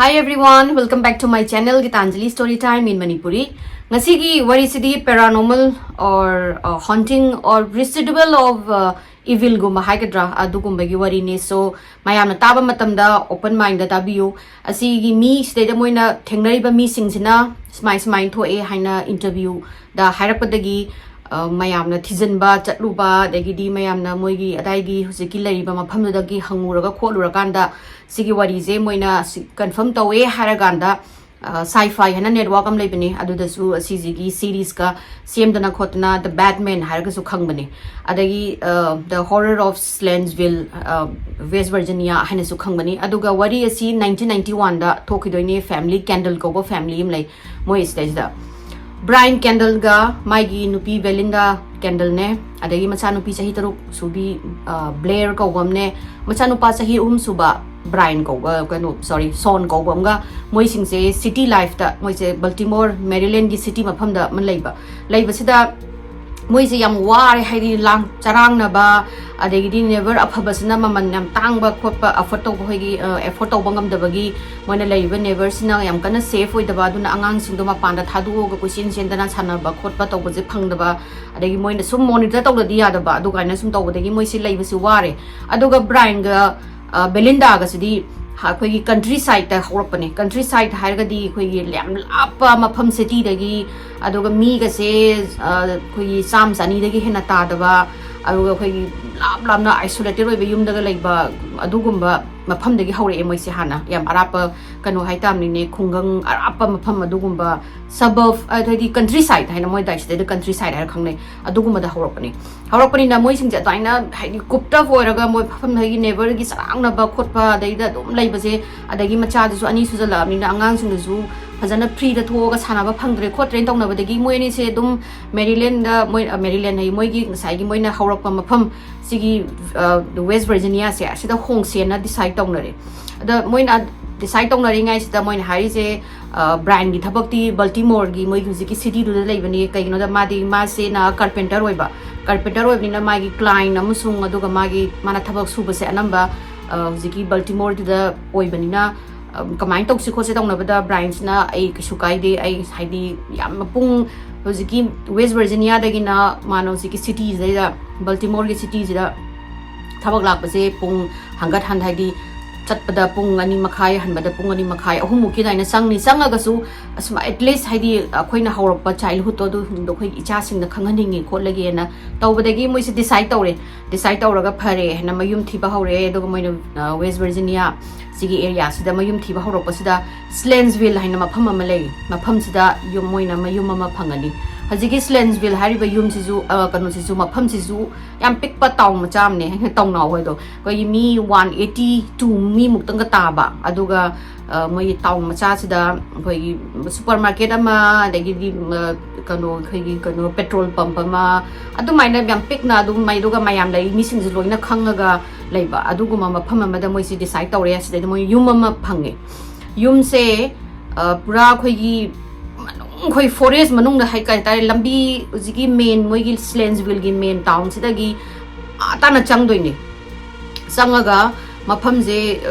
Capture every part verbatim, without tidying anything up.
Hi everyone, welcome back to my channel Gitanjali Story Time in Manipuri. ꯉꯁꯤꯒꯤ ꯋꯥꯔꯤꯁꯤꯗꯤ paranormal or uh, haunting or residual of uh, evil ꯒꯨꯝꯕ ꯍꯥꯏꯒꯗ꯭ꯔꯥ, ꯑꯗꯨꯒꯨꯝꯕꯒꯤ ꯋꯥꯔꯤꯅꯤ꯫ So ꯃꯌꯥꯝꯅ ꯇꯥꯕ ꯃꯇꯝꯗ open mind ꯇꯥꯕꯤꯌꯨ꯫ ꯑꯁꯤꯒꯤ ꯃꯤ ꯁꯤꯗꯩꯗ ꯃꯣꯏꯅ ꯊꯦꯡꯅꯔꯤꯕ ꯃꯤꯁꯤꯡꯁꯤꯅ ꯁꯨꯃꯥꯏ ꯁꯨꯃꯥꯏꯅ ꯊꯣꯛꯑꯦ ꯍꯥꯏꯅ interview ꯗ ꯍꯥꯏꯔꯛꯄꯗꯒꯤ ꯑ, ꯃꯌꯥꯝꯅ ꯊꯤꯖꯤꯟꯕ ꯆꯠꯂꯨꯕ, ꯑꯗꯒꯤꯗꯤ ꯃꯌꯥꯝꯅ ꯃꯣꯏꯒꯤ ꯑꯗꯥꯏꯒꯤ ꯍꯧꯖꯤꯛꯀꯤ ꯂꯩꯔꯤꯕ ꯃꯐꯝꯗꯨꯗꯒꯤ ꯍꯪꯉꯨꯔꯒ ꯈꯣꯠꯂꯨꯔꯀꯥꯟꯗ ꯁꯤꯒꯤ ꯋꯥꯔꯤꯁꯦ ꯃꯣꯏꯅ confirm ꯇꯧꯋꯦ ꯍꯥꯏꯔꯀꯥꯟꯗ, sci-fi ꯍꯥꯏꯅ network ꯑꯃ ꯂꯩꯕꯅꯦ, ꯑꯗꯨꯗꯁꯨ ꯑꯁꯤꯁꯤꯒꯤ series ꯀ ꯁꯦꯝꯗꯅ ꯈꯣꯠꯇꯅ The Batman ꯍꯥꯏꯔꯒꯁꯨ ꯈꯪꯕꯅꯦ, ꯑꯗꯒꯤ The Horror of Slansville, West Virginia ꯍꯥꯏꯅꯁꯨ ꯈꯪꯕꯅꯤ꯫ ꯑꯗꯨꯒ ꯋꯥꯔꯤ ꯑꯁꯤ nineteen ninety one ꯗ ꯊꯣꯛꯈꯤꯗꯣꯏꯅꯦ꯫ Family Kendall ꯀꯧꯕ family ꯑꯃ ꯂꯩ ꯃꯣꯏ ꯁꯤꯗꯩꯁꯤꯗ꯫ Brian Kendall ꯒ ꯃꯥꯒꯤ ꯅꯨꯄꯤ Belinda Kendall ꯅꯦ, ꯑꯗꯒꯤ ꯃꯆꯥꯅꯨꯄꯤ ꯆꯍꯤ ꯇꯔꯨꯛ ꯁꯨꯕꯤ Blair ꯀꯧꯕ ꯑꯃꯅꯦ, ꯃꯆꯥꯅꯨꯄꯥ ꯆꯍꯤ ꯑꯍꯨꯝ ꯁꯨꯕ Brian ꯀꯧꯕ, ꯀꯩꯅꯣ, sorry, Sean ꯀꯧꯕ ꯑꯃꯒ, ꯃꯣꯏꯁꯤꯡꯁꯦ city life ꯇ, ꯃꯣꯏꯁꯦ Baltimore, Maryland ꯒꯤ city ꯃꯐꯝꯗ ꯑꯃ ꯂꯩꯕ, ꯂꯩꯕꯁꯤꯗ ꯃꯣꯏꯁꯦ ꯌꯥꯝ ꯋꯥꯔꯦ, ꯍꯥꯏꯗꯤ ꯂꯥꯡ ꯆꯔꯥꯡꯅꯕ, ꯑꯗꯒꯤꯗꯤ neighbor ꯑꯐꯕꯁꯤꯅ ꯃꯃꯜ ꯌꯥꯝ ꯇꯥꯡꯕ ꯈꯣꯠꯄ afford ꯇꯧꯕ, ꯑꯩꯈꯣꯏꯒꯤ afford ꯇꯧꯕ ꯉꯝꯗꯕꯒꯤ ꯃꯣꯏꯅ ꯂꯩꯔꯤꯕ neighbor ꯁꯤꯅ ꯌꯥꯝ ꯀꯟꯅ safe ꯑꯣꯏꯗꯕ, ꯑꯗꯨꯅ ꯑꯉꯥꯡꯁꯤꯡꯗꯣ ꯃꯄꯥꯟꯗ ꯊꯥꯗꯣꯛꯑꯒ ꯀꯣꯏꯆꯦꯟ ꯆꯦꯟꯗꯅ ꯁꯥꯟꯅꯕ ꯈꯣꯠꯄ ꯇꯧꯕꯁꯦ ꯐꯪꯗꯕ, ꯑꯗꯒꯤ ꯃꯣꯏꯅ ꯁꯨꯝ monitor ꯇꯧꯗꯗꯤ ꯌꯥꯗꯕ, ꯑꯗꯨ ꯀꯥꯏꯅ ꯁꯨꯝ ꯇꯧꯕꯗꯒꯤ ꯃꯣꯏꯁꯦ ꯂꯩꯕꯁꯦ ꯋꯥꯔꯦ꯫ ꯑꯗꯨꯒ Brian ꯒ Belinda ꯒꯁꯤꯗꯤ ꯑꯩꯈꯣꯏꯒꯤ country side ꯇ ꯍꯧꯔꯛꯄꯅꯦ꯫ Country side ꯍꯥꯏꯔꯒꯗꯤ ꯑꯩꯈꯣꯏꯒꯤ ꯌꯥꯝ ꯂꯥꯞꯄ ꯃꯐꯝ, city ꯗꯒꯤ, ꯑꯗꯨꯒ ꯃꯤꯒꯁꯦ ꯑꯩꯈꯣꯏꯒꯤ ꯆꯥꯝꯃ ꯆꯅꯤꯗꯒꯤ ꯍꯦꯟꯅ ꯇꯥꯗꯕ, ꯑꯗꯨꯒ ꯑꯩꯈꯣꯏꯒꯤ ꯂꯥꯞ ꯂꯥꯞꯅ isolated ꯑꯣꯏꯕ ꯌꯨꯝꯗꯒ ꯂꯩꯕ, ꯑꯗꯨꯒꯨꯝꯕ ꯃꯐꯝꯗꯒꯤ ꯍꯧꯔꯛꯑꯦ ꯃꯣꯏꯁꯦ꯫ ꯍꯥꯟꯅ ꯌꯥꯝ ꯑꯔꯥꯞꯄ, ꯀꯩꯅꯣ ꯍꯥꯏꯇꯥꯕꯅꯤꯅꯦ, ꯈꯨꯡꯒꯪ ꯑꯔꯥꯞꯄ ꯃꯐꯝ, ꯑꯗꯨꯒꯨꯝꯕ suburb, ꯍꯥꯏꯗꯤ country side ꯍꯥꯏꯅ ꯃꯣꯏ ꯑꯗꯥꯏ ꯁꯤꯗꯩꯗ country side ꯍꯥꯏꯔ ꯈꯪꯅꯩ, ꯑꯗꯨꯒꯨꯝꯕꯗ ꯍꯧꯔꯛꯄꯅꯦ꯫ ꯍꯧꯔꯛꯄꯅꯤꯅ ꯃꯣꯏꯁꯤꯡꯁꯦ ꯑꯗꯨꯃꯥꯏꯅ ꯍꯥꯏꯗꯤ cooped up ꯑꯣꯏꯔꯒ ꯃꯣꯏ ꯃꯐꯝꯗꯒꯤ neighbor ꯒꯤ ꯆꯔꯥꯡꯅꯕ ꯈꯣꯠꯄ, ꯑꯗꯩꯗ ꯑꯗꯨꯝ ꯂꯩꯕꯁꯦ, ꯑꯗꯒꯤ ꯃꯆꯥꯗꯨꯁꯨ ꯑꯅꯤ ꯁꯨꯖꯜꯂꯛꯑꯕꯅꯤꯅ ꯑꯉꯥꯡꯁꯤꯡꯗꯨꯁꯨ ꯐꯖꯅ free ꯗ ꯊꯣꯛꯑꯒ ꯁꯥꯟꯅꯕ ꯐꯪꯗ꯭ꯔꯦ ꯈꯣꯠꯇ꯭ꯔꯦꯅ ꯇꯧꯅꯕꯗꯒꯤ ꯃꯣꯏ ꯑꯅꯤꯁꯦ ꯑꯗꯨꯝ Maryland ꯗ, ꯃꯣꯏ Maryland ꯍꯥꯏ, ꯃꯣꯏꯒꯤ ꯉꯁꯥꯏꯒꯤ ꯃꯣꯏꯅ ꯍꯧꯔꯛꯄ ꯃꯐꯝ, ꯁꯤꯒꯤ West Virginia ꯁꯦ, ꯑꯁꯤꯗ ꯍꯣꯡꯁꯦꯅ decide ꯇꯧꯅꯔꯦ꯫ ꯑꯗ ꯃꯣꯏꯅ decide ꯇꯧꯅꯔꯤꯉꯩꯁꯤꯗ ꯃꯣꯏꯅ ꯍꯥꯏꯔꯤꯁꯦ, Brian ꯒꯤ ꯊꯕꯛꯇꯤ Baltimore ꯒꯤ ꯃꯣꯏꯒꯤ ꯍꯧꯖꯤꯛꯀꯤ city ꯗꯨꯗ ꯂꯩꯕꯅꯤ꯫ ꯀꯩꯒꯤꯅꯣꯗ ꯃꯥꯗꯤ, ꯃꯥꯁꯤꯅ carpenter ꯑꯣꯏꯕ, carpenter ꯑꯣꯏꯕꯅꯤꯅ ꯃꯥꯒꯤ client ꯑꯃꯁꯨꯡ ꯑꯗꯨꯒ ꯃꯥꯒꯤ, ꯃꯥꯅ ꯊꯕꯛ ꯁꯨꯕꯁꯦ ꯑꯅꯝꯕ ꯍꯧꯖꯤꯛꯀꯤ Baltimore ꯗꯨꯗ ꯑꯣꯏꯕꯅꯤꯅ ꯀꯃꯥꯏꯅ ꯇꯧꯁꯤ ꯈꯣꯠꯁꯤ ꯇꯧꯅꯕꯗ ꯕ꯭ꯔꯥꯏꯟꯁꯅ ꯑꯩ ꯀꯩꯁꯨ ꯀꯥꯏꯗꯦ, ꯑꯩ ꯍꯥꯏꯗꯤ ꯌꯥꯝ ꯃꯄꯨꯡ ꯍꯧꯖꯤꯛꯀꯤ ꯋꯦꯁ ꯚꯔꯖꯤꯅꯤꯌꯥꯗꯒꯤꯅ ꯃꯥꯅ ꯍꯧꯖꯤꯛꯀꯤ ꯁꯤꯇꯤꯁꯤꯗ, ꯕꯜꯇꯤꯃꯣꯔꯒꯤ ꯁꯤꯇꯤꯁꯤꯗ ꯊꯕꯛ ꯂꯥꯛꯄꯁꯦ ꯄꯨꯡ ꯍꯟꯒꯠ ꯍꯟ ꯍꯥꯏꯗꯤ ꯆꯠꯄꯗ ꯄꯨꯡ ꯑꯅꯤ ꯃꯈꯥꯏ, ꯍꯟꯕꯗ ꯄꯨꯡ ꯑꯅꯤ ꯃꯈꯥꯏ, ꯑꯍꯨꯝꯃꯨꯛꯀꯤ ꯑꯗꯨꯃꯥꯏꯅ ꯆꯪꯅꯤ꯫ ꯆꯪꯉꯒꯁꯨ ꯑꯁꯨꯝ at least ꯍꯥꯏꯗꯤ ꯑꯩꯈꯣꯏꯅ ꯍꯧꯔꯛꯄ ꯆꯥꯏꯜꯍꯨꯗꯇꯣ ꯑꯗꯨ ꯑꯩꯈꯣꯏ ꯏꯆꯥꯁꯤꯡꯗ ꯈꯪꯍꯟꯅꯤꯡꯉꯦ ꯈꯣꯠꯂꯒꯦꯅ ꯇꯧꯕꯗꯒꯤ ꯃꯣꯏꯁꯦ ꯗꯤꯁꯥꯏꯠ ꯇꯧꯔꯦ꯫ ꯗꯤꯁꯥꯏꯠ ꯇꯧꯔꯒ ꯐꯔꯦ ꯍꯥꯏꯅ ꯃꯌꯨꯝ ꯊꯤꯕ ꯍꯧꯔꯦ꯫ ꯑꯗꯨꯒ ꯃꯣꯏꯅ ꯋꯦꯁ ꯚꯔꯖꯤꯅꯤꯌꯥ ꯁꯤꯒꯤ ꯑꯦꯔꯤꯌꯥꯁꯤꯗ ꯃꯌꯨꯝ ꯊꯤꯕ ꯍꯧꯔꯛꯄꯁꯤꯗ ꯁ꯭ꯂꯦꯟꯁꯚꯤꯜ ꯍꯥꯏꯅ ꯃꯐꯝ ꯑꯃ ꯂꯩ꯫ ꯃꯐꯝꯁꯤꯗ ꯌꯨꯝ ꯃꯣꯏꯅ ꯃꯌꯨꯝ ꯑꯃ ꯐꯪꯒꯅꯤ꯫ ꯍꯧꯖꯤꯛꯀꯤ ꯁ꯭ꯂꯦꯟꯁꯚꯤꯜ ꯍꯥꯏꯔꯤꯕ ꯌꯨꯝꯁꯤꯁꯨ ꯀꯩꯅꯣꯁꯤꯁꯨ, ꯃꯐꯝꯁꯤꯁꯨ ꯌꯥꯝ ꯄꯤꯛꯄ ꯇꯥꯎꯟ ꯃꯆꯥ ꯑꯃꯅꯦ꯫ ꯇꯥꯎꯟ ꯍꯥꯏꯗꯣ ꯑꯩꯈꯣꯏꯒꯤ ꯃꯤ ꯋꯥꯟ ꯑꯩꯠꯇꯤ ꯇꯨ ꯃꯤꯃꯨꯛꯇꯪꯒ ꯇꯥꯕ, ꯑꯗꯨꯒ ꯃꯣꯏꯒꯤ ꯇꯥꯎꯟ ꯃꯆꯥꯁꯤꯗ ꯑꯩꯈꯣꯏꯒꯤ ꯁꯨꯄꯔ ꯃꯥꯔꯀꯦꯠ ꯑꯃ, ꯑꯗꯒꯤꯗꯤ ꯀꯩꯅꯣ ꯑꯩꯈꯣꯏꯒꯤ ꯀꯩꯅꯣ ꯄꯦꯇ꯭ꯔꯣꯜ ꯄꯝꯞ ꯑꯃ, ꯑꯗꯨꯃꯥꯏꯅ ꯌꯥꯝ ꯄꯤꯛꯅ ꯑꯗꯨꯝ, ꯑꯗꯨꯒ ꯃꯌꯥꯝ ꯂꯩ, ꯃꯤꯁꯤꯡꯁꯦ ꯂꯣꯏꯅ ꯈꯪꯉꯒ ꯂꯩꯕ ꯑꯗꯨꯒꯨꯝꯕ ꯃꯐꯝ ꯑꯃꯗ ꯃꯣꯏꯁꯤ ꯗꯤꯁꯥꯏꯠ ꯇꯧꯔꯦ꯫ ꯑꯁꯤꯗꯩꯗ ꯃꯣꯏ ꯌꯨꯝ ꯑꯃ ꯐꯪꯉꯦ꯫ ꯌꯨꯝꯁꯦ ꯄꯨꯔꯥ ꯑꯩꯈꯣꯏꯒꯤ ꯃꯅꯨꯡ, ꯑꯩꯈꯣꯏ ꯐꯣꯔꯦꯁ ꯃꯅꯨꯡꯗ ꯍꯥꯏ ꯀꯩ ꯍꯥꯏꯇꯥꯔꯦ, ꯂꯝꯕꯤ ꯍꯧꯖꯤꯛꯀꯤ ꯃꯦꯟ ꯃꯣꯏꯒꯤ ꯁ꯭ꯂꯦꯟꯁꯚꯤꯜꯒꯤ ꯃꯦꯟ ꯇꯥꯎꯟꯁꯤꯗꯒꯤ ꯑꯥ ꯇꯥꯅ ꯆꯪꯗꯣꯏꯅꯦ꯫ ꯆꯪꯉꯒ ꯃꯐꯝꯁꯦ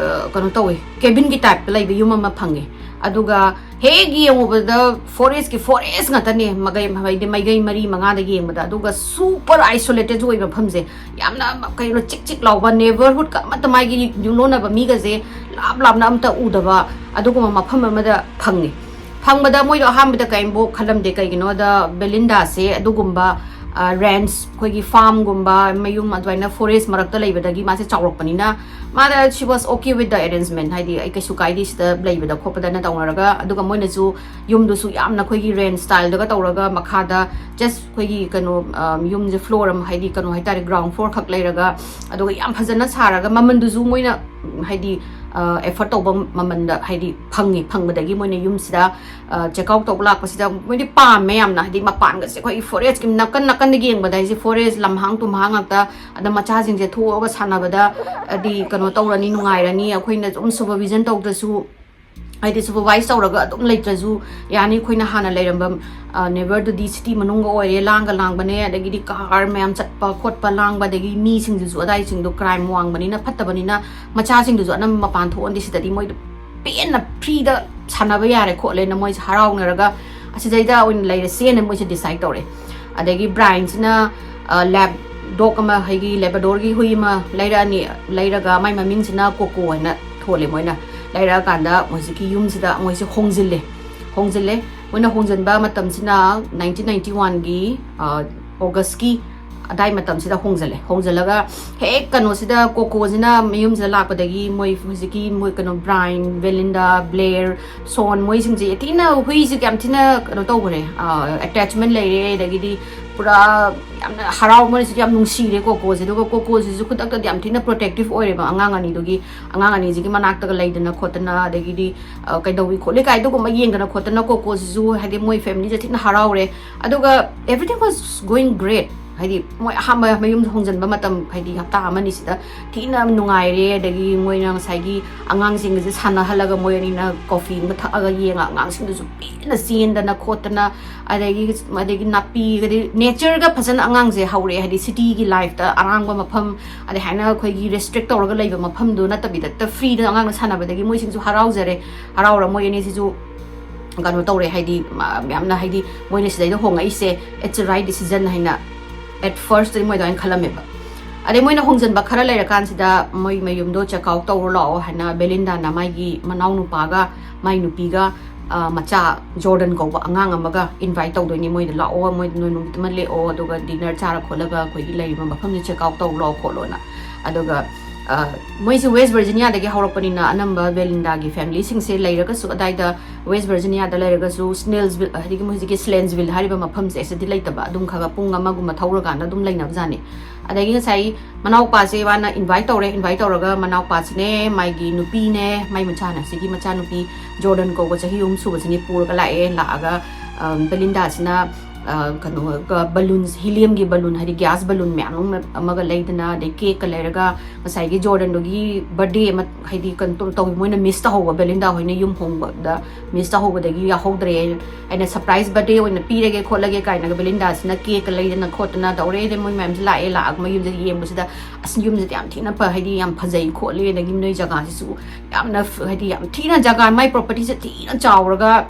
ꯀꯩꯅꯣ ꯇꯧꯋꯦ, ꯀꯦꯕꯤꯟꯒꯤ ꯇꯥꯏꯞꯇ ꯂꯩꯕ ꯌꯨꯝ ꯑꯃ ꯐꯪꯉꯦ꯫ ꯑꯗꯨꯒ ꯍꯦꯛ ꯌꯦꯡꯉꯨꯕꯗ ꯐꯣꯔꯦꯁꯀꯤ ꯐꯣꯔꯦꯁ ꯉꯥꯛꯇꯅꯦ, ꯃꯥꯏꯀꯩ ꯃꯔꯤ ꯃꯉꯥꯗ ꯌꯦꯡꯕꯗ꯫ ꯑꯗꯨꯒ ꯁꯨꯄꯔ ꯑꯥꯏꯁꯣꯂꯦꯇꯦꯠꯁꯨ ꯑꯣꯏꯕ ꯃꯐꯝꯁꯦ, ꯌꯥꯝꯅ ꯀꯩꯅꯣ ꯆꯤꯛ ꯆꯤꯛ ꯂꯥꯎꯕ, ꯅꯦꯕꯔꯍꯨꯗꯀ ꯑꯃꯠꯇ ꯃꯥꯒꯤ ꯌꯨꯝꯂꯣꯟꯅꯕ ꯃꯤꯒꯁꯦ ꯂꯥꯞ ꯂꯥꯞꯅ ꯑꯝꯇ ꯎꯗꯕ ꯑꯗꯨꯒꯨꯝꯕ ꯃꯐꯝ ꯑꯃꯗ ꯐꯪꯉꯦ꯫ ꯐꯪꯕꯗ ꯃꯣꯏꯗꯣ ꯑꯍꯥꯟꯕꯗ ꯀꯔꯤꯝꯐꯥꯎ ꯈꯜꯂꯝꯗꯦ, ꯀꯩꯒꯤꯅꯣꯗ ꯕꯦꯂꯤꯟꯗꯥꯁꯦ ꯑꯗꯨꯒꯨꯝꯕ ꯔꯦꯟꯁ, ꯑꯩꯈꯣꯏꯒꯤ ꯐꯥꯔꯝꯒꯨꯝꯕ, ꯃꯌꯨꯝ ꯑꯗꯨꯃꯥꯏꯅ ꯐꯣꯔꯦꯁ ꯃꯔꯛꯇ ꯂꯩꯕꯗꯒꯤ ꯃꯥꯁꯦ ꯆꯥꯎꯔꯛꯄꯅꯤꯅ ꯃꯥꯗ she was okay with the arrangement, ꯍꯥꯏꯗꯤ ꯑꯩ ꯀꯩꯁꯨ ꯀꯥꯏꯗꯦ ꯁꯤꯗ ꯂꯩꯕꯗ ꯈꯣꯠꯄꯗꯅ ꯇꯧꯅꯔꯒ꯫ ꯑꯗꯨꯒ ꯃꯣꯏꯅꯁꯨ ꯌꯨꯝꯗꯨꯁꯨ ꯌꯥꯝꯅ ꯑꯩꯈꯣꯏꯒꯤ ꯔꯦꯟꯁ ꯁ꯭ꯇꯥꯏꯜꯗꯒ ꯇꯧꯔꯒ ꯃꯈꯥꯗ ꯖꯁ ꯑꯩꯈꯣꯏꯒꯤ ꯀꯩꯅꯣ ꯌꯨꯝꯁꯦ ꯐ꯭ꯂꯣꯔ ꯑꯃ, ꯍꯥꯏꯗꯤ ꯀꯩꯅꯣ ꯍꯥꯏꯇꯥꯔꯦ, ꯒ꯭ꯔꯥꯎꯟ ꯐ꯭ꯂꯣꯔ ꯈꯛ ꯂꯩꯔꯒ, ꯑꯗꯨꯒ ꯌꯥꯝ ꯐꯖꯅ ꯁꯥꯔꯒ ꯃꯃꯟꯗꯨꯁꯨ ꯃꯣꯏꯅ ꯍꯥꯏꯗꯤ ꯑꯦꯐꯣꯔꯠ ꯇꯧꯕ ꯃꯃꯟꯗ ꯍꯥꯏꯗꯤ ꯐꯪꯉꯤ꯫ ꯐꯪꯕꯗꯒꯤ ꯃꯣꯏꯅ ꯌꯨꯝꯁꯤꯗ ꯆꯦꯛ ꯑꯥꯎꯠ ꯇꯧꯕ ꯂꯥꯛꯄꯁꯤꯗ ꯃꯣꯏꯗꯤ ꯄꯥꯝꯃꯦ ꯌꯥꯝꯅ, ꯍꯥꯏꯗꯤ ꯃꯄꯥꯟꯒꯁꯦ ꯑꯩꯈꯣꯏꯒꯤ ꯐꯣꯔꯦꯁꯀꯤ ꯅꯥꯀꯟ ꯅꯥꯀꯟꯗ ꯌꯦꯡꯕꯗ ꯍꯥꯏꯁꯦ ꯐꯣꯔꯦꯁ ꯂꯝꯍꯥꯡ ꯇꯨꯝꯍꯥꯡ ꯉꯥꯛꯇ꯫ ꯑꯗ ꯃꯆꯥꯁꯤꯡꯁꯦ ꯊꯣꯛꯑꯒ ꯁꯥꯟꯅꯕꯗ ꯍꯥꯏꯗꯤ ꯀꯩꯅꯣ ꯇꯧꯔꯅꯤ, ꯅꯨꯡꯉꯥꯏꯔꯅꯤ, ꯑꯩꯈꯣꯏꯅ ꯑꯗꯨꯝ ꯁꯨꯄꯔꯚꯤꯖꯟ ꯇꯧꯗ꯭ꯔꯁꯨ, ꯍꯥꯏꯗꯤ ꯁꯨꯄꯔꯚꯥꯏꯁ ꯇꯧꯔꯒ ꯑꯗꯨꯝ ꯂꯩꯇ꯭ꯔꯁꯨ ꯌꯥꯅꯤ꯫ ꯑꯩꯈꯣꯏꯅ ꯍꯥꯟꯅ ꯂꯩꯔꯝꯕ ꯅꯦꯕꯔꯗꯨꯗꯤ ꯁꯤꯇꯤ ꯃꯅꯨꯡꯒ ꯑꯣꯏꯔꯦ, ꯂꯥꯡꯒ ꯂꯥꯡꯕꯅꯦ, ꯑꯗꯒꯤꯗꯤ ꯀꯥꯔ ꯃꯌꯥꯝ ꯆꯠꯄ ꯈꯣꯠꯄ ꯂꯥꯡꯕ, ꯑꯗꯒꯤ ꯃꯤꯁꯤꯡꯗꯨꯁꯨ ꯑꯗꯥꯏꯁꯤꯡꯗꯣ ꯀ꯭ꯔꯥꯏꯝ ꯋꯥꯡꯕꯅꯤꯅ ꯐꯠꯇꯕꯅꯤꯅ ꯃꯆꯥꯁꯤꯡꯗꯨꯁꯨ ꯑꯅꯝꯕ ꯃꯄꯥꯟ ꯊꯣꯛꯍꯟꯗꯦ꯫ ꯁꯤꯗꯗꯤ ꯃꯣꯏꯗꯣ ꯄꯦꯟꯅ ꯐ꯭ꯔꯤꯗ ꯁꯥꯟꯅꯕ ꯌꯥꯔꯦ ꯈꯣꯠꯂꯦꯅ ꯃꯣꯏꯁꯦ ꯍꯔꯥꯎꯅꯔꯒ ꯑꯁꯤꯗꯩꯗ ꯑꯣꯏꯅ ꯂꯩꯔꯁꯦꯅ ꯃꯣꯏꯁꯦ ꯗꯤꯁꯥꯏꯠ ꯇꯧꯔꯦ꯫ ꯑꯗꯒꯤ ꯕ꯭ꯔꯥꯏꯟꯁꯤꯅ ꯂꯦꯞ ꯗꯣꯛ ꯑꯃ, ꯍꯥꯏꯗꯤ ꯂꯦꯕ꯭ꯔꯥꯗꯣꯔꯒꯤ ꯍꯨꯏ ꯑꯃ ꯂꯩꯔꯛꯑꯅꯤ꯫ ꯂꯩꯔꯒ ꯃꯥꯏ ꯃꯃꯤꯡꯁꯤꯅ ꯀꯣꯀꯣ ꯍꯥꯏꯅ ꯊꯣꯜꯂꯦ꯫ ꯃꯣꯏꯅ ꯂꯩꯔꯛꯑꯀꯥꯟꯗ ꯍꯧꯖꯤꯛꯀꯤ ꯌꯨꯝꯁꯤꯗ ꯃꯣꯏꯁꯦ ꯍꯣꯡꯖꯤꯜꯂꯦ꯫ ꯍꯣꯡꯖꯤꯜꯂꯦ꯫ ꯃꯣꯏꯅ ꯍꯣꯡꯖꯤꯟꯕ ꯃꯇꯝꯁꯤꯅ ꯅꯥꯏꯟꯇꯤꯟ ꯅꯥꯏꯟꯇꯤ ꯋꯥꯟꯒꯤ ꯑꯣꯒꯁꯀꯤ ꯑꯗꯥꯏ ꯃꯇꯝꯁꯤꯗ ꯍꯣꯡꯖꯜꯂꯦ꯫ ꯍꯣꯡꯖꯜꯂꯒ ꯍꯦꯛ ꯀꯩꯅꯣꯁꯤꯗ, ꯀꯣꯀꯣꯁꯤꯅ ꯃꯌꯨꯝꯁꯤꯗ ꯂꯥꯛꯄꯗꯒꯤ ꯃꯣꯏ ꯍꯧꯖꯤꯛꯀꯤ ꯃꯣꯏ ꯀꯩꯅꯣ ꯕ꯭ꯔꯥꯏꯟ, ꯕꯦꯂꯤꯟꯗꯥ, ꯕ꯭ꯂꯦꯌꯔ, ꯁꯣꯟ, ꯃꯣꯏꯁꯤꯡꯁꯦ ꯊꯤꯅ, ꯍꯨꯏꯁꯦ ꯌꯥꯝ ꯊꯤꯅ ꯀꯩꯅꯣ ꯇꯧꯈ꯭ꯔꯦ, ꯑꯦꯇꯦꯆꯃꯦꯟ ꯂꯩꯔꯦ꯫ ꯑꯗꯒꯤꯗꯤ ꯄꯨꯔꯥ ꯌꯥꯝꯅ ꯍꯔꯥꯎ, ꯃꯣꯏꯁꯤꯗꯤ ꯌꯥꯝ ꯅꯨꯡꯁꯤꯔꯦ ꯀꯣꯀꯣꯁꯦ꯫ ꯑꯗꯨꯒ ꯀꯣꯀꯣꯁꯤꯁꯨ ꯈꯨꯗꯛꯇꯗꯤ ꯌꯥꯝ ꯊꯤꯅ ꯄ꯭ꯔꯣꯇꯦꯛꯇꯤꯞ ꯑꯣꯏꯔꯦꯕ ꯑꯉꯥꯡ ꯑꯅꯤꯗꯨꯒꯤ, ꯑꯉꯥꯡ ꯑꯅꯤꯁꯤꯒꯤ ꯃꯅꯥꯛꯇꯒ ꯂꯩꯗꯅ ꯈꯣꯠꯇꯅ, ꯑꯗꯒꯤꯗꯤ ꯑ, ꯀꯩꯗꯧꯏ ꯈꯣꯠꯂꯤ ꯀꯥꯏ ꯑꯗꯨꯒꯨꯝꯕ ꯌꯦꯡꯗꯅ ꯈꯣꯠꯇꯅ ꯀꯣꯀꯣꯁꯤꯁꯨ, ꯍꯥꯏꯗꯤ ꯃꯣꯏ ꯐꯦꯃꯤꯂꯤꯁꯦ ꯊꯤꯅ ꯍꯔꯥꯎꯔꯦ꯫ ꯑꯗꯨꯒ everything was going great꯫ ꯍꯥꯏꯗꯤ ꯃꯣꯏ ꯑꯍꯥꯟꯕ ꯃꯌꯨꯝ ꯍꯣꯡꯖꯤꯟꯕ ꯃꯇꯝ, ꯍꯥꯏꯗꯤ ꯍꯞꯇꯥ ꯑꯃꯅꯤꯁꯤꯗ ꯊꯤꯅ ꯅꯨꯡꯉꯥꯏꯔꯦ꯫ ꯑꯗꯒꯤ ꯃꯣꯏꯅ ꯉꯁꯥꯏꯒꯤ ꯑꯉꯥꯡꯁꯤꯡꯒꯁꯦ ꯁꯥꯟꯅꯍꯜꯂꯒ, ꯃꯣꯏ ꯑꯅꯤꯅ ꯀꯣꯐꯤ ꯑꯃ ꯊꯛꯑꯒ ꯌꯦꯡꯉ, ꯑꯉꯥꯡꯁꯤꯡꯗꯨꯁꯨ ꯄꯦꯟꯅ ꯆꯦꯟꯗꯅ ꯈꯣꯠꯇꯅ, ꯑꯗꯒꯤ, ꯑꯗꯒꯤ ꯅꯥꯄꯤ, ꯍꯥꯏꯗꯤ ꯅꯦꯆꯔꯒ ꯐꯖꯅ ꯑꯉꯥꯡꯁꯦ ꯍꯧꯔꯛꯑꯦ꯫ ꯍꯥꯏꯗꯤ ꯁꯤꯇꯤꯒꯤ ꯂꯥꯏꯐꯇ ꯑꯔꯥꯡꯕ ꯃꯐꯝ, ꯑꯗꯩ ꯍꯥꯏꯅ ꯑꯩꯈꯣꯏꯒꯤ ꯔꯦꯁꯇ꯭ꯔꯤꯛ ꯇꯧꯔꯒ ꯂꯩꯕ ꯃꯐꯝꯗꯣ ꯅꯠꯇꯕꯤꯗ, ꯍꯦꯛꯇ ꯐ꯭ꯔꯤꯗ ꯑꯉꯥꯡꯅ ꯁꯥꯟꯅꯕꯗꯒꯤ ꯃꯣꯏꯁꯤꯡꯁꯨ ꯍꯔꯥꯎꯖꯔꯦ꯫ ꯍꯔꯥꯎꯔ ꯃꯣꯏ ꯑꯅꯤꯁꯤꯁꯨ ꯀꯩꯅꯣ ꯇꯧꯔꯦ, ꯍꯥꯏꯗꯤ ꯃ-, ꯌꯥꯝꯅ, ꯍꯥꯏꯗꯤ ꯃꯣꯏꯅ ꯁꯤꯗꯩꯗ ꯍꯣꯡꯉꯛꯏꯁꯦ, it's a right decision ꯍꯥꯏꯅ at first ꯃꯣꯏ ꯑꯗꯨꯃꯥꯏꯅ ꯈꯜꯂꯝꯃꯦꯕ꯫ ꯑꯗꯩ ꯃꯣꯏꯅ ꯍꯣꯡꯖꯤꯟꯕ ꯈꯔ ꯂꯩꯔꯀꯥꯟꯁꯤꯗ ꯃꯣꯏ ꯃꯌꯨꯝꯗꯣ ꯆꯦꯛ ꯑꯥꯎꯠ ꯇꯧꯔꯨ ꯂꯥꯛꯑꯣ ꯍꯥꯏꯅ ꯕꯦꯂꯤꯟꯗꯥꯅ ꯃꯥꯒꯤ ꯃꯅꯥꯎ ꯅꯨꯄꯥꯒ ꯃꯥꯏ ꯅꯨꯄꯤꯒ, ꯑ, ꯃꯆꯥ ꯖꯣꯔꯗꯟ ꯀꯧꯕ ꯑꯉꯥꯡ ꯑꯃꯒ ꯏꯟꯚꯥꯏꯠ ꯇꯧꯗꯣꯏꯅꯤ꯫ ꯃꯣꯏꯗ ꯂꯥꯛꯑꯣ, ꯃꯣꯏ ꯅꯣꯏ ꯅꯨꯃꯤꯠ ꯑꯃ ꯂꯦꯛꯑꯣ, ꯑꯗꯨꯒ ꯗꯤꯅꯔ ꯆꯥꯔ ꯈꯣꯠꯂꯒ ꯑꯩꯈꯣꯏꯒꯤ ꯂꯩꯔꯤꯕ ꯃꯐꯝꯁꯦ ꯆꯦꯛ ꯑꯥꯎꯠ ꯇꯧꯔꯨ ꯂꯥꯛꯑꯣ ꯈꯣꯠꯂꯣꯅ꯫ ꯑꯗꯨꯒ, ꯑ, ꯃꯣꯏꯁꯦ ꯋꯦꯁ ꯚꯔꯖꯤꯅꯤꯌꯥꯗꯒꯤ ꯍꯧꯔꯛꯄꯅꯤꯅ ꯑꯅꯝꯕ ꯕꯦꯂꯤꯟꯗꯥꯒꯤ ꯐꯦꯃꯤꯂꯤꯁꯤꯡꯁꯦ ꯂꯩꯔꯒꯁꯨ ꯑꯗꯥꯏꯗ ꯋꯦꯁ ꯚꯔꯖꯤꯅꯤꯌꯥꯗ ꯂꯩꯔꯒꯁꯨ ꯁ꯭ꯅꯦꯜꯁꯚꯤꯜ, ꯍꯥꯏꯗꯤ ꯍꯧꯖꯤꯛꯀꯤ ꯁ꯭ꯂꯦꯟꯁꯚꯤꯜ ꯍꯥꯏꯔꯤꯕ ꯃꯐꯝꯁꯦ ꯁꯤꯗꯤ ꯂꯩꯇꯕ, ꯑꯗꯨꯝ ꯈꯔ ꯈꯔ ꯄꯨꯡ ꯑꯃꯒꯨꯝꯕ ꯊꯧꯔꯀꯥꯟꯗ ꯑꯗꯨꯝ ꯂꯩꯅꯕꯖꯥꯠꯅꯤ꯫ ꯑꯗꯒꯤ ꯉꯁꯥꯏ ꯃꯅꯥꯎꯄꯥꯁꯦ ꯃꯥꯅ ꯏꯟꯚꯥꯏꯠ ꯇꯧꯔꯦ, ꯏꯟꯚꯥꯏꯠ ꯇꯧꯔꯒ ꯃꯅꯥꯎꯄꯥꯁꯤꯅꯦ, ꯃꯥꯒꯤ ꯅꯨꯄꯤꯅꯦ, ꯃꯥꯏ ꯃꯆꯥꯅ, ꯁꯤꯒꯤ ꯃꯆꯥꯅꯨꯄꯤ ꯖꯣꯔꯗꯟ ꯀꯧꯕ ꯆꯍꯤ ꯑꯍꯨꯝ ꯁꯨꯕꯁꯤꯅꯤ ꯄꯨꯔꯒ ꯂꯥꯛꯑꯦ꯫ ꯂꯥꯛꯑꯒ, ꯑ, ꯕꯦꯂꯤꯟꯗꯥꯁꯤꯅ ꯀꯩꯅꯣꯒ, ꯕꯂꯨꯟꯁ, ꯍꯤꯂꯤꯌꯝꯒꯤ ꯕꯂꯨꯟ, ꯍꯥꯏꯗꯤ ꯒ꯭ꯌꯥꯁ ꯕꯂꯨꯟ ꯃꯌꯥꯝ ꯑꯃ, ꯑꯃꯒ ꯂꯩꯗꯅ, ꯑꯗꯩ ꯀꯦꯛꯀ ꯂꯩꯔꯒ, ꯉꯁꯥꯏꯒꯤ ꯖꯣꯔꯗꯟꯗꯨꯒꯤ ꯕꯔꯗꯦ ꯑꯃ, ꯍꯥꯏꯗꯤ ꯀꯩꯅꯣ ꯇꯧ- ꯇꯧꯋꯤ, ꯃꯣꯏꯅ ꯃꯤꯁ ꯇꯧꯍꯧꯕ, ꯕꯦꯂꯤꯟꯗꯥ ꯍꯣꯏꯅ ꯌꯨꯝ ꯍꯣꯡꯕꯗ ꯃꯤꯁ ꯇꯧꯍꯧꯕꯗꯒꯤ ꯌꯥꯎꯍꯧꯗ꯭ꯔꯦ, ꯑꯩꯅ ꯁꯔꯄ꯭ꯔꯥꯏꯁ ꯕꯔꯗꯦ ꯑꯣꯏꯅ ꯄꯤꯔꯒꯦ ꯈꯣꯠꯂꯒꯦ ꯀꯥꯏꯅꯒ ꯕꯦꯂꯤꯟꯗꯥꯁꯤꯅ ꯀꯦꯛꯀ ꯂꯩꯗꯅ ꯈꯣꯠꯇꯅ ꯇꯧꯔꯦ꯫ ꯑꯗꯩ ꯃꯣꯏ ꯃꯌꯥꯝꯁꯦ ꯂꯥꯛꯑꯦ, ꯂꯥꯛꯑꯒ ꯃꯌꯨꯝꯗ ꯌꯦꯡꯕꯁꯤꯗ, "ꯑꯁ, ꯌꯨꯝꯁꯤꯗꯤ ꯌꯥꯝ ꯊꯤꯅ ꯐ-, ꯍꯥꯏꯗꯤ ꯌꯥꯝ ꯐꯖꯩ ꯈꯣꯠꯂꯤ, ꯑꯗꯒꯤ ꯅꯣꯏ ꯖꯒꯥꯁꯤꯁꯨ ꯌꯥꯝꯅ ꯐ-, ꯍꯥꯏꯗꯤ ꯌꯥꯝ ꯊꯤꯅ ꯖꯒꯥ, ꯃꯥꯏ ꯄ꯭ꯔꯣꯄꯔꯇꯤꯁꯦ ꯊꯤꯅ ꯆꯥꯎꯔꯒ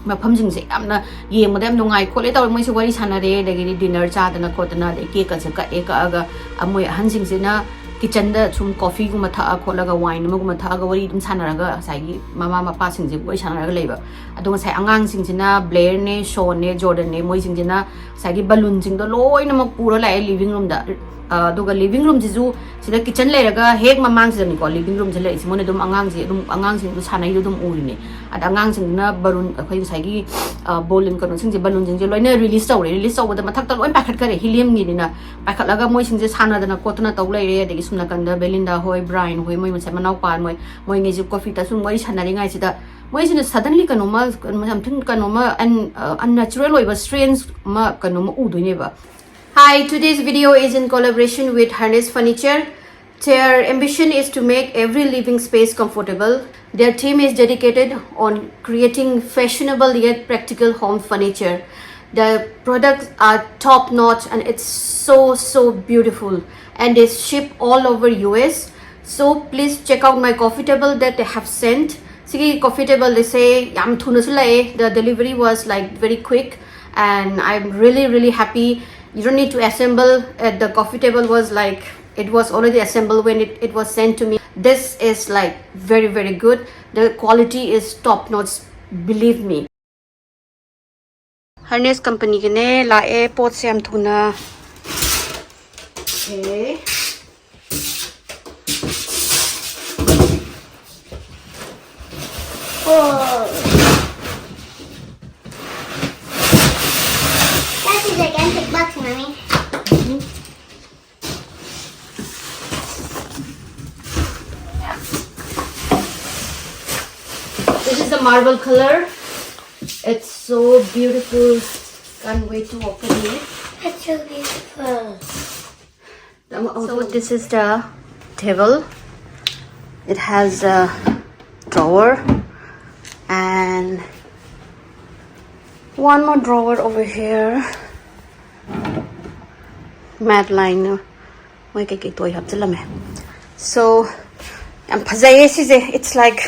ꯃꯐꯝꯁꯤꯡꯁꯦ ꯌꯥꯝꯅ ꯌꯦꯡꯕꯗ ꯌꯥꯝ ꯅꯨꯡꯉꯥꯏ ꯈꯣꯠꯂꯦ" ꯇꯧꯔꯦ꯫ ꯃꯣꯏꯁꯦ ꯋꯥꯔꯤ ꯁꯥꯟꯅꯔꯦ, ꯑꯗꯒꯤꯗꯤ ꯗꯤꯅꯔ ꯆꯥꯗꯅ ꯈꯣꯠꯇꯅ, ꯑꯗꯩ ꯀꯦꯛꯀꯁꯦ ꯀꯛꯑꯦ, ꯀꯛꯑꯒ, ꯑ, ꯃꯣꯏ ꯑꯍꯟꯁꯤꯡꯁꯤꯅ ꯀꯤꯆꯟꯗ ꯁꯨꯝ ꯀꯣꯐꯤꯒꯨꯝꯕ ꯊꯛꯑ ꯈꯣꯠꯂꯒ, ꯋꯥꯏꯟ ꯑꯃꯒꯨꯝꯕ ꯊꯛꯑꯒ, ꯋꯥꯔꯤ ꯑꯗꯨꯝ ꯁꯥꯟꯅꯔꯒ, ꯉꯁꯥꯏꯒꯤ ꯃꯃꯥ ꯃꯄꯥꯁꯤꯡꯁꯦ ꯋꯥꯔꯤ ꯁꯥꯟꯅꯔꯒ ꯂꯩꯕ꯫ ꯑꯗꯣ ꯉꯁꯥꯏ ꯑꯉꯥꯡꯁꯤꯡꯁꯤꯅ, ꯕ꯭ꯂꯦꯌꯔꯅꯦ, ꯁꯣꯟꯅꯦ, ꯖꯣꯔꯗꯟꯅꯦ, ꯃꯣꯏꯁꯤꯡꯁꯤꯅ ꯉꯁꯥꯏꯒꯤ ꯕꯂꯨꯟꯁꯤꯡꯗꯣ ꯂꯣꯏꯅꯃꯛ ꯄꯨꯔ ꯂꯥꯛꯑꯦ ꯂꯤꯚꯤꯡ ꯔꯨꯝꯗ꯫ ꯑ, ꯑꯗꯨꯒ ꯂꯤꯚꯤꯡ ꯔꯨꯝꯁꯤꯁꯨ ꯁꯤꯗ ꯀꯤꯆꯟ ꯂꯩꯔꯒ ꯍꯦꯛ ꯃꯃꯥꯡꯁꯤꯗꯅꯤꯀꯣ ꯂꯤꯚꯤꯡ ꯔꯨꯝꯁꯦ ꯂꯩꯔꯤꯁꯦ꯫ ꯃꯣꯏꯅ ꯑꯗꯨꯝ ꯑꯉꯥꯡꯁꯦ ꯑꯗꯨꯝ, ꯑꯉꯥꯡꯁꯤꯡꯗꯣ ꯁꯥꯟꯅꯩꯗꯣ ꯑꯗꯨꯝ ꯎꯔꯤꯅꯦ꯫ ꯑꯗ ꯑꯉꯥꯡꯁꯤꯡꯗꯨꯅ ꯕꯂꯨꯟ, ꯑꯩꯈꯣꯏ ꯉꯁꯥꯏꯒꯤ, ꯑ, ꯕꯣꯂꯤꯟ ꯀꯩꯅꯣꯁꯤꯡꯁꯦ, ꯕꯂꯨꯟꯁꯤꯡꯁꯦ ꯂꯣꯏꯅ ꯔꯤꯂꯤꯁ ꯇꯧꯔꯦ꯫ ꯔꯤꯂꯤꯁ ꯇꯧꯕꯗ ꯃꯊꯛꯇ ꯂꯣꯏ ꯄꯥꯏꯈꯠꯈꯔꯦ, ꯍꯤꯂꯤꯌꯝꯒꯤꯅꯤꯅ꯫ ꯄꯥꯏꯈꯠꯂꯒ ꯃꯣꯏꯁꯤꯡꯁꯦ ꯁꯥꯟꯅꯗꯅ ꯈꯣꯠꯇꯅ ꯇꯧ ꯂꯩꯔꯦ꯫ ꯑꯗꯒꯤ ꯁꯨꯝ ꯅꯥꯀꯟꯗ ꯕꯦꯂꯤꯟꯗꯥ ꯍꯣꯏ, ꯕ꯭ꯔꯥꯏꯟ ꯍꯣꯏ, ꯃꯣꯏ ꯃꯆꯥ ꯃꯅꯥꯎꯄꯥ ꯃꯣꯏ, ꯃꯣꯏꯉꯩꯁꯦ ꯀꯣꯐꯤꯗ ꯁꯨꯝ ꯋꯥꯔꯤ ꯁꯥꯟꯅꯔꯤꯉꯩꯁꯤꯗ, ꯃꯣꯏꯁꯤꯅ ꯁꯗꯟꯂꯤ ꯀꯩꯅꯣꯝꯃ, ꯀꯩꯅꯣꯝꯃ, something, ꯀꯩꯅꯣꯝꯃ ꯑꯟ-, ꯑ, unnatural ꯑꯣꯏꯕ, ꯁ꯭ꯇ꯭ꯔꯦꯟꯖ ꯑꯃ, ꯀꯩꯅꯣꯝꯃ ꯎꯗꯣꯏꯅꯦꯕ꯫ Hi, today's video is in collaboration with Harness Furniture. Their ambition is to make every living space comfortable. Their team is dedicated on creating fashionable yet practical home furniture. The products are top notch and it's so, so beautiful. And they ship all over U S. So please check out my coffee table that they have sent. ꯁꯤꯒꯤ coffee table ꯑꯁꯦ ꯌꯥꯝ ꯊꯨꯅꯁꯨ ꯂꯥꯛꯑꯦ꯫ The delivery was, like, very quick, and I'm really, really happy. You don't need to assemble. Uh, the coffee table was, like, it was already assembled when it, it was sent to me. This is, like, very, very good. The quality is top notch, believe me. ꯍꯔꯅꯦꯁ ꯀꯝꯄꯅꯤꯒꯤꯅꯦ, ꯂꯥꯛꯑꯦ ꯄꯣꯠꯁꯦ ꯌꯥꯝ ꯊꯨꯅ꯫ Okay. Oh. That is a gigantic box, Mommy. This is the marble color. It's so beautiful. Can't wait to open it. That's so beautiful. So this is the table. It has a drawer and one more drawer over here. Mat line ꯃꯣꯏ ꯀꯩꯀꯩ ꯇꯣꯏ ꯍꯥꯞꯆꯤꯜꯂꯝꯃꯦ. So ꯌꯥꯝ ꯐꯖꯩꯌꯦ ꯁꯤꯁꯦ. It's like,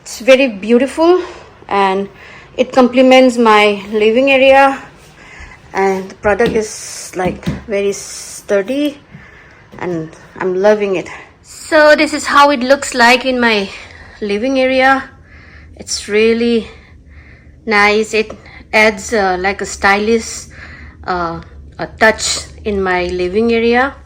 it's very beautiful and it complements my living area, and the product is like very sturdy and I'm loving it. So this is how it looks like in my living area. It's really nice. It adds uh, like a stylish uh, a touch in my living area.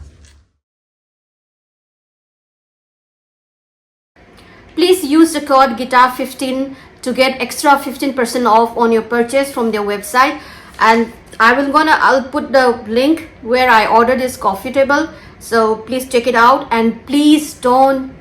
Please use the code guitar fifteen to get extra fifteen percent off on your purchase from their website. And I will gonna, I'll put the link where I ordered this coffee table. So please check it out and please don't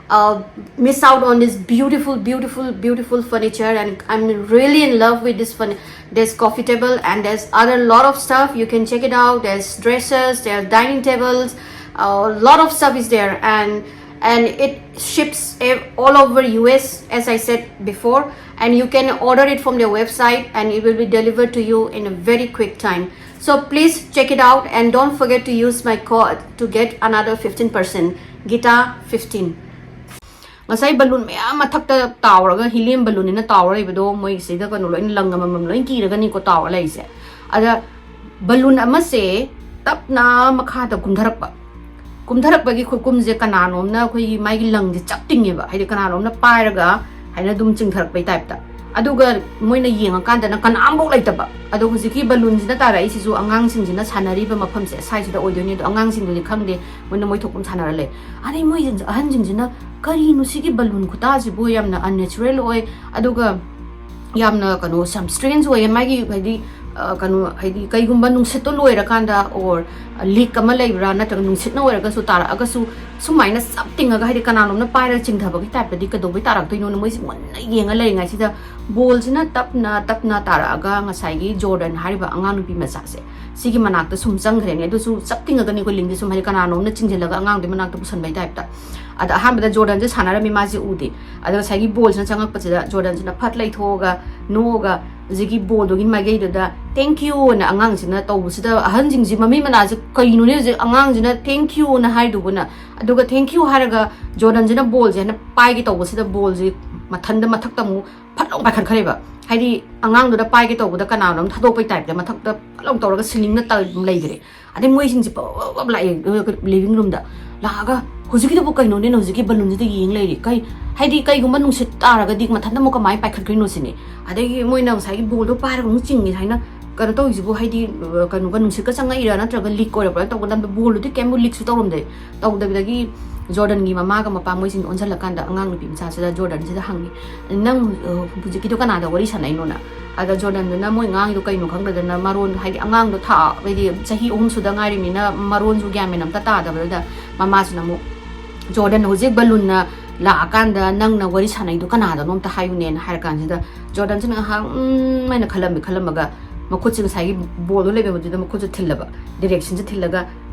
uh, miss out on this beautiful, beautiful, beautiful furniture. And I'm really in love with this furniture. There's coffee table and there's other lot of stuff. You can check it out. There's dressers, there's dining tables, a lot of stuff is there, and and it ships all over U S, as I said before, and you can order it from their website and it will be delivered to you in a very quick time. So please check it out and don't forget to use my code to get another fifteen percent, guitar fifteen. ꯉꯁꯥꯏ ꯕꯂꯨꯟ ꯃꯌꯥꯝ ꯃꯊꯛꯇ ꯇꯥꯎꯔꯒ, helium ꯕꯂꯨꯟꯅꯤꯅ tower ꯂꯩꯕꯗꯣ, ꯃꯣꯏꯁꯤꯗ ꯀꯩꯅꯣ ꯂꯣꯏꯅ ꯂꯪ ꯑꯃꯃꯝ ꯂꯣꯏꯅ ꯀꯤꯔꯒꯅꯤꯀꯣ ꯇꯥꯎꯔ ꯂꯩꯔꯤꯁꯦ. ꯑꯗ ꯕꯂꯨꯟ ꯑꯃꯁꯦ ꯇꯞꯅ ꯃꯈꯥꯗ ꯀꯨꯝꯊꯔꯛꯄ, ꯀꯨꯝꯊꯔꯛꯄꯒꯤ ꯈꯨꯀꯨꯝꯁꯦ ꯀꯅꯥꯅꯣꯝꯅ ꯑꯩꯈꯣꯏꯒꯤ ꯃꯥꯒꯤ ꯂꯪꯁꯦ ꯆꯞ ꯇꯤꯡꯉꯦꯕ, ꯍꯥꯏꯗꯤ ꯀꯅꯥꯅꯣꯝꯅ ꯄꯥꯏꯔꯒ ꯍꯥꯏꯅ ꯑꯗꯨꯝ ꯆꯤꯡꯊꯔꯛꯄꯩ ꯇꯥꯏꯞꯇ꯫ ꯑꯗꯨꯒ ꯃꯣꯏꯅ ꯌꯦꯡꯉꯀꯥꯟꯗꯅ ꯀꯅꯥꯝꯐꯧ ꯂꯩꯇꯕ꯫ ꯑꯗꯣ ꯍꯧꯖꯤꯛꯀꯤ ꯕꯂꯨꯟꯁꯤꯅ ꯇꯥꯔꯛꯏꯁꯤꯁꯨ ꯑꯉꯥꯡꯁꯤꯡꯁꯤꯅ ꯁꯥꯟꯅꯔꯤꯕ ꯃꯐꯝꯁꯦ ꯁ꯭ꯋꯥꯏꯁꯤꯗ ꯑꯣꯏꯗꯣꯏꯅꯦ꯫ ꯑꯗꯣ ꯑꯉꯥꯡꯁꯤꯡꯗꯨꯗꯤ ꯈꯪꯗꯦ, ꯃꯣꯏꯅ ꯃꯣꯏ ꯊꯣꯛꯄ ꯁꯥꯟꯅꯔ ꯂꯩ꯫ ꯑꯗꯩ ꯃꯣꯏ ꯑꯍꯟꯁꯤꯡꯁꯤꯅ, "ꯀꯔꯤꯅꯣ ꯁꯤꯒꯤ ꯕꯂꯨꯟ ꯈꯨꯇꯥꯁꯤꯕꯨ? ꯌꯥꯝꯅ unnatural ꯑꯣꯏ, ꯑꯗꯨꯒ ꯌꯥꯝꯅ ꯀꯩꯅꯣ, ꯌꯥꯝ strange ꯑꯣꯏꯌꯦ ꯃꯥꯒꯤ, ꯍꯥꯏꯗꯤ ꯑ, ꯀꯩꯅꯣ, ꯍꯥꯏꯗꯤ ꯀꯩꯒꯨꯝꯕ ꯅꯨꯡꯁꯤꯠꯇꯣ ꯂꯣꯏꯔꯀꯥꯟꯗ or leak ꯑꯃ ꯂꯩꯕ꯭ꯔꯥ, ꯅꯠꯇ꯭ꯔꯒ ꯅꯨꯡꯁꯤꯠꯅ ꯑꯣꯏꯔꯒꯁꯨ ꯇꯥꯔꯛꯑꯒꯁꯨ ꯁꯨꯃꯥꯏꯅ ꯆꯞ ꯇꯤꯡꯉꯒ, ꯍꯥꯏꯗꯤ ꯀꯅꯥꯅꯣꯝꯅ ꯄꯥꯏꯔꯒ ꯆꯤꯡꯊꯕꯒꯤ type ꯇꯗꯤ ꯀꯩꯗꯧꯕꯩ ꯇꯥꯔꯛꯇꯣꯏꯅꯣꯅ ꯃꯣꯏꯁꯦ ꯃꯨꯟꯅ ꯌꯦꯡꯉ ꯂꯩꯔꯤꯉꯩꯁꯤꯗ, ball ꯁꯤꯅ ꯇꯞꯅ ꯇꯞꯅ ꯇꯥꯔꯛꯑꯒ ꯉꯁꯥꯏꯒꯤ ꯖꯣꯔꯗꯟ ꯍꯥꯏꯔꯤꯕ ꯑꯉꯥꯡ ꯅꯨꯄꯤ ꯃꯆꯥꯁꯦ, ꯁꯤꯒꯤ ꯃꯅꯥꯛꯇ ꯁꯨꯝ ꯆꯪꯈ꯭ꯔꯦꯅꯦ꯫ ꯑꯗꯨꯁꯨ ꯆꯞ ꯇꯤꯡꯉꯒꯅꯤꯀꯣ ꯂꯤꯡꯗꯤ ꯁꯨꯝ, ꯍꯥꯏꯗꯤ ꯀꯅꯥꯅꯣꯝꯅ ꯆꯤꯡꯁꯤꯜꯂꯒ ꯑꯉꯥꯡꯗꯨꯒꯤ ꯃꯅꯥꯛꯇ ꯄꯨꯁꯟꯕꯩ type ꯇ꯫ ꯑꯗ ꯑꯍꯥꯟꯕꯗ ꯖꯣꯔꯗꯟꯁꯦ ꯁꯥꯟꯅꯔꯝꯃꯤ, ꯃꯥꯁꯦ ꯎꯗꯦ꯫ ꯑꯗꯨꯒ ꯉꯁꯥꯏꯒꯤ ball ꯁꯤꯅ ꯆꯪꯉꯛꯄꯁꯤꯗ ꯖꯣꯔꯗꯟꯁꯤꯅ ꯐꯠ ꯂꯩꯊꯣꯛꯑꯒ ꯅꯣꯛꯑꯒ ꯍꯧꯖꯤꯛꯀꯤ ball ꯗꯨꯒꯤ ꯃꯥꯏꯀꯩꯗꯨꯗ "Thank you" ꯅ ꯑꯉꯥꯡꯁꯤꯅ ꯇꯧꯕꯁꯤꯗ, ꯑꯍꯟꯁꯤꯡꯁꯤ ꯃꯃꯤꯠ ꯃꯅꯥꯁꯦ ꯀꯩꯅꯣꯅꯦ ꯍꯧꯖꯤꯛ ꯑꯉꯥꯡꯁꯤꯅ "Thank you" ꯅ ꯍꯥꯏꯗꯨꯕꯨꯅ? ꯑꯗꯨꯒ "Thank you" ꯍꯥꯏꯔꯒ ꯖꯣꯔꯗꯟꯁꯤꯅ ball ꯁꯦ ꯍꯥꯏꯅ ꯄꯥꯏꯒꯦ ꯇꯧꯕꯁꯤꯗ ball ꯁꯦ ꯃꯊꯟꯗ ꯃꯊꯛꯇ ꯑꯃꯨꯛ ꯐꯠ ꯂꯥꯎ ꯄꯥꯏꯈꯠꯈ꯭ꯔꯦꯕ꯫ ꯍꯥꯏꯗꯤ ꯑꯉꯥꯡꯗꯨꯗ ꯄꯥꯏꯒꯦ ꯇꯧꯕꯗ ꯀꯅꯥꯅꯣꯝ ꯊꯥꯗꯣꯛꯄꯩ type ꯇ ꯃꯊꯛꯇ ꯐꯠ ꯂꯥꯎ ꯇꯧꯔꯒ ceiling ꯗ ꯇ-, ꯂꯩꯈ꯭ꯔꯦ꯫ ꯑꯗꯩ ꯃꯣꯏꯁꯤꯡꯁꯦ ꯄꯞ ꯄꯞ ꯂꯥꯛꯑꯦ living room ꯗ꯫ ꯂꯥꯛꯑꯒ "ꯍꯧꯖꯤꯛꯀꯤꯗꯨꯕꯨ ꯀꯩꯅꯣꯅꯦ ꯍꯧꯖꯤꯛꯀꯤ balloon ꯁꯤꯗ ꯌꯦꯡ ꯂꯩꯔꯤ? ꯀꯩ, ꯍꯥꯏꯗꯤ ꯀꯩꯒꯨꯝꯕ ꯅꯨꯡꯁꯤꯠ ꯇꯥꯔꯒꯗꯤ ꯃꯊꯟꯇ ꯑꯃꯨꯛ ꯀꯃꯥꯏꯅ ꯄꯥꯏꯈꯠꯈ꯭ꯔꯤꯅꯣ?" ꯁꯤꯅꯤ꯫ ꯑꯗꯒꯤ ꯃꯣꯏꯅ ꯉꯁꯥꯏꯒꯤ ball ꯗꯣ ꯄꯥꯏꯔꯒ ꯑꯃꯨꯛ ꯆꯤꯡꯉꯤ ꯍꯥꯏꯅ ꯀꯩꯅꯣ ꯇꯧꯔꯤꯁꯤꯕꯨ, ꯍꯥꯏꯗꯤ, ꯑ, ꯀꯩꯅꯣꯒ ꯅꯨꯡꯁꯤꯠꯀ ꯆꯪꯉꯛꯏꯔꯥ ꯅꯠꯇ꯭ꯔꯒ leak ꯑꯣꯏꯔꯛꯄ꯭ꯔꯥ ꯇꯧꯕ ꯃꯇꯝꯗ ball ꯗꯨꯗꯤ ꯀꯩꯝꯕꯨ leak ꯁꯨ ꯇꯧꯔꯝꯗꯦ꯫ ꯇꯧꯗꯕꯗꯒꯤ ꯖꯣꯔꯗꯟꯒꯤ ꯃꯃꯥꯒ ꯃꯄꯥ ꯃꯣꯏꯁꯤꯡ ꯑꯣꯟꯁꯤꯜꯂꯀꯥꯟꯗ ꯑꯉꯥꯡ ꯅꯨꯄꯤ ꯃꯆꯥꯁꯤꯗ ꯖꯣꯔꯗꯟꯁꯤꯗ ꯍꯪꯉꯤ, "ꯅꯪ, ꯑ, ꯍꯧꯖꯤꯛꯀꯤꯗꯣ ꯀꯅꯥꯗ ꯋꯥꯔꯤ ꯁꯥꯟꯅꯩꯅꯣꯅ?" ꯑꯗ ꯖꯣꯔꯗꯟꯗꯨꯅ ꯃꯣꯏ ꯑꯉꯥꯡꯗꯣ ꯀꯩꯅꯣ ꯈꯪꯗꯗꯅ ꯃꯔꯣꯟ, ꯍꯥꯏꯗꯤ ꯑꯉꯥꯡꯗꯣ ꯊꯥ, ꯍꯥꯏꯗꯤ ꯆꯍꯤ ꯑꯍꯨꯝ ꯁꯨꯗ ꯉꯥꯏꯔꯤꯕꯅꯤꯅ ꯃꯔꯣꯟꯁꯨ ꯒ꯭ꯌꯥꯟ ꯃꯦꯟ ꯑꯝꯇ ꯇꯥꯗꯕꯗꯨꯗ ꯃꯃꯥꯁꯤꯅ ꯑꯃꯨꯛ, "ꯖꯣꯔꯗꯟ, ꯍꯧꯖꯤꯛ balloon ꯅ ꯂꯥꯛꯑꯀꯥꯟꯗ ꯅꯪꯅ ꯋꯥꯔꯤ ꯁꯥꯟꯅꯩꯗꯣ ꯀꯅꯥꯗꯅꯣ ꯑꯝꯇ ꯍꯥꯏꯌꯨꯅꯦꯅ" ꯍꯥꯏꯔ ꯀꯥꯟꯁꯤꯗ ꯖꯣꯔꯗꯟꯁꯤꯅ ꯉꯥꯏꯍꯥꯛ, "ꯎꯝ" ꯍꯥꯏꯅ ꯈꯜꯂꯝꯃꯤ, ꯈꯜꯂꯝꯃꯒ ꯃꯈꯨꯠꯁꯦ ꯉꯁꯥꯏꯒꯤ ball ꯗꯣ ꯂꯩꯕꯗꯨꯗ ꯃꯈꯨꯠꯁꯦ ꯊꯤꯜꯂꯕ, direction ꯁꯦ ꯊꯤꯜꯂꯒ,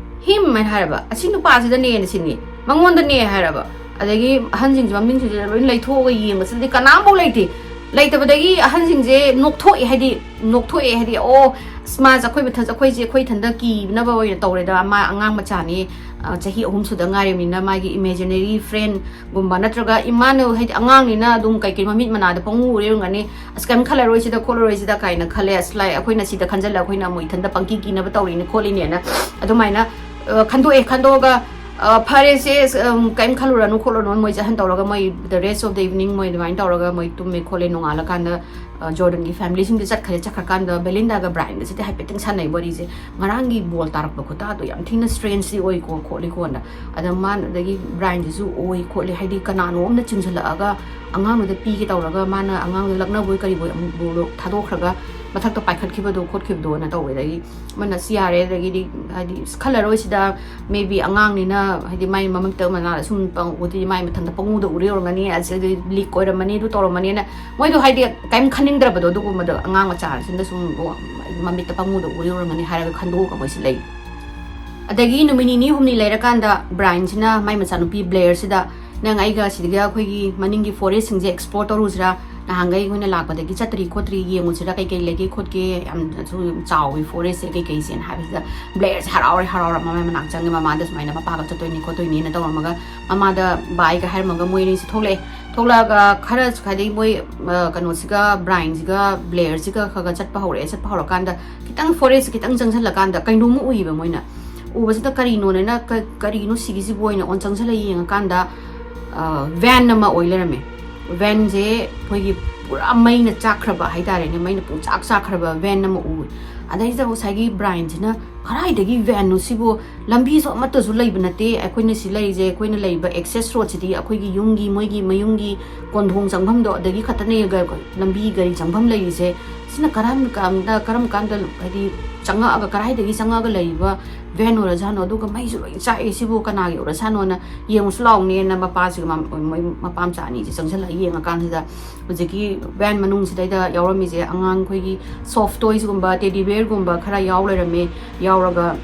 "Him" ꯍꯥꯏꯅ ꯍꯥꯏꯔꯕ, "ꯑꯁꯤ ꯅꯨꯄꯥꯁꯤꯗꯅꯦꯅ" ꯁꯤꯅꯤ, "ꯃꯉꯣꯟꯗꯅꯦ" ꯍꯥꯏꯔꯕ꯫ ꯑꯗꯒꯤ ꯑꯍꯟꯁꯤꯡꯁꯦ ꯃꯃꯤꯡꯁꯤꯡꯁꯦ ꯂꯣꯏ ꯂꯩꯊꯣꯛꯑꯒ ꯌꯦꯡꯕꯁꯤꯗꯗꯤ ꯀꯅꯥꯝꯐꯥꯎ ꯂꯩꯇꯦ꯫ ꯂꯩꯇꯕꯗꯒꯤ ꯑꯍꯟꯁꯤꯡꯁꯦ ꯅꯣꯛꯊꯣꯛꯑꯦ, ꯍꯥꯏꯗꯤ ꯅꯣꯛꯊꯣꯛꯑꯦ, ꯍꯥꯏꯗꯤ, "ꯑꯣ, ꯑꯁ, ꯃꯥꯁꯦ ꯑꯩꯈꯣꯏ ꯃꯊꯛ-, ꯑꯩꯈꯣꯏꯁꯦ ꯑꯩꯈꯣꯏ ꯏꯊꯟꯇ ꯀꯤꯅꯕ ꯑꯣꯏꯅ ꯇꯧꯔꯦꯗ, ꯃꯥ ꯑꯉꯥꯡ ꯃꯆꯥꯅꯤ, ꯑ, ꯆꯍꯤ ꯑꯍꯨꯝ ꯁꯨꯗ ꯉꯥꯏꯔꯤꯕꯅꯤꯅ ꯃꯥꯒꯤ imaginary friend ꯒꯨꯝꯕ, ꯅꯠꯇ꯭ꯔꯒ ꯏꯃꯥꯅ, ꯍꯥꯏꯗꯤ ꯑꯉꯥꯡꯅꯤꯅ ꯑꯗꯨꯝ ꯀꯩ ꯀꯩ ꯃꯃꯤꯠ ꯃꯅꯥꯗ ꯄꯪꯎ ꯎꯔꯦ ꯑꯣꯏꯔꯝꯒꯅꯤ, ꯑꯁ, ꯀꯩꯝ ꯈꯜꯂꯔꯣꯏꯁꯤꯗ ꯈꯣꯠꯂꯔꯣꯏꯁꯤꯗ" ꯀꯥꯏꯅ ꯈꯜꯂꯦ꯫ ꯑꯁ, ꯂꯥꯏ, ꯑꯩꯈꯣꯏꯅ ꯁꯤꯗ ꯈꯟꯖꯜꯂ ꯑꯩꯈꯣꯏꯅ ꯑꯃꯨꯛ ꯏꯊꯟꯇ ꯄꯪꯀꯤ ꯀꯤꯅꯕ ꯇꯧꯔꯤꯅꯤ ꯈꯣꯠꯂꯤꯅꯦꯅ ꯑꯗꯨꯃꯥꯏꯅ, ꯑ, ꯈꯟꯗꯣꯛꯑꯦ꯫ ꯈꯟꯗꯣꯛꯑꯒ, ꯑ, "ꯐꯔꯦꯁꯦ, ꯑꯁ, ꯑꯝ, ꯀꯩꯝ ꯈꯜꯂꯨꯔꯅꯨ ꯈꯣꯠꯂꯨꯔꯅꯨ", ꯃꯣꯏꯁꯦ ꯑꯍꯟ ꯇꯧꯔꯒ ꯃꯣꯏ the rest of the evening ꯃꯣꯏ ꯑꯗꯨꯃꯥꯏꯅ ꯇꯧꯔꯒ ꯃꯣꯏ ꯇꯨꯝꯃꯦ ꯈꯣꯠꯂꯦ꯫ ꯅꯣꯡꯉꯥꯜꯂꯀꯥꯟꯗ, ꯑ, ꯖꯣꯔꯗꯟꯒꯤ family ꯁꯤꯡꯗꯤ ꯆꯠꯈ꯭ꯔꯦ꯫ ꯆꯠꯈ꯭ꯔꯀꯥꯟꯗ ꯕꯦꯂꯤꯟꯗꯥꯒ ꯕ꯭ꯔꯥꯏꯟꯒꯁꯤꯗꯤ ꯍꯥꯏꯐꯦꯠꯇꯪ ꯁꯥꯟꯅꯩ ꯋꯥꯔꯤꯁꯦ, "ꯉꯔꯥꯡꯒꯤ ball ꯇꯥꯔꯛꯄ ꯈꯨꯇꯥꯗꯣ ꯌꯥꯝ ꯊꯤꯅ strange ꯗꯤ ꯑꯣꯏꯀꯣ ꯈꯣꯠꯂꯤꯀꯣꯅ"꯫ ꯑꯗ ꯃꯥꯅ, ꯑꯗꯒꯤ ꯕ꯭ꯔꯥꯏꯟꯁꯤꯁꯨ ꯑꯣꯏ ꯈꯣꯠꯂꯤ, ꯍꯥꯏꯗꯤ ꯀꯅꯥꯅꯣ ꯑꯃꯅ ꯆꯤꯡꯁꯤꯜꯂꯛꯑꯒ ꯑꯉꯥꯡꯗꯨꯗ ꯄꯤꯒꯦ ꯇꯧꯔꯒ ꯃꯥꯅ ꯑꯉꯥꯡꯗꯣ ꯂꯛꯅꯕꯣꯏ ꯀꯔꯤꯕꯣꯏ ꯑꯃꯨꯛ ball ꯗꯣ ꯊꯥꯗꯣꯛꯈ꯭ꯔꯒ ꯃꯊꯛꯇ ꯄꯥꯏꯈꯠꯈꯤꯕꯗꯣ ꯈꯣꯠꯈꯤꯕꯗꯣꯅ ꯇꯧꯋꯦ꯫ ꯑꯗꯒꯤ ꯑꯃꯅ ꯁꯤ ꯌꯥꯔꯦ, ꯑꯗꯒꯤꯗꯤ ꯍꯥꯏꯗꯤ ꯑꯁ, ꯈꯜꯂꯔꯣꯏ ꯁꯤꯗ, maybe ꯑꯉꯥꯡꯅꯤꯅ ꯍꯥꯏꯗꯤ ꯃꯥꯏ ꯃꯃꯤꯠꯇ ꯃꯅꯥꯗ ꯁꯨꯝ ꯄꯪ-, ꯎꯗꯤ ꯃꯥꯏ ꯃꯊꯟꯇ ꯄꯪꯎꯗ ꯎꯔꯤ ꯑꯣꯏꯔꯝꯒꯅꯤ, ꯑꯁꯤꯗꯤ ꯂꯤꯛ ꯑꯣꯏꯔꯝꯃꯅꯤ, ꯑꯗꯨ ꯇꯧꯔꯝꯃꯅꯤꯅ ꯃꯣꯏꯗꯣ ꯍꯥꯏꯗꯤ ꯀꯔꯤꯝ ꯈꯟꯅꯤꯡꯗ꯭ꯔꯕꯗꯣ, ꯑꯗꯨꯒꯨꯝꯕꯗꯣ ꯑꯉꯥꯡ ꯃꯆꯥꯁꯤꯡꯗ ꯁꯨꯝ ꯃꯃꯤꯠꯇ ꯄꯪꯎꯗ ꯎꯔꯤ ꯑꯣꯏꯔꯝꯒꯅꯤ ꯍꯥꯏꯔꯒ ꯈꯟꯗꯣꯛꯑꯒ ꯃꯣꯏꯁꯤ ꯂꯩ꯫ ꯑꯗꯒꯤ ꯅꯨꯃꯤꯠ ꯅꯤꯅꯤ ꯍꯨꯝꯅꯤ ꯂꯩꯔꯀꯥꯟꯗ ꯕ꯭ꯔꯥꯏꯟꯁꯤꯅ ꯃꯥꯏ ꯃꯆꯥꯅꯨꯄꯤ ꯕ꯭ꯂꯦꯌꯔꯁꯤꯗ, "ꯅꯪ ꯑꯩꯒ ꯁꯤꯗꯒꯤ ꯑꯩꯈꯣꯏꯒꯤ ꯃꯅꯤꯡꯒꯤ ꯐꯣꯔꯦꯁꯁꯤꯡꯁꯦ ꯑꯦꯛꯁꯄ꯭ꯂꯣꯔ ꯇꯧꯔꯨꯁꯤꯔꯥ? ꯅꯍꯥꯟꯈꯩ ꯑꯩꯈꯣꯏꯅ ꯂꯥꯛꯄꯗꯒꯤ ꯆꯠꯇ꯭ꯔꯤ ꯈꯣꯠꯇ꯭ꯔꯤ ꯌꯦꯡꯉꯨꯁꯤꯔꯥ, ꯀꯩꯀꯩ ꯂꯩꯒꯦ ꯈꯣꯠꯀꯦ, ꯌꯥꯝꯅꯁꯨ ꯆꯥꯎꯋꯤ ꯐꯣꯔꯦꯁꯁꯦ ꯀꯩꯀꯩꯁꯦꯅ" ꯍꯥꯏꯕꯁꯤꯗ ꯕ꯭ꯂꯦꯌꯔꯁꯦ ꯍꯔꯥꯎꯔꯦ, ꯍꯔꯥꯎꯔ ꯃꯃꯥꯏ ꯃꯅꯥꯛ ꯆꯪꯉꯦ꯫ ꯃꯃꯥꯗ ꯁꯨꯃꯥꯏꯅ ꯃꯄꯥꯒ ꯆꯠꯇꯣꯏꯅꯤ ꯈꯣꯠꯇꯣꯏꯅꯤꯅ ꯇꯧꯔꯝꯃꯒ ꯃꯃꯥꯗ ꯕꯥꯏꯒ ꯍꯥꯏꯔꯝꯃꯒ ꯃꯣꯏ ꯑꯅꯤꯁꯦ ꯊꯣꯛꯂꯛꯑꯦ꯫ ꯊꯣꯛꯂꯛꯑꯒ ꯈꯔ ꯍꯥꯏꯗꯤ ꯃꯣꯏ, ꯑ, ꯀꯩꯅꯣꯁꯤꯒ, ꯕ꯭ꯔꯥꯏꯟꯁꯤꯒ ꯕ꯭ꯂꯦꯌꯔꯁꯤꯒ ꯈꯔ ꯈꯔ ꯆꯠꯄ ꯍꯧꯔꯛꯑꯦ꯫ ꯆꯠꯄ ꯍꯧꯔꯀꯥꯟꯗ ꯈꯤꯇꯪ ꯐꯣꯔꯦꯁ ꯈꯤꯇꯪ ꯆꯪꯁꯤꯜꯂꯀꯥꯟꯗ ꯀꯩꯅꯣꯝꯃ ꯎꯏꯌꯦꯕ ꯃꯣꯏꯅ꯫ ꯎꯕꯁꯤꯗ ꯀꯔꯤꯅꯣꯅꯦꯅ, "ꯀ-, ꯀꯔꯤꯅꯣ ꯁꯤꯒꯤꯁꯤꯕꯨ?" ꯑꯣꯏꯅ ꯑꯣꯟ ꯆꯪꯁꯤꯜꯂ ꯌꯦꯡꯉꯀꯥꯟꯗ, ꯑ, ꯚꯦꯟ ꯑꯃ ꯑꯣꯏ ꯂꯩꯔꯝꯃꯦ꯫ ꯚꯦꯟꯁꯦ ꯑꯩꯈꯣꯏꯒꯤ ꯄꯨꯔꯥ ꯃꯩꯅ ꯆꯥꯛꯈ꯭ꯔꯕ ꯍꯥꯏꯇꯥꯔꯦꯅꯦ, ꯃꯩꯅ ꯄꯨꯡꯆꯥꯛ ꯆꯥꯛꯈ꯭ꯔꯕ ꯚꯦꯟ ꯑꯃ ꯎꯏ꯫ ꯑꯗꯩꯁꯤꯗ ꯉꯁꯥꯏꯒꯤ ꯕ꯭ꯔꯥꯏꯟꯁꯤꯅ, "ꯀꯗꯥꯏꯗꯒꯤ ꯚꯦꯟꯅꯣ ꯁꯤꯕꯨ? ꯂꯝꯕꯤꯁꯨ ꯑꯃꯠꯇꯁꯨ ꯂꯩꯕ ꯅꯠꯇꯦ꯫ ꯑꯩꯈꯣꯏꯅ ꯁꯤ ꯂꯩꯔꯤꯁꯦ, ꯑꯩꯈꯣꯏꯅ ꯂꯩꯔꯤꯕ ꯑꯦꯛꯁꯦꯁ ꯔꯣꯗꯁꯤꯗꯤ ꯑꯩꯈꯣꯏꯒꯤ ꯌꯨꯝꯒꯤ, ꯃꯣꯏꯒꯤ ꯃꯌꯨꯝꯒꯤ ꯀꯣꯟꯊꯣꯡ ꯆꯪꯐꯝꯗꯣ ꯑꯗꯒꯤ ꯈꯛꯇꯅꯦ ꯒ-, ꯂꯝꯕꯤ ꯒꯥꯔꯤ ꯆꯪꯐꯝ ꯂꯩꯔꯤꯁꯦ꯫ ꯁꯤꯅ ꯀꯔꯝ ꯀꯥꯟꯗ, ꯀꯔꯝ ꯀꯥꯟꯗ ꯍꯥꯏꯗꯤ ꯆꯪꯉꯛꯑꯒ, ꯀꯗꯥꯏꯗꯒꯤ ꯆꯪꯉꯛꯑꯒ ꯂꯩꯔꯤꯕ ꯚꯦꯟ ꯑꯣꯏꯔꯖꯥꯠꯅꯣ? ꯑꯗꯨꯒ ꯃꯩꯁꯨ ꯂꯣꯏ ꯆꯥꯛꯑꯦ, ꯁꯤꯕꯨ ꯀꯅꯥꯒꯤ ꯑꯣꯏꯔꯖꯥꯠꯅꯣꯅ ꯌꯦꯡꯉꯨꯁꯤ ꯂꯥꯎꯅꯦꯅ" ꯃꯄꯥꯁꯤꯒ ꯃ-, ꯃꯣꯏ ꯃꯄꯥ ꯃꯆꯥ ꯑꯅꯤꯁꯦ ꯆꯪꯁꯤꯜꯂꯒ ꯌꯦꯡꯉꯀꯥꯟꯁꯤꯗ ꯍꯧꯖꯤꯛꯀꯤ ꯚꯦꯟ ꯃꯅꯨꯡꯁꯤꯗꯩꯗ ꯌꯥꯎꯔꯝꯃꯤꯁꯦ ꯑꯉꯥꯡ ꯑꯩꯈꯣꯏꯒꯤ ꯁꯣꯐ ꯇꯣꯏꯁꯒꯨꯝꯕ, ꯇꯦꯗꯤ ꯕꯤꯌꯔꯒꯨꯝꯕ ꯈꯔ ꯌꯥꯎ ꯂꯩꯔꯝꯃꯦ꯫ ꯌꯥꯎꯔꯒ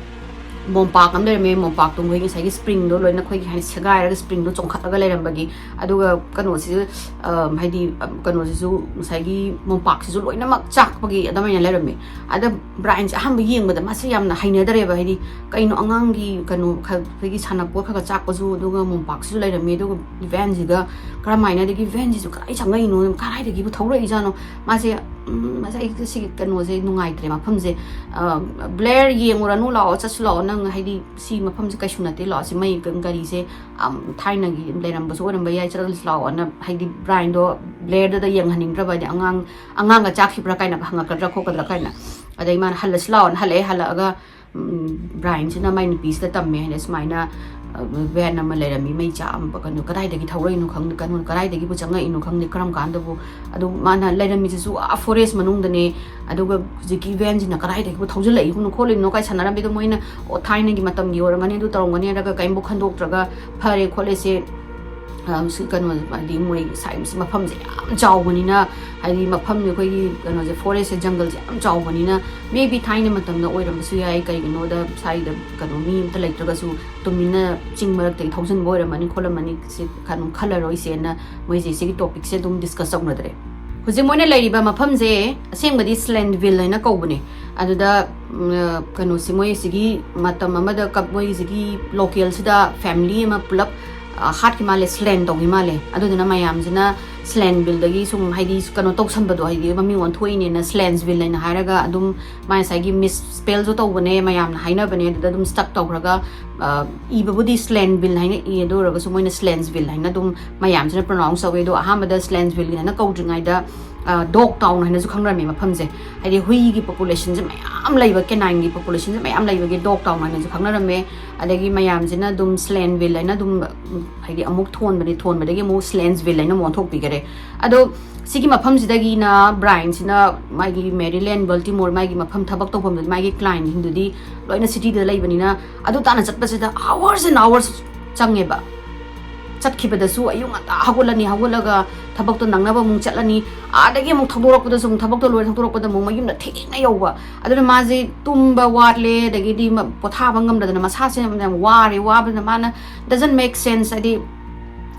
ꯃꯣꯝꯄꯥꯛ ꯑꯃ ꯂꯩꯔꯝꯃꯦ꯫ ꯃꯣꯝꯄꯥꯛꯇꯣ ꯑꯩꯈꯣꯏꯒꯤ ꯉꯁꯥꯏꯒꯤ ꯁ꯭ꯄ꯭ꯔꯤꯡꯗꯣ ꯂꯣꯏꯅ ꯑꯩꯈꯣꯏꯒꯤ ꯍꯥꯏꯅ ꯁꯦꯒꯥꯏꯔꯒ ꯁ꯭ꯄ꯭ꯔꯤꯡꯗꯣ ꯆꯣꯡꯈꯠꯂꯒ ꯂꯩꯔꯝꯕꯒꯤ, ꯑꯗꯨꯒ ꯀꯩꯅꯣꯁꯤꯁꯨ, ꯑ, ꯍꯥꯏꯗꯤ, ꯑ, ꯀꯩꯅꯣꯁꯤꯁꯨ, ꯉꯁꯥꯏꯒꯤ ꯃꯣꯝꯄꯥꯛꯁꯤꯁꯨ ꯂꯣꯏꯅꯃꯛ ꯆꯥꯛꯄꯒꯤ ꯑꯗꯨꯃꯥꯏꯅ ꯂꯩꯔꯝꯃꯦ꯫ ꯑꯗ ꯕ꯭ꯔꯥꯏꯟꯁꯦ ꯑꯍꯥꯟꯕ ꯌꯦꯡꯕꯗ ꯃꯥꯁꯦ ꯌꯥꯝꯅ ꯍꯩꯅꯗꯔꯦꯕ, ꯍꯥꯏꯗꯤ ꯀꯩꯅꯣ ꯑꯉꯥꯡꯒꯤ ꯀꯩꯅꯣ ꯈ-, ꯑꯩꯈꯣꯏꯒꯤ ꯁꯥꯟꯅꯄꯣꯠ ꯈꯔ ꯈꯔ ꯆꯥꯛꯄꯁꯨ, ꯑꯗꯨꯒ ꯃꯣꯝꯄꯥꯛꯁꯤꯁꯨ ꯂꯩꯔꯝꯃꯦ, ꯑꯗꯨꯒ ꯚꯦꯟꯁꯤꯒ ꯀꯔꯝꯍꯥꯏꯅ, ꯑꯗꯒꯤ ꯚꯦꯟꯁꯤꯁꯨ ꯀꯗꯥꯏ ꯆꯪꯉꯛꯏꯅꯣ, ꯀꯗꯥꯏꯗꯒꯤꯕꯨ ꯊꯧꯔꯛꯏꯖꯥꯠꯅꯣ? ꯃꯥꯁꯦ, ꯎꯝ, ꯃꯁꯤ ꯑꯩ ꯁꯤꯒꯤ ꯀꯩꯅꯣꯁꯦ ꯅꯨꯡꯉꯥꯏꯇ꯭ꯔꯦ, ꯃꯐꯝꯁꯦ, ꯑ, "ꯕ꯭ꯂꯦꯌꯔ, ꯌꯦꯡꯉꯨꯔꯅꯨ, ꯂꯥꯛꯑꯣ, ꯆꯠꯁꯤ ꯂꯥꯛꯑꯣ, ꯅꯪ ꯍꯥꯏꯗꯤ ꯁꯤ ꯃꯐꯝꯁꯦ ꯀꯩꯁꯨ ꯅꯠꯇꯦ, ꯂꯥꯛꯑꯣ, ꯁꯤ ꯃꯩ ꯒꯥꯔꯤꯁꯦ, ꯑꯝ, ꯊꯥꯏꯅꯒꯤ ꯂꯩꯔꯝꯕꯁꯨ ꯑꯣꯏꯔꯝꯕ ꯌꯥꯏ, ꯆꯠꯂꯁꯤ ꯂꯥꯛꯑꯣꯅ", ꯍꯥꯏꯗꯤ ꯕ꯭ꯔꯥꯏꯟꯗꯣ ꯕ꯭ꯂꯦꯌꯔꯗꯨꯗ ꯌꯦꯡꯍꯟꯅꯤꯡꯗ꯭ꯔꯕ, ꯍꯥꯏꯗꯤ ꯑꯉꯥꯡ, ꯑꯉꯥꯡꯒ ꯆꯥꯛꯈꯤꯕ꯭ꯔꯥ ꯀꯥꯏꯅ ꯍꯪꯉꯛꯀꯗ꯭ꯔꯥ ꯈꯣꯠꯀꯗ꯭ꯔꯥ ꯀꯥꯏꯅ꯫ ꯑꯗꯩ ꯃꯥꯅ "ꯍꯜꯂꯁꯤ ꯂꯥꯛꯑꯣꯅ" ꯍꯜꯂꯛꯑꯦ꯫ ꯍꯜꯂꯛꯑꯒ, ꯎꯝ, ꯕ꯭ꯔꯥꯏꯟꯁꯤꯅ ꯃꯥꯏ ꯅꯨꯄꯤꯁꯤꯗ ꯇꯝꯃꯦ ꯍꯥꯏꯅ ꯁꯨꯃꯥꯏꯅ, ꯚꯦꯟ ꯑꯃ ꯂꯩꯔꯝꯃꯤ, ꯃꯩ ꯆꯥꯛꯑꯝꯕ, ꯀꯩꯅꯣ, ꯀꯗꯥꯏꯗꯒꯤ ꯊꯧꯔꯛꯏꯅꯣ ꯈꯪꯗꯦ, ꯀꯩꯅꯣ, ꯀꯗꯥꯏꯗꯒꯤꯕꯨ ꯆꯪꯉꯛꯏꯅꯣ ꯈꯪꯗꯦ, ꯀꯔꯝ ꯀꯥꯟꯗꯕꯨ꯫ ꯑꯗꯨ ꯃꯥꯅ ꯂꯩꯔꯝꯃꯤꯁꯤꯁꯨ ꯑꯥ ꯐꯣꯔꯦꯁ ꯃꯅꯨꯡꯗꯅꯦ꯫ ꯑꯗꯨꯒ ꯍꯧꯖꯤꯛꯀꯤ ꯚꯦꯟꯁꯤꯅ ꯀꯗꯥꯏꯗꯒꯤꯕꯨ ꯊꯧꯖꯤꯜꯂꯛꯏꯕꯅꯣ ꯈꯣꯠꯂꯤꯕꯅꯣ ꯀꯥꯏ ꯁꯥꯟꯅꯔꯝꯃꯤꯗꯣ, ꯃꯣꯏꯅ, "ꯑꯣ, ꯊꯥꯏꯅꯒꯤ ꯃꯇꯝꯒꯤ ꯑꯣꯏꯔꯝꯒꯅꯤ, ꯑꯗꯨ ꯇꯧꯔꯝꯒꯅꯤ" ꯍꯥꯏꯔꯒ ꯀꯔꯤꯝꯕꯨ ꯈꯟꯗꯣꯛꯇ꯭ꯔꯒ, "ꯐꯔꯦ ꯈꯣꯠꯂꯦ ꯁꯦ, ꯑ, ꯁꯤ ꯀꯩꯅꯣ, ꯍꯥꯏꯗꯤ ꯃꯣꯏ ꯁꯥꯏ-, ꯁꯤ ꯃꯐꯝꯁꯦ ꯌꯥꯝ ꯆꯥꯎꯕꯅꯤꯅ, ꯍꯥꯏꯗꯤ ꯃꯐꯝ, ꯑꯩꯈꯣꯏꯒꯤ ꯀꯩꯅꯣꯁꯦ, ꯐꯣꯔꯦꯁꯁꯦ, ꯖꯪꯒꯜꯁꯦ ꯌꯥꯝ ꯆꯥꯎꯕꯅꯤꯅ, maybe ꯊꯥꯏꯅ ꯃꯇꯝꯗ ꯑꯣꯏꯔꯝꯕꯁꯨ ꯌꯥꯏ, ꯀꯩꯒꯤꯅꯣꯗ ꯁ꯭ꯋꯥꯏꯗ ꯀꯩꯅꯣ ꯃꯤ ꯑꯝꯇ ꯂꯩꯇ꯭ꯔꯒꯁꯨ ꯇꯨꯃꯤꯟꯅ ꯆꯤꯡ ꯃꯔꯛꯇꯒꯤ ꯊꯧꯖꯤꯟꯕ ꯑꯣꯏꯔꯝꯃꯅꯤ ꯈꯣꯠꯂꯝꯃꯅꯤ, ꯁꯤ ꯑꯗꯨꯝ ꯈꯜꯂꯔꯣꯏꯁꯦꯅ ꯃꯣꯏꯁꯦ ꯁꯤꯒꯤ ꯇꯣꯄꯤꯛꯁꯦ ꯑꯗꯨꯝ ꯗꯤꯁꯀꯁ ꯇꯧꯅꯗ꯭ꯔꯦ꯫ ꯍꯧꯖꯤꯛ ꯃꯣꯏꯅ ꯂꯩꯔꯤꯕ ꯃꯐꯝꯁꯦ ꯑꯁꯦꯡꯕꯗꯤ ꯁ꯭ꯂꯦꯟꯚꯤꯜ ꯍꯥꯏꯅ ꯀꯧꯕꯅꯦ꯫ ꯑꯗꯨꯗ, ꯎꯝ, ꯀꯩꯅꯣꯁꯤ, ꯃꯣꯏꯁꯤꯒꯤ ꯃꯇꯝ ꯑꯃꯗ ꯀꯞ-, ꯃꯣꯏꯁꯤꯒꯤ ꯂꯣꯀꯦꯜꯁꯤꯗ ꯐꯦꯃꯤꯂꯤ ꯑꯃ ꯄꯨꯂꯞ, ꯑ, ꯍꯥꯠꯈꯤ ꯃꯥꯜꯂꯦ, ꯁ꯭ꯂꯦꯟ ꯇꯧꯈꯤ ꯃꯥꯜꯂꯦ꯫ ꯑꯗꯨꯗꯨꯅ ꯃꯌꯥꯝꯁꯤꯅ ꯁ꯭ꯂꯦꯟꯚꯤꯜꯗꯒꯤ ꯁꯨꯝ, ꯍꯥꯏꯗꯤ, ꯀꯩꯅꯣ ꯇꯧꯁꯟꯕꯗꯣ, ꯍꯥꯏꯗꯤ ꯃꯃꯤꯡ ꯑꯣꯟꯊꯣꯛꯏꯅꯦꯅ ꯁ꯭ꯂꯦꯟꯁꯚꯤꯜ ꯍꯥꯏꯅ ꯍꯥꯏꯔꯒ ꯑꯗꯨꯝ ꯃꯥꯏ ꯉꯁꯥꯏꯒꯤ ꯃꯤꯁ ꯁ꯭ꯄꯦꯜꯁꯨ ꯇꯧꯕꯅꯦ, ꯃꯌꯥꯝꯅ ꯍꯥꯏꯅꯕꯅꯦ, ꯑꯗꯨꯗ ꯑꯗꯨꯝ ꯁ꯭ꯇꯛ ꯇꯧꯈ꯭ꯔꯒ, ꯑ, ꯏꯕꯕꯨꯗꯤ ꯁ꯭ꯂꯦꯟꯚꯤꯜ ꯍꯥꯏꯅ ꯏ, ꯑꯗꯨ ꯑꯣꯏꯔꯒꯁꯨ ꯃꯣꯏꯅ ꯁ꯭ꯂꯦꯟꯁꯚꯤꯜ ꯍꯥꯏꯅ ꯑꯗꯨꯝ ꯃꯌꯥꯝꯁꯤꯅ ꯄ꯭ꯔꯣꯅꯥꯎꯟꯁ ꯇꯧꯋꯦ꯫ ꯑꯗꯣ ꯑꯍꯥꯟꯕꯗ ꯁ꯭ꯂꯦꯟꯁꯚꯤꯜ ꯍꯥꯏꯅ ꯀꯧꯗ꯭ꯔꯤꯉꯩꯗ, ꯑ, ꯗꯣꯒ ꯇꯥꯎꯟ ꯍꯥꯏꯅꯁꯨ ꯈꯪꯅꯔꯝꯃꯤ ꯃꯐꯝꯁꯦ꯫ ꯍꯥꯏꯗꯤ ꯍꯨꯏꯒꯤ ꯄꯣꯄꯨꯂꯦꯁꯟꯁꯦ ꯃꯌꯥꯝ ꯂꯩꯕ, ꯀꯦꯅꯥꯏꯟꯒꯤ ꯄꯣꯄꯨꯂꯦꯁꯟꯁꯦ ꯃꯌꯥꯝ ꯂꯩꯕꯒꯤ ꯗꯣꯒ ꯇꯥꯎꯟ ꯍꯥꯏꯅꯁꯨ ꯈꯪꯅꯔꯝꯃꯦ꯫ ꯑꯗꯒꯤ ꯃꯌꯥꯝꯁꯤꯅ ꯑꯗꯨꯝ ꯁ꯭ꯂꯦꯟꯚꯤꯜ ꯍꯥꯏꯅ ꯑꯗꯨꯝ, ꯎꯝ, ꯍꯥꯏꯗꯤ ꯑꯃꯨꯛ ꯊꯣꯟꯕꯗꯤ, ꯊꯣꯟꯕꯗꯒꯤ ꯑꯃꯨꯛ ꯁ꯭ꯂꯦꯟꯁꯚꯤꯜ ꯍꯥꯏꯅ ꯑꯃꯨꯛ ꯑꯣꯟꯊꯣꯛꯄꯤꯈꯔꯦ꯫ ꯑꯗꯣ ꯁꯤꯒꯤ ꯃꯐꯝꯁꯤꯗꯒꯤꯅ ꯕ꯭ꯔꯥꯏꯟꯁꯤꯅ ꯃꯥꯒꯤ ꯃꯦꯔꯤꯂꯦꯟ, ꯕꯜꯇꯤꯃꯣꯔ, ꯃꯥꯒꯤ ꯃꯐꯝ ꯊꯕꯛ ꯇꯧꯐꯝꯗꯨꯗꯤ, ꯃꯥꯒꯤ ꯀ꯭ꯂꯥꯏꯟꯁꯤꯡꯗꯨꯗꯤ ꯂꯣꯏꯅ ꯁꯤꯇꯤꯗ ꯂꯩꯕꯅꯤꯅ, ꯑꯗꯨ ꯇꯥꯅ ꯆꯠꯄꯁꯤꯗ hours and hours ꯆꯪꯉꯦꯕ꯫ ꯆꯠꯈꯤꯕꯗꯁꯨ ꯑꯌꯨꯛ ꯉꯟꯇꯥ ꯍꯧꯒꯠꯂꯅꯤ, ꯍꯧꯒꯠꯂꯒ ꯊꯕꯛꯇꯣ ꯅꯪꯅꯕ ꯑꯃꯨꯛ ꯆꯠꯂꯅꯤ, ꯑꯥꯗꯒꯤ ꯑꯃꯨꯛ ꯊꯧꯗꯣꯔꯛꯄꯗꯁꯨ ꯑꯃꯨꯛ, ꯊꯕꯛꯇꯣ ꯂꯣꯏꯔ ꯊꯧꯗꯣꯔꯛꯄꯗ ꯑꯃꯨꯛ ꯃꯌꯨꯝꯗ ꯊꯦꯡꯅ ꯌꯧꯕ꯫ ꯑꯗꯨꯅ ꯃꯥꯁꯦ ꯇꯨꯝꯕ ꯋꯥꯠꯂꯦ, ꯑꯗꯒꯤꯗꯤ ꯃ-, ꯄꯣꯊꯥꯕ ꯉꯝꯗꯗꯅ ꯃꯁꯥꯁꯦ ꯌꯥꯝ ꯋꯥꯔꯦ, ꯋꯥꯕꯅ ꯃꯥꯅ doesn't make sense, ꯍꯥꯏꯗꯤ,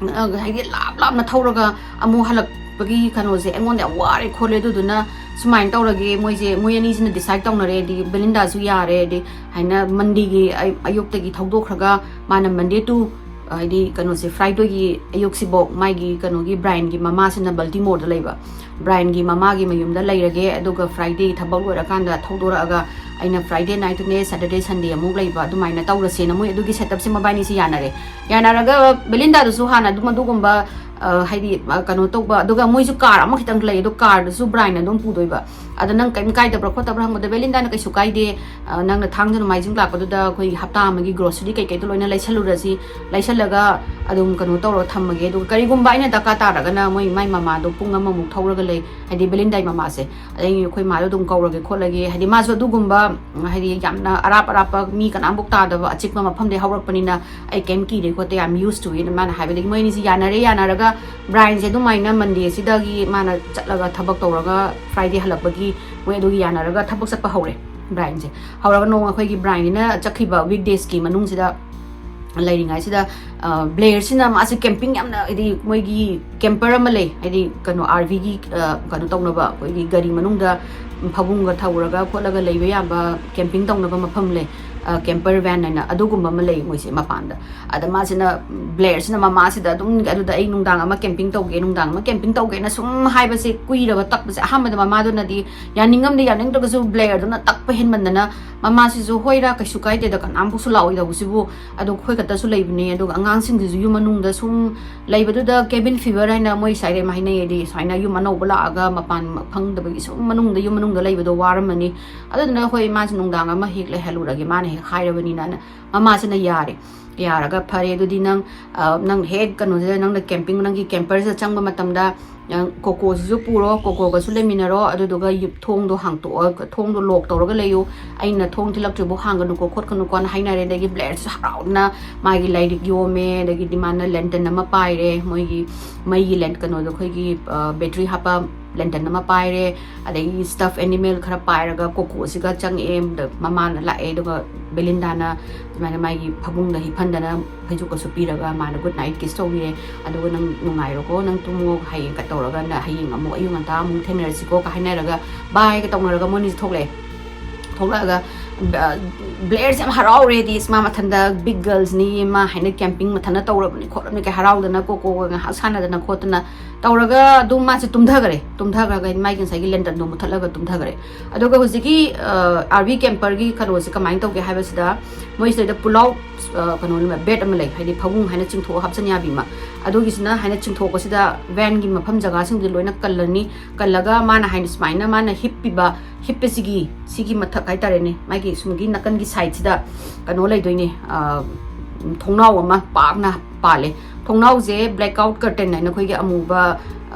ꯑ, ꯍꯥꯏꯗꯤ ꯂꯥꯞ ꯂꯥꯞꯅ ꯊꯧꯔꯒ ꯑꯃꯨꯛ ꯍꯜꯂꯛꯄꯒꯤ ꯀꯩꯅꯣꯁꯦ ꯑꯩꯉꯣꯟꯗ ꯌꯥꯝ ꯋꯥꯔꯦ ꯈꯣꯠꯂꯦ, ꯑꯗꯨꯗꯨꯅ ꯁꯨꯃꯥꯏꯅ ꯇꯧꯔꯒꯦ, ꯃꯣꯏꯁꯦ, ꯃꯣꯏ ꯑꯅꯤꯁꯤꯅ decide ꯇꯧꯅꯔꯦ, ꯍꯥꯏꯗꯤ ꯕꯦꯂꯤꯟꯗꯥꯁꯨ ꯌꯥꯔꯦ, ꯍꯥꯏꯗꯤ ꯍꯥꯏꯅ ꯃꯟꯗꯦꯒꯤ ꯑꯌꯨꯛ, ꯑꯌꯨꯛꯇꯒꯤ ꯊꯧꯗꯣꯛꯈ꯭ꯔꯒ ꯃꯥꯅ Monday to, ꯍꯥꯏꯗꯤ ꯀꯩꯅꯣꯁꯦ, Fridayꯒꯤ ꯑꯌꯨꯛꯁꯤꯐꯧ ꯃꯥꯒꯤ ꯀꯩꯅꯣꯒꯤ ꯕ꯭ꯔꯥꯏꯟꯒꯤ ꯃꯃꯥꯁꯤꯅ ꯕꯜꯇꯤꯃꯣꯔꯗ ꯂꯩꯕ, ꯕ꯭ꯔꯥꯏꯟꯒꯤ ꯃꯃꯥꯒꯤ ꯃꯌꯨꯝꯗ ꯂꯩꯔꯒꯦ, ꯑꯗꯨꯒ Friday ꯊꯕꯛ ꯂꯣꯏꯔꯀꯥꯟꯗ ꯊꯧꯗꯣꯔꯛꯑꯒ ꯑꯩꯅ Friday nightꯇꯨꯅꯦ, Saturday Sunday ꯑꯃꯨꯛ ꯂꯩꯕ, ꯑꯗꯨꯃꯥꯏꯅ ꯇꯧꯔꯁꯦꯅ ꯃꯣꯏ ꯑꯗꯨꯒꯤ setupꯁꯦ ꯃꯕꯥꯏꯅꯤꯁꯦ ꯌꯥꯅꯔꯦ꯫ ꯌꯥꯅꯔꯒ ꯕꯦꯂꯤꯟꯗꯥꯗꯨꯁꯨ ꯍꯥꯟꯅ ꯑꯗꯨꯝ ꯑꯗꯨꯒꯨꯝꯕ, ꯑ, ꯍꯥꯏꯗꯤ, ꯑ, ꯀꯩꯅꯣ ꯇꯧꯕ, ꯑꯗꯨꯒ ꯃꯣꯏꯁꯨ car ꯑꯃꯈꯛꯇꯪ ꯂꯩ, ꯑꯗꯣ carꯗꯨꯁꯨ ꯕ꯭ꯔꯥꯏꯟꯅ ꯑꯗꯨꯝ ꯄꯨꯗꯣꯏꯕ꯫ ꯑꯗ ꯅꯪ ꯀꯩꯝ ꯀꯥꯏꯗꯕ꯭ꯔꯥ ꯈꯣꯠꯇꯕ꯭ꯔꯥ ꯍꯪꯕꯗ, "ꯕꯦꯂꯤꯟꯗꯥꯅ ꯀꯩꯁꯨ ꯀꯥꯏꯗꯦ, ꯑ, ꯅꯪꯅ ꯊꯥꯡꯖ ꯅꯣꯡꯃꯥꯏꯖꯤꯡ ꯂꯥꯛꯄꯗꯨꯗ ꯑꯩꯈꯣꯏ ꯍꯞꯇꯥ ꯑꯃꯒꯤ ꯒ꯭ꯔꯣꯁꯔꯤ ꯀꯩꯀꯩꯗꯣ ꯂꯣꯏꯅ ꯂꯩꯁꯜꯂꯨꯔꯁꯤ, ꯂꯩꯁꯜꯂꯒ ꯑꯗꯨꯝ ꯀꯩꯅꯣ ꯇꯧꯔꯒ ꯊꯝꯃꯒꯦ, ꯑꯗꯨꯒ ꯀꯔꯤꯒꯨꯝꯕ ꯑꯩꯅ ꯗꯔꯀꯥꯔ ꯇꯥꯔꯒꯅ ꯃꯣꯏ ꯃꯥꯏ ꯃꯃꯥꯗꯣ ꯄꯨꯡ ꯑꯃꯃꯨꯛ ꯊꯧꯔꯒ ꯂꯩ, ꯍꯥꯏꯗꯤ ꯕꯦꯂꯤꯟꯗꯥꯏ ꯃꯃꯥꯁꯦ, ꯑꯗꯒꯤ ꯑꯩꯈꯣꯏ ꯃꯥꯗꯣ ꯑꯗꯨꯝ ꯀꯧꯔꯒꯦ ꯈꯣꯠꯂꯒꯦ", ꯍꯥꯏꯗꯤ ꯃꯥꯁꯨ ꯑꯗꯨꯒꯨꯝꯕ, ꯎꯝ, ꯍꯥꯏꯗꯤ ꯌꯥꯝꯅ ꯑꯔꯥꯞ ꯑꯔꯥꯞꯄ ꯃꯤ ꯀꯅꯥꯝꯐꯥꯎ ꯇꯥꯗꯕ ꯑꯆꯤꯛꯄ ꯃꯐꯝꯗꯩ ꯍꯧꯔꯛꯄꯅꯤꯅ ꯑꯩ ꯀꯩꯝ ꯀꯤꯗꯦ ꯈꯣꯠꯇꯦ, "I'm used to it", ꯃꯥꯅ ꯍꯥꯏꯕꯗꯒꯤ ꯃꯣꯏ ꯑꯅꯤꯁꯤ ꯌꯥꯅꯔꯦ꯫ ꯌꯥꯅꯔꯒ ꯕ꯭ꯔꯥꯏꯟꯁꯦ ꯑꯗꯨꯃꯥꯏꯅ ꯃꯟꯗꯦꯁꯤꯗꯒꯤ ꯃꯥꯅ ꯆꯠꯂꯒ ꯊꯕꯛ ꯇꯧꯔꯒ ꯐ꯭ꯔꯥꯏꯗꯦ ꯍꯜꯂꯛꯄꯒꯤ ꯃꯣꯏ ꯑꯗꯨꯒꯤ ꯌꯥꯅꯔꯒ ꯊꯕꯛ ꯆꯠꯄ ꯍꯧꯔꯦ ꯕ꯭ꯔꯥꯏꯟꯁꯦ꯫ ꯍꯧꯔꯒ ꯅꯣꯡꯃ ꯑꯩꯈꯣꯏꯒꯤ ꯕ꯭ꯔꯥꯏꯟꯁꯤꯅ ꯆꯠꯈꯤꯕ ꯋꯤꯛ ꯗꯦꯖꯀꯤ ꯃꯅꯨꯡꯁꯤꯗ ꯂꯩꯔꯤꯉꯩꯁꯤꯗ, ꯑ, ꯕ꯭ꯂꯦꯌꯔꯁꯤꯅ ꯃꯥꯁꯦ ꯀꯦꯝꯄꯤꯡ ꯌꯥꯝꯅ, ꯍꯥꯏꯗꯤ ꯃꯣꯏꯒꯤ ꯀꯦꯝꯄꯔ ꯑꯃ ꯂꯩ, ꯍꯥꯏꯗꯤ ꯀꯩꯅꯣ, ꯑꯥꯔ ꯚꯤꯒꯤ, ꯑ, ꯀꯩꯅꯣ ꯇꯧꯅꯕ, ꯑꯩꯈꯣꯏꯒꯤ ꯒꯥꯔꯤ ꯃꯅꯨꯡꯗ ꯐꯃꯨꯡꯒ ꯊꯧꯔꯒ ꯈꯣꯠꯂꯒ ꯂꯩꯕ ꯌꯥꯕ ꯀꯦꯝꯄꯤꯡ ꯇꯧꯅꯕ ꯃꯐꯝ ꯂꯩ, ꯑ, ꯀꯦꯝꯄꯔ ꯚꯦꯟ ꯍꯥꯏꯅ ꯑꯗꯨꯒꯨꯝꯕ ꯑꯃ ꯂꯩ ꯃꯣꯏꯁꯦ ꯃꯄꯥꯟꯗ꯫ ꯑꯗ ꯃꯥꯁꯤꯅ, ꯕ꯭ꯂꯦꯌꯔꯁꯤꯅ ꯃꯃꯥꯁꯤꯗ ꯑꯗꯨꯝ, "ꯑꯗꯨꯗ ꯑꯩ ꯅꯨꯡꯗꯥꯡ ꯑꯃ ꯀꯦꯝꯄꯤꯡ ꯇꯧꯒꯦ, ꯅꯨꯡꯗꯥꯡ ꯑꯃ ꯀꯦꯝꯄꯤꯡ ꯇꯧꯒꯦꯅ" ꯁꯨꯝ ꯍꯥꯏꯕꯁꯦ ꯀꯨꯏꯔꯕ ꯇꯛꯄꯁꯦ꯫ ꯑꯍꯥꯟꯕꯗ ꯃꯃꯥꯗꯨꯅꯗꯤ ꯌꯥꯅꯤꯡꯉꯝꯗꯦ, ꯌꯥꯅꯤꯡꯗ꯭ꯔꯒꯁꯨ ꯕ꯭ꯂꯦꯌꯔꯗꯨꯅ ꯇꯛꯄ ꯍꯦꯟꯃꯟꯗꯅ ꯃꯃꯥꯁꯤꯁꯨ, "ꯍꯣꯏꯔꯥ, ꯀꯩꯁꯨ ꯀꯥꯏꯗꯦꯗ, ꯀꯅꯥꯝꯐꯥꯎꯁꯨ ꯂꯥꯛꯑꯣꯏꯗꯧꯕꯁꯤꯕꯨ, ꯑꯗꯣ ꯑꯩꯈꯣꯏ ꯈꯛꯇꯁꯨ ꯂꯩꯕꯅꯦ, ꯑꯗꯨꯒ ꯑꯉꯥꯡꯁꯤꯡꯁꯤꯁꯨ ꯌꯨꯝ ꯃꯅꯨꯡꯗ ꯁꯨꯝ ꯂꯩꯕꯗꯨꯗ ꯀꯦꯕꯤꯟ ꯐꯤꯚꯔ ꯍꯥꯏꯅ ꯃꯣꯏ ꯁ꯭ꯋꯥꯏꯗ ꯍꯥꯏꯅꯩ, ꯍꯥꯏꯗꯤ ꯁꯨꯃꯥꯏꯅ ꯌꯨꯝ ꯑꯅꯧꯕ ꯂꯥꯛꯑꯒ ꯃꯄꯥꯟ ꯐꯪꯗꯕꯒꯤ ꯁꯨꯝ ꯃꯅꯨꯡꯗ, ꯌꯨꯝ ꯃꯅꯨꯡꯗ ꯂꯩꯕꯗꯣ ꯋꯥꯔꯝꯃꯅꯤ, ꯑꯗꯨꯗꯨꯅ ꯍꯣꯏ, ꯃꯥꯁꯨ ꯅꯨꯡꯗꯥꯡ ꯑꯃ ꯍꯦꯛ ꯂꯩꯍꯜꯂꯨꯔꯒꯦ, ꯃꯥꯅ ꯍꯦꯛ ꯍꯥꯏꯔꯕꯅꯤꯅ" ꯃꯃꯥꯁꯤꯅ ꯌꯥꯔꯦ꯫ ꯌꯥꯔꯒ, "ꯐꯔꯦ, ꯑꯗꯨꯗꯤ ꯅꯪ, ꯑ, ꯅꯪ ꯍꯦꯛ ꯀꯩꯅꯣꯁꯤꯗ, ꯅꯪꯅ ꯀꯦꯝꯄꯤꯡ, ꯅꯪꯒꯤ ꯀꯦꯝꯄꯔꯁꯤꯗ ꯆꯪꯕ ꯃꯇꯝꯗ, ꯑ, ꯀꯣꯀꯣꯁꯤꯁꯨ ꯄꯨꯔꯣ, ꯀꯣꯀꯣꯒꯁꯨ ꯂꯩꯃꯤꯟꯅꯔꯣ, ꯑꯗꯨꯗꯨꯒ ꯌꯨ-, ꯊꯣꯡꯗꯣ ꯍꯥꯡꯇꯣꯛꯑꯒ, ꯊꯣꯡꯗꯣ ꯂꯣꯛ ꯇꯧꯔꯒ ꯂꯩꯌꯨ, ꯑꯩꯅ ꯊꯣꯡ ꯊꯤꯜꯂꯛꯇ꯭ꯔꯤꯐꯥꯎ ꯍꯥꯡꯒꯅꯨꯀꯣ ꯈꯣꯠꯀꯅꯨꯀꯣꯅ" ꯍꯥꯏꯅꯔꯦ꯫ ꯑꯗꯒꯤ ꯕ꯭ꯂꯦꯌꯔꯁꯤꯁꯨ ꯍꯔꯥꯎꯗꯅ ꯃꯥꯒꯤ ꯂꯥꯏꯔꯤꯛ ꯌꯣꯝꯃꯦ, ꯑꯗꯒꯤꯗꯤ ꯃꯥꯅ ꯂꯦꯟꯇꯟ ꯑꯃ ꯄꯥꯏꯔꯦ, ꯃꯣꯏꯒꯤ ꯃꯩꯒꯤ ꯂꯦꯟ-, ꯀꯩꯅꯣꯗꯣ, ꯑꯩꯈꯣꯏꯒꯤ, ꯑ, ꯕꯦꯇ꯭ꯔꯤ ꯍꯥꯞꯄ ꯂꯦꯟꯇꯟ ꯑꯃ ꯄꯥꯏꯔꯦ, ꯑꯗꯒꯤ ꯁ꯭ꯇꯐ ꯑꯦꯅꯤꯃꯦꯜ ꯈꯔ ꯄꯥꯏꯔꯒ ꯀꯣꯀꯣꯁꯤꯒ ꯆꯪꯉꯛꯑꯦ꯫ ꯑꯗ ꯃꯃꯥꯅ ꯂꯥꯛꯑꯦ, ꯑꯗꯨꯒ ꯕꯦꯂꯤꯟꯗꯥꯅ ꯁꯨꯃꯥꯏꯅ ꯃꯥꯒꯤ ꯐꯃꯨꯡꯗ ꯍꯤꯞꯍꯟꯗꯅ ꯐꯩꯖꯨꯞꯀꯁꯨ ꯄꯤꯔꯒ ꯃꯥꯅ ꯒꯨꯗ ꯅꯥꯏꯠ ꯀꯤꯁ ꯇꯧꯕꯤꯔꯦ꯫ ꯑꯗꯨꯒ "ꯅꯪ ꯅꯨꯡꯉꯥꯏꯔꯣꯀꯣ, ꯅꯪ ꯇꯨꯝꯃꯣ, ꯍꯌꯦꯡ ꯀ-, ꯇꯧꯔꯒ ꯅ-, ꯍꯌꯦꯡ ꯑꯃꯨꯛ ꯑꯌꯨꯛ ꯉꯟꯇꯥ ꯑꯃꯨꯛ ꯊꯦꯡꯅꯔꯁꯤꯀꯣ" ꯀ ꯍꯥꯏꯅꯔꯒ ꯕꯥꯏꯒ ꯇꯧꯅꯔꯒ ꯃꯣꯏꯅꯤꯁꯦ ꯊꯣꯛꯂꯛꯑꯦ꯫ ꯊꯣꯛꯂꯛꯑꯒ ꯕ꯭ꯂꯦꯌꯔꯁꯦ ꯌꯥꯝ ꯍꯔꯥꯎꯔꯦꯗꯤ, ꯃꯥ ꯃꯊꯟꯗ ꯕꯤꯒ ꯒꯔꯜꯁꯅꯤ, ꯃꯥ ꯍꯥꯏꯅ ꯀꯦꯝꯄꯤꯡ ꯃꯊꯟꯇ ꯇꯧꯔꯕꯅꯤ ꯈꯣꯠꯂꯕꯅꯤ ꯀꯥꯏ ꯍꯔꯥꯎꯗꯅ ꯀꯣꯀꯣꯒ ꯉꯥꯏꯍꯥꯛ ꯁꯥꯟꯅꯗꯅ ꯈꯣꯠꯇꯅ ꯇꯧꯔꯒ ꯑꯗꯨꯝ ꯃꯥꯁꯦ ꯇꯨꯝꯊꯈꯔꯦ꯫ ꯇꯨꯝꯊꯈ꯭ꯔꯒ ꯃꯥꯒꯤ ꯉꯁꯥꯏꯒꯤ ꯂꯦꯟꯇꯔꯟꯗꯣ ꯃꯨꯠꯊꯠꯂꯒ ꯇꯨꯝꯊꯈꯔꯦ꯫ ꯑꯗꯨꯒ ꯍꯧꯖꯤꯛꯀꯤ ꯑꯥꯔ ꯚꯤ ꯀꯦꯝꯄꯔꯒꯤ ꯀꯩꯅꯣꯁꯦ ꯀꯃꯥꯏꯅ ꯇꯧꯒꯦ ꯍꯥꯏꯕꯁꯤꯗ, ꯃꯣꯏꯁꯤꯗꯩꯗ ꯄꯨꯜ ꯑꯥꯎꯠ ꯀꯩꯅꯣ ꯕꯦꯗ ꯑꯃ ꯂꯩ, ꯍꯥꯏꯗꯤ ꯐꯃꯨꯡ ꯍꯥꯏꯅ ꯆꯤꯡꯊꯣꯛꯑ ꯍꯥꯞꯆꯟ ꯌꯥꯕꯤ ꯑꯃ꯫ ꯑꯗꯨꯒꯤꯁꯤꯅ ꯍꯥꯏꯅ ꯆꯤꯡꯊꯣꯛꯄꯁꯤꯗ ꯚꯦꯟꯒꯤ ꯃꯐꯝ ꯖꯒꯥꯁꯤꯡꯗꯨ ꯂꯣꯏꯅ ꯀꯜꯂꯅꯤ꯫ ꯀꯜꯂꯒ ꯃꯥꯅ ꯍꯥꯏꯅ ꯁꯨꯃꯥꯏꯅ ꯃꯥꯅ ꯍꯤꯞꯄꯤꯕ ꯍꯤꯞꯄꯁꯤꯒꯤ ꯁꯤꯒꯤ ꯃꯊꯛ ꯍꯥꯏꯇꯥꯔꯦꯅꯦ, ꯃꯥꯒꯤ ꯁꯨꯝꯒꯤ ꯅꯥꯀꯟꯒꯤ ꯁꯥꯏꯗꯁꯤꯗ ꯀꯩꯅꯣ ꯂꯩꯗꯣꯏꯅꯦ, ꯊꯣꯡꯅꯥꯎ ꯑꯃ ꯄꯥꯛꯅ ꯄꯥꯜꯂꯦ꯫ ꯊꯣꯡꯅꯥꯎꯁꯦ ꯕ꯭ꯂꯦꯛ ꯑꯥꯎꯠ ꯀꯔꯇꯦꯟ ꯍꯥꯏꯅ ꯑꯩꯈꯣꯏꯒꯤ ꯑꯃꯨꯕ,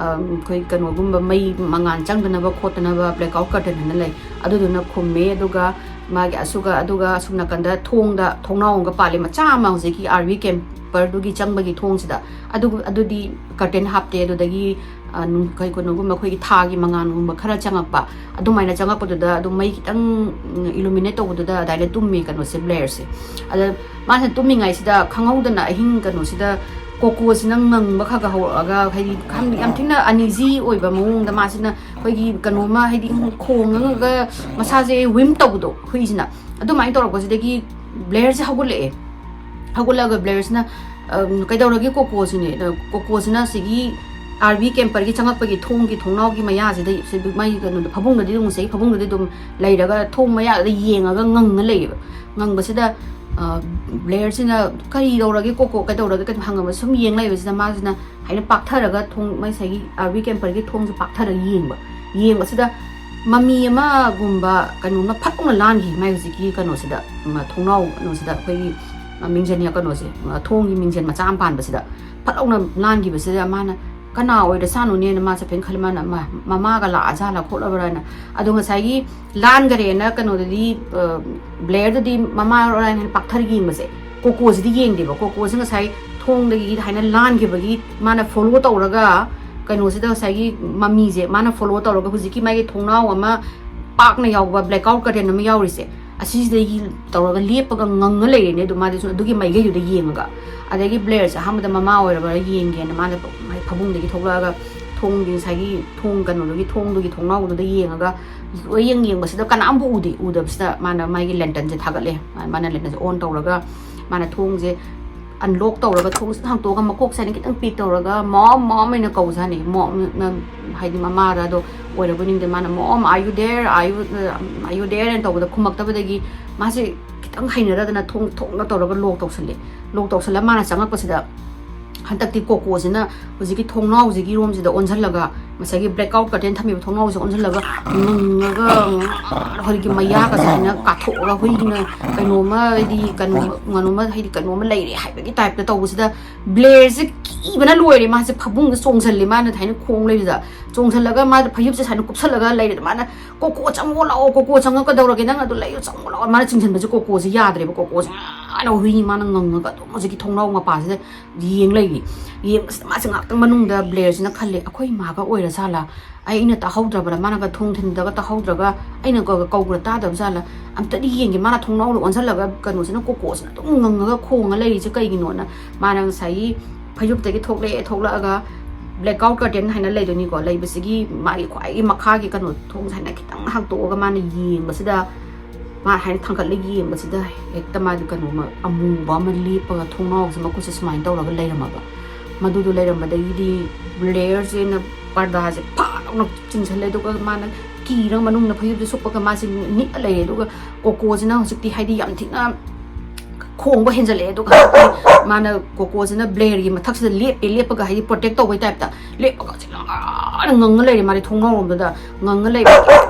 ꯑꯩꯈꯣꯏ ꯀꯩꯅꯣꯒꯨꯝꯕ ꯃꯩ ꯃꯉꯥꯜ ꯆꯪꯗꯅꯕ ꯈꯣꯠꯇꯅꯕ ꯕ꯭ꯂꯦꯛ ꯑꯥꯎꯠ ꯀꯔꯇꯦꯟ ꯍꯥꯏꯅ ꯂꯩ, ꯑꯗꯨꯗꯨꯅ ꯈꯨꯝꯃꯦ꯫ ꯑꯗꯨꯒ ꯃꯥꯒꯤ ꯑꯁꯨꯒ ꯑꯗꯨꯒ ꯑꯁꯨꯝ ꯅꯥꯀꯟꯗ ꯊꯣꯡꯗ ꯊꯣꯡꯅꯥꯎ ꯑꯃꯒ ꯄꯥꯜꯂꯦ, ꯃꯆꯥ ꯑꯃ, ꯍꯧꯖꯤꯛꯀꯤ ꯑꯥꯔ ꯚꯤ ꯀꯦꯝꯄꯔꯗꯨꯒꯤ ꯆꯪꯕꯒꯤ ꯊꯣꯡꯁꯤꯗ꯫ ꯑꯗꯨ ꯑꯗꯨꯗꯤ ꯀꯔꯇꯦꯟ ꯍꯥꯞꯇꯦ꯫ ꯑꯗꯨꯗꯒꯤ ꯀꯩꯅꯣꯒꯨꯝꯕ ꯑꯩꯈꯣꯏꯒꯤ ꯊꯥꯒꯤ ꯃꯉꯥꯜꯒꯨꯝꯕ ꯈꯔ ꯆꯪꯉꯛꯄ, ꯑꯗꯨꯃꯥꯏꯅ ꯆꯪꯉꯛꯄꯗꯨꯗ ꯑꯗꯨꯝ ꯃꯩ ꯈꯤꯇꯪ ꯏꯂꯨꯃꯤꯅꯦꯠ ꯇꯧꯕꯗꯨꯗ ꯑꯗꯨꯃꯥꯏꯅ ꯇꯨꯝꯃꯤ ꯀꯩꯅꯣꯁꯦ, ꯕ꯭ꯂꯦꯌꯔꯁꯦ꯫ ꯑꯗ ꯃꯥꯁꯤꯅ ꯇꯨꯝꯃꯤꯉꯩꯁꯤꯗ ꯈꯪꯍꯧꯗꯅ ꯑꯍꯤꯡ ꯀꯩꯅꯣꯁꯤꯗ ꯀꯣꯀꯣꯁꯤꯅ ꯉꯪꯕ ꯈꯔ ꯈꯔ ꯍꯧꯔꯛꯑꯒ, ꯍꯥꯏꯗꯤ ꯌꯥꯝ ꯊꯤꯅ ꯑꯅꯤꯖꯤ ꯑꯣꯏꯕ ꯃꯑꯣꯡꯗ ꯃꯥꯁꯤꯅ ꯑꯩꯈꯣꯏꯒꯤ ꯀꯩꯅꯣꯝꯃ, ꯍꯥꯏꯗꯤ ꯈꯣꯡꯉꯒ ꯃꯁꯥꯁꯦ ꯋꯤꯝ ꯇꯧꯕꯗꯣ ꯍꯨꯏꯁꯤꯅ, ꯑꯗꯨꯃꯥꯏꯅ ꯇꯧꯔꯛꯄꯁꯤꯗꯒꯤ ꯕ꯭ꯂꯦꯌꯔꯁꯦ ꯍꯧꯒꯠꯂꯛꯑꯦ꯫ ꯍꯧꯒꯠꯂꯒ ꯕ꯭ꯂꯦꯌꯔꯁꯤꯅ ꯀꯩꯗꯧꯔꯒꯦ ꯀꯣꯀꯣꯁꯤꯅꯦ, ꯀꯣꯀꯣꯁꯤꯅ ꯁꯤꯒꯤ ꯑꯥꯔ ꯚꯤ ꯀꯦꯝꯄꯔꯒꯤ ꯆꯪꯉꯛꯄꯒꯤ ꯊꯣꯡꯒꯤ ꯊꯣꯡꯅꯥꯎꯒꯤ ꯃꯌꯥꯁꯤꯗ, ꯃꯥꯒꯤ ꯀꯩꯅꯣꯗꯣ, ꯐꯃꯨꯡꯗꯗꯤ ꯑꯗꯨꯝ, ꯉꯁꯥꯏꯒꯤ ꯐꯃꯨꯡꯗꯗꯤ ꯑꯗꯨꯝ ꯂꯩꯔꯒ ꯊꯣꯡ ꯃꯌꯥꯗ ꯌꯦꯡꯉꯒ ꯉꯪꯉ ꯂꯩꯌꯦꯕ꯫ ꯉꯪꯕꯁꯤꯗ ꯕ꯭ꯂꯦꯌꯔꯁꯤꯅ "ꯀꯔꯤ ꯇꯧꯔꯒꯦ ꯀꯣꯀꯣ, ꯀꯩꯗꯧꯔꯒꯦ?" ꯀꯩꯅꯣ ꯍꯪꯉꯕ ꯁꯨꯝ ꯌꯦꯡ ꯂꯩꯕꯁꯤꯗ ꯃꯥꯁꯤꯅ ꯍꯥꯏꯅ ꯄꯥꯛꯊꯔꯒ ꯊꯣꯡ, ꯉꯁꯥꯏꯒꯤ ꯑꯥꯔ ꯚꯤ ꯀꯦꯝꯄꯔꯒꯤ ꯊꯣꯡꯁꯦ ꯄꯥꯛꯊꯔꯒ ꯌꯦꯡꯕ꯫ ꯌꯦꯡꯕꯁꯤꯗ ꯃꯃꯤ ꯑꯃꯒꯨꯝꯕ ꯀꯩꯅꯣꯝꯃ ꯐꯠ ꯂꯥꯎꯅ ꯂꯥꯟꯈꯤ ꯃꯥꯏ ꯍꯧꯖꯤꯛꯀꯤ ꯀꯩꯅꯣꯁꯤꯗ, ꯊꯣꯡꯅꯥꯎ ꯀꯩꯅꯣꯁꯤꯗ, ꯑꯩꯈꯣꯏꯒꯤ ꯃꯤꯡꯖꯟ ꯀꯩꯅꯣꯁꯦ, ꯊꯣꯡꯒꯤ ꯃꯤꯡꯖꯟ ꯃꯆꯥ ꯑꯃ ꯄꯥꯟꯕꯁꯤꯗ ꯐꯠ ꯂꯥꯎꯅ ꯂꯥꯟꯈꯤꯕꯁꯤꯗ ꯃꯥꯅ "ꯀꯅꯥ ꯑꯣꯏꯔꯁꯥꯠꯅꯣꯅꯦꯅ" ꯃꯥ ꯆꯐꯦꯟ ꯈꯜꯂꯤ꯫ ꯃꯥꯅ "ꯃꯃꯥꯒ ꯂꯥꯛꯑꯖꯥꯠꯂ ꯈꯣꯠꯂꯕ꯭ꯔꯥꯅ?" ꯑꯗꯣ ꯉꯁꯥꯏꯒꯤ ꯂꯥꯟꯈꯔꯦꯅ ꯀꯩꯅꯣꯗꯗꯤ, ꯕ꯭ꯂꯦꯌꯔꯗꯗꯤ ꯃꯃꯥ ꯂꯣꯏꯅ ꯍꯥꯏꯅ ꯄꯥꯛꯊꯔ ꯌꯦꯡꯕꯁꯦ, ꯀꯣꯀꯣꯁꯤꯗꯤ ꯌꯦꯡꯗꯦꯕ꯫ ꯀꯣꯀꯣꯁꯤ ꯉꯁꯥꯏ ꯊꯣꯡꯗꯒꯤ ꯍꯥꯏꯅ ꯂꯥꯟꯈꯤꯕꯒꯤ ꯃꯥꯅ ꯐꯣꯂꯣ ꯇꯧꯔꯒ ꯀꯩꯅꯣꯁꯤꯗ, ꯉꯁꯥꯏꯒꯤ ꯃꯃꯤꯁꯦ ꯃꯥꯅ ꯐꯣꯂꯣ ꯇꯧꯔꯒ ꯍꯧꯖꯤꯛꯀꯤ ꯃꯥꯒꯤ ꯊꯣꯡꯅꯥꯎ ꯑꯃ ꯄꯥꯛꯅ ꯌꯥꯎꯕ ꯕ꯭ꯂꯦꯛ ꯑꯥꯎꯠ ꯀꯔꯇꯦꯟ ꯑꯃ ꯌꯥꯎꯔꯤꯁꯦ, ꯑꯁꯤꯁꯤꯗꯒꯤ ꯇꯧꯔꯒ ꯂꯦꯞꯄꯒ ꯉꯪꯉ ꯂꯩꯔꯦꯅꯦ꯫ ꯑꯗꯨ ꯃꯥꯗꯤ ꯁꯨꯝ ꯑꯗꯨꯒꯤ ꯃꯥꯏꯀꯩꯗꯨꯗ ꯌꯦꯡꯉꯒ, ꯑꯗꯒꯤ ꯕ꯭ꯂꯦꯌꯔꯁꯦ ꯑꯍꯥꯟꯕꯗ ꯃꯃꯥ ꯑꯣꯏꯔꯕ꯭ꯔꯥ ꯌꯦꯡꯒꯦꯅ ꯃꯥꯅ ꯃꯥꯏ ꯐꯃꯨꯡꯗꯒꯤ ꯊꯣꯛꯂꯛꯑꯒ ꯊꯣꯡꯒꯤ ꯉꯁꯥꯏꯒꯤ ꯊꯣꯡ ꯀꯩꯅꯣꯗꯨꯒꯤ ꯊꯣꯡꯗꯨꯒꯤ ꯊꯣꯡꯅꯥꯎꯗꯨꯗ ꯌꯦꯡꯉꯒ ꯂꯣꯏ ꯌꯦꯡ ꯌꯦꯡꯕꯁꯤꯗ ꯀꯅꯥꯝꯕꯨ ꯎꯗꯦ꯫ ꯎꯗꯕꯁꯤꯗ ꯃꯥꯅ ꯃꯥꯒꯤ ꯂꯦꯟꯇꯟꯁꯦ ꯊꯥꯒꯠꯂꯦ꯫ ꯃꯥ- ꯃꯥꯅ ꯂꯦꯟꯇꯟꯁꯦ ꯑꯣꯟ ꯇꯧꯔꯒ ꯃꯥꯅ ꯊꯣꯡꯁꯦ ꯑꯟꯂꯣꯛ ꯇꯧꯔꯒ ꯊꯣꯡꯁꯤꯗ ꯍꯥꯡꯇꯣꯛꯑꯒ ꯃꯀꯣꯛꯁꯦ ꯑꯩꯅ ꯈꯤꯇꯪ ꯄꯤꯛ ꯇꯧꯔꯒ "Mom, Mom" ꯑꯩꯅ ꯀꯧꯖꯥꯠꯅꯤ꯫ Mom ꯅ ꯍꯥꯏꯗꯤ ꯃꯃꯥꯗ ꯑꯗꯣ ꯑꯣꯏꯔꯕꯣꯏ ꯅꯤꯡꯗꯦ꯫ ꯃꯥꯅ "Mom, are you there? Are you, are you there?" ꯅ ꯇꯧꯕꯗ ꯈꯨꯝꯃꯛꯇꯕꯗꯒꯤ ꯃꯥꯁꯦ ꯈꯤꯇꯪ ꯍꯩꯅꯗꯗꯅ ꯊꯣꯡ ꯊꯣꯡꯅ ꯇꯧꯔꯒ ꯂꯣꯛ ꯇꯧꯁꯜꯂꯦ꯫ ꯂꯣꯛ ꯇꯧꯁꯜꯂ ꯃꯥꯅ ꯆꯪꯉꯛꯄꯁꯤꯗ ꯍꯟꯗꯛꯇꯤ ꯀꯣꯀꯣꯁꯤꯅ ꯍꯧꯖꯤꯛꯀꯤ ꯊꯣꯡꯅꯥꯎꯁꯤꯒꯤ ꯔꯣꯝꯁꯤꯗ ꯑꯣꯟꯁꯤꯜꯂꯒ ꯉꯁꯥꯏꯒꯤ ꯕ꯭ꯂꯦꯛ ꯑꯥꯎꯠ ꯀꯔꯇꯦꯟ ꯊꯝꯃꯤꯕ ꯊꯣꯡꯅꯥꯎꯁꯦ ꯑꯣꯟꯁꯤꯜꯂꯒ ꯉꯪꯉꯒ ꯍꯧꯖꯤꯛꯀꯤ ꯃꯌꯥꯒꯁꯦ ꯍꯥꯏꯅ ꯀꯥꯊꯣꯛꯑꯒ ꯍꯨꯏꯅ ꯀꯩꯅꯣꯝꯃ ꯍꯥꯏꯗꯤ ꯀꯩꯅꯣꯝꯃ ꯀꯩꯅꯣꯝꯃ ꯍꯥꯏꯗꯤ ꯀꯩꯅꯣꯝꯃ ꯂꯩꯔꯦ ꯍꯥꯏꯕꯒꯤ ꯇꯥꯏꯞꯇ ꯇꯧꯕꯁꯤꯗ ꯕ꯭ꯂꯦꯌꯔꯁꯦ ꯀꯤꯕꯅ ꯂꯣꯏꯔꯦ꯫ ꯃꯥꯁꯦ ꯐꯃꯨꯡꯗ ꯆꯣꯡꯁꯜꯂꯦ꯫ ꯃꯥꯅ ꯊꯥꯏꯅ ꯈꯣꯡ ꯂꯩꯕꯗ ꯆꯣꯡꯁꯜꯂꯒ ꯃꯥꯗ ꯐꯩꯖꯨꯞꯁꯦ ꯁꯨꯃꯥꯏꯅ ꯀꯨꯞꯁꯜꯂꯒ ꯂꯩꯔꯦ꯫ ꯃꯥꯅ "ꯀꯣꯀꯣ ꯆꯪꯉꯣ ꯂꯥꯛꯑꯣ, ꯀꯣꯀꯣ ꯆꯪꯉ ꯀꯩꯗꯧꯔꯒꯦ, ꯅꯪ ꯑꯗꯨ ꯂꯩꯌꯨ ꯆꯪꯉꯣ ꯂꯥꯛꯑꯣ"꯫ ꯃꯥꯅ ꯆꯤꯡꯁꯤꯟꯕꯁꯦ ꯀꯣꯀꯣꯁꯦ ꯌꯥꯗ꯭ꯔꯦꯕ꯫ ꯀꯣꯀꯣꯁꯦ ꯉꯥꯅ ꯍꯨꯏ ꯃꯥꯅ ꯉꯪꯉꯒ ꯑꯗꯨꯝ ꯍꯧꯖꯤꯛꯀꯤ ꯊꯣꯡꯅꯥꯎ ꯃꯄꯥꯁꯤꯗ ꯌꯦꯡ ꯂꯩꯔꯤ꯫ ꯌꯦꯡꯕꯁꯤꯗ ꯃꯥꯁꯦ ꯉꯥꯛꯇꯪ ꯃꯅꯨꯡꯗ ꯕ꯭ꯂꯦꯌꯔꯁꯤꯅ ꯈꯜꯂꯦ, "ꯑꯩꯈꯣꯏ ꯃꯥꯒ ꯑꯣꯏꯔ ꯖꯥꯠꯂꯥ? ꯑꯩꯅ ꯇꯥꯍꯧꯗ꯭ꯔꯕ꯭ꯔꯥ? ꯃꯥꯅꯒ ꯊꯣꯡ ꯊꯤꯟꯗꯒ ꯇꯥꯍꯧꯗ꯭ꯔꯒ ꯑꯩꯅ ꯀꯧ- ꯀꯧꯕ꯭ꯔꯥ ꯇꯥꯗꯕ ꯖꯥꯠꯂꯥ? ꯑꯝꯇꯗꯤ ꯌꯦꯡꯒꯦ"꯫ ꯃꯥꯅ ꯊꯣꯡꯅꯥꯎꯗ ꯑꯣꯟꯁꯤꯜꯂꯒ ꯀꯩꯅꯣꯁꯤꯅ ꯀꯣꯀꯣꯁꯤꯅ ꯑꯗꯨꯝ ꯉꯪꯉꯒ ꯈꯣꯡꯉ ꯂꯩꯔꯤꯁꯦ ꯀꯩꯒꯤꯅꯣꯅ ꯃꯥꯅ ꯉꯁꯥꯏꯒꯤ ꯐꯩꯖꯨꯞꯇꯒꯤ ꯊꯣꯛꯂꯛꯑꯦ꯫ ꯊꯣꯛꯂꯛꯑꯒ ꯕ꯭ꯂꯦꯛ ꯑꯥꯎꯠ ꯀꯔꯇꯦꯟ ꯍꯥꯏꯅ ꯂꯩꯗꯣꯏꯅꯤꯀꯣ, ꯂꯩꯕꯁꯤꯒꯤ ꯃꯥꯒꯤ ꯈ꯭ꯋꯥꯏꯒꯤ ꯃꯈꯥꯒꯤ ꯀꯩꯅꯣ ꯊꯣꯡꯁꯦ ꯍꯥꯏꯅ ꯈꯤꯇꯪ ꯍꯥꯡꯇꯣꯛꯑꯒ ꯃꯥꯅ ꯌꯦꯡꯕꯁꯤꯗ ꯃꯥ ꯍꯥꯏꯅ ꯊꯥꯡꯒꯠꯂ ꯌꯦꯡꯕꯁꯤꯗ ꯍꯦꯛꯇ ꯃꯥꯗꯤ ꯀꯩꯅꯣꯝꯃ ꯑꯃꯨꯕ ꯑꯃ ꯂꯦꯞꯄꯒ ꯊꯣꯡꯅꯥꯎꯁꯦ ꯃꯈꯨꯠꯁꯦ ꯁꯨꯃꯥꯏꯅ ꯇꯧꯔꯒ ꯂꯩꯔꯝꯃꯕ꯫ ꯃꯗꯨꯗꯣ ꯂꯩꯔꯝꯕꯗꯒꯤꯗꯤ ꯕ꯭ꯂꯦꯌꯔꯁꯤꯅ ꯄꯔꯗꯥꯁꯦ ꯐꯥꯛ ꯂꯥꯎꯅ ꯆꯤꯡꯁꯜꯂꯦ꯫ ꯑꯗꯨꯒ ꯃꯥꯅ ꯀꯤꯔꯒ ꯃꯅꯨꯡꯗ ꯐꯩꯖꯨꯞꯁꯦ ꯁꯨꯞꯄꯒ ꯃꯥꯁꯦ ꯅꯤꯛꯑ ꯂꯩꯔꯦ꯫ ꯑꯗꯨꯒ ꯀꯣꯀꯣꯁꯤꯅ ꯍꯧꯖꯤꯛꯇꯤ ꯍꯥꯏꯗꯤ ꯌꯥꯝ ꯊꯤꯅ ꯈꯣꯡꯕ ꯍꯦꯟꯖꯜꯂꯛꯑꯦ꯫ ꯑꯗꯨꯒ ꯍꯧꯖꯤꯛꯇꯤ ꯃꯥꯅ ꯀꯣꯀꯣꯁꯤꯅ ꯕ꯭ꯂꯦꯌꯔꯒꯤ ꯃꯊꯛꯁꯤꯗ ꯂꯦꯞꯄꯦ, ꯂꯦꯞꯄꯒ ꯍꯥꯏꯗꯤ ꯄ꯭ꯔꯣꯇꯦꯛ ꯇꯧꯕꯩ ꯇꯥꯏꯞꯇ ꯂꯦꯞꯄꯒ ꯍꯧꯖꯤꯛ ꯉꯥꯡꯉ ꯂꯩꯔꯦ꯫ ꯃꯥꯗꯤ ꯊꯣꯡꯅꯥꯎꯔꯣꯝꯗꯨꯗ ꯉꯪꯉ ꯂꯩꯕ꯫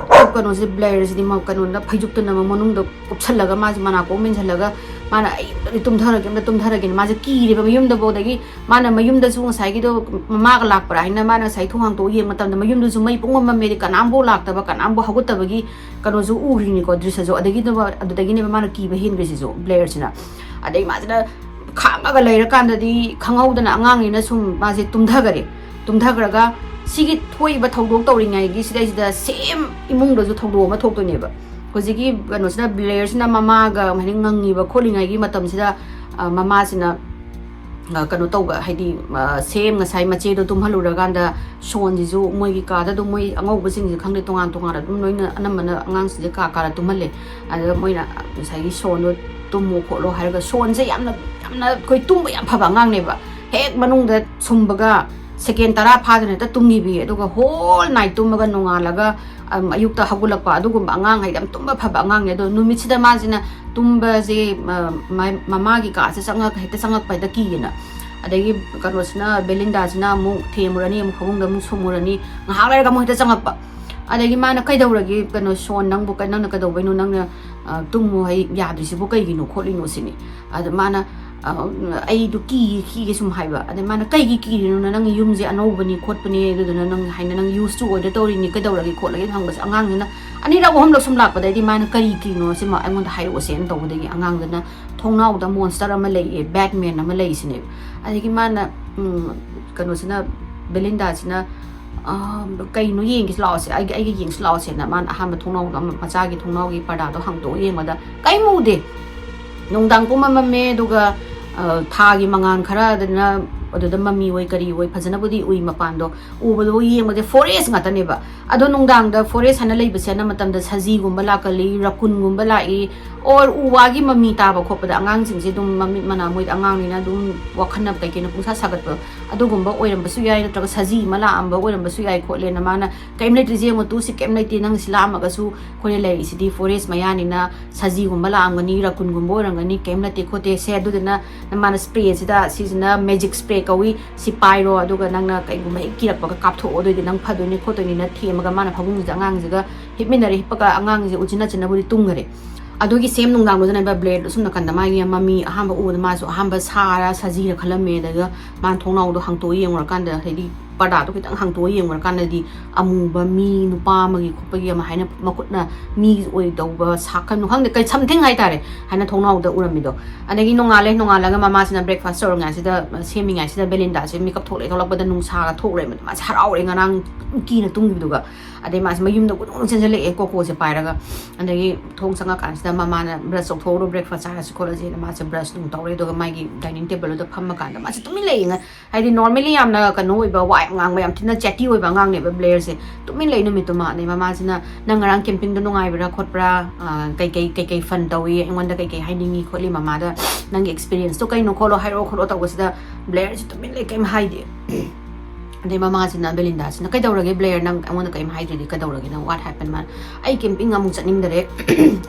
ꯀꯩꯅꯣꯁꯦ ꯕ꯭ꯂꯦꯌꯔꯁꯤꯗꯤ ꯃ- ꯀꯩꯅꯣꯅ ꯐꯩꯖꯨꯞꯇꯨꯅ ꯃ- ꯃꯅꯨꯡꯗ ꯀꯨꯞꯁꯜꯂꯒ ꯃꯥꯁꯦ ꯃꯅꯥꯀꯣꯡ ꯃꯦꯟꯁꯤꯜꯂꯒ ꯃꯥꯅ "ꯑꯩ ꯑꯝꯇꯗꯤ ꯇꯨꯝꯊꯔꯒꯦ, ꯑꯝꯇ ꯇꯨꯝꯊꯔꯒꯦꯅ" ꯃꯥꯁꯦ ꯀꯤꯔꯦꯕ ꯃꯌꯨꯝꯗꯐꯥꯎꯗꯒꯤ꯫ ꯃꯥꯅ ꯃꯌꯨꯝꯗꯁꯨ ꯉꯁꯥꯏꯒꯤꯗꯣ ꯃꯃꯥꯒ ꯂꯥꯛꯄ꯭ꯔꯥ ꯍꯥꯏꯅ ꯃꯥꯅ ꯉꯁꯥꯏ ꯊꯣꯡ ꯍꯥꯡꯇꯣꯛꯑ ꯌꯦꯡꯕ ꯃꯇꯝꯗ ꯃꯌꯨꯝꯗꯁꯨ ꯃꯩ ꯄꯨꯡꯃꯝ ꯃꯝꯃꯦꯗꯤ ꯀꯅꯥꯝꯐꯥꯎ ꯂꯥꯛꯇꯕ, ꯀꯅꯥꯝꯐꯥꯎ ꯍꯧꯒꯠꯇꯕꯒꯤ ꯀꯩꯅꯣꯁꯨ ꯎꯔꯤꯅꯤꯀꯣ, ꯗ꯭ꯔꯤꯁꯁꯨ꯫ ꯑꯗꯒꯤꯗꯨ ꯑꯗꯨꯗꯒꯤꯅꯦꯕ ꯃꯥꯅ ꯀꯤꯕ ꯍꯦꯟꯈ꯭ꯔꯤꯁꯤꯁꯨ ꯕ꯭ꯂꯦꯌꯔꯁꯤꯅ꯫ ꯑꯗꯩ ꯃꯥꯁꯤꯅ ꯈꯥꯡꯉꯒ ꯂꯩꯔꯀꯥꯟꯗꯗꯤ ꯈꯪꯍꯧꯗꯅ ꯑꯉꯥꯡꯅꯤꯅ ꯁꯨꯝ ꯃꯥꯁꯦ ꯇꯨꯝꯊꯈꯔꯦ꯫ ꯇꯨꯝꯊꯈ꯭ꯔꯒ ꯁꯤꯒꯤ ꯊꯣꯛꯏꯕ ꯊꯧꯗꯣꯛ ꯇꯧꯔꯤꯉꯩꯒꯤ ꯁꯤꯗꯩꯁꯤꯗ ꯁꯦꯝ ꯏꯃꯨꯡꯗꯁꯨ ꯊꯧꯗꯣꯛ ꯑꯃ ꯊꯣꯛꯇꯣꯏꯅꯦꯕ꯫ ꯍꯧꯖꯤꯛꯀꯤ ꯀꯩꯅꯣꯁꯤꯅ, ꯕ꯭ꯂꯦꯌꯔꯁꯤꯅ ꯃꯃꯥꯒ ꯍꯥꯏꯗꯤ ꯉꯪꯉꯤꯕ ꯈꯣꯠꯂꯤꯉꯩꯒꯤ ꯃꯇꯝꯁꯤꯗ, ꯑ, ꯃꯃꯥꯁꯤꯅ ꯑ, ꯀꯩꯅꯣ ꯇꯧꯕ, ꯍꯥꯏꯗꯤ, ꯑ, ꯁꯦꯝ ꯉꯁꯥꯏ ꯃꯆꯦꯗꯣ ꯇꯨꯝꯍꯜꯂꯨꯔꯀꯥꯟꯗ ꯁꯣꯟꯁꯤꯁꯨ ꯃꯣꯏꯒꯤ ꯀꯥꯗ ꯑꯗꯨꯝ ꯃꯣꯏ ꯑꯉꯧꯕꯁꯤꯡꯁꯦ ꯈꯪꯗꯦ, ꯇꯣꯉꯥꯟ ꯇꯣꯉꯥꯟꯅ ꯑꯗꯨꯝ ꯂꯣꯏꯅ ꯑꯅꯝꯕꯅ ꯑꯉꯥꯡꯁꯤꯡꯁꯦ ꯀꯥ ꯀꯥꯗ ꯇꯨꯝꯍꯜꯂꯦ꯫ ꯑꯗꯨꯗ ꯃꯣꯏꯅ ꯉꯁꯥꯏꯒꯤ ꯁꯣꯟꯗꯣ ꯇꯨꯝꯃꯣ ꯈꯣꯠꯂꯣ ꯍꯥꯏꯔꯒ, ꯁꯣꯟꯁꯦ ꯌꯥꯝꯅ, ꯌꯥꯝꯅ ꯑꯩꯈꯣꯏ ꯇꯨꯝꯕ ꯌꯥꯝ ꯐꯕ ꯑꯉꯥꯡꯅꯦꯕ꯫ ꯍꯦꯛ ꯃꯅꯨꯡꯗ ꯁꯨꯝꯕꯒ ꯁꯦꯀꯦꯟ ꯇꯔꯥ ꯐꯥꯗꯅ ꯍꯦꯛꯇ ꯇꯨꯝꯈꯤꯕꯤ, ꯑꯗꯨꯒ ꯍꯣꯜ ꯅꯥꯏꯠ ꯇꯨꯝꯃꯒ ꯅꯣꯡꯉꯥꯜꯂꯒ, ꯑꯝ, ꯑꯌꯨꯛꯇ ꯍꯧꯒꯠꯂꯛꯄ, ꯑꯗꯨꯒꯨꯝꯕ ꯑꯉꯥꯡ ꯍꯥꯏꯗꯤ ꯌꯥꯝ ꯇꯨꯝꯕ ꯐꯕ ꯑꯉꯥꯡꯅꯦ꯫ ꯑꯗꯣ ꯅꯨꯃꯤꯠꯁꯤꯗ ꯃꯥꯁꯤꯅ ꯇꯨꯝꯕꯁꯦ, ꯑ, ꯃ-, ꯃꯃꯥꯒꯤ ꯀꯥꯁꯦ ꯆꯪꯉꯒ ꯍꯦꯛꯇ ꯆꯪꯉꯛꯄ ꯍꯦꯛꯇ ꯀꯤꯌꯦꯅ꯫ ꯑꯗꯒꯤ ꯀꯩꯅꯣꯁꯤꯅ, ꯕꯦꯂꯤꯟꯗꯥꯁꯤꯅ ꯑꯃꯨꯛ ꯊꯦꯝꯃꯨꯔꯅꯤ, ꯑꯃꯨꯛ ꯐꯃꯨꯡꯗ ꯑꯃꯨꯛ ꯁꯨꯝꯃꯨꯔꯅꯤ, ꯉꯥꯏꯍꯥꯛ ꯂꯩꯔꯒ ꯑꯃꯨꯛ ꯍꯦꯛꯇ ꯆꯪꯉꯛꯄ꯫ ꯑꯗꯒꯤ ꯃꯥꯅ, "ꯀꯩꯗꯧꯔꯒꯦ, ꯀꯩꯅꯣ, ꯁꯣꯟ, ꯅꯪꯕꯨ ꯀ-, ꯅꯪꯅ ꯀꯩꯗꯧꯕꯩꯅꯣ, ꯅꯪꯅ, ꯑ, ꯇꯨꯝꯃꯨ ꯍꯥꯏ ꯌꯥꯗ꯭ꯔꯤꯁꯤꯕꯨ ꯀꯩꯒꯤꯅꯣ ꯈꯣꯠꯂꯤꯅꯣ?" ꯁꯤꯅꯤ꯫ ꯑꯗ ꯃꯥꯅ, ꯑ, "ꯑꯩꯗꯣ ꯀꯤꯌꯦ, ꯀꯤꯌꯦ" ꯁꯨꯝ ꯍꯥꯏꯕ꯫ ꯑꯗꯩ ꯃꯥꯅ, "ꯀꯩꯒꯤ ꯀꯤꯔꯤꯅꯣ? ꯅꯪ ꯌꯨꯝꯁꯦ ꯑꯅꯧꯕꯅꯤ ꯈꯣꯠꯄꯅꯤ, ꯑꯗꯨꯗꯨꯅ ꯅꯪ ꯍꯥꯏꯅ ꯅꯪ ꯌꯨꯁ ꯇꯨ ꯑꯣꯏꯗ ꯇꯧꯔꯤꯅꯤ, ꯀꯩꯗꯧꯔꯒꯦ ꯈꯣꯠꯂꯒꯦ?" ꯍꯪꯕꯁꯦ ꯑꯉꯥꯡꯁꯤꯅ ꯑꯅꯤꯔꯛ ꯑꯍꯨꯝꯂꯛ ꯁꯨꯝ ꯂꯥꯛꯄꯗꯩꯗꯤ ꯃꯥꯅ, "ꯀꯔꯤ ꯀꯤꯅꯣ ꯁꯤꯃ ꯑꯩꯉꯣꯟꯗ ꯍꯥꯏꯔꯛꯑꯣꯁꯦꯅ" ꯇꯧꯕꯗꯒꯤ ꯑꯉꯥꯡꯗꯨꯅ ꯊꯣꯡꯅꯥꯎꯗ ꯃꯣꯟꯁꯇꯔ ꯑꯃ ꯂꯩꯌꯦ, ꯕꯦꯠꯃꯦꯟ ꯑꯃ ꯂꯩꯁꯤꯅꯦꯕ꯫ ꯑꯗꯒꯤ ꯃꯥꯅ, ꯎꯝ, ꯀꯩꯅꯣꯁꯤꯅ, ꯕꯦꯂꯤꯟꯗꯥꯁꯤꯅ, "ꯑ, ꯀꯩꯅꯣ ꯌꯦꯡꯒꯦꯁꯤ ꯂꯥꯛꯑꯣꯁꯦ, ꯑꯩꯒ, ꯑꯩꯒ ꯌꯦꯡꯁꯤ ꯂꯥꯛꯑꯣꯁꯦꯅ" ꯃꯥꯅ ꯑꯍꯥꯟꯕ ꯊꯣꯡꯅꯥꯎꯗ ꯑꯃ ꯃꯆꯥꯒꯤ ꯊꯣꯡꯅꯥꯎꯒꯤ ꯄꯔꯗꯥꯗꯣ ꯍꯥꯡꯇꯣꯛꯑ ꯌꯦꯡꯕꯗ ꯀꯩꯝ ꯎꯗꯦ꯫ ꯅꯨꯡꯗꯥꯡ ꯄꯨꯝꯃꯝ ꯃꯝꯃꯦ, ꯑꯗꯨꯒ, ꯑ, ꯊꯥꯒꯤ ꯃꯉꯥꯜ ꯈꯔ ꯑꯗꯨꯅ ꯑꯗꯨꯗ ꯃꯃꯤ ꯑꯣꯏ ꯀꯔꯤ ꯑꯣꯏ ꯐꯖꯅꯕꯨꯗꯤ ꯎꯏ ꯃꯄꯥꯟꯗꯣ꯫ ꯎꯕꯗꯣ ꯌꯦꯡꯕꯗꯤ ꯐꯣꯔꯦꯁ ꯉꯥꯛꯇꯅꯦꯕ꯫ ꯑꯗꯣ ꯅꯨꯡꯗꯥꯡꯗ ꯐꯣꯔꯦꯁ ꯍꯥꯏꯅ ꯂꯩꯕꯁꯦ ꯑꯅꯝꯕ ꯃꯇꯝꯗ ꯁꯖꯤꯒꯨꯝꯕ ꯂꯥꯛꯀꯜꯂꯤ, ꯔꯀꯨꯟꯒꯨꯝꯕ ꯂꯥꯛꯏ, ꯑꯣꯔ ꯎ ꯋꯥꯒꯤ ꯃꯃꯤ ꯇꯥꯕ ꯈꯣꯠꯄꯗ ꯑꯉꯥꯡꯁꯤꯡꯁꯦ ꯑꯗꯨꯝ ꯃꯃꯤꯠ ꯃꯅꯥ ꯃꯣꯏꯗ ꯑꯉꯥꯡꯅꯤꯅ ꯑꯗꯨꯝ ꯋꯥꯈꯜꯅ ꯀꯩ ꯀꯩꯅꯣ ꯄꯨꯡꯁꯥ ꯁꯥꯒꯠꯄ ꯑꯗꯨꯒꯨꯝꯕ ꯑꯣꯏꯔꯝꯕꯁꯨ ꯌꯥꯏ, ꯅꯠꯇ꯭ꯔꯒ ꯁꯖꯤ ꯑꯃ ꯂꯥꯛꯑꯝꯕ ꯑꯣꯏꯔꯝꯕꯁꯨ ꯌꯥꯏ ꯈꯣꯠꯂꯦꯅ ꯃꯥꯅ, "ꯀꯩꯝ ꯂꯩꯇ꯭ꯔꯤ, ꯌꯦꯡꯉꯣ ꯇꯨ, ꯁꯤ ꯀꯩꯝ ꯂꯩꯇꯦ, ꯅꯪ ꯁꯤ ꯂꯥꯛꯑꯝꯃꯒꯁꯨ ꯑꯩꯈꯣꯏꯅ ꯂꯩꯔꯤꯁꯤꯗꯤ ꯐꯣꯔꯦꯁ ꯃꯌꯥꯅꯤꯅ ꯁꯖꯤꯒꯨꯝꯕ ꯂꯥꯛꯑꯝꯒꯅꯤ, ꯔꯀꯨꯟꯒꯨꯝꯕ ꯑꯣꯏꯔꯝꯒꯅꯤ, ꯀꯩꯝ ꯅꯠꯇꯦ ꯈꯣꯠꯇꯦ ꯁꯦ, ꯑꯗꯨꯗꯨꯅ ꯅꯃꯥꯅ ꯁ꯭ꯄ꯭ꯔꯦꯁꯤꯗ, ꯁꯤꯁꯤꯅ ꯃꯦꯖꯤꯛ ꯁ꯭ꯄ꯭ꯔꯦ ꯀꯧꯏ, ꯁꯤ ꯄꯥꯏꯔꯣ, ꯑꯗꯨꯒ ꯅꯪꯅ ꯀꯩꯒꯨꯝꯕ ꯍꯦꯛ ꯀꯤꯔꯛꯄꯒ ꯀꯥꯞꯊꯣꯛꯑꯣ, ꯑꯗꯨꯑꯣꯏꯗꯤ ꯅꯪ ꯐꯗꯣꯏꯅꯤ ꯈꯣꯠꯇꯣꯏꯅꯤꯅ" ꯊꯦꯝꯃꯒ ꯃꯥꯅ ꯐꯃꯨꯡꯁꯤꯗ ꯑꯉꯥꯡꯁꯤꯒ ꯍꯤꯞꯃꯤꯟꯅꯔꯦ, ꯍꯤꯞꯄꯒ ꯑꯉꯥꯡꯁꯦ ꯎꯆꯤꯟ ꯅꯥꯆꯤꯟꯅꯕꯨꯗꯤ ꯇꯨꯝꯈꯔꯦ꯫ ꯑꯗꯨꯒꯤ ꯁꯦꯝ ꯅꯨꯡꯗꯥꯡꯗꯨꯗꯅꯦꯕ ꯕ꯭ꯂꯦꯗ ꯑꯁꯨꯝ ꯅꯥꯀꯟꯗ ꯃꯥꯒꯤ ꯃꯃꯤ ꯑꯍꯥꯟꯕ ꯎꯕꯗ ꯃꯥꯁꯨ ꯑꯍꯥꯟꯕ ꯁꯥꯔ ꯁꯖꯤꯔ ꯈꯜꯂꯝꯃꯦ, ꯑꯗꯨꯒ ꯃꯥꯅ ꯊꯣꯡꯅꯥꯎꯗꯣ ꯍꯥꯡꯇꯣꯛꯑ ꯌꯦꯡꯉꯨꯔꯀꯥꯟꯗ ꯍꯥꯏꯗꯤ ꯄꯔꯗꯥꯗꯣ ꯈꯤꯇꯪ ꯍꯥꯡꯇꯣꯛꯑ ꯌꯦꯡꯉꯨꯔꯀꯥꯟꯗꯗꯤ ꯑꯃꯨꯕ ꯃꯤ, ꯅꯨꯄꯥ ꯑꯃꯒꯤ ꯈꯣꯠꯄꯒꯤ ꯑꯃ ꯍꯥꯏꯅ ꯃꯈꯨꯠꯅ ꯃꯤ ꯑꯣꯏꯗꯧꯕ ꯁꯥꯈꯟ ꯈꯪꯗꯦ, ꯀꯩ something ꯍꯥꯏꯇꯥꯔꯦ, ꯍꯥꯏꯅ ꯊꯣꯡꯅꯥꯎꯗ ꯎꯔꯝꯃꯤꯗꯣ꯫ ꯑꯗꯒꯤ ꯅꯣꯡꯉꯥꯜꯂꯦ, ꯅꯣꯡꯉꯥꯜꯂꯒ ꯃꯃꯥꯁꯤꯅ breakfast ꯇꯧꯔꯤꯉꯥꯏꯁꯤꯗ, ꯁꯦꯝꯃꯤꯉꯥꯏꯁꯤꯗ ꯕꯦꯂꯤꯟꯗꯥꯁꯦ ꯃꯤꯀꯞ ꯊꯣꯛꯂꯛꯑꯦ꯫ ꯊꯣꯛꯂꯛꯄꯗ ꯅꯨꯡꯁꯥꯒ ꯊꯣꯛꯂꯦ꯫ ꯃꯥꯁꯦ ꯍꯔꯥꯎꯔꯦ, ꯉꯔꯥꯡ ꯀꯤꯅ ꯇꯨꯝꯈꯤꯕꯗꯨꯒ꯫ ꯑꯗꯩ ꯃꯥꯁꯦ ꯃꯌꯨꯝꯗ ꯒꯨꯗꯨꯡ ꯆꯦꯟꯁꯤꯜꯂꯛꯑꯦ ꯀꯣꯀꯣꯁꯦ ꯄꯥꯏꯔꯒ꯫ ꯑꯗꯒꯤ ꯊꯣꯡ ꯆꯪꯉꯀꯥꯟꯁꯤꯗ ꯃꯃꯥꯅ brush ꯇꯧꯊꯣꯛꯎꯔꯣ, breakfast ꯆꯥꯔꯁꯤ ꯈꯣꯠꯂꯁꯤꯅ ꯃꯥꯁꯦ brush ꯅꯨꯡ ꯇꯧꯔꯦ꯫ ꯑꯗꯨꯒ ꯃꯥꯒꯤ dining table ꯗꯨꯗ ꯐꯝꯃꯀꯥꯟꯗ ꯃꯥꯁꯦ ꯇꯨꯃꯤꯟ ꯂꯩꯌꯦ꯫ ꯍꯥꯏꯗꯤ normally ꯌꯥꯝꯅ ꯀꯩꯅꯣ ꯑꯣꯏꯕ, ꯋꯥ ꯌꯥꯝ ꯉꯥꯡꯕ, ꯌꯥꯝ ꯊꯤꯅ chatty ꯑꯣꯏꯕ ꯑꯉꯥꯡꯅꯦꯕ ꯕ꯭ꯂꯦꯌꯔꯁꯦ꯫ ꯇꯨꯃꯤꯟ ꯂꯩ ꯅꯨꯃꯤꯠꯇꯨꯃ꯫ ꯑꯗꯩ ꯃꯃꯥꯁꯤꯅ, "ꯅꯪ ꯉꯔꯥꯡ camping ꯗꯣ ꯅꯨꯡꯉꯥꯏꯕ꯭ꯔꯥ ꯈꯣꯠꯄ꯭ꯔꯥ? ꯑ, ꯀꯩꯀꯩ, ꯀꯩꯀꯩ fun ꯇꯧꯏ? ꯑꯩꯉꯣꯟꯗ ꯀꯩꯀꯩ ꯍꯥꯏꯅꯤꯡꯉꯤ ꯈꯣꯠꯂꯤ? ꯃꯃꯥꯗ ꯅꯪꯒꯤ experience ꯇꯣ ꯀꯩꯅꯣ ꯈꯣꯠꯂꯣ, ꯍꯥꯏꯔꯛꯑꯣ ꯈꯣꯠꯂꯣ" ꯇꯧꯕꯁꯤꯗ ꯕ꯭ꯂꯦꯌꯔꯁꯦ ꯇꯨꯃꯤꯟ ꯂꯩ, ꯀꯩꯝ ꯍꯥꯏꯗꯦ꯫ ꯑꯗꯩ ꯃꯃꯥꯁꯤꯅ ꯕꯦꯂꯤꯟꯗꯥꯁꯤꯅ, "ꯀꯩꯗꯧꯔꯒꯦ ꯕ꯭ꯂꯦꯌꯔ, ꯅꯪ ꯑꯩꯉꯣꯟꯗ ꯀꯩꯝ ꯍꯥꯏꯗ꯭ꯔꯤꯗꯤ ꯀꯩꯗꯧꯔꯒꯦ ꯅꯪ? What happened?" ꯃꯥꯅ, "ꯑꯩ camping ꯑꯃꯨꯛ ꯆꯠꯅꯤꯡꯗꯔꯦ꯫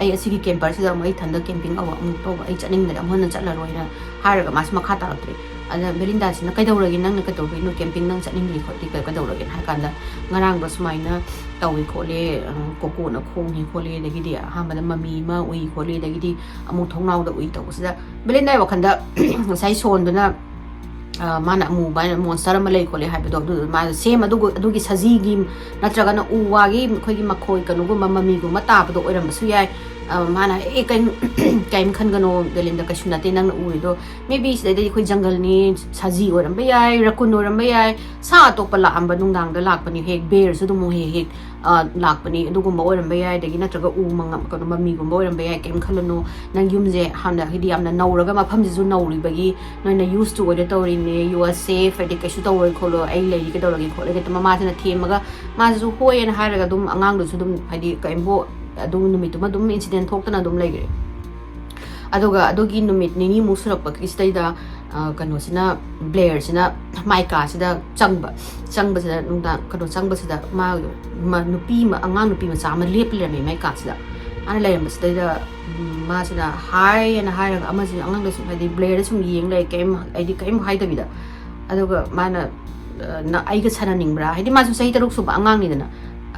ꯑꯩ ꯑꯁꯤꯒꯤ camper ꯁꯤꯗ ꯑꯃꯨꯛ ꯑꯩ ꯏꯊꯟꯗ camping ꯑꯃꯨꯛ, ꯑꯃꯨꯛ ꯇꯧꯕ ꯑꯩ ꯆꯠꯅꯤꯡꯗꯔꯦ, ꯑꯃꯨꯛ ꯍꯟꯅ ꯆꯠꯂꯔꯣꯏꯅ" ꯍꯥꯏꯔꯒ ꯃꯥꯁꯦ ꯃꯈꯥ ꯇꯥꯔꯛꯇ꯭ꯔꯦ꯫ ꯑꯗ ꯕꯦꯂꯤꯟꯗꯥꯁꯤꯅ, "ꯀꯩꯗꯧꯔꯒꯦ, ꯅꯪꯅ ꯀꯩꯗꯧꯕꯩꯅꯣ camping ꯅꯪ ꯆꯠꯅꯤꯡꯗ꯭ꯔꯤ ꯈꯣꯠꯂꯤ, ꯀꯩ-, ꯀꯩꯗꯧꯔꯒꯦꯅ?" ꯍꯥꯏ ꯀꯥꯟꯗ, "ꯉꯔꯥꯡꯗꯣ ꯁꯨꯃꯥꯏꯅ ꯇꯧꯏ ꯈꯣꯠꯂꯤ, ꯑ, ꯀꯣꯀꯣꯅ ꯈꯣꯡꯉꯤ ꯈꯣꯠꯂꯤ, ꯑꯗꯒꯤꯗꯤ ꯑꯍꯥꯟꯕꯗ ꯃꯃꯤ ꯑꯃ ꯎꯏ ꯈꯣꯠꯂꯤ, ꯑꯗꯒꯤꯗꯤ ꯑꯃꯨꯛ ꯊꯣꯡꯅꯥꯎꯗ ꯎꯏ" ꯇꯧꯕꯁꯤꯗ ꯕꯦꯂꯤꯟꯗꯥꯒꯤ ꯋꯥꯈꯜꯗ ꯉꯁꯥꯏ ꯁꯣꯟꯗꯨꯅ, ꯑ, ꯃꯥꯅ ꯑꯃꯨꯕ ꯍꯥꯏꯅ monster ꯑꯃ ꯂꯩ ꯈꯣꯠꯂꯤ ꯍꯥꯏꯕꯗꯣ, ꯑꯗꯨ ꯃꯥ same ꯑꯗꯨꯒ-, ꯑꯗꯨꯒꯤ ꯁꯖꯤꯒꯤ ꯅꯠꯇ꯭ꯔꯒꯅ ꯎ ꯋꯥꯒꯤ ꯑꯩꯈꯣꯏꯒꯤ ꯃꯈꯣꯏ ꯀꯩꯅꯣꯒꯨꯝꯕ ꯃꯃꯤꯒꯨꯝꯕ ꯇꯥꯕꯗꯣ ꯑꯣꯏꯔꯝꯕꯁꯨ ꯌꯥꯏ꯫ ꯑ, ꯃꯥꯅ, "ꯑꯦ, ꯀꯩꯝ, ꯀꯩꯝ ꯈꯟꯒꯅꯣ ꯕꯦꯂꯤꯟꯗꯥ, ꯀꯩꯁꯨ ꯅꯠꯇꯦ ꯅꯪꯅ ꯎꯔꯤꯗꯣ꯫ Maybe ꯁꯤꯗꯩꯗꯗꯤ ꯑꯩꯈꯣꯏ ꯖꯪꯒꯜꯅꯤ, ꯁꯖꯤ ꯑꯣꯏꯔꯝꯕ ꯌꯥꯏ, ꯔꯀꯨꯟ ꯑꯣꯏꯔꯝꯕ ꯌꯥꯏ, ꯁꯥ ꯑꯇꯣꯞꯄ ꯂꯥꯛꯑꯝꯕ, ꯅꯨꯡꯗꯥꯡꯗ ꯂꯥꯛꯄꯅꯤ, ꯍꯦꯛ ꯕꯦꯔꯁꯨ ꯑꯗꯨꯝ ꯍꯦꯛ ꯍꯦꯛ, ꯑ, ꯂꯥꯛꯄꯅꯤ, ꯑꯗꯨꯒꯨꯝꯕ ꯑꯣꯏꯔꯝꯕ ꯌꯥꯏ, ꯑꯗꯒꯤ ꯅꯠꯇ꯭ꯔꯒ ꯎ ꯃꯉꯝ-, ꯀꯩꯅꯣ, ꯃꯃꯤꯒꯨꯝꯕ ꯑꯣꯏꯔꯝꯕ ꯌꯥꯏ, ꯀꯩꯝ ꯈꯜꯂꯨꯅꯨ꯫ ꯅꯪ ꯌꯨꯝꯁꯦ ꯍꯥꯟꯅ ꯍꯥꯏꯗꯤ ꯌꯥꯝꯅ ꯅꯧꯔꯒ ꯃꯐꯝꯁꯤꯁꯨ ꯅꯧꯔꯤꯕꯒꯤ ꯅꯣꯏꯅ used to ꯑꯣꯏꯔ ꯇꯧꯔꯤꯅꯦ, you are safe, ꯍꯥꯏꯗꯤ ꯀꯩꯁꯨ ꯇꯧꯔꯣꯏ ꯈꯣꯠꯂꯣꯏ, ꯑꯩ ꯂꯩꯔꯤ, ꯀꯩꯗꯧꯔꯒꯦ ꯈꯣꯠꯂꯒꯦ" ꯑꯗꯨꯝ ꯃꯃꯥꯁꯤꯅ ꯊꯦꯝꯃꯒ ꯃꯥꯁꯤꯁꯨ ꯍꯣꯏ ꯑꯅ ꯍꯥꯏꯔꯒ ꯑꯗꯨꯝ ꯑꯉꯥꯡꯗꯨꯁꯨ ꯑꯗꯨꯝ ꯍꯥꯏꯗꯤ ꯀꯩꯝꯕꯨ ꯑꯗꯨꯝ ꯅꯨꯃꯤꯠꯇꯨꯃ ꯑꯗꯨꯝ incident ꯊꯣꯛꯇꯅ ꯑꯗꯨꯝ ꯂꯩꯈ꯭ꯔꯦ꯫ ꯑꯗꯨꯒ ꯑꯗꯨꯒꯤ ꯅꯨꯃꯤꯠ ꯅꯤꯅꯤꯃꯨꯛ ꯁꯨꯔꯛꯄꯒꯤꯁꯤꯗꯩꯗ, ꯑ, ꯀꯩꯅꯣꯁꯤꯅ, ꯕ꯭ꯂꯦꯌꯔꯁꯤꯅ ꯃꯥꯏ ꯀꯥꯁꯤꯗ ꯆꯪꯕ, ꯆꯪꯕꯁꯤꯗ ꯅꯨꯡꯗꯥꯡ ꯀꯩꯅꯣ ꯆꯪꯕꯁꯤꯗ ꯃꯥ, ꯃ-, ꯅꯨꯄꯤ ꯑꯃ, ꯑꯉꯥꯡ ꯅꯨꯄꯤ ꯃꯆꯥ ꯑꯃ ꯂꯦꯞꯄ ꯂꯩꯔꯝꯃꯦ ꯃꯥꯏ ꯀꯥꯁꯤꯗ꯫ ꯃꯥꯅ ꯂꯩꯔꯝꯕꯁꯤꯗꯩꯗ, ꯎꯝ, ꯃꯥꯁꯤꯅ ꯍꯥꯏ ꯑꯅ ꯍꯥꯏꯔꯒ ꯑꯃꯁꯤ ꯑꯉꯥꯡꯗ ꯁꯨꯝ ꯍꯥꯏꯗꯤ ꯕ꯭ꯂꯦꯌꯔꯗ ꯁꯨꯝ ꯌꯦꯡ ꯂꯩ, ꯀꯩꯝ ꯍꯥꯏꯗꯤ ꯀꯩꯝ ꯍꯥꯏꯗꯕꯤꯗ꯫ ꯑꯗꯨꯒ ꯃꯥꯅ, ꯑ, "ꯅ-, ꯑꯩꯒ ꯁꯥꯟꯅꯅꯤꯡꯕ꯭ꯔꯥ?" ꯍꯥꯏꯗꯤ ꯃꯥꯁꯨ ꯆꯍꯤ ꯇꯔꯨꯛ ꯁꯨꯕ ꯑꯉꯥꯡꯅꯤꯗꯅ,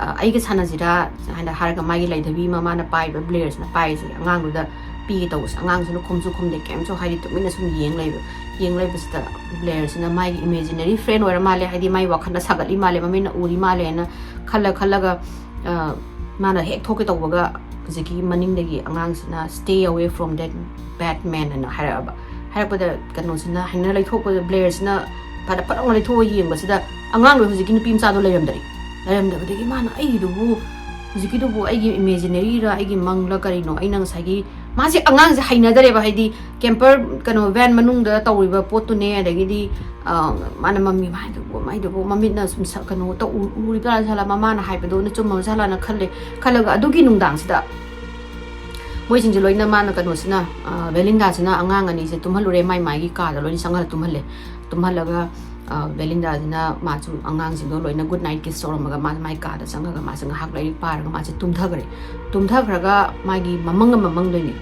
ꯑ, "ꯑꯩꯒ ꯁꯥꯟꯅꯁꯤꯔꯥ?" ꯍꯥꯏꯅ ꯍꯥꯏꯔꯒ ꯃꯥꯒꯤ ꯂꯩꯙꯕꯤ ꯑꯃ ꯃꯥꯅ ꯄꯥꯏꯕ ꯕ꯭ꯂꯦꯌꯔꯁꯤꯅ ꯄꯥꯏꯔꯤꯁꯦ ꯑꯉꯥꯡꯗꯨꯗ ꯄꯤꯒꯦ ꯇꯧꯕꯁꯦ ꯑꯉꯥꯡꯁꯤꯅ ꯈꯨꯝꯁꯨ ꯈꯨꯝꯗꯦ, ꯀꯩꯝꯁꯨ ꯍꯥꯏꯗꯤ ꯇꯨꯃꯤꯟꯅ ꯁꯨꯝ ꯌꯦꯡ ꯂꯩꯕ꯫ ꯌꯦꯡ ꯂꯩꯕꯁꯤꯗ Blairꯁꯤꯅ ꯃꯥꯒꯤ imaginary friend ꯑꯣꯏꯔ ꯃꯥꯜꯂꯦ, ꯍꯥꯏꯗꯤ ꯃꯥꯒꯤ ꯋꯥꯈꯜꯗ ꯁꯥꯒꯠꯂꯤ ꯃꯥꯜꯂꯦ, ꯃꯃꯤꯠꯅ ꯎꯔꯤ ꯃꯥꯜꯂꯦꯅ ꯈꯜꯂ ꯈꯜꯂꯒ, ꯑ, ꯃꯥꯅ ꯍꯦꯛ ꯊꯣꯛꯀꯦ ꯇꯧꯕꯒ ꯍꯧꯖꯤꯛꯀꯤ ꯃꯅꯤꯡꯗꯒꯤ ꯑꯉꯥꯡꯁꯤꯅ "Stay away from that bad man" ꯍꯥꯏꯅ ꯍꯥꯏꯔꯛꯑꯕ꯫ ꯍꯥꯏꯔꯛꯄꯗ ꯀꯩꯅꯣꯁꯤꯅ ꯍꯥꯏꯅ ꯂꯩꯊꯣꯛꯄꯗ Blairꯁꯤꯅ ꯐꯅ ꯐꯠ ꯂꯥꯎꯅ ꯂꯩꯊꯣꯛꯑ ꯌꯦꯡꯕꯁꯤꯗ ꯑꯉꯥꯡꯗꯣ ꯍꯧꯖꯤꯛꯀꯤ ꯅꯨꯄꯤ ꯃꯆꯥꯗꯣ ꯂꯩꯔꯝꯗꯔꯤ꯫ ꯂꯩꯔꯝꯗꯕꯗꯒꯤ ꯃꯥꯅ "ꯑꯩꯒꯤꯗꯨꯕꯨ, ꯍꯧꯖꯤꯛꯀꯤꯗꯨꯕꯨ ꯑꯩꯒꯤ imaginaryꯔ ꯑꯩꯒꯤ ꯃꯪꯂ ꯀꯔꯤꯅꯣ?" ꯑꯩꯅ ꯉꯁꯥꯏꯒꯤ, ꯃꯥꯁꯦ ꯑꯉꯥꯡꯁꯦ ꯍꯩꯅꯗꯔꯦꯕ, ꯍꯥꯏꯗꯤ camper, ꯀꯩꯅꯣ, van ꯃꯅꯨꯡꯗ ꯇꯧꯔꯤꯕ ꯄꯣꯠꯇꯨꯅꯦ, ꯑꯗꯒꯤꯗꯤ, ꯑ, ꯃꯥꯅ ꯃꯃꯤ ꯃꯥꯏꯗꯨꯕꯨ, ꯃꯥꯏꯗꯨꯕꯨ ꯃꯃꯤꯠꯅ ꯁꯨꯝ ꯁ-, ꯀꯩꯅꯣ ꯇꯧ-, ꯎ-, ꯎꯔꯤꯕ ꯖꯥꯠꯂ, ꯃꯃꯥꯅ ꯍꯥꯏꯕꯗꯨꯅ ꯆꯨꯝꯃꯕ ꯖꯥꯠꯂꯥꯅ ꯈꯜꯂꯦ꯫ ꯈꯜꯂꯒ ꯑꯗꯨꯒꯤ ꯅꯨꯡꯗꯥꯡꯁꯤꯗ ꯃꯣꯏꯁꯤꯡꯁꯦ ꯂꯣꯏꯅ, ꯃꯥꯅ ꯀꯩꯅꯣꯁꯤꯅ, ꯑ, ꯕꯦꯂꯤꯟꯗꯥꯁꯤꯅ ꯑꯉꯥꯡ ꯑꯅꯤꯁꯦ ꯇꯨꯝꯍꯜꯂꯨꯔꯦ, ꯃꯥꯏ ꯃꯥꯏꯒꯤ ꯀꯥꯗ ꯂꯣꯏꯅ ꯆꯪꯍꯜꯂ ꯇꯨꯝꯍꯜꯂꯦ꯫ ꯇꯨꯝꯍꯜꯂꯒ, ꯑ, ꯕꯦꯂꯤꯟꯗꯥꯁꯤꯅ ꯃꯥꯁꯨ ꯑꯉꯥꯡꯁꯤꯡꯗꯣ ꯂꯣꯏꯅ good night kiss ꯇꯧꯔꯝꯃꯒ ꯃꯥ ꯃꯥꯏ ꯀꯥꯗ ꯆꯪꯉꯒ ꯃꯥꯁꯦ ꯉꯥꯏꯍꯥꯛ ꯂꯥꯏꯔꯤꯛ ꯄꯥꯔꯒ ꯃꯥꯁꯦ ꯇꯨꯝꯊꯈ꯭ꯔꯦ꯫ ꯇꯨꯝꯊꯈ꯭ꯔꯒ ꯃꯥꯒꯤ ꯃꯃꯪ ꯑꯃ ꯃꯪꯗꯣꯏꯅꯦ꯫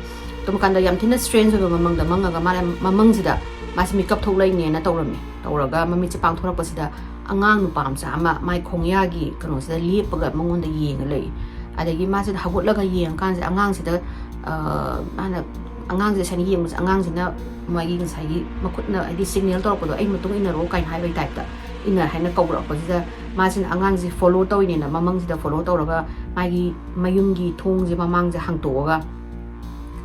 ꯇꯨꯝꯀꯥꯟꯗ ꯌꯥꯝ ꯊꯤꯅ strange ꯑꯣꯏꯕ ꯃꯃꯪꯗ ꯃꯪꯉꯒ ꯃꯥꯅ ꯃꯃꯪꯁꯤꯗ ꯃꯥꯁꯦ ꯃꯤꯀꯞ ꯊꯣꯛꯂꯛꯏꯅꯦꯅ ꯇꯧꯔꯝꯃꯦ꯫ ꯇꯧꯔꯒ ꯃꯃꯤꯠꯁꯦ ꯄꯥꯡꯊꯣꯔꯛꯄꯁꯤꯗ ꯑꯉꯥꯡ ꯅꯨꯄꯥ ꯃꯆꯥ ꯑꯃ ꯃꯥꯏ ꯈꯣꯡꯌꯥꯒꯤ ꯀꯩꯅꯣꯁꯤꯗ ꯂꯦꯞꯄꯒ ꯃꯉꯣꯟꯗ ꯌꯦꯡꯉ ꯂꯩ꯫ ꯑꯗꯒꯤ ꯃꯥꯁꯤꯗ ꯍꯧꯒꯠꯂꯒ ꯌꯦꯡꯉꯀꯥꯟꯁꯤꯗ ꯑꯉꯥꯡꯁꯤꯗ, ꯑ, ꯃꯥꯅ ꯑꯉꯥꯡꯁꯦ ꯁꯨꯃꯥꯏꯅ ꯌꯦꯡꯕꯁꯦ ꯑꯉꯥꯡꯁꯤꯅ ꯃꯥꯒꯤ ꯉꯁꯥꯏꯒꯤ ꯃꯈꯨꯠꯅ ꯍꯥꯏꯗꯤ signal ꯇꯧꯔꯛꯄꯗꯣ, "ꯑꯩ ꯃꯇꯨꯡ ꯏꯟꯅꯔꯛꯑꯣ" ꯀꯥꯏꯅ ꯍꯥꯏꯕꯒꯤ typeꯇ ꯏꯟꯅ ꯍꯥꯏꯅ ꯀꯧꯔꯛꯄꯁꯤꯗ ꯃꯥꯁꯤꯅ ꯑꯉꯥꯡꯁꯦ follow ꯇꯧꯔꯤꯅꯦꯅ ꯃꯃꯪꯁꯤꯗ follow ꯇꯧꯔꯒ ꯃꯥꯒꯤ ꯃꯌꯨꯝꯒꯤ ꯊꯣꯡꯁꯦ ꯃꯃꯥꯡꯁꯦ ꯍꯥꯡꯇꯣꯛꯑꯒ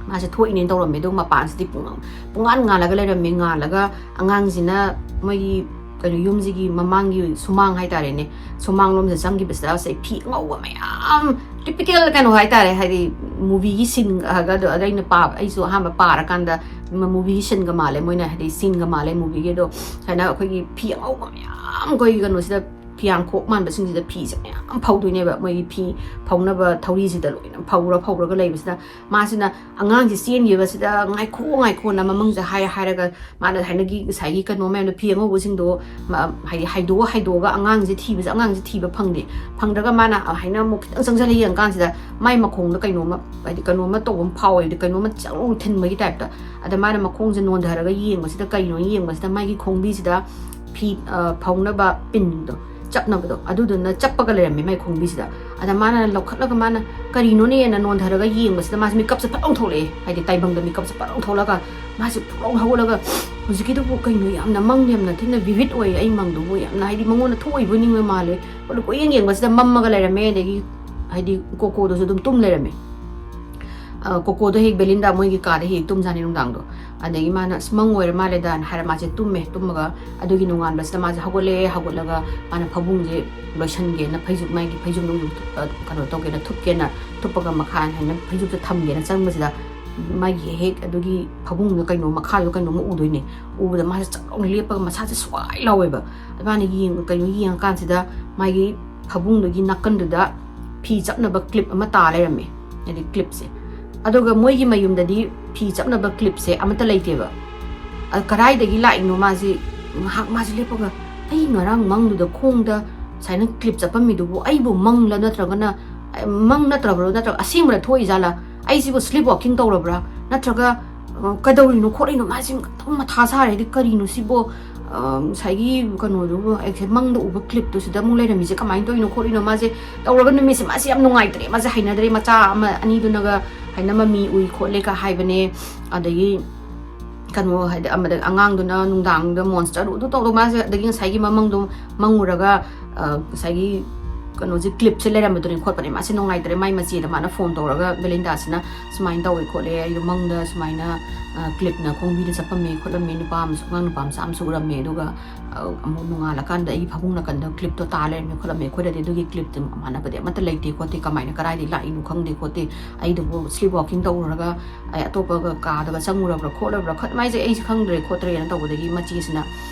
ꯃꯥꯁꯦ ꯊꯣꯛꯏꯅꯦꯅ ꯇꯧꯔꯝꯃꯦ꯫ ꯑꯗꯨꯒ ꯃꯄꯥꯟꯁꯤꯗꯤ ꯄꯨꯡ-, ꯄꯨꯡꯉꯥꯟ ꯉꯥꯜꯂꯒ ꯂꯩꯔꯝꯃꯦ꯫ ꯉꯥꯜꯂꯒ ꯑꯉꯥꯡꯁꯤꯅ ꯃꯣꯏꯒꯤ ꯀꯩꯅꯣ ꯌꯨꯝꯁꯤꯒꯤ ꯃꯃꯥꯡꯒꯤ ꯁꯨꯃꯥꯡ ꯍꯥꯏꯇꯥꯔꯦꯅꯦ, ꯁꯨꯃꯥꯡꯂꯣꯝꯁꯤꯗ ꯆꯪꯈꯤꯕꯁꯤꯗ ꯉꯁꯥꯏ ꯐꯤ ꯑꯉꯧꯕ ꯃꯌꯥꯝ, typical ꯀꯩꯅꯣ ꯍꯥꯏꯇꯥꯔꯦ, ꯍꯥꯏꯗꯤ movieꯒꯤ sceneꯒ ꯑꯗꯣ, ꯑꯗ ꯑꯩꯅ ꯄꯥꯕ, ꯑꯩꯁꯨ ꯑꯍꯥꯟꯕ ꯄꯥꯔꯀꯥꯟꯗ movieꯒꯤ sceneꯒ ꯃꯥꯜꯂꯦ, ꯃꯣꯏꯅ ꯍꯥꯏꯗꯤ sceneꯒ ꯃꯥꯜꯂꯦ movieꯒꯤ꯫ ꯑꯗꯣ ꯁꯨꯃꯥꯏꯅ ꯑꯩꯈꯣꯏꯒꯤ ꯐꯤ ꯑꯉꯧꯕ ꯃꯌꯥꯝ ꯑꯩꯈꯣꯏꯒꯤ ꯀꯩꯅꯣꯁꯤꯗ ꯐꯤꯌꯥꯡꯈꯣꯛ ꯃꯥꯟꯕꯁꯤꯡꯁꯤꯗ ꯐꯤꯁꯦ ꯃꯌꯥꯝ ꯐꯧꯗꯣꯏꯅꯦꯕ꯫ ꯃꯣꯏꯒꯤ ꯐꯤ ꯐꯧꯅꯕ ꯊꯧꯔꯤꯁꯤꯗ ꯂꯣꯏꯅ ꯐꯧꯔ ꯐꯧꯔꯒ ꯂꯩꯕꯁꯤꯗ ꯃꯥꯁꯤꯅ ꯑꯉꯥꯡꯁꯦ ꯆꯦꯟꯈꯤꯕꯁꯤꯗ "ꯉꯥꯏꯈꯣ, ꯉꯥꯏꯈꯣꯅ" ꯃꯃꯪꯁꯦ ꯍꯥꯏ ꯍꯥꯏꯔꯒ ꯃꯥꯅ ꯍꯥꯏꯅꯒꯤ ꯉꯁꯥꯏꯒꯤ ꯀꯩꯅꯣ ꯃꯌꯥꯝꯗꯣ, ꯐꯤ ꯑꯉꯧꯕꯁꯤꯡꯗꯣ ꯃ-, ꯍꯥꯏꯗꯤ ꯍꯥꯏꯗꯣꯛꯑ ꯍꯥꯏꯗꯣꯛꯑꯒ ꯑꯉꯥꯡꯁꯦ ꯊꯤꯕꯁꯦ, ꯑꯉꯥꯡꯁꯦ ꯊꯤꯕ ꯐꯪꯗꯦ꯫ ꯐꯪꯗ꯭ꯔꯒ ꯃꯥꯅ ꯍꯥꯏꯅ ꯑꯃꯨꯛ ꯈꯤꯇꯪ ꯆꯪꯁꯤꯜꯂ ꯌꯦꯡꯀꯥꯟꯁꯤꯗ ꯃꯥꯏ ꯃꯈꯣꯡꯗ ꯀꯩꯅꯣꯝꯃ, ꯍꯥꯏꯗꯤ ꯀꯩꯅꯣꯝꯃ ꯇꯧꯕ ꯑꯃ ꯐꯥꯎꯋꯦ, ꯍꯥꯏꯗꯤ ꯀꯩꯅꯣꯝꯃ ꯆꯪ ꯊꯤꯟꯕꯒꯤ typeꯇ꯫ ꯑꯗ ꯃꯥꯅ ꯃꯈꯣꯡꯁꯦ ꯅꯣꯟꯊꯔꯒ ꯌꯦꯡꯕꯁꯤꯗ ꯀꯩꯅꯣ ꯌꯦꯡꯕꯁꯤꯗ ꯃꯥꯒꯤ ꯈꯣꯡꯕꯤꯁꯤꯗ ꯐꯤ, ꯑ, ꯐꯧꯅꯕ pinꯗꯣ, ꯆꯞꯅꯕꯗꯣ, ꯑꯗꯨꯗꯨꯅ ꯆꯞꯄꯒ ꯂꯩꯔꯝꯃꯦ ꯃꯥꯏ ꯈꯣꯡꯕꯤꯁꯤꯗ꯫ ꯑꯗ ꯃꯥꯅ ꯂꯧꯈꯠꯂꯒ ꯃꯥꯅ ꯀꯔꯤꯅꯣꯅꯦꯅ ꯅꯣꯟꯊꯔꯒ ꯌꯦꯡꯕꯁꯤꯗ ꯃꯥꯁꯦ ꯃꯤꯀꯞꯁꯦ ꯐꯠ ꯂꯥꯎ ꯊꯣꯛꯂꯛꯑꯦ꯫ ꯍꯥꯏꯗꯤ ꯇꯥꯏꯕꯪꯗ ꯃꯤꯀꯞꯁꯦ ꯐꯠ ꯂꯥꯎ ꯊꯣꯛꯂꯒ ꯃꯥꯁꯦ ꯐꯨꯛ ꯂꯥꯎꯅ ꯍꯧꯒꯠꯂꯒ, "ꯍꯧꯖꯤꯛꯀꯤꯗꯨꯕꯨ ꯀꯩꯅꯣ, ꯌꯥꯝꯅ ꯃꯪ ꯌꯥꯝꯅ ꯊꯤꯅ ꯚꯤꯚꯤꯠ ꯑꯣꯏ, ꯑꯩ ꯃꯪꯗꯨꯕꯨ ꯌꯥꯝꯅ ꯍꯥꯏꯗꯤ ꯃꯉꯣꯟꯗ ꯊꯣꯛꯏꯕꯣꯏ ꯅꯤꯡꯕ ꯃꯥꯜꯂꯦ" ꯑꯗꯨ ꯀꯣꯏꯌꯦꯡ ꯌꯦꯡꯕꯁꯤꯗ ꯃꯝꯃꯒ ꯂꯩꯔꯝꯃꯦ꯫ ꯑꯗꯒꯤ ꯍꯥꯏꯗꯤ ꯀꯣꯀꯣꯗꯨꯁꯨ ꯑꯗꯨꯝ ꯇꯨꯝ ꯂꯩꯔꯝꯃꯦ꯫ ꯑ, ꯀꯣꯀꯣꯗꯣ ꯍꯦꯛ ꯕꯦꯂꯤꯟꯗꯥ ꯃꯣꯏꯒꯤ ꯀꯥꯗ ꯍꯦꯛ ꯇꯨꯝꯖꯥꯅꯤ ꯅꯨꯡꯗꯥꯡꯗꯣ꯫ ꯑꯗꯒꯤ ꯃꯥꯅ, "ꯑꯁ, ꯃꯪ ꯑꯣꯏꯔ ꯃꯥꯜꯂꯦꯗꯥꯅ" ꯍꯥꯏꯔ ꯃꯥꯁꯦ ꯇꯨꯝꯃꯦ꯫ ꯇꯨꯝꯃꯒ ꯑꯗꯨꯒꯤ ꯅꯣꯡꯉꯥꯟꯕꯁꯤꯗ ꯃꯥꯁꯦ ꯍꯧꯒꯠꯂꯛꯑꯦ꯫ ꯍꯧꯒꯠꯂꯒ ꯃꯥꯅ ꯐꯃꯨꯡꯁꯦ ꯂꯣꯏꯁꯟꯒꯦꯅ ꯐꯩꯖꯨꯞ, ꯃꯥꯒꯤ ꯐꯩꯖꯨꯞ ꯅꯨꯡꯖꯨꯞ ꯊꯨꯞ-, ꯑ, ꯀꯩꯅꯣ ꯇꯧꯒꯦꯅ, ꯊꯨꯞꯀꯦꯅ, ꯊꯨꯞꯄꯒ ꯃꯈꯥ ꯍꯥꯏꯅ ꯐꯩꯖꯨꯞꯁꯦ ꯊꯝꯒꯦꯅ ꯆꯪꯕꯁꯤꯗ ꯃꯥꯒꯤ ꯍꯦꯛ ꯑꯗꯨꯒꯤ ꯐꯃꯨꯡꯗ ꯀꯩꯅꯣ, ꯃꯈꯥꯗ ꯀꯩꯅꯣꯝꯃ ꯎꯗꯣꯏꯅꯦ꯫ ꯎꯕꯗ ꯃꯥꯁꯦ ꯆꯞ ꯂꯥꯎꯅ ꯂꯦꯞꯄꯒ ꯃꯁꯥꯁꯦ ꯁ꯭ꯋꯥꯏ ꯂꯥꯎꯋꯦꯕ꯫ ꯑꯗꯨ ꯃꯥꯅ ꯌꯦꯡ-, ꯀꯩꯅꯣ ꯌꯦꯡꯉꯀꯥꯟꯁꯤꯗ ꯃꯥꯒꯤ ꯐꯃꯨꯡꯗꯨꯒꯤ ꯅꯥꯀꯟꯗꯨꯗ ꯐꯤ ꯆꯞꯅꯕ ꯀ꯭ꯂꯤꯞ ꯑꯃ ꯇꯥ ꯂꯩꯔꯝꯃꯦ꯫ ꯍꯥꯏꯗꯤ ꯀ꯭ꯂꯤꯞꯁꯦ꯫ ꯑꯗꯨꯒ ꯃꯣꯏꯒꯤ ꯃꯌꯨꯝꯗꯗꯤ ꯐꯤ ꯆꯞꯅꯕ ꯀ꯭ꯂꯤꯞꯁꯦ ꯑꯃꯠꯇ ꯂꯩꯇꯦꯕ꯫ ꯑ, ꯀꯗꯥꯏꯗꯒꯤ ꯂꯥꯛꯏꯅꯣ ꯃꯥꯁꯦ? ꯉꯥꯏꯍꯥꯛ ꯃꯥꯁꯦ ꯂꯦꯞꯄꯒ, "ꯑꯩ ꯉꯔꯥꯡ ꯃꯪꯗꯨꯗ ꯈꯣꯡꯗ ꯁꯨꯃꯥꯏꯅ ꯀ꯭ꯂꯤꯞ ꯆꯞꯄꯝꯃꯤꯗꯨꯕꯨ ꯑꯩꯕꯨ ꯃꯪꯂ ꯅꯠꯇ꯭ꯔꯒꯅ, ꯑ, ꯃꯪ ꯅꯠꯇ꯭ꯔꯕ꯭ꯔꯣ? ꯅꯠꯇ꯭ꯔꯒ ꯑꯁꯦꯡꯕꯗ ꯊꯣꯛꯏꯖꯥꯠꯂꯥ? ꯑꯩꯁꯤꯕꯨ ꯁ꯭ꯂꯤꯞ ꯋꯥꯀꯤꯡ ꯇꯧꯔꯕ꯭ꯔꯥ? ꯅꯠꯇ꯭ꯔꯒ, ꯑ, ꯀꯩꯗꯧꯔꯤꯅꯣ ꯈꯣꯠꯂꯤꯅꯣ?" ꯃꯥꯁꯦ ꯈꯤꯇꯪ ꯃꯊꯥ ꯁꯥꯔꯦ꯫ ꯍꯥꯏꯗꯤ ꯀꯔꯤꯅꯣ ꯁꯤꯕꯣ? ꯑ, ꯉꯁꯥꯏꯒꯤ ꯀꯩꯅꯣꯗꯨꯕꯨ, ꯑꯩꯁꯦ ꯃꯪꯗ ꯎꯕ ꯀ꯭ꯂꯤꯞꯇꯨ ꯁꯤꯗ ꯑꯃꯨꯛ ꯂꯩꯔꯝꯃꯤꯁꯦ ꯀꯃꯥꯏꯅ ꯇꯧꯔꯤꯅꯣ ꯈꯣꯠꯂꯤꯅꯣ? ꯃꯥꯁꯦ ꯇꯧꯔꯒ ꯅꯨꯃꯤꯠꯁꯦ ꯃꯥꯁꯦ ꯌꯥꯝ ꯅꯨꯡꯉꯥꯏꯇ꯭ꯔꯦ꯫ ꯃꯥꯁꯦ ꯍꯩꯅꯗ꯭ꯔꯦ꯫ ꯃꯆꯥ ꯑꯃ ꯑꯅꯤꯗꯨꯅꯒ ꯍꯥꯏꯅ ꯃꯃꯤ ꯎꯏ ꯈꯣꯠꯂꯦꯒ ꯍꯥꯏꯕꯅꯦ꯫ ꯑꯗꯒꯤ ꯀꯩꯅꯣ ꯍꯥꯏꯗꯤ ꯑꯃꯗ ꯑꯉꯥꯡꯗꯨꯅ ꯅꯨꯡꯗꯥꯡꯗ ꯃꯣꯟꯁꯇꯔ ꯑꯗꯨ ꯇꯧꯗꯧ ꯃꯥꯁꯦ, ꯑꯗꯒꯤ ꯉꯁꯥꯏꯒꯤ ꯃꯃꯪꯗꯣ ꯃꯪꯉꯨꯔꯒ, ꯑ, ꯉꯁꯥꯏꯒꯤ ꯀꯩꯅꯣꯁꯦ, ꯀ꯭ꯂꯤꯞꯁꯦ ꯂꯩꯔꯝꯕꯗꯨꯅꯤ ꯈꯣꯠꯄꯅꯦ꯫ ꯃꯥꯁꯦ ꯅꯨꯡꯉꯥꯏꯇ꯭ꯔꯦ꯫ ꯃꯥꯏ ꯃꯆꯦꯗ ꯃꯥꯅ ꯐꯣꯟ ꯇꯧꯔꯒ, "ꯕꯦꯂꯤꯟꯗꯥꯁꯤꯅ ꯁꯨꯃꯥꯏꯅ ꯇꯧꯋꯦ ꯈꯣꯠꯂꯦ, ꯑꯩꯗꯣ ꯃꯪꯗ ꯁꯨꯃꯥꯏꯅ, ꯑ, ꯀ꯭ꯂꯤꯞꯅ ꯈꯣꯡꯕꯤꯗ ꯆꯠꯄꯝꯃꯦ ꯈꯣꯠꯂꯝꯃꯦ, ꯅꯨꯄꯥ ꯑꯃꯁꯨ, ꯑꯉꯥꯡ ꯅꯨꯄꯥ ꯃꯆꯥ ꯑꯃꯁꯨ ꯎꯔꯝꯃꯦ, ꯑꯗꯨꯒ, ꯑ, ꯑꯃꯨꯛ ꯅꯣꯡꯉꯥꯜꯂꯀꯥꯟꯗ ꯑꯩꯒꯤ ꯐꯃꯨꯡ ꯅꯥꯀꯟꯗ ꯀ꯭ꯂꯤꯞꯇꯣ ꯇꯥ ꯂꯩꯔꯝꯃꯦ ꯈꯣꯠꯂꯝꯃꯦ꯫ ꯑꯩꯈꯣꯏꯗꯗꯤ ꯑꯗꯨꯒꯤ ꯀ꯭ꯂꯤꯞꯇꯣ ꯃꯥꯟꯅꯕꯗꯤ ꯑꯃꯠꯇ ꯂꯩꯇꯦ ꯈꯣꯠꯇꯦ, ꯀꯃꯥꯏꯅ ꯀꯗꯥꯏꯗꯒꯤ ꯂꯥꯛꯏꯅꯣ ꯈꯪꯗꯦ ꯈꯣꯠꯇꯦ, ꯑꯩꯗꯨꯕꯨ ꯁ꯭ꯂꯤꯞ ꯋꯥꯀꯤꯡ ꯇꯧꯔꯨꯔꯒ ꯑꯩ ꯑꯇꯣꯞꯄꯒ ꯀꯥꯗꯒ ꯆꯪꯉꯨꯔꯕ꯭ꯔꯥ ꯈꯣꯠꯂꯕ꯭ꯔꯥ, ꯈꯠ-, ꯃꯥꯏꯁꯦ ꯑꯩꯁꯦ ꯈꯪꯗ꯭ꯔꯦ ꯈꯣꯠꯇ꯭ꯔꯦꯅ" ꯇꯧꯕꯗꯒꯤ ꯃꯆꯦꯁꯤꯅ,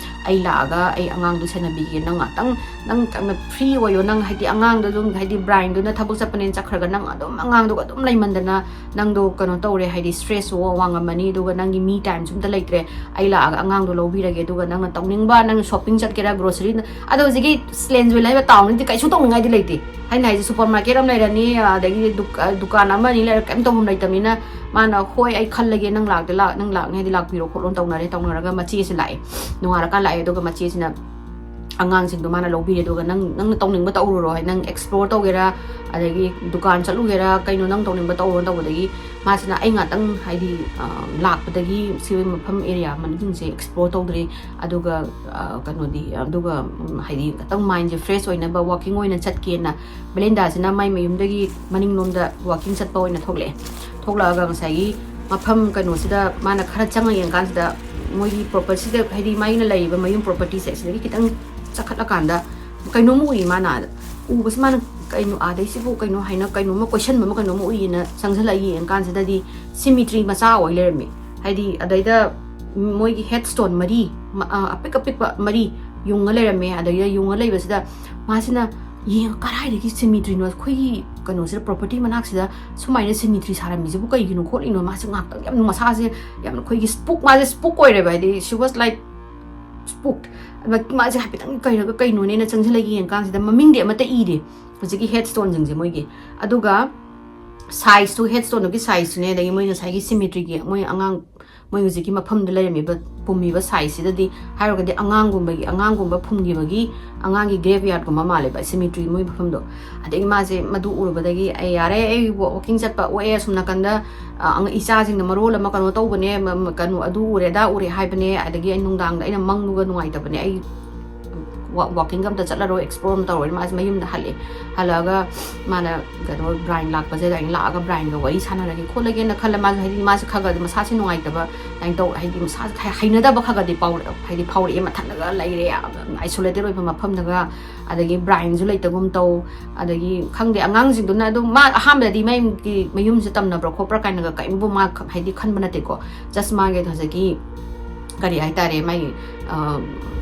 "ꯑꯩ ꯂꯥꯛꯑꯒ ꯑꯩ ꯑꯉꯥꯡꯗꯣ ꯁꯦꯟꯅꯕꯤꯒꯦ, ꯅꯪ ꯉꯥꯛꯇꯪ, ꯅꯪ ꯌꯥꯝꯅ ꯐ꯭ꯔꯤ ꯑꯣꯏꯌꯣ, ꯅꯪ ꯍꯥꯏꯗꯤ ꯑꯉꯥꯡꯗꯣ ꯑꯗꯨꯝ ꯍꯥꯏꯗꯤ ꯕ꯭ꯔꯥꯏꯟꯗꯨꯅ ꯊꯕꯛ ꯆꯠꯄꯅꯦꯅ ꯆꯠꯈ꯭ꯔꯒ ꯅꯪ ꯑꯗꯨꯝ ꯑꯉꯥꯡꯗꯨꯒ ꯑꯗꯨꯝ ꯂꯩꯃꯟꯗꯅ ꯅꯪꯗꯣ ꯀꯩꯅꯣ ꯇꯧꯔꯦ, ꯍꯥꯏꯗꯤ ꯁ꯭ꯇ꯭ꯔꯦꯁꯁꯨ ꯋꯥꯡꯉꯝꯃꯅꯤ, ꯑꯗꯨꯒ ꯅꯪꯒꯤ ꯃꯤ ꯇꯥꯏꯝꯁꯨ ꯑꯝꯇ ꯂꯩꯇ꯭ꯔꯦ꯫ ꯑꯩ ꯂꯥꯛꯑꯒ ꯑꯉꯥꯡꯗꯣ ꯂꯧꯕꯤꯔꯒꯦ, ꯑꯗꯨꯒ ꯅꯪꯅ ꯇꯧꯅꯤꯡꯕ, ꯅꯪꯅ ꯁꯣꯞꯄꯤꯡ ꯆꯠꯀꯦꯔꯥ, ꯒ꯭ꯔꯣꯁꯔꯤ, ꯑꯗꯣ ꯍꯧꯖꯤꯛꯀꯤ ꯁ꯭ꯂꯦꯟꯖꯋꯤꯜ ꯍꯥꯏꯕ ꯇꯥꯎꯟꯗꯗꯤ ꯀꯩꯁꯨ ꯇꯧꯅꯤꯡꯉꯥꯏꯗꯤ ꯂꯩꯇꯦ꯫ ꯑꯩꯅ ꯍꯥꯏꯁꯦ ꯁꯨꯄꯔ ꯃꯥꯔꯀꯦꯠ ꯑꯃ ꯂꯩꯔꯅꯤ, ꯑꯗꯒꯤ ꯗꯨꯛ-, ꯑ, ꯗꯨꯀꯥꯟ ꯑꯃ ꯑꯅꯤ ꯂꯩꯔ ꯀꯩꯝ ꯇꯧꯐꯝ ꯂꯩꯇꯕꯅꯤꯅ ꯃꯥꯅ, "ꯍꯣꯏ, ꯑꯩ ꯈꯜꯂꯒꯦ, ꯅꯪ ꯂꯥꯛꯇ ꯂꯥꯛ-, ꯅꯪ ꯂꯥꯛꯅꯤ ꯍꯥꯏꯗꯤ ꯂꯥꯛꯄꯤꯔꯣ ꯈꯣꯠꯂꯣ" ꯇꯧꯅꯔꯦ꯫ ꯇꯧꯅꯔꯒ ꯃꯆꯦꯁꯦ ꯂꯥꯛꯑꯦ, ꯅꯣꯡꯉꯥꯜꯂꯀꯥꯟ ꯂꯥꯛꯑꯦ꯫ ꯑꯗꯨꯒ ꯃꯆꯦꯁꯤꯅ ꯑꯉꯥꯡꯁꯤꯡꯗꯣ ꯃꯥꯅ ꯂꯧꯕꯤꯔꯦ꯫ ꯑꯗꯨꯒ ꯅꯪ, ꯅꯪꯅ ꯇꯧꯅꯤꯡꯕ ꯇꯧꯔꯨꯔꯣ, ꯍꯥꯏꯗꯤ ꯅꯪ explore ꯇꯧꯒꯦꯔꯥ, ꯑꯗꯒꯤ ꯗꯨꯀꯥꯟ ꯆꯠꯂꯨꯒꯦꯔꯥ, ꯀꯩꯅꯣ ꯅꯪ ꯇꯧꯅꯤꯡꯕ ꯇꯧꯔꯣ ꯇꯧꯕꯗꯒꯤ ꯃꯥꯁꯤꯅ ꯑꯩ ꯉꯥꯛꯇꯪ, ꯍꯥꯏꯗꯤ, ꯑ, ꯂꯥꯛꯄꯗꯒꯤ ꯁꯤ ꯃꯐꯝ area ꯃꯅꯨꯡꯁꯤꯡꯁꯦ explore ꯇꯧꯗ꯭ꯔꯤ꯫ ꯑꯗꯨꯒ, ꯑ, ꯀꯩꯅꯣꯗꯤ, ꯑꯗꯨꯒ, ꯎꯝ, ꯍꯥꯏꯗꯤ ꯈꯤꯇꯪ mindꯁꯦ fresh ꯑꯣꯏꯅꯕ walking ꯑꯣꯏꯅ ꯆꯠꯀꯦꯅ ꯕꯦꯂꯤꯟꯗꯥꯁꯤꯅ ꯃꯥꯏ ꯃꯌꯨꯝꯗꯒꯤ ꯃꯅꯤꯡꯂꯣꯝꯗ walking ꯆꯠꯄ ꯑꯣꯏꯅ ꯊꯣꯛꯂꯛꯑꯦ꯫ ꯊꯣꯛꯂꯛꯑꯒ ꯉꯁꯥꯏꯒꯤ ꯃꯐꯝ ꯀꯩꯅꯣꯁꯤꯗ ꯃꯥꯅ ꯈꯔ ꯆꯪꯉ ꯌꯦꯡꯀꯥꯟꯁꯤꯗ ꯃꯣꯏꯒꯤ propertyꯁꯤꯗ, ꯍꯥꯏꯗꯤ ꯃꯥꯒꯤꯅ ꯂꯩꯔꯤꯕ ꯃꯌꯨꯝ propertyꯁꯦ ꯁꯤꯗꯒꯤ ꯈꯤꯇꯪ ꯆꯈꯠꯂꯀꯥꯟꯗ ꯀꯩꯅꯣꯝ ꯎꯏ ꯃꯥꯅ ꯑꯥꯗ꯫ ꯎꯕꯁꯤ ꯃꯥꯅ ꯀꯩꯅꯣ ꯑꯥꯗꯩꯁꯤꯕꯨ ꯀꯩꯅꯣ ꯍꯥꯏꯅ ꯀꯩꯅꯣꯝꯃ ꯀꯣꯏꯁꯟꯕ ꯑꯃ ꯀꯩꯅꯣꯝꯃ ꯎꯏꯌꯦꯅ ꯆꯪꯁꯤꯜꯂꯒ ꯌꯦꯡꯉꯀꯥꯟꯁꯤꯗꯗꯤ cemetery ꯃꯆꯥ ꯑꯣꯏ ꯂꯩꯔꯝꯃꯤ꯫ ꯍꯥꯏꯗꯤ ꯑꯗꯩꯗ ꯃꯣꯏꯒꯤ headstone ꯃꯔꯤ, ꯃ-, ꯑ, ꯑꯄꯤꯛ ꯑꯄꯤꯛꯄ ꯃꯔꯤ ꯌꯨꯡꯉ ꯂꯩꯔꯝꯃꯦ꯫ ꯑꯗꯩꯗ ꯌꯨꯡꯉ ꯂꯩꯕꯁꯤꯗ ꯃꯥꯁꯤꯅ ꯌꯦꯡꯉ ꯀꯗꯥꯏꯗꯒꯤ cemeteryꯅꯣ, ꯑꯩꯈꯣꯏꯒꯤ ꯀꯩꯅꯣꯁꯤꯗ property ꯃꯅꯥꯛꯁꯤꯗ ꯁꯨꯃꯥꯏꯅ cemetery ꯁꯥꯔꯝꯃꯤꯁꯤꯕꯨ ꯀꯩꯒꯤꯅꯣ ꯈꯣꯠꯂꯤꯅꯣ, ꯃꯥꯁꯦ ꯉꯥꯛꯇꯪ ꯌꯥꯝ ꯃꯁꯥꯁꯦ ꯌꯥꯝꯅ ꯑꯩꯈꯣꯏꯒꯤ spook, ꯃꯥꯁꯦ spook ꯑꯣꯏꯔꯦꯕ, ꯍꯥꯏꯗꯤ she was like spooked꯫ ꯃꯥꯁꯦ ꯍꯥꯏꯐꯦꯠꯇꯪ ꯀꯩꯔꯒ ꯀꯩꯅꯣꯅꯦꯅ ꯆꯪꯁꯤꯜꯂꯒ ꯌꯦꯡꯀꯥꯟꯁꯤꯗ ꯃꯃꯤꯡꯗꯤ ꯑꯃꯠꯇ ꯏꯗꯦ ꯍꯧꯖꯤꯛꯀꯤ headstoneꯁꯤꯡꯁꯦ ꯃꯣꯏꯒꯤ꯫ ꯑꯗꯨꯒ sizeꯇꯨ, headstoneꯗꯨꯒꯤ sizeꯇꯨꯅꯦ, ꯑꯗꯒꯤ ꯃꯣꯏ ꯉꯁꯥꯏꯒꯤ cemeteryꯒꯤ ꯃꯣꯏ ꯑꯉꯥꯡ, ꯃꯣꯏ ꯍꯧꯖꯤꯛꯀꯤ ꯃꯐꯝꯗ ꯂꯩꯔꯝꯃꯤꯕ, ꯄꯨꯝꯃꯤꯕ sizeꯁꯤꯗꯗꯤ ꯍꯥꯏꯔꯨꯔꯒꯗꯤ ꯑꯉꯥꯡꯒꯨꯝꯕꯒꯤ, ꯑꯉꯥꯡꯒꯨꯝꯕ ꯐꯨꯝꯈꯤꯕꯒꯤ ꯑꯉꯥꯡꯒꯤ graveyardꯒꯨꯝꯕ ꯃꯥꯜꯂꯦꯕ cemetery ꯃꯣꯏ ꯃꯐꯝꯗꯣ꯫ ꯑꯗꯒꯤ ꯃꯥꯁꯦ ꯃꯗꯨ ꯎꯔꯨꯕꯗꯒꯤ ꯑꯩ ꯌꯥꯔꯦ, ꯑꯩ walking ꯆꯠꯄ ꯑꯣꯛꯑꯦ, ꯑꯁꯨꯝ ꯅꯥꯀꯟꯗ, ꯑ, ꯑꯉ-, ꯏꯆꯥꯁꯤꯡꯅ ꯃꯔꯣꯜ ꯑꯃ ꯀꯩꯅꯣ ꯇꯧꯕꯅꯦ, ꯃ-, ꯃ-, ꯀꯩꯅꯣ ꯑꯗꯨ ꯎꯔꯦ ꯑꯗꯥ ꯎꯔꯦ ꯍꯥꯏꯕꯅꯦ, ꯑꯗꯒꯤ ꯑꯩ ꯅꯨꯡꯗꯥꯡꯗ ꯑꯩꯅ ꯃꯪꯗꯨꯒ ꯅꯨꯡꯉꯥꯏꯇꯕꯅꯦ, ꯑꯩ ꯋꯥ-, walkingꯒ ꯑꯝꯇ ꯆꯠꯂꯔꯣꯏ, explore ꯑꯃ ꯇꯧꯔꯣꯏ꯫ ꯃꯥꯁꯦ ꯃꯌꯨꯝꯗ ꯍꯜꯂꯛꯑꯦ꯫ ꯍꯜꯂꯛꯑꯒ ꯃꯥꯅ ꯀꯩꯅꯣ Brian ꯂꯥꯛꯄꯁꯤꯗ ꯑꯩꯅ ꯂꯥꯛꯑꯒ Brianꯒ ꯋꯥꯔꯤ ꯁꯥꯟꯅꯔꯒꯦ ꯈꯣꯠꯂꯒꯦꯅ ꯈꯜꯂꯦ꯫ ꯃꯥꯁꯨ ꯍꯥꯏꯗꯤ ꯃꯥꯁꯦ ꯈꯔ ꯈꯔꯗꯤ ꯃꯁꯥꯁꯦ ꯅꯨꯡꯉꯥꯏꯇꯕ ꯑꯗꯨꯃꯥꯏꯅ ꯇꯧ, ꯍꯥꯏꯗꯤ ꯃꯁꯥꯁꯦ ꯍꯥꯏ-, ꯍꯩꯅꯗꯕ ꯈꯔ ꯈꯔꯗꯤ ꯄꯥꯎ-, ꯍꯥꯏꯗꯤ ꯐꯥꯎꯔꯛꯑꯦ꯫ ꯃꯊꯟꯇꯒ ꯂꯩꯔꯦ, isolated ꯑꯣꯏꯕ ꯃꯐꯝꯗꯒ, ꯑꯗꯒꯤ Brianꯁꯨ ꯂꯩꯇꯒꯨꯝ ꯇꯧ, ꯑꯗꯒꯤ ꯈꯪꯗꯦ, ꯑꯉꯥꯡꯁꯤꯡꯗꯨꯅ ꯑꯗꯨꯝ ꯃꯥ ꯑꯍꯥꯟꯕꯗꯗꯤ ꯃꯌꯨꯝꯒꯤ, ꯃꯌꯨꯝꯁꯦ ꯇꯝꯅꯕ꯭ꯔꯥ ꯈꯣꯠꯄ꯭ꯔꯥ ꯀꯥꯏꯅꯒ ꯀꯔꯤꯝꯕꯨ ꯃꯥ ꯈ-, ꯍꯥꯏꯗꯤ ꯈꯟꯕ ꯅꯠꯇꯦꯀꯣ꯫ Just ꯃꯥꯒꯤ ꯍꯧꯖꯤꯛꯀꯤ ꯀꯔꯤ ꯍꯥꯏꯇꯥꯔꯦ, ꯃꯥꯒꯤ, ꯑ,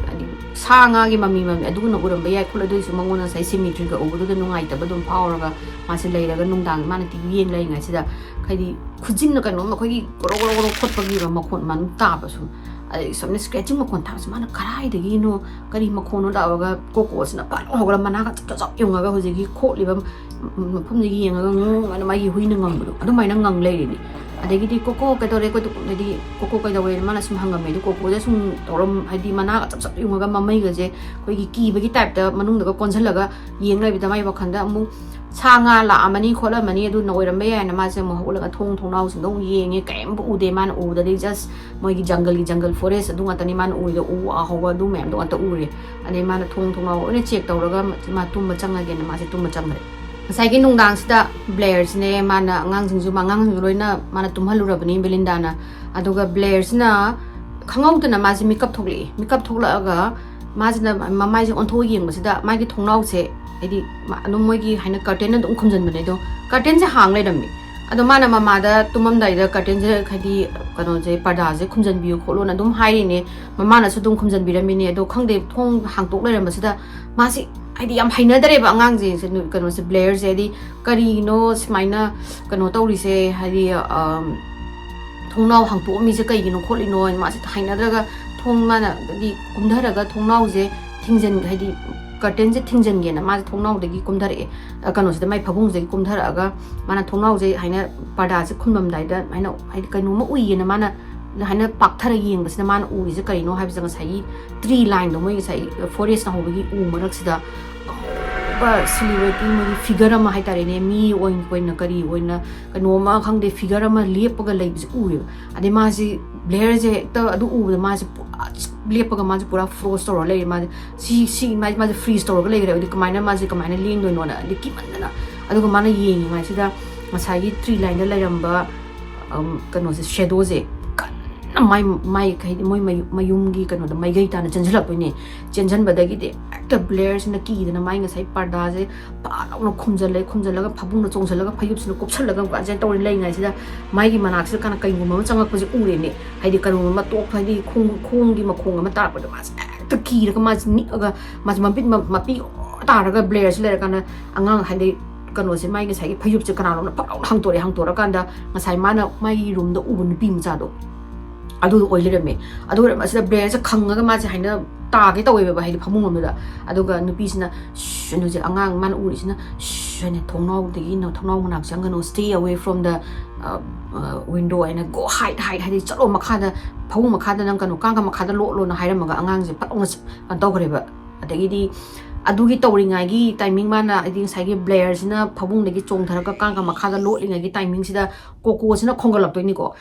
ꯍꯥꯏꯗꯤ ꯁꯥ ꯉꯥꯒꯤ ꯃꯃꯤ, ꯃꯃꯤ ꯑꯗꯨꯒꯨꯝꯅ ꯎꯔꯝꯕ ꯌꯥꯏ ꯈꯣꯠꯂꯦ, ꯑꯗꯨ ꯑꯣꯏꯔꯁꯨ ꯃꯉꯣꯟꯗ ꯉꯁꯥꯏ cemeteryꯒ ꯎꯕꯗꯨꯗ ꯅꯨꯡꯉꯥꯏꯇꯕ ꯑꯗꯨꯝ ꯐꯥꯎꯔꯒ ꯃꯥꯁꯦ ꯂꯩꯔꯒ ꯅꯨꯡꯗꯥꯡ ꯃꯥꯅ TV ꯌꯦꯡ ꯂꯩꯔꯤꯉꯩꯁꯤꯗ ꯍꯥꯏꯗꯤ ꯈꯨꯖꯤꯟꯅ ꯀꯩꯅꯣꯝ ꯑꯩꯈꯣꯏꯒꯤ ꯒꯣꯔꯣ ꯒꯣꯔꯣ ꯒꯣꯔꯣ ꯈꯣꯠꯄꯒꯤ ꯃꯈꯣꯟ ꯃꯅꯨꯡ ꯇꯥꯕ ꯁꯨꯝ, ꯑꯗꯩ ꯁꯨꯝꯅ scratching ꯃꯈꯣꯟ ꯇꯥꯕꯁꯦ ꯃꯥꯅ ꯀꯗꯥꯏꯗꯒꯤꯅꯣ, ꯀꯔꯤ ꯃꯈꯣꯟꯅꯣ ꯇꯧꯔꯒ ꯀꯣꯀꯣꯁꯤꯅ ꯐꯠ ꯍꯧꯒꯠꯂ ꯃꯅꯥꯒ ꯆꯞ ꯆꯞ ꯆꯞ ꯌꯨꯡꯉꯒ ꯍꯧꯖꯤꯛꯀꯤ ꯈꯣꯠꯂꯤꯕ ꯃ-, ꯃꯐꯝꯗ ꯌꯦꯡꯉꯒ ꯉꯪ ꯑꯅ ꯃꯥꯒꯤ ꯍꯨꯏꯅ ꯉꯪꯕꯗꯣ ꯑꯗꯨꯃꯥꯏꯅ ꯉꯪ ꯂꯩꯔꯤꯅꯤ꯫ ꯑꯗꯒꯤꯗꯤ "ꯀꯣꯀꯣ ꯀꯩꯗꯧꯔꯦ?" ꯑꯩꯈꯣꯏꯗ ꯍꯥꯏꯗꯤ "ꯀꯣꯀꯣ ꯀꯩꯗꯧꯔꯦꯅ?" ꯃꯥꯅ ꯁꯨꯝ ꯍꯪꯉꯝꯃꯦ꯫ ꯑꯗꯨ ꯀꯣꯀꯣꯁꯦ ꯁꯨꯝ ꯇꯧꯔꯝ ꯍꯥꯏꯗꯤ ꯃꯅꯥꯒ ꯆꯞ ꯆꯞ ꯌꯨꯡꯉꯒ ꯃꯃꯩꯒꯁꯦ ꯑꯩꯈꯣꯏꯒꯤ ꯀꯤꯕꯒꯤ ꯇꯥꯏꯞꯇ ꯃꯅꯨꯡꯗꯒ ꯀꯣꯟꯁꯤꯜꯂꯒ ꯌꯦꯡ ꯂꯩꯕꯗ ꯃꯥꯏ ꯋꯥꯈꯜꯗ ꯑꯃꯨꯛ ꯁꯥ ꯉꯥ ꯂꯥꯛꯑꯝꯃꯅꯤ ꯈꯣꯠꯂꯝꯃꯅꯤ ꯑꯗꯨꯅ ꯑꯣꯏꯔꯝꯕ ꯌꯥꯏꯅ ꯃꯥꯁꯦ ꯑꯃꯨꯛ ꯍꯧꯒꯠꯂꯒ ꯊꯣꯡ ꯊꯣꯡꯅꯥꯎꯁꯤꯡꯗꯣ ꯑꯃꯨꯛ ꯌꯦꯡꯉꯦ꯫ ꯀꯔꯤꯝ ꯎꯗꯦ꯫ ꯃꯥꯅ ꯎꯕꯗꯗꯤ just ꯃꯣꯏꯒꯤ ꯖꯪꯒꯜꯒꯤ ꯖꯪꯒꯜ ꯐꯣꯔꯦꯁ ꯑꯗꯨ ꯉꯥꯛꯇꯅꯤ ꯃꯥꯅ ꯎꯔꯤꯗꯣ꯫ ꯎ ꯋꯥ ꯍꯧꯕ ꯑꯗꯨ ꯃꯌꯥꯝꯗꯣ ꯉꯥꯛꯇ ꯎꯔꯦ꯫ ꯑꯗꯩ ꯃꯥꯅ ꯊꯣꯡ ꯊꯣꯡꯅꯥꯎ ꯂꯣꯏꯅ ꯆꯦꯛ ꯇꯧꯔꯒ ꯃꯥ ꯇꯨꯝꯕ ꯆꯪꯉꯒꯦꯅ ꯃꯥꯁꯦ ꯇꯨꯝꯕ ꯆꯪꯈ꯭ꯔꯦ꯫ ꯉꯁꯥꯏꯒꯤ ꯅꯨꯡꯗꯥꯡꯁꯤꯗ ꯕ꯭ꯂꯦꯌꯔꯁꯤꯅꯦ ꯃꯥꯅ ꯑꯉꯥꯡꯁꯤꯡꯁꯨ ꯑꯉꯥꯡꯁꯤꯡꯁꯨ ꯂꯣꯏꯅ ꯃꯥꯅ ꯇꯨꯝꯍꯜꯂꯨꯔꯕꯅꯤ ꯕꯦꯂꯤꯟꯗꯥꯅ꯫ ꯑꯗꯨꯒ ꯕ꯭ꯂꯦꯌꯔꯁꯤꯅ ꯈꯪꯍꯧꯗꯅ ꯃꯥꯁꯦ ꯃꯤꯀꯞ ꯊꯣꯛꯂꯛꯑꯦ꯫ ꯃꯤꯀꯞ ꯊꯣꯛꯂꯛꯑꯒ ꯃꯥꯁꯤꯅ ꯃꯃꯥꯏꯁꯦ ꯑꯣꯟꯊꯣꯛꯑ ꯌꯦꯡꯕꯁꯤꯗ ꯃꯥꯒꯤ ꯊꯣꯡꯅꯥꯎꯁꯦ ꯍꯥꯏꯗꯤ ꯃꯥ-, ꯑꯗꯨꯝ ꯃꯣꯏꯒꯤ ꯍꯥꯏꯅ ꯀꯔꯇꯦꯟ ꯑꯗꯨꯝ ꯈꯨꯝꯖꯤꯟꯕꯅꯦ꯫ ꯑꯗꯣ ꯀꯔꯇꯦꯟꯁꯦ ꯍꯥꯡ ꯂꯩꯔꯝꯃꯦ꯫ ꯑꯗꯣ ꯃꯥꯅ ꯃꯃꯥꯗ ꯇꯨꯝꯃꯝꯗꯥꯏꯗ ꯀꯔꯇꯦꯟꯁꯦ ꯍꯥꯏꯗꯤ ꯀꯩꯅꯣꯁꯦ ꯄꯔꯗꯥꯁꯦ ꯈꯨꯝꯖꯤꯟꯕꯤꯌꯨ ꯈꯣꯠꯂꯣꯅ ꯑꯗꯨꯝ ꯍꯥꯏꯔꯤꯅꯦ꯫ ꯃꯃꯥꯅꯁꯨ ꯑꯗꯨꯝ ꯈꯨꯝꯖꯤꯟꯕꯤꯔꯝꯃꯤꯅꯦ꯫ ꯑꯗꯣ ꯈꯪꯗꯦ ꯊꯣꯡ ꯍꯥꯡꯇꯣꯛ ꯂꯩꯔꯝꯕꯁꯤꯗ ꯃꯥꯁꯤ ꯍꯥꯏꯗꯤ ꯌꯥꯝ ꯍꯩꯅꯗ꯭ꯔꯦꯕ ꯑꯉꯥꯡꯁꯦ ꯁꯤ ꯅꯨ-, ꯀꯩꯅꯣꯁꯦ ꯕ꯭ꯂꯦꯌꯔꯁꯦ ꯍꯥꯏꯗꯤ ꯀꯔꯤꯅꯣ ꯁꯨꯃꯥꯏꯅ ꯀꯩꯅꯣ ꯇꯧꯔꯤꯁꯦ ꯍꯥꯏꯗꯤ ꯑꯝ, ꯊꯣꯡꯅꯥꯎ ꯍꯥꯡꯇꯣꯛꯑꯝꯃꯤꯁꯦ ꯀꯩꯒꯤꯅꯣ ꯈꯣꯠꯂꯤꯅꯣ ꯍꯥꯏꯅ ꯃꯥꯁꯦ ꯍꯩꯅꯗ꯭ꯔꯒ ꯊꯣꯡ ꯃꯥꯅ ꯍꯥꯏꯗꯤ ꯀꯨꯝꯊꯔꯒ ꯊꯣꯡꯅꯥꯎꯁꯦ ꯊꯤꯡꯖꯤꯟ ꯍꯥꯏꯗꯤ ꯀꯔꯇꯦꯟꯁꯦ ꯊꯤꯡꯖꯤꯟꯒꯦꯅ ꯃꯥꯁꯦ ꯊꯣꯡꯅꯥꯎꯗꯒꯤ ꯀꯨꯝꯊꯔꯛꯑꯦ꯫ ꯑ, ꯀꯩꯅꯣꯁꯤꯗ ꯃꯥꯏ ꯐꯃꯨꯡꯁꯤꯗꯒꯤ ꯀꯨꯝꯊꯔꯛꯑꯒ ꯃꯥꯅ ꯊꯣꯡꯅꯥꯎꯁꯦ ꯍꯥꯏꯅ ꯄꯔꯗꯥꯁꯦ ꯈꯨꯝꯂꯝꯗꯥꯏꯗ ꯍꯥꯏꯅ ꯍꯥꯏꯗꯤ ꯀꯩꯅꯣꯝꯃ ꯎꯏꯌꯦꯅ ꯃꯥꯅ ꯍꯥꯏꯅ ꯄꯥꯛꯊꯔ ꯌꯦꯡꯕꯁꯤꯗ ꯃꯥꯅ ꯎꯔꯤꯁꯦ ꯀꯔꯤꯅꯣ ꯍꯥꯏꯕꯁꯦ ꯉꯁꯥꯏꯒꯤ ꯇ꯭ꯔꯤ ꯂꯥꯏꯟꯗꯣ ꯃꯣꯏ ꯉꯁꯥꯏ ꯐꯣꯔꯦꯁꯅ ꯍꯧꯕꯒꯤ ꯎ ꯃꯔꯛꯁꯤꯗ ꯑꯉꯧꯕ ꯁꯤꯂꯨꯋꯦꯠꯀꯤ ꯃꯣꯏꯒꯤ ꯐꯤꯒꯔ ꯑꯃ ꯍꯥꯏꯇꯥꯔꯦꯅꯦ, ꯃꯤ ꯑꯣꯏꯅ ꯀꯣꯏꯅ ꯀꯔꯤ ꯑꯣꯏꯅ ꯀꯩꯅꯣꯝꯃ ꯈꯪꯗꯦ ꯐꯤꯒꯔ ꯑꯃ ꯂꯦꯞꯄꯒ ꯂꯩꯕꯁꯦ ꯎꯏꯌꯦꯕ꯫ ꯑꯗꯩ ꯃꯥꯁꯤ ꯕ꯭ꯂꯦꯌꯔꯁꯦ ꯍꯦꯛꯇ ꯑꯗꯨ ꯎꯕꯗ ꯃꯥꯁꯦ ꯄꯨꯔꯥ ꯂꯦꯞꯄꯒ ꯃꯥꯁꯦ ꯄꯨꯔꯥ ꯐ꯭ꯔꯣꯖ ꯇꯧꯔ ꯂꯩꯔꯦ꯫ ꯃꯥꯁꯦ ꯁꯤ ꯁꯤ ꯃꯥꯁꯦ ꯃꯥꯁꯦ ꯐ꯭ꯔꯤꯖ ꯇꯧꯔꯒ ꯂꯩꯈ꯭ꯔꯦ꯫ ꯑꯗꯨꯗꯤ ꯀꯃꯥꯏꯅ ꯃꯥꯁꯦ ꯀꯃꯥꯏꯅ ꯂꯦꯡꯗꯣꯏꯅꯣꯅ ꯑꯗꯩ ꯀꯤꯃꯟꯗꯅ ꯑꯗꯨꯒ ꯃꯥꯅ ꯌꯦꯡꯉꯤꯉꯩꯁꯤꯗ ꯉꯁꯥꯏꯒꯤ ꯇ꯭ꯔꯤ ꯂꯥꯏꯟꯗ ꯂꯩꯔꯝꯕ ꯑꯝ, ꯀꯩꯅꯣꯁꯦ ꯁꯦꯗꯣꯁꯦ ꯀꯟꯅ ꯃꯥꯏ ꯃꯥꯏ ꯍꯥꯏꯗꯤ ꯃꯣꯏ ꯃꯌꯨ-, ꯃꯌꯨꯝꯒꯤ ꯀꯩꯅꯣꯗ ꯃꯥꯏꯀꯩ ꯇꯥꯅ ꯆꯦꯟꯁꯤꯜꯂꯛꯇꯣꯏꯅꯦ꯫ ꯆꯦꯟꯁꯤꯟꯕꯗꯒꯤꯗꯤ ꯍꯦꯛꯇ ꯕ꯭ꯂꯦꯌꯔꯁꯤꯅ ꯀꯤꯗꯅ ꯃꯥꯏ ꯉꯁꯥꯏ ꯄꯔꯗꯥꯁꯦ ꯄꯥ ꯂꯥꯎꯅ ꯈꯨꯝꯖꯜꯂꯦ꯫ ꯈꯨꯝꯖꯜꯂꯒ ꯐꯃꯨꯡꯗ ꯆꯣꯡꯁꯤꯜꯂꯒ ꯐꯩꯖꯨꯞꯁꯤꯅ ꯀꯨꯞꯁꯜꯂꯒ ꯒꯥꯔꯗꯦꯟ ꯇꯧꯔ ꯂꯩꯔꯤꯉꯩꯁꯤꯗ ꯃꯥꯒꯤ ꯃꯅꯥꯛꯁꯤꯗ ꯀꯥꯟꯅ ꯀꯩꯒꯨꯝꯕ ꯑꯃ ꯆꯪꯉꯛꯄꯁꯦ ꯎꯔꯦꯅꯦ꯫ ꯍꯥꯏꯗꯤ ꯀꯩꯅꯣꯝꯃ ꯇꯣꯛꯄ ꯍꯥꯏꯗꯤ ꯈꯣꯡ-, ꯈꯣꯡꯒꯤ ꯃꯈꯣꯡ ꯑꯃ ꯇꯥꯔꯛꯄꯗ ꯃꯥꯁꯦ ꯍꯦꯛꯇ ꯀꯤꯔꯒ ꯃꯥꯁꯦ ꯅꯤꯛꯑꯒ ꯃꯥꯁꯦ ꯃꯃꯤꯠ ꯃ-, ꯃꯄꯤ ꯇꯥꯔꯒ ꯕ꯭ꯂꯦꯌꯔꯁꯤ ꯂꯩꯔꯀꯥꯟꯗ ꯑꯉꯥꯡ ꯍꯥꯏꯗꯤ ꯀꯩꯅꯣꯁꯦ ꯃꯥꯒꯤ ꯉꯁꯥꯏꯒꯤ ꯐꯩꯖꯨꯞꯁꯦ ꯀꯅꯥꯅꯣꯝꯅ ꯐꯠ ꯂꯥꯎꯅ ꯍꯥꯡꯇꯣꯔꯛꯑꯦ꯫ ꯍꯥꯡꯇꯣꯔꯛꯑꯀꯥꯟꯗ ꯉꯁꯥꯏ ꯃꯥꯅ ꯃꯥꯒꯤ ꯔꯨꯝꯗ ꯎꯕ ꯅꯨꯄꯤ ꯃꯆꯥꯗꯣ ꯑꯗꯨꯗꯣ ꯑꯣꯏ ꯂꯩꯔꯝꯃꯦ꯫ ꯑꯗꯨ ꯑꯣꯏꯔꯝꯕꯁꯤꯗ ꯕ꯭ꯂꯦꯌꯔꯁꯦ ꯈꯪꯉꯒ ꯃꯥꯁꯦ ꯍꯥꯏꯅ ꯇꯥꯒꯦ ꯇꯧꯋꯦꯕ, ꯍꯥꯏꯗꯤ ꯐꯃꯨꯡ ꯂꯣꯝꯗꯨꯗ꯫ ꯑꯗꯨꯒ ꯅꯨꯄꯤꯁꯤꯅ "ꯁꯨꯁ" ꯍꯥꯏꯅ, ꯍꯧꯖꯤꯛ ꯑꯉꯥꯡ ꯃꯥꯅ ꯎꯔꯤꯁꯤꯅ "ꯁꯨꯁ" ꯍꯥꯏꯅ, "ꯊꯣꯡꯅꯥꯎꯗꯒꯤ, ꯅ-, ꯊꯣꯡꯅꯥꯎ ꯃꯅꯥꯛ ꯆꯪꯒꯅꯨ, stay away from the, uh, uh, window" ꯍꯥꯏꯅ, "Go hide, hide" ꯍꯥꯏꯗꯤ "ꯆꯠꯂꯣ ꯃꯈꯥꯗ, ꯐꯃꯨꯡ ꯃꯈꯥꯗ ꯅꯪ ꯀꯩꯅꯣ ꯀꯥꯡꯒ ꯃꯈꯥꯗ ꯂꯣꯠꯂꯣꯅ" ꯍꯥꯏꯔꯝꯃꯒ ꯑꯉꯥꯡꯁꯦ ꯐꯠ ꯂꯥꯎꯅ ꯆ-, ꯀꯩꯅꯣ ꯇꯧꯈ꯭ꯔꯦꯕ꯫ ꯑꯗꯒꯤꯗꯤ ꯑꯗꯨꯒꯤ ꯇꯧꯔꯤꯉꯩꯒꯤ timing, ꯃꯥꯅ ꯍꯥꯏꯗꯤ ꯉꯁꯥꯏꯒꯤ ꯕ꯭ꯂꯦꯌꯔꯁꯤꯅ ꯐꯃꯨꯡꯗꯒꯤ ꯆꯣꯡꯊꯔꯒ ꯀꯥꯡꯒ ꯃꯈꯥꯗ ꯂꯣꯠꯂꯤꯉꯩꯒꯤ timingꯁꯤꯗ ꯀꯣꯀꯣꯁꯤꯅ ꯈꯣꯡꯒꯠꯂꯛꯇꯣꯏꯅꯤꯀꯣ꯫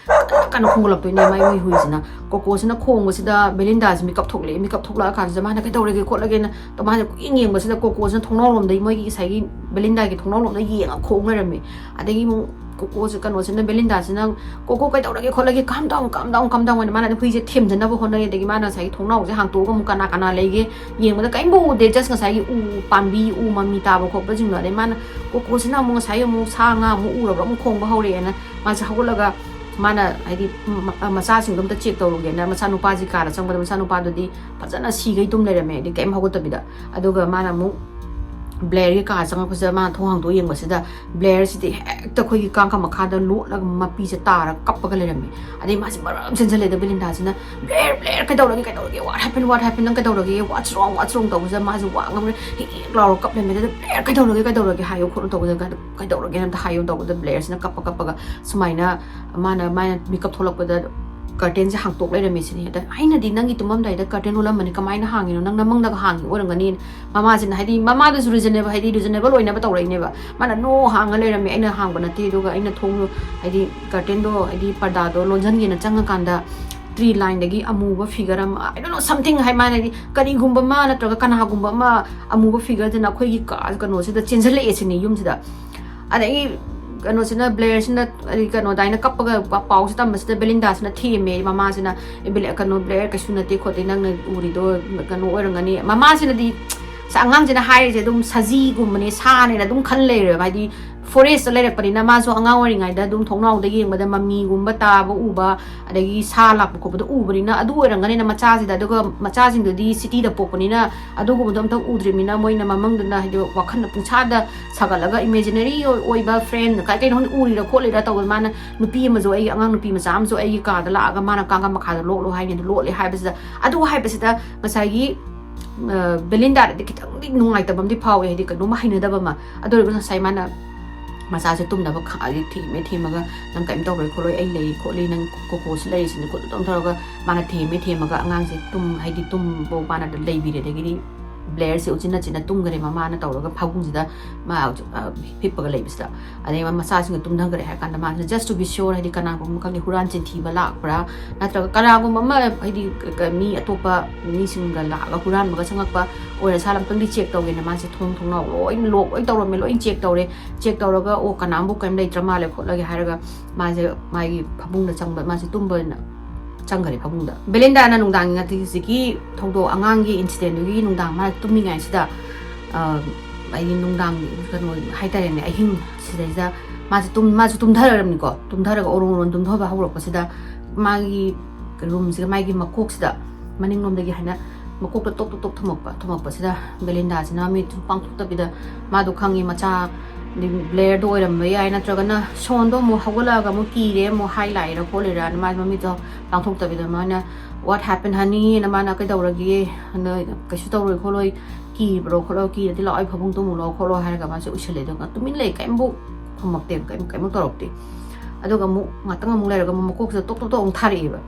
ꯀꯟꯅ ꯈꯣꯡꯒꯠꯂꯛꯇꯣꯏꯅꯦ ꯃꯥꯏ ꯃꯣꯏ ꯍꯨꯏꯁꯤꯅ꯫ ꯀꯣꯀꯣꯁꯤꯅ ꯈꯣꯡꯕꯁꯤꯗ ꯕꯦꯂꯤꯟꯗꯥꯁꯤ ꯃꯤꯀꯞ ꯊꯣꯛꯂꯛꯑꯦ꯫ ꯃꯤꯀꯞ ꯊꯣꯛꯂꯛꯑꯀꯥꯟꯁꯤꯗ ꯃꯥꯅ "ꯀꯩꯗꯧꯔꯒꯦ ꯈꯣꯠꯂꯒꯦꯅ", ꯃꯥꯅ ꯀꯣꯏꯌꯦꯡ ꯌꯦꯡꯕꯁꯤꯗ ꯀꯣꯀꯣꯁꯤꯅ ꯊꯣꯡꯅꯥꯎꯔꯣꯝꯗꯒꯤ, ꯃꯣꯏꯒꯤ ꯉꯁꯥꯏꯒꯤ ꯕꯦꯂꯤꯟꯗꯥꯒꯤ ꯊꯣꯡꯅꯥꯎꯔꯣꯝꯗ ꯌꯦꯡꯉ ꯈꯣꯡ ꯂꯩꯔꯝꯃꯦ꯫ ꯑꯗꯒꯤ ꯑꯃꯨꯛ ꯀꯣꯀꯣꯁꯦ, ꯀꯩꯅꯣꯁꯤꯅ, ꯕꯦꯂꯤꯟꯗꯥꯁꯤꯅ "ꯀꯣꯀꯣ ꯀꯩꯗꯧꯔꯒꯦ ꯈꯣꯠꯂꯒꯦ, calm down, calm down, calm down" ꯍꯥꯏꯅ ꯃꯥꯅ ꯍꯨꯏꯁꯦ ꯊꯦꯝꯖꯅꯕ ꯍꯣꯠꯅꯔꯦ꯫ ꯑꯗꯒꯤ ꯃꯥꯅ ꯉꯁꯥꯏꯒꯤ ꯊꯣꯡꯅꯥꯎꯁꯦ ꯍꯥꯡꯇꯣꯛꯑꯒ ꯑꯃꯨꯛ ꯀꯅꯥ ꯀꯅꯥ ꯂꯩꯒꯦ ꯌꯦꯡꯕꯗ ꯀꯔꯤꯝꯕꯨ ꯎꯗꯦ, just ꯉꯁꯥꯏꯒꯤ ꯎ ꯄꯥꯝꯕꯤ, ꯎ ꯃꯃꯤ ꯇꯥꯕ ꯈꯣꯠꯄꯁꯤꯡꯗꯣ꯫ ꯑꯗꯩ ꯃꯥꯅ, ꯀꯣꯀꯣꯁꯤꯅ ꯑꯃꯨꯛ ꯉꯁꯥꯏꯒꯤ ꯑꯃꯨꯛ ꯁꯥ ꯉꯥ ꯑꯃꯨꯛ ꯎꯔꯕ꯭ꯔꯥ, ꯑꯃꯨꯛ ꯈꯣꯡꯕ ꯍꯧꯔꯛꯑꯦꯅ ꯃꯥꯁꯦ ꯍꯧꯒꯠꯂꯒ ꯃꯥꯅ ꯍꯥꯏꯗꯤ ꯃ-, ꯃꯆꯥꯁꯤꯡꯗꯣ ꯑꯝꯇ check ꯇꯧꯔꯨꯒꯦꯅ ꯃꯆꯥꯅꯨꯄꯥꯁꯤ ꯀꯥꯗ ꯆꯪꯕꯗ ꯃꯆꯥꯅꯨꯄꯥꯗꯨꯗꯤ ꯐꯖꯅ ꯁꯤꯒꯩ ꯇꯨꯝ ꯂꯩꯔꯝꯃꯦ, ꯍꯥꯏꯗꯤ ꯀꯩꯝ ꯍꯧꯒꯠꯇꯕꯤꯗ꯫ ꯑꯗꯨꯒ ꯃꯥꯅ ꯑꯃꯨꯛ ꯕ꯭ꯂꯦꯌꯔꯒꯤ ꯀꯥ ꯆꯪꯉꯛꯄꯁꯤꯗ ꯃꯥꯅ ꯊꯣꯡ ꯍꯥꯡꯗꯣꯛꯑ ꯌꯦꯡꯕꯁꯤꯗ ꯕ꯭ꯂꯦꯌꯔꯁꯤꯗꯤ ꯍꯦꯛꯇ ꯑꯩꯈꯣꯏꯒꯤ ꯀꯥꯡꯈ ꯃꯈꯥꯗ ꯂꯣꯠꯂꯒ ꯃꯄꯤꯁꯦ ꯇꯥꯔꯒ ꯀꯞꯄꯒ ꯂꯩꯔꯝꯃꯦ꯫ ꯑꯗꯩ ꯃꯥꯁꯦ ꯃꯔꯝ ꯆꯦꯟꯁꯤꯜꯂꯦꯗ ꯕꯦꯂꯤꯟꯗꯥꯁꯤꯅ, "ꯕ꯭ꯂꯦꯌꯔ, ꯕ꯭ꯂꯦꯌꯔ, ꯀꯩꯗꯧꯔꯒꯦ, ꯀꯩꯗꯧꯔꯒꯦ? What happened, what happened? ꯅꯪ ꯀꯩꯗꯧꯔꯒꯦ? What's wrong, what's wrong?" ꯇꯧꯕꯁꯤꯗ ꯃꯥꯁꯦ ꯋꯥ ꯉꯝꯗ꯭ꯔꯦ, ꯍꯤꯛ ꯍꯤꯛ ꯂꯥꯎꯔꯒ ꯀꯞ ꯂꯩꯔꯝꯃꯦ꯫ ꯑꯗꯨꯗ, "ꯕ꯭ꯂꯦꯌꯔ, ꯀꯩꯗꯧꯔꯒꯦ, ꯀꯩꯗꯧꯔꯒꯦ? ꯍꯥꯏꯌꯨ ꯈꯣꯠꯂꯨ" ꯇꯧꯕꯗ, "ꯀꯩꯗꯧꯔꯒꯦꯅ ꯑꯝꯇ ꯍꯥꯏꯌꯨ" ꯇꯧꯕꯗ ꯕ꯭ꯂꯦꯌꯔꯁꯤꯅ ꯀꯞꯄ ꯀꯞꯄꯒ ꯁꯨꯃꯥꯏꯅ ꯃꯥꯅ, ꯃꯥꯅ ꯃꯤꯀꯞ ꯊꯣꯛꯂꯛꯄꯗ ꯀꯔꯇꯦꯟꯁꯦ ꯍꯥꯡꯇꯣꯛ ꯂꯩꯔꯝꯃꯦ ꯁꯤꯅꯤ꯫ ꯑꯗ ꯑꯩꯅꯗꯤ ꯅꯪꯒꯤ ꯇꯨꯝꯃꯝꯗꯥꯏꯗ ꯀꯔꯇꯦꯟ ꯂꯣꯜꯂꯝꯕꯅꯤ, ꯀꯃꯥꯏꯅ ꯍꯥꯡꯉꯤꯅꯣ? ꯅꯪ ꯅꯃꯪꯗꯒ ꯍꯥꯡꯉꯤ ꯑꯣꯏꯔꯝꯒꯅꯤ꯫ ꯃꯃꯥꯁꯤꯅ, ꯍꯥꯏꯗꯤ ꯃꯃꯥꯗꯨꯁꯨ reasonable, ꯍꯥꯏꯗꯤ reasonable ꯑꯣꯏꯅꯕ ꯇꯧꯔꯛꯏꯅꯦꯕ꯫ ꯃꯥꯅ, "No, ꯍꯥꯡꯉ ꯂꯩꯔꯝꯃꯦ, ꯑꯩꯅ ꯍꯥꯡꯕ ꯅꯠꯇꯦ, ꯑꯗꯨꯒ ꯑꯩꯅ ꯊꯣꯡꯗꯣ, ꯍꯥꯏꯗꯤ ꯀꯔꯇꯦꯟꯗꯣ, ꯍꯥꯏꯗꯤ ꯄꯔꯗꯥꯗꯣ ꯂꯣꯟꯁꯤꯟꯒꯦꯅ ꯆꯪꯉꯀꯥꯟꯗ ꯇ꯭ꯔꯤ ꯂꯥꯏꯟꯗꯒꯤ ꯑꯃꯨꯕ figure ꯑꯃ, I don't know, something" ꯍꯥꯏ, ꯃꯥꯅ ꯍꯥꯏꯗꯤ ꯀꯔꯤꯒꯨꯝꯕ ꯑꯃ ꯅꯠꯇ꯭ꯔꯒ ꯀꯅꯥꯒꯨꯝꯕ ꯑꯃ ꯑꯃꯨꯕ figureꯗꯨꯅ ꯑꯩꯈꯣꯏꯒꯤ ꯀꯥ ꯀꯩꯅꯣꯁꯤꯗ ꯆꯦꯟꯁꯤꯜꯂꯛꯑꯦ ꯁꯤꯅꯤ ꯌꯨꯝꯁꯤꯗ꯫ ꯑꯗꯒꯤ ꯀꯩꯅꯣꯁꯤꯅ, ꯕ꯭ꯂꯦꯌꯔꯁꯤꯅ, ꯍꯥꯏꯗꯤ ꯀꯩꯅꯣ ꯑꯗꯨꯃꯥꯏꯅ ꯀꯞꯄꯒ ꯄꯥ-, ꯄꯥꯎꯁꯦ ꯇꯝꯕꯁꯤꯗ ꯕꯦꯂꯤꯟꯗꯥꯁꯤꯅ ꯊꯦꯝꯃꯦ ꯃꯃꯥꯁꯤꯅ, "ꯑꯦ, ꯕꯦꯂꯤ-, ꯀꯩꯅꯣ, ꯕ꯭ꯂꯦꯌꯔ, ꯀꯩꯁꯨ ꯅꯠꯇꯦ ꯈꯣꯠꯇꯦ, ꯅꯪꯅ ꯎꯔꯤꯗꯣ ꯀꯩꯅꯣ ꯑꯣꯏꯔꯝꯒꯅꯤ"꯫ ꯃꯃꯥꯁꯤꯅꯗꯤ ꯑꯉꯥꯡꯁꯤꯅ ꯍꯥꯏꯔꯤꯁꯦ ꯑꯗꯨꯝ ꯁꯖꯤꯒꯨꯝꯕꯅꯦ, ꯁꯥꯅꯦꯅ ꯑꯗꯨꯝ ꯈꯟ ꯂꯩꯔꯦꯕ꯫ ꯍꯥꯏꯗꯤ ꯐꯣꯔꯦꯁꯇ ꯂꯩꯔꯛꯄꯅꯤꯅ ꯃꯥꯁꯨ ꯑꯉꯥꯡ ꯑꯣꯏꯔꯤꯉꯩꯗ ꯑꯗꯨꯝ ꯊꯣꯡꯅꯥꯎꯗ ꯌꯦꯡꯕꯗ ꯃꯃꯤꯒꯨꯝꯕ ꯇꯥꯕ ꯎꯕ, ꯑꯗꯒꯤ ꯁꯥ ꯂꯥꯛꯄ ꯈꯣꯠꯄꯗꯣ ꯎꯕꯅꯤꯅ ꯑꯗꯨ ꯑꯣꯏꯔꯝꯒꯅꯤꯅ ꯃꯆꯥꯁꯤꯗ꯫ ꯑꯗꯨꯒ ꯃꯆꯥꯁꯤꯡꯗꯨꯗꯤ ꯁꯤꯇꯤꯗ ꯄꯣꯛꯄꯅꯤꯅ ꯑꯗꯨꯒꯨꯝꯕꯗꯣ ꯑꯝꯇ ꯎꯗ꯭ꯔꯤꯕꯅꯤꯅ ꯃꯣꯏꯅ ꯃꯃꯪꯗꯨꯅ ꯍꯥꯏꯗꯤ ꯋꯥꯈꯜꯅ ꯄꯨꯡꯁꯥꯗ ꯁꯥꯒꯠꯂꯒ ꯏꯃꯦꯖꯤꯅꯔꯤ ꯑꯣꯏꯕ ꯐ꯭ꯔꯦꯟ ꯀꯥꯏ ꯀꯩꯅꯣ ꯎꯔꯤꯔ ꯈꯣꯠꯂꯤꯔ ꯇꯧꯕꯗ ꯃꯥꯅ ꯅꯨꯄꯤ ꯑꯃꯁꯨ, ꯑꯩꯒꯤ ꯑꯉꯥꯡ ꯅꯨꯄꯤ ꯃꯆꯥ ꯑꯃꯁꯨ ꯑꯩꯒꯤ ꯀꯥꯗ ꯂꯥꯛꯑꯒ ꯃꯥꯅ ꯀꯥꯡꯒ ꯃꯈꯥꯗ ꯂꯣꯛꯂꯣ ꯍꯥꯏꯅꯤ꯫ ꯑꯗꯨ ꯂꯣꯠꯂꯦ ꯍꯥꯏꯕꯁꯤꯗ, ꯑꯗꯨ ꯍꯥꯏꯕꯁꯤꯗ ꯉꯁꯥꯏꯒꯤ ꯕꯦꯂꯤꯟꯗꯥꯗꯗꯤ ꯈꯤꯇꯪꯗꯤ ꯅꯨꯡꯉꯥꯏꯇꯕ ꯑꯃꯗꯤ ꯐꯥꯎꯋꯦ, ꯍꯥꯏꯗꯤ ꯀꯩꯅꯣꯝꯃ ꯍꯩꯅꯗꯕ ꯑꯃ꯫ ꯑꯗꯨ ꯑꯣꯏꯔꯒꯁꯨ ꯉꯁꯥꯏ ꯃꯥꯅ ꯃꯆꯥꯁꯦ ꯇꯨꯝꯅꯕ ꯊꯦꯝꯃꯦ ꯊꯦꯝꯃꯒ, "ꯅꯪ ꯀꯔꯤꯝ ꯇꯧꯔꯣꯏ ꯈꯣꯠꯂꯣꯏ, ꯑꯩ ꯂꯩꯔꯤ ꯈꯣꯠꯂꯤ, ꯅꯪ ꯀꯣꯀꯣꯁꯨ ꯂꯩꯔꯤꯁꯤꯅꯤ" ꯈꯣꯠꯂꯤ ꯑꯗꯨꯝ ꯇꯧꯔꯒ ꯃꯥꯅ ꯊꯦꯝꯃꯦ ꯊꯦꯝꯃꯒ ꯑꯉꯥꯡꯁꯦ ꯇꯨꯝ, ꯍꯥꯏꯗꯤ ꯇꯨꯝꯕ ꯃꯥꯅ ꯂꯩꯕꯤꯔꯦ꯫ ꯑꯗꯒꯤꯗꯤ ꯕ꯭ꯂꯦꯌꯔꯁꯦ ꯎꯆꯤꯟ ꯅꯥꯆꯤꯟꯅ ꯇꯨꯝꯈꯔꯦ ꯃꯃꯥꯅ ꯇꯧꯔꯒ ꯐꯃꯨꯡꯁꯤꯗ, ꯃꯥ ꯍꯤꯞꯄꯒ ꯂꯩꯕꯁꯤꯗ꯫ ꯑꯗꯩ ꯃꯆꯥꯁꯤꯡꯗꯣ ꯇꯨꯝꯊꯈ꯭ꯔꯦ ꯍꯥꯏ ꯀꯥꯟꯗ ꯃꯥꯁꯤꯅ just to be sure, ꯍꯥꯏꯗꯤ ꯀꯅꯥꯒꯨꯝꯕ ꯈꯪꯗꯦ ꯍꯨꯔꯥꯟ ꯆꯤꯟꯊꯤꯕ ꯂꯥꯛꯄ꯭ꯔꯥ, ꯅꯠꯇ꯭ꯔꯒ ꯀꯅꯥꯒꯨꯝꯕ ꯑꯃ, ꯍꯥꯏꯗꯤ ꯃꯤ ꯑꯇꯣꯞꯄ ꯃꯤꯁꯤꯡꯒ ꯂꯥꯛꯑꯒ ꯍꯨꯔꯥꯟꯕꯒ ꯆꯪꯉꯛꯄ ꯑꯣꯏꯔꯁꯥꯠꯂ ꯑꯝꯇꯪꯗꯤ ꯆꯦꯛ ꯇꯧꯒꯦꯅ ꯃꯥꯁꯦ ꯊꯣꯡ ꯊꯣꯡꯅꯥꯎ ꯂꯣꯏ ꯂꯣꯛ ꯂꯣꯏ ꯇꯧꯔꯝꯃꯦ, ꯂꯣꯏ ꯆꯦꯛ ꯇꯧꯔꯦ꯫ ꯆꯦꯛ ꯇꯧꯔꯒ ꯑꯣ ꯀꯅꯥꯝꯕꯨ ꯀꯔꯤꯝ ꯂꯩꯇ꯭ꯔ ꯃꯥꯜꯂꯦ ꯈꯣꯠꯂꯒꯦ ꯍꯥꯏꯔꯒ ꯃꯥꯁꯦ ꯃꯥꯒꯤ ꯐꯃꯨꯡꯗ ꯆꯪꯕ, ꯃꯥꯁꯦ ꯇꯨꯝꯕꯅ ꯆꯪꯈꯔꯦ ꯐꯃꯨꯡꯗ꯫ ꯕꯦꯂꯤꯟꯗꯥꯅ ꯅꯨꯡꯗꯥꯡꯒꯤ ꯉꯥꯛꯇꯤ ꯍꯧꯖꯤꯛꯀꯤ ꯊꯧꯗꯣꯛ, ꯑꯉꯥꯡꯒꯤ ꯏꯟꯁꯤꯗꯦꯟꯗꯨꯒꯤ ꯅꯨꯡꯗꯥꯡ ꯃꯥꯅ ꯇꯨꯝꯃꯤꯉꯩꯁꯤꯗ, ꯑ, ꯑꯩꯒꯤ ꯅꯨꯡꯗꯥꯡ ꯀꯩꯅꯣ ꯍꯥꯏꯇꯥꯔꯦꯅꯦ, ꯑꯍꯤꯡ ꯁꯤꯗꯩꯁꯤꯗ ꯃꯥꯁꯦ ꯇꯨꯝ-, ꯃꯥꯁꯨ ꯇꯨꯝꯊꯔꯕꯅꯤꯀꯣ꯫ ꯇꯨꯝꯊꯔꯒ ꯑꯣꯔꯣ ꯑꯣꯔꯣ ꯇꯨꯝꯊꯕ ꯍꯧꯔꯛꯄꯁꯤꯗ ꯃꯥꯒꯤ ꯔꯨꯝꯁꯤꯒ ꯃꯥꯒꯤ ꯃꯀꯣꯛꯁꯤꯗ ꯃꯅꯤꯡꯂꯣꯝꯗꯒꯤ ꯍꯥꯏꯅ ꯃꯀꯣꯛꯇ ꯇꯣꯛ ꯇꯣꯛ ꯇꯣꯛ ꯊꯣꯝꯃꯛꯄ, ꯊꯣꯝꯃꯛꯄꯁꯤꯗ ꯕꯦꯂꯤꯟꯗꯥꯁꯤꯅ ꯃꯃꯤꯠꯁꯨ ꯄꯥꯡꯊꯣꯛꯇꯕꯤꯗ, ꯃꯥꯗꯣ ꯈꯪꯉꯤ ꯃꯆꯥ ꯕ꯭ꯂꯦꯌꯔꯗꯣ ꯑꯣꯏꯔꯝꯕ ꯌꯥꯏ, ꯅꯠꯇ꯭ꯔꯒꯅ ꯁꯣꯟꯗꯣ ꯑꯃꯨꯛ ꯍꯧꯒꯠꯂꯛꯑꯒ ꯑꯃꯨꯛ ꯀꯤꯔꯦ ꯑꯃꯨꯛ ꯍꯥꯏ ꯂꯥꯛꯏꯔ ꯈꯣꯠꯂꯤꯔꯅ ꯃꯥ ꯃꯃꯤꯠꯇꯣ ꯄꯥꯡꯊꯣꯛꯇꯕꯤꯗ ꯃꯥꯅ "What happened, honey?" ꯅ ꯃꯥꯅ "ꯀꯩꯗꯧꯔꯒꯦ? ꯅ ꯀꯩꯁꯨ ꯇꯧꯔꯣꯏ ꯈꯣꯠꯂꯣꯏ, ꯀꯤꯕ꯭ꯔꯣ ꯈꯣꯠꯂꯣ, ꯀꯤꯔꯗꯤ ꯂꯥꯛꯑꯣ ꯑꯩ ꯐꯃꯨꯡ ꯇꯨꯝꯃꯨ ꯂꯥꯛꯑꯣ ꯈꯣꯠꯂꯣ" ꯍꯥꯏꯔꯒ ꯃꯥꯁꯦ ꯎꯏꯁꯜꯂꯦ꯫ ꯑꯗꯨꯒ ꯇꯨꯃꯤꯟ ꯂꯩ, ꯀꯩꯝꯕꯨ ꯈꯨꯝꯃꯛꯇꯦ, ꯀꯩꯝ, ꯀꯩꯝꯕꯨ ꯇꯧꯔꯛꯇꯦ꯫ ꯑꯗꯨꯒ ꯑꯃꯨꯛ ꯉꯥꯛꯇꯪ ꯑꯃꯨꯛ ꯂꯩꯔꯒ ꯑꯃꯨꯛ ꯃꯀꯣꯛꯁꯤꯗ ꯇꯣꯛ ꯇꯣꯛ ꯇꯣꯛ ꯑꯃꯨꯛ ꯊꯥꯔꯛꯑꯦꯕ꯫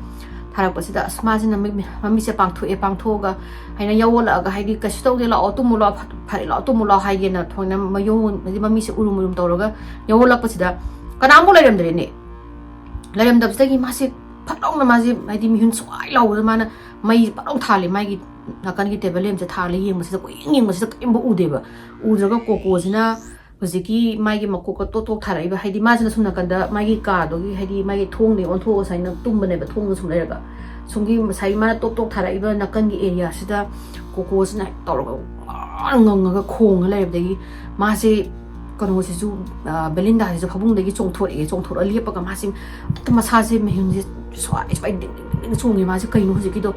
ꯊꯥꯔꯛꯄꯁꯤꯗ ꯑꯁ ꯃꯥꯁꯤꯅ ꯃꯃꯤ-, ꯃꯃꯤꯠꯁꯦ ꯄꯥꯡꯊꯣꯛꯑꯦ, ꯄꯥꯡꯊꯣꯛꯑꯒ ꯍꯥꯏꯅ ꯌꯧꯍꯜꯂꯛꯑꯒ ꯍꯥꯏꯗꯤ "ꯀꯩꯁꯨ ꯇꯧꯗꯦ, ꯂꯥꯛꯑꯣ ꯇꯨꯝꯃꯨ ꯂꯥꯛꯑꯣ, ꯐ-, ꯐꯔꯦ ꯂꯥꯛꯑꯣ ꯇꯨꯝꯃꯨ ꯂꯥꯛꯑꯣ" ꯍꯥꯏꯒꯦꯅ ꯊꯣꯏꯅ ꯃꯌꯣꯡ ꯍꯥꯏꯗꯤ ꯃꯃꯤꯠꯁꯦ ꯎꯔꯨꯝ ꯎꯔꯨꯝ ꯇꯧꯔꯒ ꯌꯧꯍꯜꯂꯛꯄꯁꯤꯗ ꯀꯅꯥꯝꯕꯨ ꯂꯩꯔꯝꯗ꯭ꯔꯦꯅꯦ꯫ ꯂꯩꯔꯝꯗꯕꯁꯤꯗꯒꯤ ꯃꯥꯁꯦ ꯐꯠ ꯂꯥꯎꯅ ꯃꯥꯁꯦ ꯍꯥꯏꯗꯤ ꯃꯤꯍꯨꯟ ꯁ꯭ꯋꯥꯏ ꯂꯥꯎꯕꯗ ꯃꯥꯅ ꯃꯩ ꯐꯠ ꯂꯥꯎꯅ ꯊꯥꯜꯂꯦ, ꯃꯥꯒꯤ ꯅꯥꯀꯟꯒꯤ ꯇꯦꯕꯜ ꯂꯦꯝꯁꯦ ꯊꯥꯜꯂ ꯌꯦꯡꯕꯁꯤꯗ ꯀꯣꯏꯌꯦꯡ ꯌꯦꯡꯕꯁꯤꯗ ꯀꯔꯤꯝꯕꯨ ꯎꯗꯦꯕ꯫ ꯎꯗ꯭ꯔꯒ ꯀꯣꯀꯣꯁꯤꯅ ꯍꯧꯖꯤꯛꯀꯤ ꯃꯥꯒꯤ ꯃꯀꯣꯛꯀ ꯇꯣꯛ ꯇꯣꯛ ꯊꯥꯔꯛꯏꯕ, ꯍꯥꯏꯗꯤ ꯃꯥꯁꯤꯅ ꯁꯨꯝ ꯅꯥꯀꯟꯗ ꯃꯥꯒꯤ ꯀꯥꯗꯨꯒꯤ ꯍꯥꯏꯗꯤ ꯃꯥꯒꯤ ꯊꯣꯡꯗꯒꯤ ꯑꯣꯟꯊꯣꯛꯑꯒ ꯁꯨꯃꯥꯏꯅ ꯇꯨꯝꯕꯅꯦꯕ, ꯊꯣꯡꯗ ꯁꯨꯝ ꯂꯩꯔꯒ ꯁꯨꯝꯒꯤ ꯉꯁꯥꯏ ꯃꯥꯅ ꯇꯣꯛ ꯇꯣꯛ ꯊꯥꯔꯛꯏꯕ ꯅꯥꯀꯟꯒꯤ ꯑꯦꯔꯤꯌꯥꯁꯤꯗ ꯀꯣꯀꯣꯁꯤꯅ ꯍꯦꯛ ꯇꯧꯔꯒ ꯉꯥ ꯉꯪꯉꯒ ꯈꯣꯡꯉ ꯂꯩꯔꯕꯗꯒꯤ ꯃꯥꯁꯦ ꯀꯩꯅꯣꯁꯤꯁꯨ, ꯕꯦꯂꯤꯟꯗꯥꯁꯤꯁꯨ ꯐꯃꯨꯡꯗꯒꯤ ꯆꯣꯡꯊꯣꯔꯛꯑꯦ꯫ ꯆꯣꯡꯊꯣꯔꯛꯑ ꯂꯦꯞꯄꯒ ꯃꯥꯁꯦ ꯑꯝꯇ ꯃꯁꯥꯁꯦ ꯃꯌꯨꯝꯁꯦ ꯁ꯭ꯋꯥꯏ ꯁ꯭ꯋꯥꯏ ꯗꯤꯡ ꯗꯤꯡ ꯗꯤꯡ ꯗꯤꯡ ꯆꯣꯡꯉꯦ꯫ ꯃꯥꯁꯦ ꯀꯩꯅꯣ ꯍꯧꯖꯤꯛꯀꯤꯗꯣ,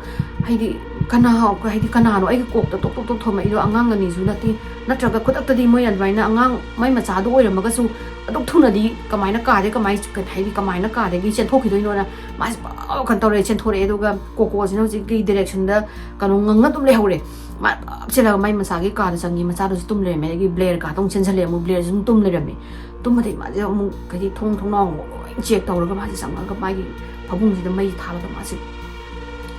ꯍꯥꯏꯗꯤ ꯀꯅꯥ, ꯍꯥꯏꯗꯤ ꯀꯅꯥꯅꯣ ꯑꯩꯒꯤ ꯀꯣꯛꯇ ꯇꯣꯛ ꯇꯣꯛ ꯇꯣꯛ ꯊꯣꯝꯃꯛꯏꯗꯣ? ꯑꯉꯥꯡ ꯑꯅꯤꯁꯨ ꯅꯠꯇꯦ, ꯅꯠꯇ꯭ꯔꯒ ꯈꯨꯗꯛꯇꯗꯤ ꯃꯣꯏ ꯑꯗꯨꯃꯥꯏꯅ ꯑꯉꯥꯡ ꯃꯥꯏ ꯃꯆꯥꯗꯣ ꯑꯣꯏꯔꯝꯃꯒꯁꯨ ꯑꯗꯨꯛ ꯊꯨꯅꯗꯤ ꯀꯃꯥꯏꯅ ꯀꯥꯗꯒꯤ ꯀꯃꯥꯏ-, ꯍꯥꯏꯗꯤ ꯀꯃꯥꯏꯅ ꯀꯥꯗꯒꯤ ꯆꯦꯟꯊꯣꯛꯈꯤꯗꯣꯏꯅꯣꯅ ꯃꯥꯁꯦ ꯄꯨꯔꯥ ꯀꯩꯅꯣ ꯇꯧꯔꯦ, ꯆꯦꯟꯊꯣꯔꯛꯑꯦ꯫ ꯑꯗꯨꯒ ꯀꯣꯀꯣꯁꯤꯅ ꯍꯧꯖꯤꯛꯀꯤ ꯗꯤꯔꯦꯛꯁꯟꯗ ꯀꯩꯅꯣ ꯉꯪꯉ ꯑꯗꯨꯝ ꯂꯩꯍꯧꯔꯦ꯫ ꯃꯥ ꯄꯨꯂꯞ ꯆꯦꯜꯂꯒ ꯃꯥꯏ ꯃꯆꯥꯒꯤ ꯀꯥꯗ ꯆꯪꯉꯤ꯫ ꯃꯆꯥꯗꯨꯁꯨ ꯇꯨꯝ ꯂꯩꯔꯝꯃꯦ꯫ ꯑꯗꯒꯤ ꯕ꯭ꯂꯦꯌꯔ ꯀꯥꯗ ꯑꯃꯨꯛ ꯆꯦꯟꯁꯤꯜꯂꯦ꯫ ꯑꯃꯨꯛ ꯕ꯭ꯂꯦꯌꯔꯁꯨ ꯑꯗꯨꯝ ꯇꯨꯝ ꯂꯩꯔꯝꯃꯦ꯫ ꯇꯨꯝꯕꯗꯩ ꯃꯥꯁꯦ ꯑꯃꯨꯛ ꯍꯥꯏꯗꯤ ꯊꯣꯡ ꯊꯣꯡꯅꯥꯎ ꯑꯃꯨꯛ ꯂꯣꯏ ꯆꯦꯛ ꯇꯧꯔꯒ ꯃꯥꯁꯦ ꯆꯪꯉꯒ ꯃꯥꯒꯤ ꯐꯃꯨꯡꯁꯤꯗ ꯃꯩ ꯊꯥꯜꯂꯒ ꯃꯥꯁꯦ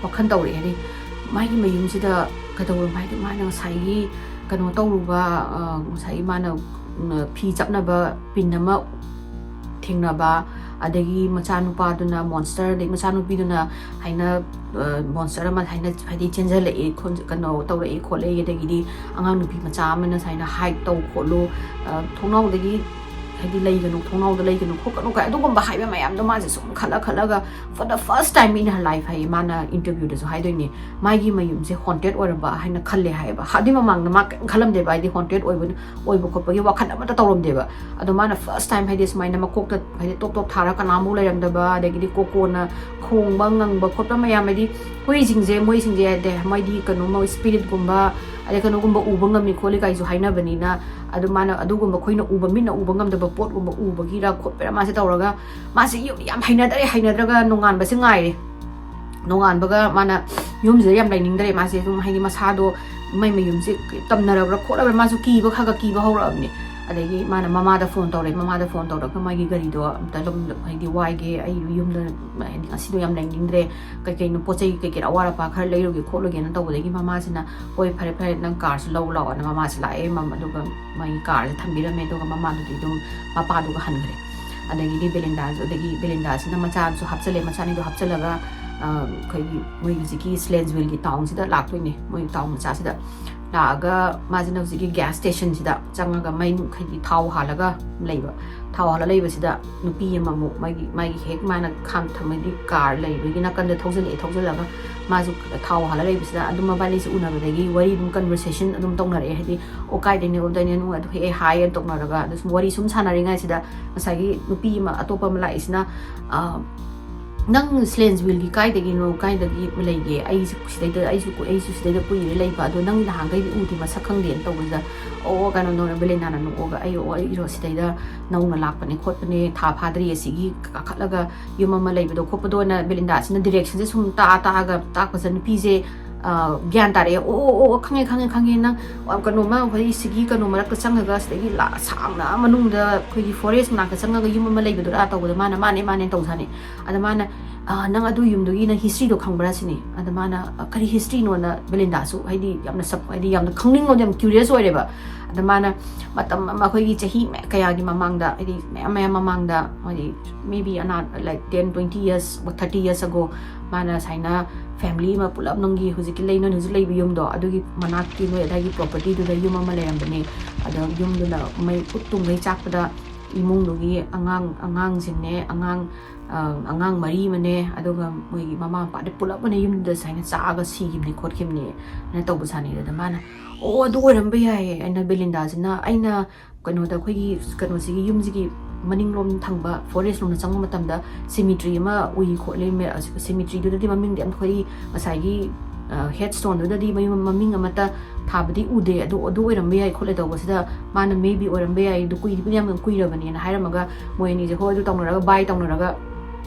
ꯋꯥꯈꯜ ꯇꯧꯔꯛꯑꯦ꯫ ꯍꯥꯏꯗꯤ ꯃꯥꯒꯤ ꯃꯌꯨꯝꯁꯤꯗ ꯀꯩꯗꯧꯔꯕ ꯍꯥꯏꯗꯤ ꯃꯥꯅ ꯉꯁꯥꯏꯒꯤ ꯀꯩꯅꯣ ꯇꯧꯔꯨꯕ, ꯑ, ꯉꯁꯥꯏꯒꯤ ꯃꯥꯅ, ꯎꯝ, ꯐꯤ ꯆꯞꯅꯕ ꯄꯤꯟ ꯑꯃ ꯊꯦꯡꯅꯕ, ꯑꯗꯒꯤ ꯃꯆꯥꯅꯨꯄꯥꯗꯨꯅ ꯃꯣꯟꯁꯇꯔ, ꯑꯗꯩ ꯃꯆꯥꯅꯨꯄꯤꯗꯨꯅ ꯍꯥꯏꯅ, ꯑ, ꯃꯣꯟꯁꯇꯔ ꯑꯃ ꯍꯥꯏꯅ ꯍꯥꯏꯗꯤ ꯆꯦꯟꯁꯤꯜꯂꯛꯑꯦ, ꯈꯣꯟ-, ꯀꯩꯅꯣ ꯇꯧꯔꯛꯑꯦ ꯈꯣꯠꯂꯛꯑꯦ, ꯑꯗꯒꯤꯗꯤ ꯑꯉꯥꯡ ꯅꯨꯄꯤ ꯃꯆꯥ ꯑꯃꯅ ꯁꯨꯃꯥꯏꯅ ꯍꯥꯏꯠ ꯇꯧ ꯈꯣꯠꯂꯨ, ꯑ, ꯊꯣꯡꯅꯥꯎꯗꯒꯤ ꯍꯥꯏꯗꯤ ꯂꯩꯒꯅꯨ, ꯊꯣꯡꯅꯥꯎꯗ ꯂꯩꯒꯅꯨ ꯈꯣꯠꯀꯅꯨ ꯀꯥꯏ ꯑꯗꯨꯒꯨꯝꯕ ꯍꯥꯏꯕ ꯃꯌꯥꯝꯗꯣ ꯃꯥꯁꯦ ꯁꯨꯝ ꯈꯜꯂ ꯈꯜꯂꯒ for the first time in her life ꯍꯥꯏꯌꯦ, ꯃꯥꯅ ꯏꯟꯇꯔꯚ꯭ꯌꯨꯗꯁꯨ ꯍꯥꯏꯗꯣꯏꯅꯦ, ꯃꯥꯒꯤ ꯃꯌꯨꯝꯁꯦ ꯍꯣꯟꯇꯦꯠ ꯑꯣꯏꯔꯝꯕ ꯍꯥꯏꯅ ꯈꯜꯂꯦ ꯍꯥꯏꯌꯦꯕ꯫ ꯑꯗꯨꯏ ꯃꯃꯥꯡꯗ ꯃꯥ ꯀꯔꯤꯝ ꯈꯜꯂꯝꯗꯦꯕ, ꯍꯥꯏꯗꯤ ꯍꯣꯟꯇꯦꯠ ꯑꯣꯏꯕ, ꯑꯣꯏꯕ ꯈꯣꯠꯄꯒꯤ ꯋꯥꯈꯜ ꯑꯃꯠꯇ ꯇꯧꯔꯝꯗꯦꯕ꯫ ꯑꯗꯣ ꯃꯥꯅ ꯐꯥꯔꯁ ꯇꯥꯏꯝ ꯍꯥꯏꯗꯤ ꯁꯨꯃꯥꯏꯅ ꯃꯀꯣꯛꯇ ꯍꯥꯏꯗꯤ ꯇꯣꯞ ꯇꯣꯞ ꯊꯥꯔ ꯀꯅꯥꯃꯨꯛ ꯂꯩꯔꯝꯗꯕ, ꯑꯗꯒꯤꯗꯤ ꯀꯣꯀꯣꯅ ꯈꯣꯡꯕ ꯉꯪꯕ ꯈꯣꯠꯄ ꯃꯌꯥꯝ, ꯍꯥꯏꯗꯤ ꯍꯨꯏꯁꯤꯡꯁꯦ, ꯃꯣꯏꯁꯤꯡꯁꯦ ꯍꯥꯏꯗꯤ ꯃꯣꯏꯗꯤ ꯀꯩꯅꯣꯝꯃ ꯏꯁꯄꯤꯔꯤꯠꯀꯨꯝꯕ ꯑꯗꯩ ꯀꯩꯅꯣꯒꯨꯝꯕ ꯎꯕ ꯉꯝꯃꯤ ꯈꯣꯠꯂꯤ ꯀꯥꯏꯁꯨ ꯍꯥꯏꯅꯕꯅꯤꯅ, ꯑꯗꯨ ꯃꯥꯅ ꯑꯗꯨꯒꯨꯝꯕ ꯑꯩꯈꯣꯏꯅ ꯎꯕ, ꯃꯤꯠꯅ ꯎꯕ ꯉꯝꯗꯕ ꯄꯣꯠꯀꯨꯝꯕ ꯎꯕꯒꯤꯔ ꯈꯣꯠꯄꯩꯔ ꯃꯥꯁꯦ ꯇꯧꯔꯒ ꯃꯥꯁꯦ ꯌꯨꯝ ꯌꯥꯝ ꯍꯩꯅꯗ꯭ꯔꯦ, ꯍꯩꯅꯗ꯭ꯔꯒ ꯅꯣꯡꯉꯥꯟꯕꯁꯦ ꯉꯥꯏꯔꯦ꯫ ꯅꯣꯡꯉꯥꯟꯕꯒ ꯃꯥꯅ ꯌꯨꯝꯁꯤꯗ ꯌꯥꯝ ꯂꯩꯅꯤꯡꯗ꯭ꯔꯦ꯫ ꯃꯥꯁꯦ ꯑꯗꯨꯝ ꯍꯥꯏꯗꯤ ꯃꯁꯥꯗꯣ ꯃꯩ ꯃꯌꯨꯝꯁꯦ ꯇꯝꯅꯔꯕ꯭ꯔꯥ ꯈꯣꯠꯂꯕ꯭ꯔꯥ ꯃꯥꯁꯨ ꯀꯤꯕ ꯈꯔ ꯈꯔ ꯀꯤꯕ ꯍꯧꯔꯛꯑꯕꯅꯦ꯫ ꯑꯗꯒꯤ ꯃꯥꯅ ꯃꯃꯥꯗ ꯐꯣꯟ ꯇꯧꯔꯦ꯫ ꯃꯃꯥꯗ ꯐꯣꯟ ꯇꯧꯔꯒ ꯃꯥꯒꯤ ꯒꯥꯔꯤꯗꯣ ꯑꯝꯇ ꯑꯗꯨꯝ ꯍꯥꯏꯗꯤ ꯋꯥꯏꯒꯦ, ꯑꯩ ꯌꯨꯝꯗ ꯍꯥꯏꯗꯤ ꯉꯁꯤꯗꯣ ꯌꯥꯝ ꯂꯩꯅꯤꯡꯗ꯭ꯔꯦ, ꯀꯩꯀꯩꯅꯣ ꯄꯣꯠ ꯆꯩ ꯀꯩꯀꯩ ꯑꯋꯥꯠ ꯑꯄꯥ ꯈꯔ ꯂꯩꯔꯨꯒꯦ ꯈꯣꯠꯂꯨꯒꯦꯅ ꯇꯧꯕꯗꯒꯤ ꯃꯃꯥꯁꯤꯅ "ꯍꯣꯏ ꯐꯔꯦ ꯐꯔꯦ, ꯅꯪ ꯀꯥꯔꯁꯨ ꯂꯧ ꯂꯥꯛꯑꯣꯅ" ꯃꯃꯥꯁꯤ ꯂꯥꯛꯑꯦ꯫ ꯃꯝ-, ꯑꯗꯨꯒ ꯃꯥꯒꯤ ꯀꯥꯔꯁꯦ ꯊꯝꯕꯤꯔꯝꯃꯦ꯫ ꯑꯗꯨꯒ ꯃꯃꯥꯗꯨꯗꯤ ꯑꯗꯨꯝ ꯃꯄꯥꯗꯨꯒ ꯍꯟꯈ꯭ꯔꯦ꯫ ꯑꯗꯒꯤꯗꯤ ꯕꯦꯂꯤꯟꯗꯥꯁꯨ, ꯑꯗꯒꯤ ꯕꯦꯂꯤꯟꯗꯥꯁꯤꯅ ꯃꯆꯥꯁꯨ ꯍꯥꯞꯆꯜꯂꯦ꯫ ꯃꯆꯥꯅꯤꯗꯣ ꯍꯥꯞꯆꯜꯂꯒ, ꯑ, ꯑꯩꯈꯣꯏꯒꯤ ꯃꯣꯏ ꯍꯧꯖꯤꯛꯀꯤ ꯁ꯭ꯂꯦꯟꯁꯚꯤꯜꯒꯤ ꯇꯥꯎꯟꯁꯤꯗ ꯂꯥꯛꯇꯣꯏꯅꯦ, ꯃꯣꯏ ꯇꯥꯎꯟ ꯃꯆꯥꯁꯤꯗ ꯂꯥꯛꯑꯒ ꯃꯥꯁꯤꯅ ꯍꯧꯖꯤꯛꯀꯤ ꯒ꯭ꯌꯥꯁ ꯁ꯭ꯇꯦꯁꯟꯁꯤꯗ ꯆꯪꯉꯒ ꯃꯩ ꯍꯥꯏꯗꯤ ꯊꯥꯎ ꯍꯥꯜꯂꯒ ꯂꯩꯕ꯫ ꯊꯥꯎ ꯍꯥꯜꯂ ꯂꯩꯕꯁꯤꯗ ꯅꯨꯄꯤ ꯑꯃꯃꯨꯛ ꯃꯥꯒꯤ ꯃꯥꯒꯤ ꯍꯦꯛ ꯃꯥꯅ ꯈꯥꯝ ꯊꯝꯃꯗꯤ ꯀꯥꯔ ꯂꯩꯕꯒꯤ ꯅꯥꯀꯟꯗ ꯊꯧꯖꯤꯜꯂꯛꯑꯦ꯫ ꯊꯧꯖꯤꯜꯂꯒ ꯃꯥꯁꯨ ꯊꯥꯎ ꯍꯥꯜꯂ ꯂꯩꯕꯁꯤꯗ ꯑꯗꯨꯝ ꯃꯕꯥꯅꯤꯁꯦ ꯎꯅꯕꯗꯒꯤ ꯋꯥꯔꯤ ꯑꯗꯨꯝ ꯀꯟꯚꯔꯁꯦꯁꯟ ꯑꯗꯨꯝ ꯇꯧꯅꯔꯛꯑꯦ꯫ ꯍꯥꯏꯗꯤ, "ꯑꯣ, ꯀꯥꯏꯗꯩꯅꯦ, ꯑꯣ, ꯀꯥꯏꯗꯩꯅꯦ?" ꯑꯗꯨꯝ ꯍꯦꯛ ꯍꯥꯏ ꯇꯧꯅꯔꯒ ꯑꯗꯨꯝ ꯋꯥꯔꯤ ꯁꯨꯝ ꯁꯥꯟꯅꯔꯤꯉꯩꯁꯤꯗ ꯉꯁꯥꯏꯒꯤ ꯅꯨꯄꯤ ꯑꯃ ꯑꯇꯣꯞꯄ ꯑꯃ ꯂꯥꯛꯏꯁꯤꯅ, ꯑ, "ꯅꯪ ꯁ꯭ꯂꯦꯟꯁꯚꯤꯜꯒꯤ ꯀꯥꯏꯗꯒꯤꯅꯣ, ꯀꯥꯏꯗꯒꯤ ꯂꯩꯒꯦ? ꯑꯩꯁꯦ ꯁꯤꯗꯩꯗ, ꯑꯩꯁꯨ, ꯑꯩꯁꯨ ꯁꯤꯗꯩꯗ ꯀꯨꯏꯔꯦ ꯂꯩꯕ, ꯑꯗꯣ ꯅꯪ ꯅꯍꯥꯟꯈꯩꯗꯤ ꯎꯗꯦ, ꯃꯁꯛ ꯈꯪꯗꯦꯅ" ꯇꯧꯕꯁꯤꯗ, "ꯑꯣ, ꯀꯩꯅꯣ, ꯅꯣ-, ꯕꯦꯂꯤꯟꯗꯥꯅ ꯅꯣꯛꯑꯒ, ꯑꯩ, ꯑꯣ, ꯑꯩ ꯁꯤꯗꯩꯗ ꯅꯧꯅ ꯂꯥꯛꯄꯅꯦ ꯈꯣꯠꯄꯅꯦ, ꯊꯥ ꯐꯥꯗ꯭ꯔꯤ, ꯑꯁꯤꯒꯤ ꯀꯥꯈꯠꯂꯒ ꯌꯨꯝ ꯑꯃ ꯂꯩꯕꯗꯣ ꯈꯣꯠꯄꯗꯣꯅ" ꯕꯦꯂꯤꯟꯗꯥꯁꯤꯅ ꯗꯤꯔꯦꯛꯁꯟꯁꯦ ꯁꯨꯝ ꯇꯥꯛꯑ ꯇꯥꯛꯑꯒ ꯇꯥꯛꯄꯁꯤꯗ ꯅꯨꯄꯤꯁꯦ, ꯑ, ꯒ꯭ꯌꯥꯟ ꯇꯥꯔꯛꯑꯦ꯫ "ꯑꯣ, ꯑꯣ, ꯑꯣ, ꯑꯣ, ꯈꯪꯉꯦ, ꯈꯪꯉꯦ, ꯈꯪꯉꯦ, ꯅꯪ, ꯑ, ꯀꯩꯅꯣꯃ, ꯑꯩꯈꯣꯏ ꯁꯤꯒꯤ ꯀꯩꯅꯣ ꯃꯔꯛꯇ ꯆꯪꯉꯒ, ꯁꯤꯗꯒꯤ ꯂꯥ-, ꯁꯥꯡꯅ ꯃꯅꯨꯡꯗ ꯑꯩꯈꯣꯏꯒꯤ ꯐꯣꯔꯦꯁ ꯃꯅꯥꯛꯇ ꯆꯪꯉꯒ ꯌꯨꯝ ꯑꯃ ꯂꯩꯕꯗꯨꯔꯥ?" ꯇꯧꯕꯗ ꯃꯥꯅ, "ꯃꯥꯅꯦ, ꯃꯥꯅꯦ" ꯇꯧꯖꯥꯠꯅꯤ꯫ ꯑꯗ ꯃꯥꯅ, "ꯑ, ꯅꯪ ꯑꯗꯨ ꯌꯨꯝꯗꯨꯒꯤ ꯅꯪ ꯍꯤꯁꯇ꯭ꯔꯤꯗꯣ ꯈꯪꯕ꯭ꯔꯥ?" ꯁꯤꯅꯤ꯫ ꯑꯗ ꯃꯥꯅ, "ꯑ, ꯀꯔꯤ ꯍꯤꯁꯇ꯭ꯔꯤꯅꯣꯅ?" ꯕꯦꯂꯤꯟꯗꯥꯁꯨ, ꯍꯥꯏꯗꯤ, ꯌꯥꯝꯅ ꯁꯞ-, ꯍꯥꯏꯗꯤ, ꯌꯥꯝꯅ ꯈꯪꯅꯤꯡꯕꯗꯣ, ꯌꯥꯝ ꯀ꯭ꯌꯨꯔꯤꯌꯁ ꯑꯣꯏꯔꯦꯕ꯫ ꯑꯗ ꯃꯥꯅ ꯃꯇꯝ ꯑꯃ, ꯑꯩꯈꯣꯏꯒꯤ ꯆꯍꯤ ꯃꯌꯥ-, ꯀꯌꯥꯒꯤ ꯃꯃꯥꯡꯗ, ꯍꯥꯏꯗꯤ, ꯃꯌꯥꯝ, ꯃꯌꯥꯝ ꯃꯃꯥꯡꯗ, ꯍꯥꯏꯗꯤ, maybe ꯑꯅꯥ, like, ten, twenty years, thirty years ago, ꯃꯥꯅ ꯁꯨꯃꯥꯏꯅ ꯐꯦꯃꯤꯂꯤ ꯑꯃ ꯄꯨꯂꯞ, ꯅꯪꯒꯤ ꯍꯧꯖꯤꯛꯀꯤ ꯂꯩ-, ꯅꯣꯏꯅ ꯍꯧꯖꯤꯛ ꯂꯩꯕ ꯌꯨꯝꯗꯣ, ꯑꯗꯨꯒꯤ ꯃꯅꯥꯛꯀꯤ ꯅꯣꯏ ꯑꯗꯥꯏꯒꯤ ꯄ꯭ꯔꯣꯄꯔꯇꯤꯗꯨꯗ ꯌꯨꯝ ꯑꯃ ꯂꯩꯔꯝꯕꯅꯦ꯫ ꯑꯗ ꯌꯨꯝꯗꯨꯅ ꯃꯩ ꯎꯠꯇꯨꯡ ꯃꯩ ꯆꯥꯛꯄꯗ ꯏꯃꯨꯡꯗꯨꯒꯤ ꯑꯉꯥꯡ, ꯑꯉꯥꯡꯁꯤꯡꯅꯦ, ꯑꯉꯥꯡ, ꯑ, ꯑꯉꯥꯡ ꯃꯔꯤ ꯑꯃꯅꯦ, ꯑꯗꯨꯒ ꯃꯣꯏꯒꯤ ꯃꯃꯥ ꯃꯄꯥꯗ ꯄꯨꯂꯞ ꯑꯣꯏꯅ ꯌꯨꯝꯗꯨꯗ ꯁꯨꯃꯥꯏꯅ ꯆꯥꯛꯑꯒ ꯁꯤꯈꯤꯕꯅꯦ ꯈꯣꯠꯈꯤꯕꯅꯦ ꯍꯥꯏꯅ ꯇꯧꯕ ꯁꯥꯅꯩ꯫ ꯑꯗ ꯃꯥꯅ, "ꯑꯣ, ꯑꯗꯨ ꯑꯣꯏꯔꯝꯕ ꯌꯥꯏꯌꯦ" ꯍꯥꯏꯅ ꯕꯦꯂꯤꯟꯗꯥꯁꯤꯅ, ꯑꯩꯅ ꯀꯩꯅꯣꯗ, ꯑꯩꯈꯣꯏꯒꯤ ꯀꯩꯅꯣꯁꯤꯒꯤ ꯌꯨꯝꯁꯤꯒꯤ ꯃꯅꯤꯡꯂꯣꯝ ꯊꯪꯕ ꯐꯣꯔꯦꯁ ꯂꯣꯝꯗ ꯆꯪꯕ ꯃꯇꯝꯗ ꯁꯤꯃꯤꯇ꯭ꯔꯤ ꯑꯃ ꯎꯏ ꯈꯣꯠꯂꯤ, ꯃꯦ-, ꯁꯤꯃꯤꯇ꯭ꯔꯤꯗꯨꯗꯗꯤ ꯃꯃꯤꯡꯗꯤ ꯑꯝ-, ꯑꯩꯈꯣꯏ ꯉꯁꯥꯏꯒꯤ, ꯑ, ꯍꯦꯗ ꯁ꯭ꯇꯣꯟꯗꯨꯗꯗꯤ ꯃꯌꯨꯝ ꯃꯃꯤꯡ ꯑꯃꯠꯇ ꯊꯥꯕꯗꯤ ꯎꯗꯦ꯫ "ꯑꯗꯨ, ꯑꯗꯨ ꯑꯣꯏꯔꯝꯕ ꯌꯥꯏ" ꯈꯣꯠꯂꯦ ꯇꯧꯕꯁꯤꯗ ꯃꯥꯅ, "Maybe ꯑꯣꯏꯔꯝꯕ ꯌꯥꯏ, ꯑꯗꯨ ꯀꯨꯏꯕꯨꯗꯤ ꯌꯥꯝ ꯀꯨꯏꯔꯕꯅꯦꯅ" ꯍꯥꯏꯔꯝꯃꯒ ꯃꯣꯏ ꯑꯅꯤꯁꯦ ꯍꯣꯏ ꯑꯗꯨ ꯇꯧꯅꯔꯒ, ꯕꯥꯏ ꯇꯧꯅꯔꯒ,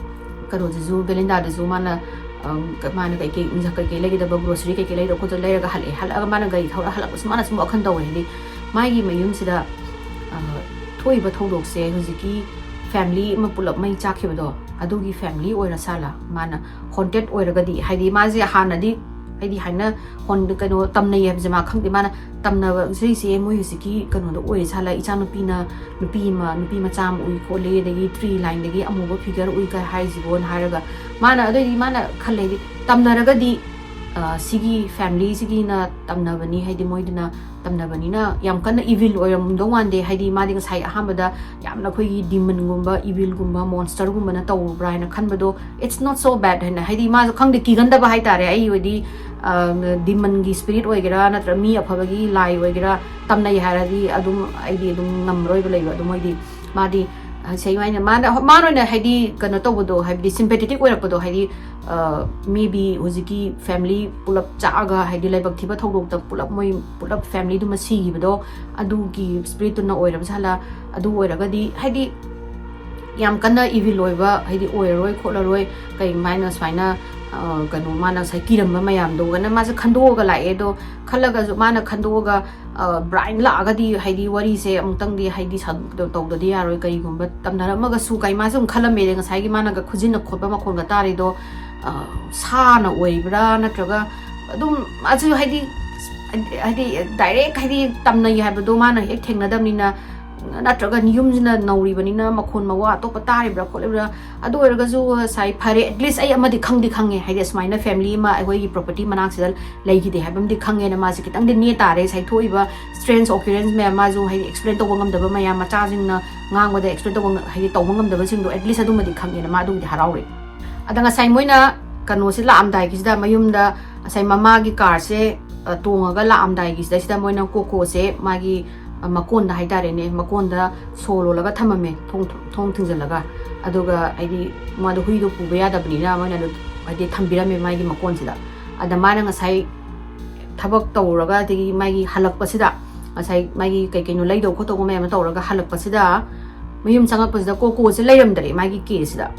ꯀꯩꯅꯣꯗꯨꯁꯨ, ꯕꯦꯂꯤꯟꯗꯥꯗꯨꯁꯨ ꯃꯥꯅ, ꯑꯝ, ꯀ-, ꯃꯥꯅ ꯀꯩꯀꯩ, ꯏꯟꯖꯥꯡ ꯀꯩꯀꯩ ꯂꯩꯒꯗꯕ, ꯒ꯭ꯔꯣꯁꯔꯤ ꯀꯩꯀꯩ ꯂꯩꯒꯗꯕ ꯈꯣꯠꯇ ꯂꯩꯔꯒ ꯍꯜꯂꯛꯑꯦ꯫ ꯍꯜꯂꯛꯑꯒ ꯃꯥꯅ ꯒꯥꯔꯤ ꯊꯧꯔ ꯍꯜꯂꯛꯄꯁꯤ ꯃꯥꯅ ꯁꯨꯝ ꯋꯥꯈꯜ ꯇꯧꯋꯦ, ꯍꯥꯏꯗꯤ ꯃꯥꯒꯤ ꯃꯌꯨꯝꯁꯤꯗ, ꯑ, ꯊꯣꯛꯏꯕ ꯊꯧꯗꯣꯛꯁꯦ ꯍꯧꯖꯤꯛꯀꯤ ꯐꯦꯃꯤꯂꯤ ꯑꯃ ꯄꯨꯂꯞ ꯃꯩ ꯆꯥꯛꯈꯤꯕꯗꯣ, ꯑꯗꯨꯒꯤ ꯐꯦꯃꯤꯂꯤ ꯑꯣꯏꯔ ꯁꯥꯠꯂ? ꯃꯥꯅ ꯍꯣꯟꯇꯦꯠ ꯑꯣꯏꯔꯒꯗꯤ, ꯍꯥꯏꯗꯤ ꯃꯥꯁꯦ ꯍꯥꯟꯅꯗꯤ, ꯍꯥꯏꯗꯤ ꯍꯥꯏꯅ ꯍꯣꯟ-, ꯀꯩꯅꯣ ꯇꯝꯅꯩ ꯍꯥꯏꯕꯁꯦ ꯃꯥ ꯈꯪꯗꯦ꯫ ꯃꯥꯅ ꯇꯝꯅꯕ ꯁꯤꯁꯦ ꯃꯣꯏ ꯍꯧꯖꯤꯛꯀꯤ ꯀꯩꯅꯣꯗ ꯑꯣꯏꯔ ꯁꯥꯠꯂ, ꯏꯆꯥꯅꯨꯄꯤꯅ ꯅꯨꯄꯤ ꯑꯃ, ꯅꯨꯄꯤ ꯃꯆꯥ ꯑꯃ ꯎꯏ ꯈꯣꯠꯂꯤ, ꯑꯗꯒꯤ ꯇ꯭ꯔꯤ ꯂꯥꯏꯟꯗꯒꯤ ꯑꯃꯨꯕ ꯐꯤꯒꯔ ꯎꯏ ꯀꯥꯏ ꯍꯥꯏꯁꯤꯕꯣꯅ ꯍꯥꯏꯔꯒ, ꯃꯥꯅ, ꯑꯗꯨꯑꯣꯏꯗꯤ ꯃꯥꯅ ꯈꯜꯂꯦꯗꯤ, ꯇꯝꯅꯔꯒꯗꯤ ꯑ, ꯁꯤꯒꯤ ꯐꯦꯃꯤꯂꯤꯁꯤꯒꯤꯅ ꯇꯝꯅꯕꯅꯤ, ꯍꯥꯏꯗꯤ ꯃꯣꯏꯗꯨꯅ ꯇꯝꯅꯕꯅꯤꯅ ꯌꯥꯝ ꯀꯟꯅ ꯏꯚꯤꯜ ꯑꯣꯏꯔꯝꯗꯧ ꯃꯥꯟꯗꯦ꯫ ꯍꯥꯏꯗꯤ ꯃꯥꯗꯤ ꯉꯁꯥꯏ ꯑꯍꯥꯟꯕꯗ ꯌꯥꯝꯅ ꯑꯩꯈꯣꯏꯒꯤ ꯗꯤꯃꯟꯒꯨꯝꯕ, ꯏꯚꯤꯜꯒꯨꯝꯕ, ꯃꯣꯟꯁꯇꯔꯒꯨꯝꯕꯅ ꯇꯧꯕ꯭ꯔꯥ ꯍꯥꯏꯅ ꯈꯟꯕꯗꯣ, it's not so bad ꯍꯥꯏꯅ, ꯍꯥꯏꯗꯤ ꯃꯥꯁꯨ ꯈꯪꯗꯦ, ꯀꯤꯒꯟꯗꯕ ꯍꯥꯏꯇꯥꯔꯦ꯫ ꯑꯩ ꯑꯣꯏꯗꯤ, ꯑ, ꯗꯤꯃꯟꯒꯤ ꯁ꯭ꯄꯤꯔꯤꯠ ꯑꯣꯏꯒꯦꯔꯥ ꯅꯠꯇ꯭ꯔꯒ ꯃꯤ ꯑꯐꯕꯒꯤ ꯂꯥꯏ ꯑꯣꯏꯒꯦꯔꯥ ꯇꯝꯅꯩ ꯍꯥꯏꯔꯗꯤ ꯑꯗꯨꯝ ꯑꯩꯗꯤ ꯑꯗꯨꯝ ꯉꯝꯃꯔꯣꯏꯕ ꯂꯩꯕ꯫ ꯑꯗꯨꯝ ꯃꯣꯏꯗꯤ, ꯃꯥꯗꯤ, ꯑ, ꯁꯦꯡꯅ ꯍꯥꯏꯅ ꯃꯥꯅ, ꯃꯥꯅ ꯑꯣꯏꯅ ꯍꯥꯏꯗꯤ ꯀꯩꯅꯣ ꯇꯧꯕꯗꯣ, ꯍꯥꯏꯕꯗꯤ ꯁꯤꯝꯄꯦꯊꯦꯇꯤꯛ ꯑꯣꯏꯔꯛꯄꯗꯣ, ꯍꯥꯏꯗꯤ, ꯑ, maybe ꯍꯧꯖꯤꯛꯀꯤ ꯐꯦꯃꯤꯂꯤ ꯄꯨꯂꯞ ꯆꯥꯛꯑꯒ, ꯍꯥꯏꯗꯤ ꯂꯥꯏꯕꯛ ꯊꯤꯕ ꯊꯧꯗꯣꯛꯇ ꯄꯨꯂꯞ ꯃꯣꯏ ꯄꯨꯂꯞ ꯐꯦꯃꯤꯂꯤꯗꯨꯃ ꯁꯤꯈꯤꯕꯗꯣ, ꯑꯗꯨꯒꯤ ꯁ꯭ꯄꯤꯔꯤꯠꯇꯨꯅ ꯑꯣꯏꯔꯕ ꯖꯥꯠꯂꯥ? ꯑꯗꯨ ꯑꯣꯏꯔꯒꯗꯤ, ꯍꯥꯏꯗꯤ ꯌꯥꯝ ꯀꯟꯅ ꯏꯚꯤꯜ ꯑꯣꯏꯕ, ꯍꯥꯏꯗꯤ ꯑꯣꯏꯔꯔꯣꯏ ꯈꯣꯠꯂꯔꯣꯏ, ꯀꯩ ꯃꯥꯏꯅ ꯁꯨꯃꯥꯏꯅ, ꯑ, ꯀꯩꯅꯣ, ꯃꯥꯅ ꯉꯁꯥꯏ ꯀꯤꯔꯝꯕ ꯃꯌꯥꯝꯗꯣ ꯀꯅ ꯃꯥꯁꯦ ꯈꯟꯗꯣꯛꯑꯒ ꯂꯥꯛꯑꯦ꯫ ꯑꯗꯣ ꯈꯜꯂꯒꯁꯨ, ꯃꯥꯅ ꯈꯟꯗꯣꯛꯑꯒ, ꯑ, ꯕ꯭ꯔꯥꯏꯟ ꯂꯥꯛꯑꯒꯗꯤ, ꯍꯥꯏꯗꯤ ꯋꯥꯔꯤꯁꯦ ꯑꯃꯨꯛꯇꯪꯗꯤ, ꯍꯥꯏꯗꯤ ꯁ-, ꯇꯧꯗꯗꯤ ꯌꯥꯔꯣꯏ, ꯀꯔꯤꯒꯨꯝꯕ ꯇꯝꯅꯔꯝꯃꯒꯁꯨ ꯀꯥꯏ ꯃꯥꯁꯦ ꯑꯃꯨꯛ ꯈꯜꯂꯝꯃꯦ꯫ ꯉꯁꯥꯏꯒꯤ ꯃꯥꯅꯒ ꯈꯨꯖꯤꯟꯅ ꯈꯣꯠꯄ ꯃꯈꯣꯟꯒ ꯇꯥꯔꯤꯗꯣ, ꯑ, ꯁꯥꯅ ꯑꯣꯏꯕ꯭ꯔꯥ ꯅꯠꯇ꯭ꯔꯒ ꯑꯗꯨꯝ ꯃꯥꯁꯨ ꯍꯥꯏꯗꯤ, ꯍꯥꯏꯗꯤ ꯗꯥꯏꯔꯦꯛ ꯍꯥꯏꯗꯤ ꯇꯝꯅꯩ ꯍꯥꯏꯕꯗꯣ ꯃꯥꯅ ꯍꯦꯛ ꯊꯦꯡꯅꯗꯕꯅꯤꯅ, ꯅꯠꯇ꯭ꯔꯒ ꯌꯨꯝꯁꯤꯅ ꯅꯧꯔꯤꯕꯅꯤꯅ ꯃꯈꯣꯟ ꯃꯋꯥ ꯑꯇꯣꯞꯄ ꯇꯥꯔꯤꯕ꯭ꯔꯥ ꯈꯣꯠꯂꯤꯕ꯭ꯔꯥ? ꯑꯗꯨ ꯑꯣꯏꯔꯒꯁꯨ ꯉꯁꯥꯏ ꯐꯔꯦ, at least ꯑꯩ ꯑꯃꯗꯤ ꯈꯪꯗꯤ ꯈꯪꯉꯦ, ꯍꯥꯏꯗꯤ ꯑꯁꯨꯃꯥꯏꯅ ꯐꯦꯃꯤꯂꯤ ꯑꯃ ꯑꯩꯈꯣꯏꯒꯤ ꯄ꯭ꯔꯣꯄꯔꯇꯤ ꯃꯅꯥꯛꯁꯤꯗ ꯂꯩꯈꯤꯗꯦ ꯍꯥꯏꯕ ꯑꯃꯗꯤ ꯈꯪꯉꯦꯅ ꯃꯥꯁꯦ ꯈꯤꯇꯪꯗꯤ ꯅꯦ ꯇꯥꯔꯦ꯫ ꯉꯁꯥꯏ ꯊꯣꯛꯏꯕ ꯁ꯭ꯇ꯭ꯔꯦꯟꯖ ꯑꯣꯀꯔꯦꯟꯁ ꯃꯌꯥꯝ, ꯃꯥꯁꯨ ꯍꯥꯏꯗꯤ ꯑꯦꯛꯁꯄ꯭ꯂꯦꯟ ꯇꯧꯕ ꯉꯝꯗꯕ ꯃꯌꯥꯝ, ꯃꯆꯥꯁꯤꯡꯅ ꯉꯥꯡꯕꯗ ꯑꯦꯛꯁꯄ꯭ꯂꯦꯟ ꯇꯧꯕ ꯉ-, ꯍꯥꯏꯗꯤ ꯇꯧꯕ ꯉꯝꯗꯕꯁꯤꯡꯗꯣ at least ꯑꯗꯨꯃꯗꯤ ꯈꯪꯉꯦꯅ ꯃꯥ ꯑꯗꯨꯒꯤꯗꯤ ꯍꯔꯥꯎꯔꯦ꯫ ꯑꯗ ꯉꯁꯥꯏ ꯃꯣꯏꯅ ꯀꯩꯅꯣꯁꯦ ꯂꯥꯛꯑꯝꯗꯥꯏꯒꯤꯁꯤꯗ, ꯃꯌꯨꯝꯗ ꯉꯁꯥꯏ ꯃꯃꯥꯒꯤ ꯀꯥꯔꯁꯦ, ꯑ, ꯇꯣꯡꯉꯒ ꯂꯥꯛꯑꯝꯗꯥꯏꯒꯤꯁꯤꯗ, ꯁꯤꯗ ꯃꯣꯏꯅ ꯀꯣꯀꯣꯁꯦ ꯃꯥꯒꯤ, ꯑ, ꯃꯀꯣꯟꯗ ꯍꯥꯏꯇꯥꯔꯦꯅꯦ, ꯃꯀꯣꯟꯗ ꯁꯣ ꯂꯣꯜꯂꯒ ꯊꯝꯃꯝꯃꯦ, ꯊꯣꯡ, ꯊꯣꯡ ꯊꯤꯡꯖꯤꯜꯂꯒ꯫ ꯑꯗꯨꯒ ꯍꯥꯏꯗꯤ ꯃꯥꯗꯣ ꯍꯨꯏꯗꯣ ꯄꯨꯕ ꯌꯥꯗꯕꯅꯤꯅ ꯃꯣꯏꯅ ꯑꯗꯨ ꯍꯥꯏꯗꯤ ꯊꯝꯕꯤꯔꯝꯃꯦ ꯃꯥꯒꯤ ꯃꯀꯣꯟꯁꯤꯗ꯫ ꯑꯗ ꯃꯥꯅ ꯉꯁꯥꯏ ꯊꯕꯛ ꯇꯧꯔꯒ, ꯑꯗꯒꯤ ꯃꯥꯒꯤ ꯍꯜꯂꯛꯄꯁꯤꯗ, ꯉꯁꯥꯏ ꯃꯥꯒꯤ ꯀꯩ ꯀꯩꯅꯣ ꯂꯩꯗꯧ ꯈꯣꯠꯇꯧꯕ ꯃꯌꯥꯝ ꯑꯃ ꯇꯧꯔꯒ ꯍꯜꯂꯛꯄꯁꯤꯗ, ꯃꯌꯨꯝ ꯆꯪꯉꯛꯄꯁꯤꯗ ꯀꯣꯀꯣꯁꯦ ꯂꯩꯔꯝꯗ꯭ꯔꯦ ꯃꯥꯒꯤ ꯀꯦꯁꯤꯗ꯫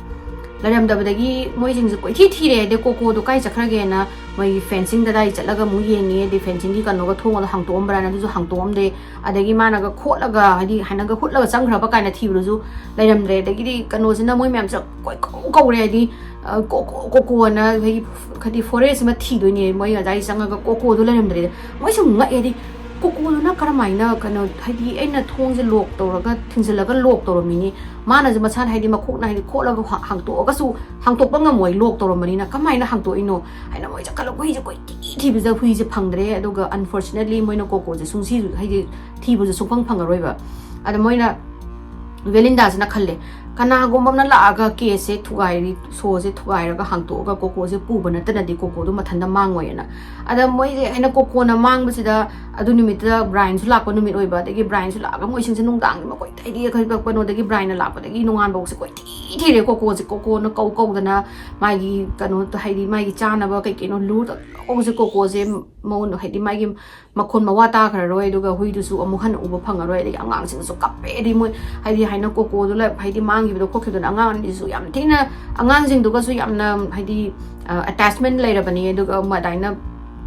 ꯂꯩꯔꯝꯗꯕꯗꯒꯤ ꯃꯣꯏꯁꯤꯡꯁꯦ ꯀꯣꯏꯊꯤ ꯊꯤꯔꯦ, ꯑꯗꯩ ꯀꯣꯀꯣꯗꯣ ꯀꯥꯏ ꯆꯠꯈ꯭ꯔꯒꯦꯅ ꯃꯣꯏꯒꯤ ꯐꯦꯟꯁꯤꯡꯗ ꯑꯗꯥꯏ ꯆꯠꯂꯒ ꯑꯃꯨꯛ ꯌꯦꯡꯉꯦ, ꯑꯗꯩ ꯐꯦꯟꯁꯤꯡꯒꯤ ꯀꯩꯅꯣꯒ ꯊꯣꯡꯒꯗꯣ ꯍꯥꯡꯇꯣꯛꯑꯝꯕ꯭ꯔꯥꯅ ꯑꯗꯨꯁꯨ ꯍꯥꯡꯇꯣꯛꯑꯝꯗꯦ꯫ ꯑꯗꯒꯤ ꯃꯥꯅꯒ ꯈꯣꯠꯂꯒ, ꯍꯥꯏꯗꯤ ꯍꯥꯏꯅꯒ ꯍꯨꯠꯂꯒ ꯆꯪꯈ꯭ꯔꯕ ꯀꯥꯏꯅ ꯊꯤꯕꯗꯨꯁꯨ ꯂꯩꯔꯝꯗ꯭ꯔꯦ꯫ ꯑꯗꯒꯤꯗꯤ ꯀꯩꯅꯣꯁꯤꯅ ꯃꯣꯏ ꯃꯌꯥꯝꯁꯦ ꯀꯣꯏꯀꯧ ꯀꯧꯔꯦ, ꯍꯥꯏꯗꯤ, ꯑ, ꯀꯣꯀꯣ, ꯀꯣꯀꯣꯅ, ꯍꯥꯏꯗꯤ, ꯍꯥꯏꯗꯤ ꯐꯣꯔꯦꯁ ꯑꯃ ꯊꯤꯗꯣꯏꯅꯦ ꯃꯣꯏ ꯑꯗꯥꯏ ꯆꯪꯉꯒ ꯀꯣꯀꯣꯗꯣ ꯂꯩꯔꯝꯗ꯭ꯔꯦ꯫ ꯃꯣꯏꯁꯨ ꯉꯛꯑꯦ, ꯍꯥꯏꯗꯤ ꯀꯣꯀꯣꯗꯨꯅ ꯀꯔꯝꯍꯥꯏꯅ ꯀꯩꯅꯣ, ꯍꯥꯏꯗꯤ ꯑꯩꯅ ꯊꯣꯡꯁꯦ ꯂꯣꯛ ꯇꯧꯔꯒ ꯊꯤꯡꯖꯤꯜꯂꯒ ꯂꯣꯛ ꯇꯧꯔꯝꯃꯤꯅꯤ, ꯃꯥꯅꯁꯨ ꯃꯁꯥꯅ ꯍꯥꯏꯗꯤ ꯃꯈꯣꯛꯅ ꯍꯥꯏꯗꯤ ꯈꯣꯠꯂꯒ ꯍꯥ- ꯍꯥꯡꯇꯣꯛꯑꯒꯁꯨ ꯍꯥꯡꯇꯣꯛꯄ ꯉꯝꯃꯣꯏ, ꯂꯣꯛ ꯇꯧꯔꯝꯕꯅꯤꯅ ꯀꯃꯥꯏꯅ ꯍꯥꯡꯇꯣꯛꯏꯅꯣ ꯍꯥꯏꯅ ꯃꯣꯏ ꯆꯠꯈꯠꯂꯒ ꯍꯨꯏꯁꯦ ꯀꯣꯏꯊꯤ ꯊꯤꯕꯁꯤꯗ ꯍꯨꯏꯁꯦ ꯐꯪꯗ꯭ꯔꯦ꯫ ꯑꯗꯨꯒ unfortunately ꯃꯣꯏꯅ ꯀꯣꯀꯣꯁꯦ ꯁꯨꯡꯁꯤꯁꯨ ꯍꯥꯏꯗꯤ ꯊꯤꯕꯁꯨ ꯁꯨꯡꯐꯪ ꯐꯪꯉꯔꯣꯏꯕ꯫ ꯑꯗ ꯃꯣꯏꯅ ꯕꯦꯂꯤꯟꯗꯥꯁꯤꯅ ꯈꯜꯂꯦ, ꯀꯅꯥꯒꯨꯝꯕ ꯑꯃꯅ ꯂꯥꯛꯑꯒ ꯀꯦꯁꯁꯦ ꯊꯨꯒꯥꯏꯔꯤ, ꯁꯣꯁꯦ ꯊꯨꯒꯥꯏꯔꯒ ꯍꯥꯡꯇꯣꯛꯑꯒ ꯀꯣꯀꯣꯁꯦ ꯄꯨꯕ ꯅꯠꯇꯅꯗꯤ ꯀꯣꯀꯣꯗꯣ ꯃꯊꯟꯇ ꯃꯥꯡꯉꯣꯏꯅ꯫ ꯑꯗ ꯃꯣꯏꯁꯦ ꯑꯩꯅ ꯀꯣꯀꯣꯅ ꯃꯥꯡꯕꯁꯤꯗ ꯑꯗꯨ ꯅꯨꯃꯤꯠꯇꯨꯗ ꯕ꯭ꯔꯥꯏꯟꯁꯨ ꯂꯥꯛꯄ ꯅꯨꯃꯤꯠ ꯑꯣꯏꯕ, ꯑꯗꯒꯤ ꯕ꯭ꯔꯥꯏꯟꯁꯨ ꯂꯥꯛꯑꯒ ꯃꯣꯏꯁꯤꯡꯁꯦ ꯅꯨꯡꯗꯥꯡꯒꯤ ꯃꯈꯣꯏ ꯍꯥꯏꯗꯤ ꯑꯩꯈꯣꯏ ꯀꯩꯅꯣꯗꯒꯤ ꯕ꯭ꯔꯥꯏꯟꯅ ꯂꯥꯛꯄꯗꯒꯤ ꯅꯣꯡꯉꯥꯟꯕ ꯐꯥꯎꯁꯦ ꯀꯣꯏꯊꯤ ꯊꯤꯔꯦ ꯀꯣꯀꯣꯁꯦ꯫ ꯀꯣꯀꯣꯅ ꯀꯧ ꯀꯧꯗꯅ ꯃꯥꯒꯤ ꯀꯩꯅꯣ ꯍꯥꯏꯗꯤ ꯃꯥꯒꯤ ꯆꯥꯅꯕ ꯀꯩ ꯀꯩꯅꯣ ꯂꯨꯔ ꯀꯣꯀꯣꯁꯦ, ꯀꯣꯀꯣꯁꯦ ꯃꯉꯣꯟꯗ ꯍꯥꯏꯗꯤ ꯃꯥꯒꯤ ꯃꯈꯣꯟ ꯃꯋꯥ ꯇꯥꯈ꯭ꯔꯔꯣꯏ, ꯑꯗꯨꯒ ꯍꯨꯏꯗꯨꯁꯨ ꯑꯃꯨꯛ ꯍꯟꯅ ꯎꯕ ꯐꯪꯉꯔꯣꯏ꯫ ꯑꯗꯒꯤ ꯑꯉꯥꯡꯁꯤꯡꯁꯨ ꯀꯞꯄꯦ, ꯍꯥꯏꯗꯤ ꯃꯣꯏ ꯍꯥꯏꯗꯤ ꯍꯥꯏꯅ ꯀꯣꯀꯣꯗꯨ ꯂ- ꯍꯥꯏꯗꯤ ꯃꯥꯡꯈꯤꯕꯗꯣ ꯈꯣꯠꯈꯤꯕꯗꯨꯅ ꯑꯉꯥꯡ ꯑꯅꯤꯁꯨ ꯌꯥꯝ ꯊꯤꯅ, ꯑꯉꯥꯡꯁꯤꯡꯗꯨꯒꯁꯨ ꯌꯥꯝꯅ ꯍꯥꯏꯗꯤ ꯑꯦꯇꯦꯆꯃꯦꯟ ꯂꯩꯔꯕꯅꯤ꯫ ꯑꯗꯨꯒ ꯑꯗꯨꯃꯥꯏꯅ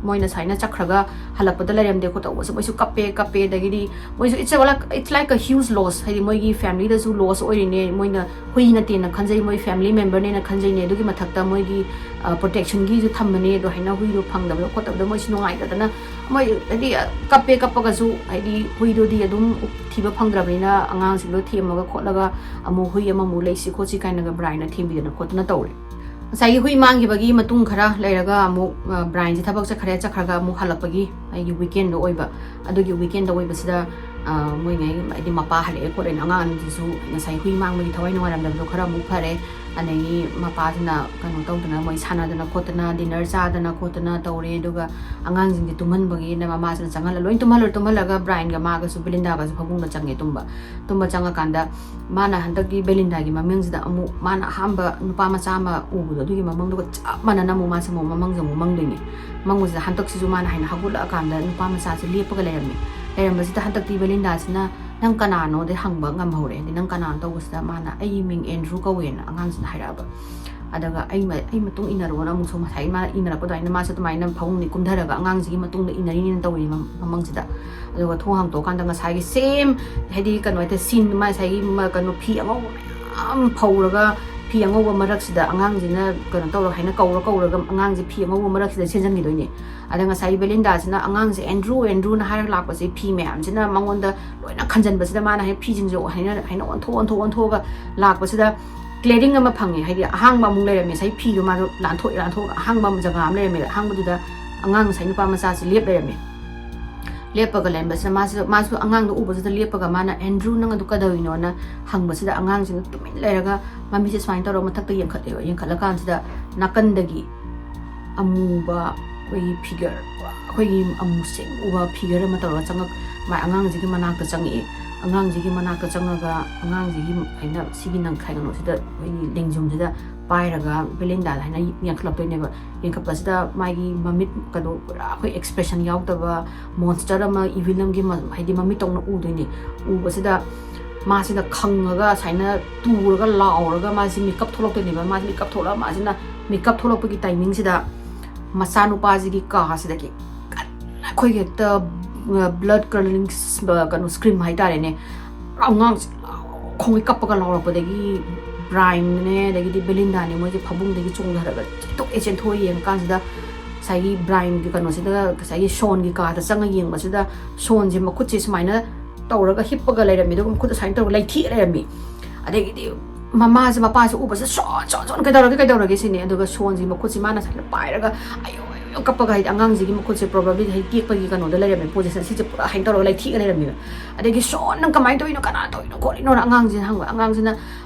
ꯃꯣꯏꯅ ꯁꯨꯃꯥꯏꯅ ꯆꯠꯈ꯭ꯔꯒ ꯍꯜꯂꯛꯄꯗ ꯂꯩꯔꯝꯗꯦ ꯈꯣꯠꯇꯧꯕꯁꯦ ꯃꯣꯏꯁꯨ ꯀꯞꯄꯦ ꯀꯞꯄꯦ꯫ ꯑꯗꯒꯤꯗꯤ ꯃꯣꯏꯁꯨ it's a, like, it's like a huge loss, ꯍꯥꯏꯗꯤ ꯃꯣꯏꯒꯤ ꯐꯦꯃꯤꯂꯤꯗꯁꯨ ꯂꯣꯁ ꯑꯣꯏꯔꯤꯅꯦ, ꯃꯣꯏꯅ ꯍꯨꯏ ꯅꯠꯇꯦꯅ ꯈꯟꯖꯩ, ꯃꯣꯏ ꯐꯦꯃꯤꯂꯤ ꯃꯦꯝꯕꯔꯅꯦꯅ ꯈꯟꯖꯩꯅꯦ꯫ ꯑꯗꯨꯒꯤ ꯃꯊꯛꯇ ꯃꯣꯏꯒꯤ ꯄ꯭ꯔꯣꯇꯦꯛꯁꯟꯒꯤꯁꯨ ꯊꯝꯕꯅꯦ꯫ ꯑꯗꯣ ꯍꯥꯏꯅ ꯍꯨꯏꯗꯣ ꯐꯪꯗꯕꯗꯣ ꯈꯣꯠꯇꯕꯗꯣ ꯃꯣꯏꯁꯨ ꯅꯨꯡꯉꯥꯏꯇꯗꯅ ꯃꯣꯏ ꯍꯥꯏꯗꯤ ꯀꯞꯄꯦ ꯀꯞꯄꯒꯁꯨ ꯍꯥꯏꯗꯤ ꯍꯨꯏꯗꯨꯗꯤ ꯑꯗꯨꯝ ꯊꯤꯕ ꯐꯪꯗ꯭ꯔꯕꯅꯤꯅ ꯑꯉꯥꯡꯁꯤꯡꯗꯣ ꯊꯦꯝꯃꯒ ꯈꯣꯠꯂꯒ ꯑꯃꯨꯛ ꯍꯨꯏ ꯑꯃꯃꯨꯛ ꯂꯩꯁꯤ ꯈꯣꯠꯁꯤ ꯀꯥꯏꯅꯒ ꯕ꯭ꯔꯥꯏꯟꯅ ꯊꯦꯝꯕꯤꯗꯅ ꯈꯣꯠꯇꯅ ꯇꯧꯔꯦ꯫ ꯉꯁꯥꯏꯒꯤ ꯍꯨꯏ ꯃꯥꯡꯈꯤꯕꯒꯤ ꯃꯇꯨꯡ ꯈꯔ ꯂꯩꯔꯒ ꯑꯃꯨꯛ, ꯑ, ꯕ꯭ꯔꯥꯏꯟꯁꯦ ꯊꯕꯛ ꯆꯠꯈ꯭ꯔꯦ, ꯆꯠꯈ꯭ꯔꯒ ꯑꯃꯨꯛ ꯍꯜꯂꯛꯄꯒꯤ ꯑꯩꯒꯤ ꯋꯤꯀꯦꯟꯗꯣ ꯑꯣꯏꯕ꯫ ꯑꯗꯨꯒꯤ ꯋꯤꯀꯦꯟꯗ ꯑꯣꯏꯕꯁꯤꯗ, ꯑ, ꯃꯣꯏꯉꯩ ꯍꯥꯏꯗꯤ ꯃꯄꯥ ꯍꯜꯂꯛꯑꯦ ꯈꯣꯠꯂꯦꯅ ꯑꯉꯥꯡ ꯑꯅꯤꯗꯨꯁꯨ ꯉꯁꯥꯏ ꯍꯨꯏ ꯃꯥꯡꯕꯒꯤ ꯊꯋꯥꯏ ꯅꯨꯡꯉꯥꯏꯔꯝꯗꯕꯗꯣ ꯈꯔ ꯑꯃꯨꯛ ꯐꯔꯦ꯫ ꯑꯗꯒꯤ ꯃꯄꯥꯁꯤꯅ ꯀꯩꯅꯣ ꯇꯧꯗꯅ ꯃꯣꯏ ꯁꯥꯟꯅꯗꯅ ꯈꯣꯠꯇꯅ ꯗꯤꯟꯅꯔ ꯆꯥꯗꯅ ꯈꯣꯠꯇꯅ ꯇꯧꯔꯦ꯫ ꯑꯗꯨꯒ ꯑꯉꯥꯡꯁꯤꯡꯁꯦ ꯇꯨꯝꯍꯟꯕꯒꯤꯅ ꯃꯃꯥꯁꯤꯅ ꯆꯪꯍꯜꯂ ꯂꯣꯏ ꯇꯨꯝꯍꯜꯂ ꯇꯨꯝꯍꯜꯂꯒ ꯕ꯭ꯔꯥꯏꯟꯒ ꯃꯥꯒꯁꯨ ꯕꯦꯂꯤꯟꯗꯥꯒꯁꯨ ꯐꯃꯨꯡꯗ ꯆꯪꯉꯦ ꯇꯨꯝꯕ꯫ ꯇꯨꯝꯕ ꯆꯪꯉꯀꯥꯟꯗ ꯃꯥꯅ ꯍꯟꯗꯛꯀꯤ ꯕꯦꯂꯤꯟꯗꯥꯒꯤ ꯃꯃꯪꯁꯤꯗ ꯑꯃꯨꯛ ꯃꯥꯅ ꯑꯍꯥꯟꯕ ꯅꯨꯄꯥ ꯃꯆꯥ ꯑꯃ ꯎꯕꯗꯣ ꯑꯗꯨꯒꯤ ꯃꯃꯪꯗꯨꯒ ꯆꯞ ꯃꯥꯟꯅꯅ ꯑꯃꯨꯛ ꯃꯥꯁꯦ ꯑꯃꯨꯛ ꯃꯃꯪꯁꯦ ꯑꯃꯨꯛ ꯃꯪꯗꯣꯏꯅꯦ꯫ ꯃꯪꯕꯁꯤꯗ ꯍꯟꯗꯛꯁꯤꯁꯨ ꯃꯥꯅ ꯍꯥꯏꯅ ꯍꯧꯒꯠꯂꯛꯑꯀꯥꯟꯗ ꯅꯨꯄꯥ ꯃꯆꯥꯁꯦ ꯂꯦꯞꯄꯒ ꯂꯩꯔꯝꯃꯦ꯫ ꯂꯩꯔꯝꯕꯁꯤꯗ ꯍꯟꯗꯛꯇꯤ ꯕꯦꯂꯤꯟꯗꯥꯁꯤꯅ "ꯅꯪ ꯀꯅꯥꯅꯣꯗꯤ ꯍꯪꯕ ꯉꯝꯍꯧꯔꯦ", ꯍꯥꯏꯗꯤ "ꯅꯪ ꯀꯅꯥꯅꯣ?" ꯇꯧꯕꯁꯤꯗ ꯃꯥꯅ "ꯑꯩꯒꯤ ꯃꯤꯡ ꯑꯦꯟꯗ꯭ꯔꯨ ꯀꯧꯋꯦꯅ" ꯑꯉꯥꯡꯁꯤꯅ ꯍꯥꯏꯔꯛꯑꯕ꯫ ꯑꯗꯨꯒ "ꯑꯩ ꯃ-, ꯑꯩ ꯃꯇꯨꯡ ꯏꯟꯅꯔꯛꯑꯣꯅ" ꯑꯃꯨꯛꯁꯨ ꯉꯁꯥꯏ ꯃꯥꯅ ꯏꯟꯅꯔꯛꯄ ꯑꯗꯨꯃꯥꯏꯅ ꯃꯥꯁꯨ ꯑꯗꯨꯃꯥꯏꯅ ꯐꯃꯨꯡꯗꯤ ꯀꯨꯝꯊꯔꯒ ꯑꯉꯥꯡꯁꯤꯒꯤ ꯃꯇꯨꯡꯗ ꯏꯟꯅꯔꯤꯅꯦꯅ ꯇꯧꯔꯤ ꯃꯝ-, ꯃꯃꯪꯁꯤꯗ꯫ ꯑꯗꯨꯒ ꯊꯣꯡ ꯍꯥꯡꯇꯣꯛꯑꯀꯥꯟꯗ ꯉꯁꯥꯏꯒꯤ ꯁꯦꯝ ꯍꯥꯏꯗꯤ ꯀꯩꯅꯣ ꯍꯥꯏꯇꯥꯔꯦ ꯁꯤꯟ ꯃꯥ ꯉꯁꯥꯏꯒꯤ ꯃ-, ꯀꯩꯅꯣ ꯐꯤ ꯑꯉꯧꯕ ꯃꯌꯥꯝ ꯐꯧꯔꯒ ꯐꯤ ꯑꯉꯧꯕ ꯃꯔꯛꯁꯤꯗ ꯑꯉꯥꯡꯁꯤꯅ ꯀꯩꯅꯣ ꯇꯧꯔ ꯍꯥꯏꯅ ꯀꯧꯔ ꯀꯧꯔꯒ ꯑꯉꯥꯡꯁꯦ ꯐꯤ ꯑꯉꯧꯕ ꯃꯔꯛꯁꯤꯗ ꯆꯦꯟꯁꯤꯟꯈꯤꯗꯣꯏꯅꯦ꯫ ꯑꯗ ꯉꯁꯥꯏ ꯕꯦꯂꯤꯟꯗꯥꯁꯤꯅ ꯑꯉꯥꯡꯁꯦ "ꯑꯦꯟꯗ꯭ꯔꯨ, ꯑꯦꯟꯗ꯭ꯔꯨꯅ" ꯍꯥꯏꯔꯒ ꯂꯥꯛꯄꯁꯦ ꯐꯤ ꯃꯌꯥꯝꯁꯤꯅ ꯃꯉꯣꯟꯗ ꯂꯣꯏꯅ ꯈꯟꯖꯟꯕꯁꯤꯗ ꯃꯥꯅ ꯍꯦꯛ ꯐꯤꯁꯤꯡꯁꯦ ꯍꯥꯏꯅ ꯍꯥꯏꯅ ꯑꯣꯟꯊꯣꯛ ꯑꯣꯟꯊꯣꯛ ꯑꯣꯟꯊꯣꯛꯑꯒ ꯂꯥꯛꯄꯁꯤꯗ clearing ꯑꯃ ꯐꯪꯉꯦ꯫ ꯍꯥꯏꯗꯤ ꯑꯍꯥꯡꯕ ꯑꯃꯨꯛ ꯂꯩꯔꯝꯃꯦ꯫ ꯉꯁꯥꯏ ꯐꯤꯗꯣ ꯃꯥꯗꯣ ꯂꯥꯟꯊꯣꯛ ꯂꯥꯟꯊꯣꯛꯑꯒ ꯑꯍꯥꯡꯕ ꯑꯃ ꯖꯒꯥ ꯑꯃ ꯂꯩꯔꯝꯃꯦ꯫ ꯑꯍꯥꯡꯕꯗꯨꯗ ꯑꯉꯥꯡ ꯉꯁꯥꯏ ꯅꯨꯄꯥ ꯃꯆꯥꯁꯤ ꯂꯦꯞ ꯂꯩꯔꯝꯃꯦ꯫ ꯂꯦꯞꯄꯒ ꯂꯩꯔꯝꯕꯁꯤꯗ ꯃꯥꯁꯨ ꯃꯥꯁꯨ ꯑꯉꯥꯡꯗꯣ ꯎꯕꯁꯤꯗ ꯂꯦꯞꯄꯒ ꯃꯥꯅ "ꯑꯦꯟꯗ꯭ꯔꯨ, ꯅꯪ ꯑꯗꯨ ꯀꯩꯗꯧꯔꯤꯅꯣꯅ?" ꯍꯪꯕꯁꯤꯗ ꯑꯉꯥꯡꯁꯤꯅ ꯇꯨꯃꯤꯟ ꯂꯩꯔꯒ ꯃꯃꯤꯁꯦ ꯁꯨꯃꯥꯏꯅ ꯇꯧꯔꯒ ꯃꯊꯛꯇ ꯌꯦꯡꯈꯠꯂꯦꯕ꯫ ꯌꯦꯡꯈꯠꯂꯀꯥꯟꯁꯤꯗ ꯅꯥꯀꯟꯗꯒꯤ ꯑꯃꯨꯕ ꯑꯩꯈꯣꯏꯒꯤ figure, ꯑꯩꯈꯣꯏꯒꯤ ꯑꯃꯨ ꯁꯦꯡ ꯎꯕ figure ꯑꯃ ꯇꯧꯔꯒ ꯆꯪꯉꯛ ꯃꯥꯏ ꯑꯉꯥꯡꯁꯤꯒꯤ ꯃꯅꯥꯛꯇ ꯆꯪꯉꯛꯑꯦ꯫ ꯑꯉꯥꯡꯁꯤꯒꯤ ꯃꯅꯥꯛꯇ ꯆꯪꯉꯒ ꯑꯉꯥꯡꯁꯤꯒꯤ ꯍꯥꯏꯅ ꯁꯤꯒꯤ ꯅꯪ ꯀꯩꯅꯣꯁꯤꯗ ꯑꯩꯈꯣꯏꯒꯤ ꯂꯦꯡꯖꯨꯝꯁꯤꯗ ꯄꯥꯏꯔꯒ ꯕꯦꯂꯤꯟꯗꯥꯗ ꯍꯥꯏꯅ ꯌꯦꯡꯈꯠꯂꯛꯇꯣꯏꯅꯦꯕ꯫ ꯌꯦꯡꯈꯠꯄꯁꯤꯗ ꯃꯥꯒꯤ ꯃꯃꯤꯠ ꯀꯗꯣ ꯄꯨꯔꯥ ꯑꯩꯈꯣꯏ expression ꯌꯥꯎꯗꯕ monster ꯑꯃ, evil ꯑꯃꯒꯤ ꯃ-, ꯍꯥꯏꯗꯤ ꯃꯃꯤꯠ ꯇꯧꯅ ꯎꯗꯣꯏꯅꯦ꯫ ꯎꯕꯁꯤꯗ ꯃꯥꯁꯤꯅ ꯈꯪꯉꯒ ꯁꯨꯃꯥꯏꯅ ꯇꯨꯔꯒ ꯂꯥꯎꯔꯒ ꯃꯥꯁꯤ ꯃꯤꯀꯞ ꯊꯣꯛꯂꯛꯇꯣꯏꯅꯦꯕ꯫ ꯃꯥꯁꯤ ꯃꯤꯀꯞ ꯊꯣꯛꯂꯛꯑ ꯃꯥꯁꯤꯅ ꯃꯤꯀꯞ ꯊꯣꯛꯂꯛꯄꯒꯤ timingꯁꯤꯗ ꯃꯆꯥꯅꯨꯄꯥꯁꯤꯒꯤ ꯀꯥꯁꯤꯗꯒꯤ ꯀꯟꯅ ꯑꯩꯈꯣꯏꯒꯤ ꯍꯦꯛꯇ, ꯑ, blood curdling ꯁ-, ꯑ, ꯀꯩꯅꯣ, scream ꯍꯥꯏꯇꯥꯔꯦꯅꯦ꯫ ꯑꯉꯥꯡꯁꯦ ꯈꯣꯡꯉꯩ ꯀꯞꯄꯒ ꯂꯥꯎꯔꯛꯄꯗꯒꯤ ꯕ꯭ꯔꯥꯏꯝꯅꯦ, ꯑꯗꯒꯤꯗꯤ ꯕꯦꯂꯤꯟꯗꯥꯅꯦ, ꯃꯣꯏꯁꯦ ꯐꯃꯨꯡꯗꯒꯤ ꯆꯣꯡꯊꯔꯒ ꯆꯦꯟꯊꯣꯛꯑꯦ꯫ ꯆꯦꯟꯊꯣꯛꯑ ꯌꯦꯡꯉꯀꯥꯟꯁꯤꯗ ꯉꯁꯥꯏꯒꯤ ꯕ꯭ꯔꯥꯏꯝꯒꯤ ꯀꯩꯅꯣꯁꯤꯗ, ꯉꯁꯥꯏꯒꯤ ꯁꯣꯟꯒꯤ ꯀꯥꯗ ꯆꯪꯉ ꯌꯦꯡꯕꯁꯤꯗ ꯁꯣꯟꯁꯦ ꯃꯈꯨꯠꯁꯦ ꯁꯨꯃꯥꯏꯅ ꯇꯧꯔꯒ ꯍꯤꯞꯄꯒ ꯂꯩꯔꯝꯃꯤ, ꯑꯗꯨꯒ ꯃꯈꯨꯠ ꯑꯁꯨꯃꯥꯏꯅ ꯇꯧꯔꯒ ꯂꯩꯊꯦꯛꯑ ꯂꯩꯔꯝꯃꯤ꯫ ꯑꯗꯒꯤꯗꯤ ꯃꯃꯥꯁꯦ, ꯃꯄꯥꯁꯦ ꯎꯕꯁꯦ "ꯁꯣꯟ, ꯁꯣꯟ, ꯁꯣꯟ, ꯀꯩꯗꯧꯔꯒꯦ, ꯀꯩꯗꯧꯔꯒꯦ?" ꯁꯤꯅꯤ꯫ ꯑꯗꯨꯒ ꯁꯣꯟꯁꯤ ꯃꯈꯨꯠꯁꯤ ꯃꯥꯅ ꯁꯨꯃꯥꯏꯅ ꯄꯥꯏꯔꯒ "ꯑꯌꯣ, ꯑꯌꯣ, ꯑꯌꯣ" ꯀꯞꯄꯒ, ꯍꯥꯏꯗꯤ ꯑꯉꯥꯡꯁꯤꯒꯤ ꯃꯈꯨꯠꯁꯦ probably ꯍꯥꯏꯗꯤ ꯇꯦꯛꯄꯒꯤ ꯀꯩꯅꯣꯗ ꯂꯩꯔꯝꯃꯦ, position ꯁꯤꯁꯦ ꯄꯨꯔꯥ ꯍꯥꯏꯅ ꯇꯧꯔꯒ ꯂꯩꯊꯦꯛꯑ ꯂꯩꯔꯝꯃꯦꯕ꯫ ꯑꯗꯒꯤ "ꯁꯣꯟ, ꯅꯪ ꯀꯃꯥꯏꯅ ꯇꯧꯔꯤꯅꯣ? ꯀꯅꯥ ꯇꯧꯔꯤꯅꯣ, ꯈꯣꯠꯂꯤꯅꯣꯅ?" ꯑꯉꯥꯡꯁꯤꯅ ꯍꯪꯕ꯫ ꯑꯉꯥꯡꯁꯤꯅ,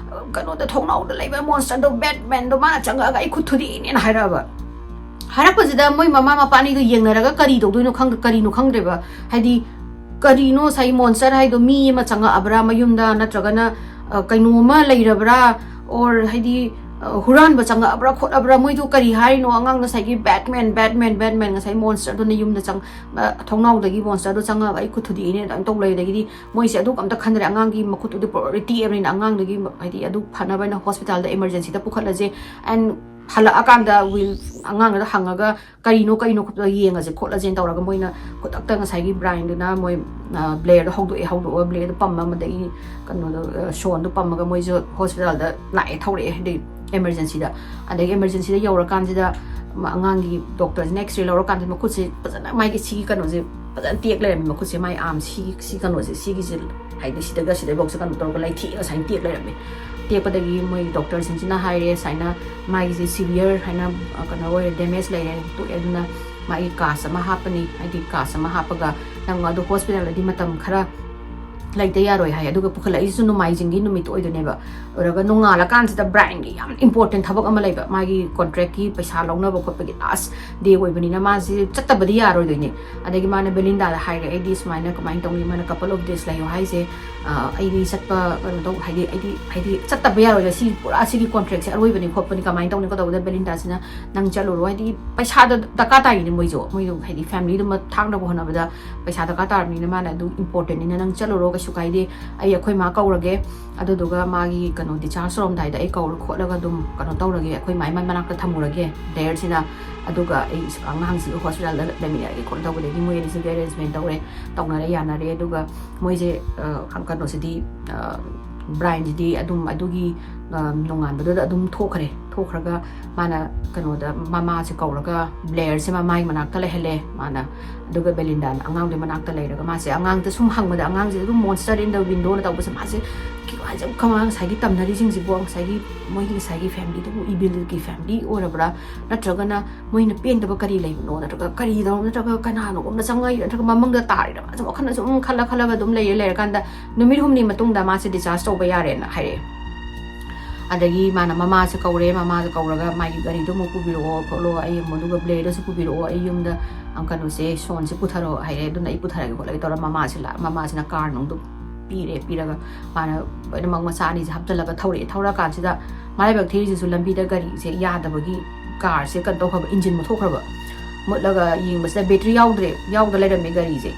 "ꯀꯩꯅꯣꯗ, ꯊꯣꯡꯅꯥꯎꯗ ꯂꯩꯕ monsterꯗꯣ, Batmanꯗꯣ ꯃꯥꯅ ꯆꯪꯉꯛꯑꯒ ꯑꯩ ꯈꯨꯠ ꯊꯨꯗꯦꯛꯏꯅꯦꯅ" ꯍꯥꯏꯔꯛꯑꯕ꯫ ꯍꯥꯏꯔꯛꯄꯁꯤꯗ ꯃꯣꯏ ꯃꯃꯥ ꯃꯄꯥ ꯑꯅꯤꯗꯣ ꯌꯦꯡꯅꯔꯒ ꯀꯔꯤ ꯇꯧꯗꯣꯏꯅꯣ ꯈꯪ-, ꯀꯔꯤꯅꯣ ꯈꯪꯗ꯭ꯔꯦꯕ꯫ ꯍꯥꯏꯗꯤ, ꯀꯔꯤꯅꯣ ꯉꯁꯥꯏ monster ꯍꯥꯏꯗꯣ? ꯃꯤ ꯑꯃ ꯆꯪꯉꯛꯑꯕ꯭ꯔꯥ ꯃꯌꯨꯝꯗ, ꯅꯠꯇ꯭ꯔꯒꯅ, ꯑ, ꯀꯩꯅꯣꯝꯃ ꯂꯩꯔꯕ꯭ꯔꯥ? Or ꯍꯥꯏꯗꯤ, ꯑ, ꯍꯨꯔꯥꯟꯕ ꯆꯪꯉꯛꯑꯕ꯭ꯔꯥ ꯈꯣꯠꯂꯕ꯭ꯔꯥ? ꯃꯣꯏꯗꯣ ꯀꯔꯤ ꯍꯥꯏꯔꯤꯅꯣ? ꯑꯉꯥꯡ ꯉꯁꯥꯏꯒꯤ "Batman, Batman, Batman", ꯉꯁꯥꯏ monsterꯗꯨꯅ ꯌꯨꯝꯗ ꯆꯪ-, ꯑ, ꯊꯣꯡꯅꯥꯎꯗꯒꯤ monsterꯗꯣ ꯆꯪꯉꯛꯑꯒ ꯑꯩ ꯈꯨꯠ ꯊꯨꯗꯦꯛꯏꯅꯦ ꯑꯗꯨꯃꯥꯏꯅ ꯇꯧ ꯂꯩ꯫ ꯑꯗꯒꯤꯗꯤ ꯃꯣꯏꯁꯦ ꯑꯗꯨ ꯑꯝꯇ ꯈꯟꯗ꯭ꯔꯦ꯫ ꯑꯉꯥꯡꯒꯤ ꯃꯈꯨꯠꯇꯨꯗꯤ ꯄꯨꯔꯥ ꯇꯦꯛꯑꯕꯅꯤꯅ ꯑꯉꯥꯡꯗꯨꯒꯤ ꯃ-, ꯍꯥꯏꯗꯤ ꯑꯗꯨ ꯐꯅꯕ ꯍꯥꯏꯅ hospitalꯗ emergencyꯗ ꯄꯨꯈꯠꯂꯁꯦ꯫ And ꯍꯜꯂꯛꯑꯀꯥꯟꯗ ꯋꯤꯜ ꯑꯉꯥꯡꯗꯨꯗ ꯍꯪꯉꯒ ꯀꯔꯤꯅꯣ ꯀꯔꯤꯅꯣ ꯈꯨꯠꯇ ꯌꯦꯡꯉꯁꯦ ꯈꯣꯠꯂꯁꯦꯅ ꯇꯧꯔꯒ ꯃꯣꯏꯅ ꯈꯨꯗꯛꯇ ꯉꯁꯥꯏꯒꯤ ꯕ꯭ꯔꯥꯏꯟꯗꯨꯅ ꯃꯣꯏ ꯕ꯭ꯂꯦꯌꯔꯗꯣ ꯍꯧꯗꯣꯛꯑꯦ, ꯍꯧꯗꯣꯛꯑꯒ ꯕ꯭ꯂꯦꯌꯔꯗꯣ ꯄꯝꯕ, ꯑꯃꯗꯒꯤ ꯀꯩꯅꯣꯗꯣ ꯁꯣꯟꯗꯣ ꯄꯝꯃꯒ ꯃꯣꯏꯁꯨ ꯍꯣꯁꯄꯤꯇꯥꯜꯗ ꯂꯥꯛꯑꯦ, ꯊꯧꯔꯛꯑꯦ, ꯍꯥꯏꯗꯤ ꯑꯦꯃꯔꯖꯦꯟꯁꯤꯗ꯫ ꯑꯗꯒꯤ ꯑꯦꯃꯔꯖꯦꯟꯁꯤꯗ ꯌꯧꯔꯀꯥꯟꯁꯤꯗ ꯑꯉꯥꯡꯒꯤ ꯗꯣꯛꯇꯔꯁꯤꯅ ꯑꯦꯛꯁꯔꯦ ꯂꯧꯔꯀꯥꯟꯁꯤꯗ ꯃꯈꯨꯠꯁꯦ ꯐꯖꯅ ꯃꯥꯒꯤ ꯁꯤꯒꯤ ꯀꯩꯅꯣꯁꯦ ꯐꯖꯅ ꯇꯦꯛ ꯂꯩꯔꯝꯃꯦ, ꯃꯈꯨꯠꯁꯦ, ꯃꯥꯏ ꯑꯥꯔꯝ ꯁꯤ ꯁꯤ ꯀꯩꯅꯣꯁꯦ ꯁꯤꯒꯤꯁꯦ, ꯍꯥꯏꯗꯤ ꯁꯤꯗꯒ ꯁꯤꯗꯩꯐꯥꯎꯁꯦ ꯀꯩꯅꯣ ꯇꯧꯔꯒ ꯂꯩꯊꯦꯛꯑꯒ ꯁꯨꯃꯥꯏꯅ ꯇꯦꯛ ꯂꯩꯔꯝꯃꯦ꯫ ꯇꯦꯛꯄꯗꯒꯤ ꯃꯣꯏ ꯗꯣꯛꯇꯔꯁꯤꯡꯁꯤꯅ ꯍꯥꯏꯔꯦ ꯁꯨꯃꯥꯏꯅ ꯃꯥꯒꯤꯁꯦ ꯁꯤꯚꯤꯌꯔ ꯍꯥꯏꯅ ꯀꯩꯅꯣ ꯑꯣꯏꯔꯦ, ꯗꯦꯃꯦꯖ ꯂꯩꯔꯦ, ꯇꯣꯛꯑꯦ, ꯑꯗꯨꯅ ꯃꯥꯒꯤ ꯀꯥꯁ ꯑꯃ ꯍꯥꯞꯄꯅꯤ, ꯍꯥꯏꯗꯤ ꯀꯥꯁ ꯑꯃ ꯍꯥꯞꯄꯒ ꯅꯪ ꯑꯗꯨ ꯍꯣꯁꯄꯤꯇꯥꯜꯗꯗꯤ ꯃꯇꯝ ꯈꯔ ꯂꯩꯇ ꯌꯥꯔꯣꯏ ꯍꯥꯏ꯫ ꯑꯗꯨꯒ ꯄꯨꯈꯠꯂꯛꯏꯁꯤꯁꯨ ꯅꯣꯡꯃꯥꯏꯖꯤꯡꯒꯤ ꯅꯨꯃꯤꯠꯇ ꯑꯣꯏꯗꯣꯏꯅꯦꯕ꯫ ꯑꯣꯏꯔꯒ ꯅꯣꯡꯉꯥꯜꯂꯀꯥꯟꯁꯤꯗ ꯕ꯭ꯔꯥꯏꯟꯒꯤ ꯌꯥꯝ ꯏꯝꯄꯣꯔꯇꯦꯟ ꯊꯕꯛ ꯑꯃ ꯂꯩꯕ, ꯃꯥꯒꯤ ꯀꯣꯟꯇ꯭ꯔꯦꯛꯀꯤ ꯄꯩꯁꯥ ꯂꯧꯅꯕ ꯈꯣꯠꯄꯒꯤ ꯂꯥꯁ ꯗꯦ ꯑꯣꯏꯕꯅꯤꯅ ꯃꯥꯁꯤ ꯆꯠꯇꯕꯗꯤ ꯌꯥꯔꯣꯏꯗꯣꯏꯅꯦ꯫ ꯑꯗꯒꯤ ꯃꯥꯅ ꯕꯦꯂꯤꯟꯗꯥꯗ ꯍꯥꯏꯔꯦ, ꯑꯩꯗꯤ ꯁꯨꯃꯥꯏꯅ ꯀꯃꯥꯏꯅ ꯇꯧꯅꯤ, ꯃꯥꯅ ꯀꯄꯜ ꯑꯣꯐ ꯗꯦꯖ ꯂꯩꯌꯣ ꯍꯥꯏꯁꯦ, ꯑꯩꯗꯤ ꯆꯠꯄ ꯀꯩꯅꯣ ꯇꯧ, ꯍꯥꯏꯗꯤ ꯑꯩꯗꯤ ꯍꯥꯏꯗꯤ ꯆꯠꯇꯕ ꯌꯥꯔꯣꯏꯗ, ꯁꯤ ꯄꯨꯔꯥ ꯁꯤꯒꯤ ꯀꯣꯟꯇ꯭ꯔꯦꯛꯁꯦ ꯑꯔꯣꯏꯕꯅꯤ ꯈꯣꯠꯄꯅꯤ, ꯀꯃꯥꯏꯅ ꯇꯧꯅꯤ ꯀꯩꯗꯧꯕꯗ ꯕꯦꯂꯤꯟꯗꯥꯁꯤꯅ ꯅꯪ ꯆꯠꯂꯨꯔꯣ, ꯍꯥꯏꯗꯤ ꯄꯩꯁꯥꯗꯣ ꯗꯔꯀꯥꯔ ꯇꯥꯏꯅꯦ ꯃꯣꯏꯁꯨ, ꯃꯣꯏꯗꯣ ꯍꯥꯏꯗꯤ ꯐꯦꯃꯤꯂꯤꯗꯨꯃ ꯊꯥꯛꯅꯕ ꯍꯣꯠꯅꯕꯗ ꯄꯩꯁꯥ ꯗꯔꯀꯥꯔ ꯇꯥꯔꯕꯅꯤꯅ ꯃꯥꯅ ꯑꯗꯨ ꯏꯝꯄꯣꯔꯇꯦꯟꯅꯤꯅ ꯅꯪ ꯆꯠꯂꯨꯔꯣ, ꯀꯩꯁꯨ ꯀꯥꯏꯗꯦ, ꯑꯩ ꯑꯩꯈꯣꯏ ꯃꯥ ꯀꯧꯔꯒꯦ, ꯑꯗꯨꯗꯨꯒ ꯃꯥꯒꯤ ꯀꯩꯅꯣ ꯗꯤꯆꯥꯔꯖ ꯇꯧꯔꯝꯗꯥꯏꯗ ꯑꯩ ꯀꯧꯔ ꯈꯣꯠꯂꯒ ꯑꯗꯨꯝ ꯀꯩꯅꯣ ꯇꯧꯔꯒꯦ, ꯑꯩꯈꯣꯏ ꯃꯥꯏ ꯃꯅꯥꯛꯇ ꯊꯝꯃꯨꯔꯒꯦ ꯗꯦꯌꯔꯁꯤꯅ, ꯑꯗꯨꯒ ꯑꯩ ꯑꯉꯥꯡꯁꯤꯒ ꯍꯣꯁꯄꯤꯇꯥꯜꯗ ꯂꯩꯃꯤꯟꯅꯔꯒꯦ ꯈꯣꯠꯅ ꯇꯧꯕꯗꯒꯤ ꯃꯣꯏ ꯑꯅꯤꯁꯤꯒꯤ ꯑꯦꯔꯦꯟꯖꯃꯦꯟ ꯇꯧꯔꯦ, ꯇꯧꯅꯔꯦ, ꯌꯥꯅꯔꯦ꯫ ꯑꯗꯨꯒ ꯃꯣꯏꯁꯦ ꯀꯩꯅꯣꯁꯤꯗꯤ, ꯕ꯭ꯔꯥꯏꯟꯁꯤꯗꯤ ꯑꯗꯨꯝ ꯑꯗꯨꯒꯤ ꯅꯣꯡꯉꯥꯟꯕꯗꯨꯗ ꯑꯗꯨꯝ ꯊꯣꯛꯈ꯭ꯔꯦ꯫ ꯊꯣꯛꯈ꯭ꯔꯒ ꯃꯥꯅ ꯀꯩꯅꯣꯗ ꯃꯃꯥꯁꯦ ꯀꯧꯔꯒ ꯕ꯭ꯂꯦꯌꯔꯁꯦ ꯃꯃꯥꯒꯤ ꯃꯅꯥꯛꯇ ꯂꯩꯍꯜꯂꯦ ꯃꯥꯅ꯫ ꯑꯗꯨꯒ ꯕꯦꯂꯤꯟꯗꯥꯅ ꯑꯉꯥꯡꯗꯨꯒꯤ ꯃꯅꯥꯛꯇ ꯂꯩꯔꯒ ꯃꯥꯁꯦ ꯑꯉꯥꯡꯗ ꯁꯨꯝ ꯍꯪꯕꯗ ꯑꯉꯥꯡꯁꯦ ꯑꯗꯨꯝ ꯃꯣꯟꯁꯇꯔ ꯏꯟ ꯗ ꯋꯤꯟꯗꯣꯅ ꯇꯧꯕꯁꯦ ꯃꯥꯁꯦ ꯀꯩꯅꯣ ꯍꯥꯏꯁꯦ, ꯀꯃꯥꯏꯅ ꯉꯁꯥꯏꯒꯤ ꯇꯝꯅꯔꯤꯁꯤꯡꯁꯤꯕꯨ ꯉꯁꯥꯏꯒꯤ ꯃꯣꯏꯒꯤ ꯉꯁꯥꯏꯒꯤ ꯐꯦꯃꯤꯂꯤꯗꯨꯕꯨ ꯏꯕꯤꯜꯒꯤ ꯐꯦꯃꯤꯂꯤ ꯑꯣꯏꯔꯕ꯭ꯔꯥ, ꯅꯠꯇ꯭ꯔꯒꯅ ꯃꯣꯏꯅ ꯄꯦꯟꯗꯕ ꯀꯔꯤ ꯂꯩꯕꯅꯣ, ꯅꯠꯇ꯭ꯔꯒ ꯀꯔꯤꯗꯧꯔꯕ, ꯅꯠꯇ꯭ꯔꯒ ꯀꯅꯥꯅꯣꯒꯨꯝꯅ ꯆꯪꯉꯛꯏꯔ, ꯅꯠꯇ꯭ꯔꯒ ꯃꯃꯪꯗ ꯇꯥꯔꯤꯔ, ꯃꯥꯁꯦ ꯋꯥꯈꯜꯗ ꯁꯨꯝ ꯈꯜꯂ ꯈꯜꯂꯒ ꯑꯗꯨꯝ ꯂꯩꯔ ꯂꯩꯔꯀꯥꯟꯗ ꯅꯨꯃꯤꯠ ꯍꯨꯝꯅꯤ ꯃꯇꯨꯡꯗ ꯃꯥꯁꯦ ꯗꯤꯆꯥꯔꯖ ꯇꯧꯕ ꯌꯥꯔꯦꯅ ꯍꯥꯏꯔꯛꯑꯦ꯫ ꯑꯗꯒꯤ ꯃꯥꯅ ꯃꯃꯥꯁꯦ ꯀꯧꯔꯦ, ꯃꯃꯥꯁꯦ ꯀꯧꯔꯒ ꯃꯥꯒꯤ ꯒꯥꯔꯤꯗꯣ ꯑꯃꯨꯛ ꯄꯨꯕꯤꯔꯛꯑꯣ ꯈꯣꯠꯂꯣ, ꯑꯩ ꯑꯃꯨꯛ ꯑꯗꯨꯒ ꯕ꯭ꯂꯦꯗꯣꯁꯨ ꯄꯨꯕꯤꯔꯛꯑꯣ, ꯑꯩ ꯌꯨꯝꯗ ꯀꯩꯅꯣꯁꯦ ꯁꯣꯟꯁꯦ ꯄꯨꯊꯔꯛꯑꯣ ꯍꯥꯏꯔꯦ, ꯑꯗꯨꯅ ꯑꯩ ꯄꯨꯊꯔꯛꯑꯒꯦ ꯈꯣꯠꯂꯒꯦ ꯇꯧꯔ ꯃꯃꯥꯁꯦ ꯂꯥꯛ ꯃꯃꯥꯁꯤꯅ ꯀꯥꯔ ꯅꯨꯡꯗꯣ ꯄꯤꯔꯦ꯫ ꯄꯤꯔꯒ ꯃꯥꯅ ꯂꯣꯏꯅꯃꯛ ꯃꯆꯥ ꯑꯅꯤꯁꯦ ꯍꯥꯞꯆꯤꯜꯂꯒ ꯊꯧꯔꯛꯑꯦ꯫ ꯊꯧꯔꯛꯑꯀꯥꯟꯁꯤꯗ ꯃꯔꯥꯏꯕꯛ ꯊꯤꯔꯤꯁꯤꯁꯨ ꯂꯝꯕꯤꯗ ꯒꯥꯔꯤꯁꯦ ꯌꯥꯗꯕꯒꯤ ꯀꯥꯔꯁꯦ ꯀꯩꯅꯣ ꯇꯧꯈ꯭ꯔꯕ, ꯏꯟꯖꯤꯟ ꯃꯨꯠꯊꯣꯛꯈ꯭ꯔꯕ꯫ ꯃꯨꯠꯂꯒ ꯌꯦꯡꯕꯁꯤꯗ ꯕꯦꯇ꯭ꯔꯤ ꯌꯥꯎꯗ꯭ꯔꯦ, ꯌꯥꯎꯗ ꯂꯩꯔꯝꯃꯦ ꯒꯥꯔꯤꯁꯦ꯫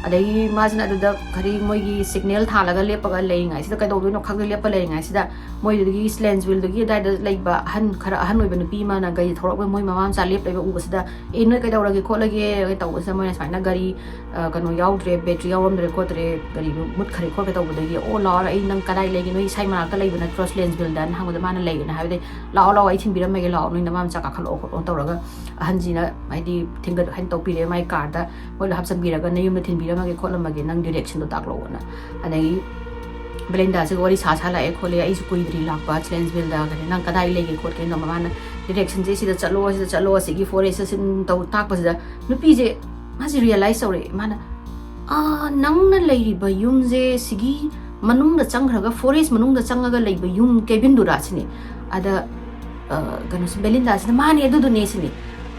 ꯑꯗꯒꯤ ꯃꯥꯁꯤꯅ ꯑꯗꯨꯗ ꯀꯔꯤ ꯃꯣꯏꯒꯤ ꯁꯤꯒꯅꯦꯜ ꯊꯥꯜꯂꯒ ꯂꯦꯞꯄꯒ ꯂꯩꯔꯤꯉꯩꯁꯤꯗ, ꯀꯩꯗꯧꯗꯣꯏꯅꯣ ꯈꯪꯗꯦ, ꯂꯦꯞꯄ ꯂꯩꯔꯤꯉꯩꯁꯤꯗ ꯃꯣꯏꯗꯨꯗꯒꯤ ꯁ꯭ꯂꯦꯟꯁꯚꯤꯜꯗꯨꯒꯤ ꯑꯗꯨꯋꯥꯏꯗ ꯂꯩꯕ ꯑꯍꯟ, ꯈꯔ ꯑꯍꯟ ꯑꯣꯏꯕ ꯅꯨꯄꯤ ꯑꯃꯅ ꯒꯥꯔꯤ ꯊꯧꯔꯛꯄ, ꯃꯣꯏ ꯃꯃꯥ ꯃꯆꯥ ꯂꯦꯞ ꯂꯩꯕ ꯎꯕꯁꯤꯗ, "ꯑꯦ, ꯅꯣꯏ ꯀꯩꯗꯧꯔꯒꯦ ꯈꯣꯠꯂꯒꯦ?" ꯇꯧꯕꯁꯤꯗ ꯃꯣꯏꯅ ꯁꯨꯃꯥꯏꯅ ꯒꯥꯔꯤ, ꯑ, ꯀꯩꯅꯣ ꯌꯥꯎꯗ꯭ꯔꯦ, ꯕꯦꯇ꯭ꯔꯤ ꯌꯥꯎꯔꯝꯗ꯭ꯔꯦ ꯈꯣꯠꯇ꯭ꯔꯦ, ꯒꯥꯔꯤꯗꯨ ꯃꯨꯠꯈ꯭ꯔꯦ ꯈꯣꯠꯈ꯭ꯔꯦ ꯇꯧꯕꯗꯒꯤ, "ꯑꯣ, ꯂꯥꯛꯑꯣ, ꯑꯩ ꯅꯪ ꯀꯗꯥꯏ ꯂꯩꯒꯦ? ꯅꯣꯏ ꯏꯁꯥꯏ ꯃꯅꯥꯛꯇ ꯂꯩꯕ ꯅꯠꯇ꯭ꯔꯣ ꯁ꯭ꯂꯦꯟꯁꯚꯤꯜꯗꯅ?" ꯍꯪꯕꯗ ꯃꯥꯅ ꯂꯩꯌꯦꯅ ꯍꯥꯏꯕꯗꯒꯤ, "ꯂꯥꯛꯑꯣ, ꯂꯥꯛꯑꯣ, ꯑꯩ ꯊꯤꯟꯕꯤꯔꯝꯃꯒꯦ, ꯂꯥꯛꯑꯣ, ꯅꯣꯏ ꯅꯃꯥ ꯃꯆꯥ ꯀꯥꯈꯠꯂꯛꯑꯣ ꯈꯣꯠꯂꯣ" ꯇꯧꯔꯒ ꯑꯍꯟꯁꯤꯅ ꯍꯥꯏꯗꯤ ꯊꯤꯟꯒꯠ ꯍꯥꯏꯅ ꯇꯧꯕꯤꯔꯦ, ꯃꯥꯏ ꯀꯥꯔꯗ ꯃꯣꯏ ꯂꯣꯏ ꯍꯥꯞꯆꯤꯟꯕꯤꯔꯒ ꯅꯌꯨꯝꯗ ꯊꯤꯟꯕꯤꯔꯝꯃꯒꯦ ꯈꯣꯠꯂꯝꯃꯒꯦ, ꯅꯪ ꯗꯤꯔꯦꯛꯁꯟꯗꯣ ꯇꯥꯛꯂꯛꯑꯣꯅ꯫ ꯑꯗꯒꯤ ꯕꯦꯂꯤꯟꯗꯥꯁꯤꯒ ꯋꯥꯔꯤ ꯁꯥ ꯁꯥ ꯂꯥꯛꯑꯦ ꯈꯣꯠꯂꯦ, "ꯑꯩꯁꯨ ꯀꯨꯏꯗ꯭ꯔꯤ ꯂꯥꯛꯄ ꯁ꯭ꯂꯦꯟꯁꯚꯤꯜꯗ, ꯀꯩꯅꯣ, ꯅꯪ ꯀꯗꯥꯏ ꯂꯩꯒꯦ ꯈꯣꯠꯀꯦꯅ?" ꯃꯃꯥꯅ ꯗꯤꯔꯦꯛꯁꯟꯁꯦ ꯁꯤꯗ ꯆꯠꯂꯣ, ꯁꯤꯗ ꯆꯠꯂꯣ, ꯑꯁꯤꯒꯤ ꯐꯣꯔꯦꯁꯇ ꯁꯨꯝ ꯇꯧ ꯇꯥꯛꯄꯁꯤꯗ ꯅꯨꯄꯤꯁꯦ ꯃꯥꯁꯦ ꯔꯤꯌꯦꯂꯥꯏꯁ ꯇꯧꯔꯛꯑꯦ꯫ ꯃꯥꯅ, "ꯑꯥ, ꯅꯪꯅ ꯂꯩꯔꯤꯕ ꯌꯨꯝꯁꯦ ꯁꯤꯒꯤ ꯃꯅꯨꯡꯗ ꯆꯪꯈ꯭ꯔꯒ, ꯐꯣꯔꯦꯁ ꯃꯅꯨꯡꯗ ꯆꯪꯉꯒ ꯂꯩꯕ ꯌꯨꯝ ꯀꯦꯕꯤꯟꯗꯨꯔꯥ?" ꯁꯤꯅꯤ꯫ ꯑꯗ, ꯑ, ꯀꯩꯅꯣꯁꯤ, ꯕꯦꯂꯤꯟꯗꯥꯁꯤꯅ, "ꯃꯥꯅꯦ, ꯑꯗꯨꯗꯨꯅꯦ" ꯁꯤꯅꯤ꯫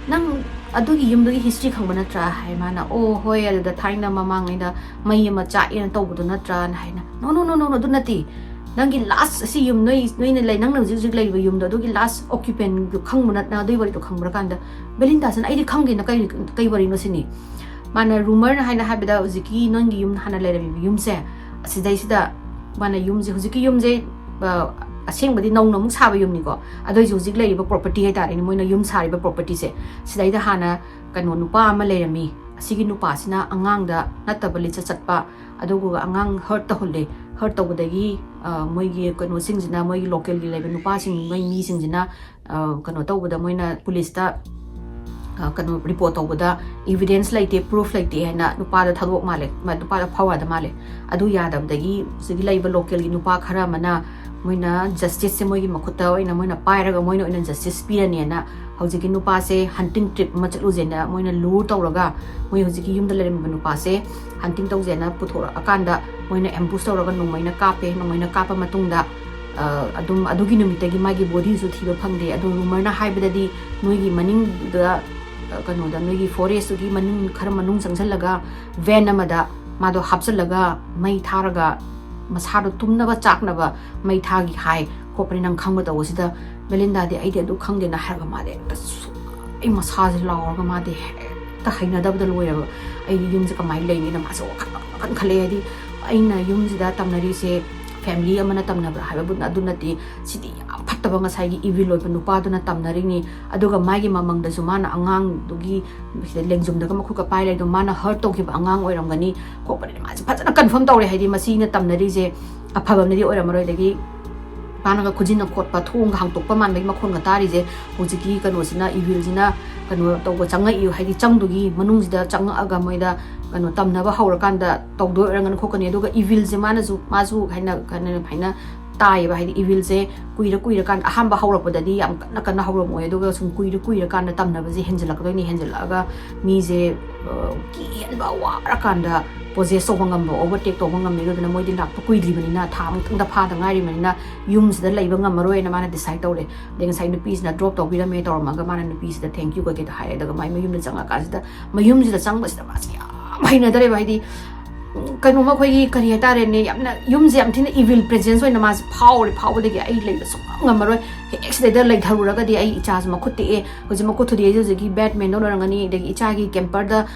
"ꯅꯪ ꯑꯗꯨꯒꯤ ꯌꯨꯝꯗꯨꯒꯤ ꯍꯤꯁꯇ꯭ꯔꯤ ꯈꯪꯕ ꯅꯠꯇ꯭ꯔꯥ?" ꯍꯥꯏ꯫ ꯃꯥꯅ, "ꯑꯣ, ꯍꯣꯏ, ꯑꯗꯨꯗ ꯊꯥꯏꯅ ꯃꯃꯥꯡꯉꯩꯗ ꯃꯩ ꯑꯃ ꯆꯥꯛꯑꯦꯅ ꯇꯧꯕꯗꯣ ꯅꯠꯇ꯭ꯔꯥꯅ?" ꯍꯥꯏꯅ, "No, no, no, no, no, ꯑꯗꯨ ꯅꯠꯇꯦ꯫ ꯅꯪꯒꯤ ꯂꯥꯁ ꯑꯁꯤ ꯌꯨꯝ, ꯅꯣꯏ, ꯅꯣꯏꯅ ꯂꯩ, ꯅꯪꯅ ꯍꯧꯖꯤꯛ ꯍꯧꯖꯤꯛ ꯂꯩꯔꯤꯕ ꯌꯨꯝꯗꯣ, ꯑꯗꯨꯒꯤ ꯂꯥꯁ ꯑꯣꯀ꯭ꯌꯨꯄꯦꯟꯗꯨ ꯈꯪꯕ ꯅꯠ-, ꯅꯪ ꯑꯗꯨꯒꯤ ꯋꯥꯔꯤꯗꯣ ꯈꯪꯕ꯭ꯔꯥ?" ꯀꯥꯟꯗ ꯕꯦꯂꯤꯟꯗꯥꯁꯤꯅ, "ꯑꯩꯗꯤ ꯈꯪꯗꯦꯅ, ꯀꯩ, ꯀꯩ ꯋꯥꯔꯤꯅꯣ?" ꯁꯤꯅꯤ꯫ ꯃꯥꯅ ꯔꯨꯃꯔꯅ ꯍꯥꯏꯅ ꯍꯥꯏꯕꯗ ꯍꯧꯖꯤꯛꯀꯤ ꯅꯪꯒꯤ ꯌꯨꯝ, ꯍꯥꯟꯅ ꯂꯩꯔꯝꯃꯤꯕ ꯌꯨꯝꯁꯦ, ꯑꯁꯤꯗꯩꯁꯤꯗ ꯃꯥꯅ ꯌꯨꯝꯁꯦ, ꯍꯧꯖꯤꯛꯀꯤ ꯌꯨꯝꯁꯦ, ꯑ, ꯑꯁꯦꯡꯕꯗꯤ ꯅꯧꯅ ꯑꯃꯨꯛ ꯁꯥꯕ ꯌꯨꯝꯅꯤꯀꯣ, ꯑꯗꯨꯏꯁꯨ ꯍꯧꯖꯤꯛ ꯂꯩꯔꯤꯕ ꯄ꯭ꯔꯣꯄꯔꯇꯤ ꯍꯥꯏꯇꯥꯔꯦꯅꯦ, ꯃꯣꯏꯅ ꯌꯨꯝ ꯁꯥꯔꯤꯕ ꯄ꯭ꯔꯣꯄꯔꯇꯤꯁꯦ, ꯁꯤꯗꯩꯗ ꯍꯥꯟꯅ ꯀꯩꯅꯣ, ꯅꯨꯄꯥ ꯑꯃ ꯂꯩꯔꯝꯃꯤ꯫ ꯑꯁꯤꯒꯤ ꯅꯨꯄꯥꯁꯤꯅ ꯑꯉꯥꯡꯗ ꯅꯠꯇꯕ ꯂꯤꯆꯠ ꯆꯠꯄ, ꯑꯗꯨꯒ ꯑꯉꯥꯡ ꯍꯔꯠ ꯇꯧꯍꯜꯂꯦ꯫ ꯍꯔꯠ ꯇꯧꯕꯗꯒꯤ, ꯑ, ꯃꯣꯏꯒꯤ ꯀꯩꯅꯣꯁꯤꯡꯁꯤꯅ, ꯃꯣꯏꯒꯤ ꯂꯣꯀꯦꯜꯒꯤ ꯂꯩꯕ ꯅꯨꯄꯥꯁꯤꯡ, ꯃꯣꯏ ꯃꯤꯁꯤꯡꯁꯤꯅ, ꯑ, ꯀꯩꯅꯣ ꯇꯧꯕꯗ, ꯃꯣꯏꯅ ꯄꯨꯂꯤꯁꯇ, ꯑ, ꯀꯩꯅꯣ, ꯔꯤꯄꯣꯔꯠ ꯇꯧꯕꯗ, "ꯏꯚꯤꯗꯦꯟꯁ ꯂꯩꯇꯦ, ꯄ꯭ꯔꯨꯐ ꯂꯩꯇꯦ" ꯍꯥꯏꯅ ꯅꯨꯄꯥꯗ ꯊꯥꯗꯣꯛ ꯃꯥꯜꯂꯦ, ꯃ-, ꯅꯨꯄꯥꯗ ꯐꯥꯎ ꯌꯥꯗ ꯃꯥꯜꯂꯦ꯫ ꯑꯗꯨ ꯌꯥꯗꯕꯗꯒꯤ ꯍꯧꯖꯤꯛꯀꯤ ꯂꯩꯕ ꯂꯣꯀꯦꯜꯒꯤ ꯅꯨꯄꯥ ꯈꯔ ꯑꯃꯅ ꯃꯣꯏꯅ ꯖꯁꯇꯤꯁꯁꯦ ꯃꯣꯏꯒꯤ ꯃꯈꯨꯠꯇ ꯑꯣꯏꯅ ꯃꯣꯏꯅ ꯄꯥꯏꯔꯒ ꯃꯣꯏꯅ ꯑꯣꯏꯅ ꯖꯁꯇꯤꯁ ꯄꯤꯔꯅꯤꯅ ꯍꯧꯖꯤꯛꯀꯤ ꯅꯨꯄꯥꯁꯦ ꯍꯟꯇꯤꯡ ꯇ꯭ꯔꯤꯞ ꯑꯃ ꯆꯠꯂꯨꯁꯦꯅ ꯃꯣꯏꯅ ꯂꯨꯔ ꯇꯧꯔꯒ ꯃꯣꯏ ꯍꯧꯖꯤꯛꯀꯤ ꯌꯨꯝꯗ ꯂꯩꯔꯝꯃꯤꯕ ꯅꯨꯄꯥꯁꯦ ꯍꯟꯇꯤꯡ ꯇꯧꯁꯦꯅ ꯄꯨꯊꯣꯔꯛꯑꯀꯥꯟꯗ ꯃꯣꯏꯅ ꯑꯦꯝꯕꯨꯁ ꯇꯧꯔꯒ ꯅꯣꯡꯃꯩꯅ ꯀꯥꯞꯄꯦ꯫ ꯅꯣꯡꯃꯩꯅ ꯀꯥꯞꯄ ꯃꯇꯨꯡꯗ, ꯑ, ꯑꯗꯨꯝ ꯑꯗꯨꯒꯤ ꯅꯨꯃꯤꯠꯇꯒꯤ ꯃꯥꯒꯤ ꯕꯣꯗꯤꯁꯨ ꯊꯤꯕ ꯐꯪꯗꯦ꯫ ꯑꯗꯨ ꯔꯨꯃꯔꯅ ꯍꯥꯏꯕꯗꯗꯤ ꯅꯣꯏꯒꯤ ꯃꯅꯤꯡꯗ, ꯑ, ꯀꯩꯅꯣꯗ, ꯅꯣꯏꯒꯤ ꯐꯣꯔꯦꯁꯇꯨꯒꯤ ꯃꯅꯨꯡ, ꯈꯔ ꯃꯅꯨꯡ ꯆꯪꯁꯤꯜꯂꯒ ꯚꯦꯟ ꯑꯃꯗ ꯃꯥꯗꯣ ꯍꯥꯞꯆꯤꯜꯂꯒ ꯃꯩ ꯊꯥꯔꯒ ꯃꯁꯥꯗꯣ ꯇꯨꯝꯅꯕ ꯆꯥꯛꯅꯕ ꯃꯩ ꯊꯥꯒꯤ ꯍꯥꯏ ꯈꯣꯠꯄꯅꯤ, ꯅꯪ ꯈꯪꯕ ꯇꯧꯕꯁꯤꯗ ꯕꯦꯂꯤꯟꯗꯥꯗꯤ, "ꯑꯩꯗꯤ ꯑꯗꯨ ꯈꯪꯗꯦꯅ" ꯍꯥꯏꯔꯒ ꯃꯥꯗꯤ ꯍꯦꯛꯇ ꯁꯨ-, ꯑꯩ ꯃꯁꯥꯁꯦ ꯂꯥꯎꯔꯒ ꯃꯥꯗꯤ ꯍꯦꯛꯇ ꯍꯦꯛꯇ ꯍꯩꯅꯗꯕꯗ ꯂꯣꯏꯔꯕ꯫ ꯑꯩꯗꯤ ꯌꯨꯝꯁꯦ ꯀꯃꯥꯏꯅ ꯂꯩꯅꯤꯅ ꯃꯥꯁꯦ ꯋꯥꯈꯜ ꯃꯈꯜ ꯃꯈꯜ ꯈꯜꯂꯛꯑꯦ꯫ ꯍꯥꯏꯗꯤ ꯑꯩꯅ ꯌꯨꯝꯁꯤꯗ ꯇꯝꯅꯔꯤꯁꯦ family ꯑꯃꯅ ꯇꯝꯅꯕ꯭ꯔꯥ ꯍꯥꯏꯕꯕꯨ ꯑꯗꯨ ꯅꯠꯇꯦ꯫ ꯁꯤꯗꯤ ꯌꯥꯝ ꯐꯠꯇꯕ ꯉꯁꯥꯏꯒꯤ evil ꯑꯣꯏꯕ ꯅꯨꯄꯥꯗꯨꯅ ꯇꯝꯅꯔꯤꯅꯤ꯫ ꯑꯗꯨꯒ ꯃꯥꯒꯤ ꯃꯃꯪꯗꯁꯨ ꯃꯥꯅ ꯑꯉꯥꯡꯗꯨꯒꯤ ꯁꯤꯗ ꯂꯦꯡꯖꯨꯝꯗꯒ ꯃꯈꯨꯠꯀ ꯄꯥꯏ ꯂꯩꯗꯣ ꯃꯥꯅ hurt ꯇꯧꯈꯤꯕ ꯑꯉꯥꯡ ꯑꯣꯏꯔꯝꯒꯅꯤ ꯈꯣꯠꯄꯅꯤꯅ ꯃꯥꯁꯦ ꯐꯖꯅ confirm ꯇꯧꯔꯦ꯫ ꯍꯥꯏꯗꯤ ꯃꯁꯤꯅ ꯇꯝꯅꯔꯤꯁꯦ ꯑꯐꯕ ꯑꯃꯗꯤ ꯑꯣꯏꯔꯝꯃꯔꯣꯏ꯫ ꯑꯗꯒꯤ ꯃꯥꯅꯒ ꯈꯨꯖꯤꯟꯅ ꯈꯣꯠꯄ, ꯊꯣꯡꯒ ꯍꯥꯡꯇꯣꯛꯄ ꯃꯥꯟꯕꯒꯤ ꯃꯈꯣꯟꯒ ꯇꯥꯔꯤꯁꯦ ꯍꯧꯖꯤꯛꯀꯤ ꯀꯩꯅꯣꯁꯤꯅ, evilꯁꯤꯅ ꯀꯩꯅꯣ ꯇꯧꯕ ꯆꯪꯉꯛꯏ, ꯍꯥꯏꯗꯤ ꯆꯪꯗꯨꯒꯤ ꯃꯅꯨꯡꯁꯤꯗ ꯆꯪꯉꯛꯑꯒ ꯃꯣꯏꯗ ꯀꯩꯅꯣ ꯇꯝꯅꯕ ꯍꯧꯔꯀꯥꯟꯗ ꯇꯧꯗꯣꯏ ꯑꯣꯏꯔꯝꯒꯅꯤ ꯈꯣꯠꯀꯅꯤ꯫ ꯑꯗꯨꯒ evilꯁꯦ ꯃꯥꯅꯁꯨ, ꯃꯥꯁꯨ ꯍꯥꯏꯅ, ꯍꯥꯏꯅ, ꯍꯥꯏꯅ ꯇꯥꯏꯌꯦꯕ꯫ ꯍꯥꯏꯗꯤ evilꯁꯦ ꯀꯨꯏꯔ ꯀꯨꯏꯔꯀꯥꯟꯗ ꯑꯍꯥꯟꯕ ꯍꯧꯔꯛꯄꯗꯗꯤ ꯌꯥꯝ ꯀꯟꯅ ꯀꯟꯅ ꯍꯧꯔꯝꯃꯣꯏ, ꯑꯗꯨꯒ ꯁꯨꯝ ꯀꯨꯏꯔ ꯀꯨꯏꯔꯀꯥꯟꯗ ꯇꯝꯅꯕꯁꯦ ꯍꯦꯟꯖꯜꯂꯛꯀꯗꯣꯏꯅꯤ꯫ ꯍꯦꯟꯖꯜꯂꯛꯑꯒ ꯃꯤꯁꯦ, ꯑ, ꯀꯤꯍꯟꯕ ꯋꯥꯔꯀꯥꯟꯗ possess ꯇꯧꯕ ꯉꯝꯕ, overtake ꯇꯧꯕ ꯉꯝꯃꯦ꯫ ꯑꯗꯨꯗꯨꯅ ꯃꯣꯏꯗꯤ ꯂꯥꯛꯄ ꯀꯨꯏꯗ꯭ꯔꯤꯕꯅꯤꯅ, ꯊꯥ ꯑꯃꯇꯪꯗ ꯐꯥꯗ ꯉꯥꯏꯔꯤꯕꯅꯤꯅ ꯌꯨꯝꯁꯤꯗ ꯂꯩꯕ ꯉꯝꯃꯔꯣꯏꯅ ꯃꯥꯅ decide ꯇꯧꯔꯦ꯫ ꯑꯗꯩ ꯉꯁꯥꯏ ꯅꯨꯄꯤꯁꯤꯅ drop ꯇꯧꯕꯤꯔꯝꯃꯦ ꯇꯧꯔꯝꯃꯒ ꯃꯥꯅ ꯅꯨꯄꯤꯁꯤꯗ thank you ꯀꯩꯀꯩꯗꯣ ꯍꯥꯏꯔꯦ꯫ ꯑꯗꯨꯒ ꯃꯥꯏ ꯃꯌꯨꯝꯗ ꯆꯪꯉꯀꯥꯟꯁꯤꯗ, ꯃꯌꯨꯝꯁꯤꯗ ꯆꯪꯕꯁꯤꯗ ꯃꯥꯁꯦ ꯌꯥꯝ ꯍꯩꯅꯗ꯭ꯔꯦꯕ꯫ ꯍꯥꯏꯗꯤ ꯀꯩꯅꯣꯝꯃ ꯑꯩꯈꯣꯏꯒꯤ ꯀꯔꯤ ꯍꯥꯏꯇꯥꯔꯦꯅꯦ, ꯌꯥꯝꯅ ꯌꯨꯝꯁꯦ ꯌꯥꯝ ꯊꯤꯅ evil presence ꯑꯣꯏꯅ ꯃꯥꯁꯦ ꯐꯥꯎꯔꯦ꯫ ꯐꯥꯎꯕꯗꯒꯤ ꯑꯩ ꯂꯩꯕ ꯁꯨꯡꯉꯝ ꯉꯝꯃꯔꯣꯏ, ꯍꯦꯛ ꯁꯤꯗꯩꯗ ꯂꯩꯊꯔꯨꯔꯒꯗꯤ ꯑꯩ ꯏꯆꯥꯁꯦ ꯃꯈꯨꯠ ꯇꯦꯛꯑꯦ, ꯍꯧꯖꯤꯛ ꯃꯈꯨꯠ ꯊꯨꯗꯦꯛꯏꯁꯦ ꯍꯧꯖꯤꯛꯀꯤ Batman ꯗ ꯑꯣꯏꯔꯝꯒꯅꯤ, ꯑꯗꯒꯤ ꯏꯆꯥꯒꯤ camper ꯗ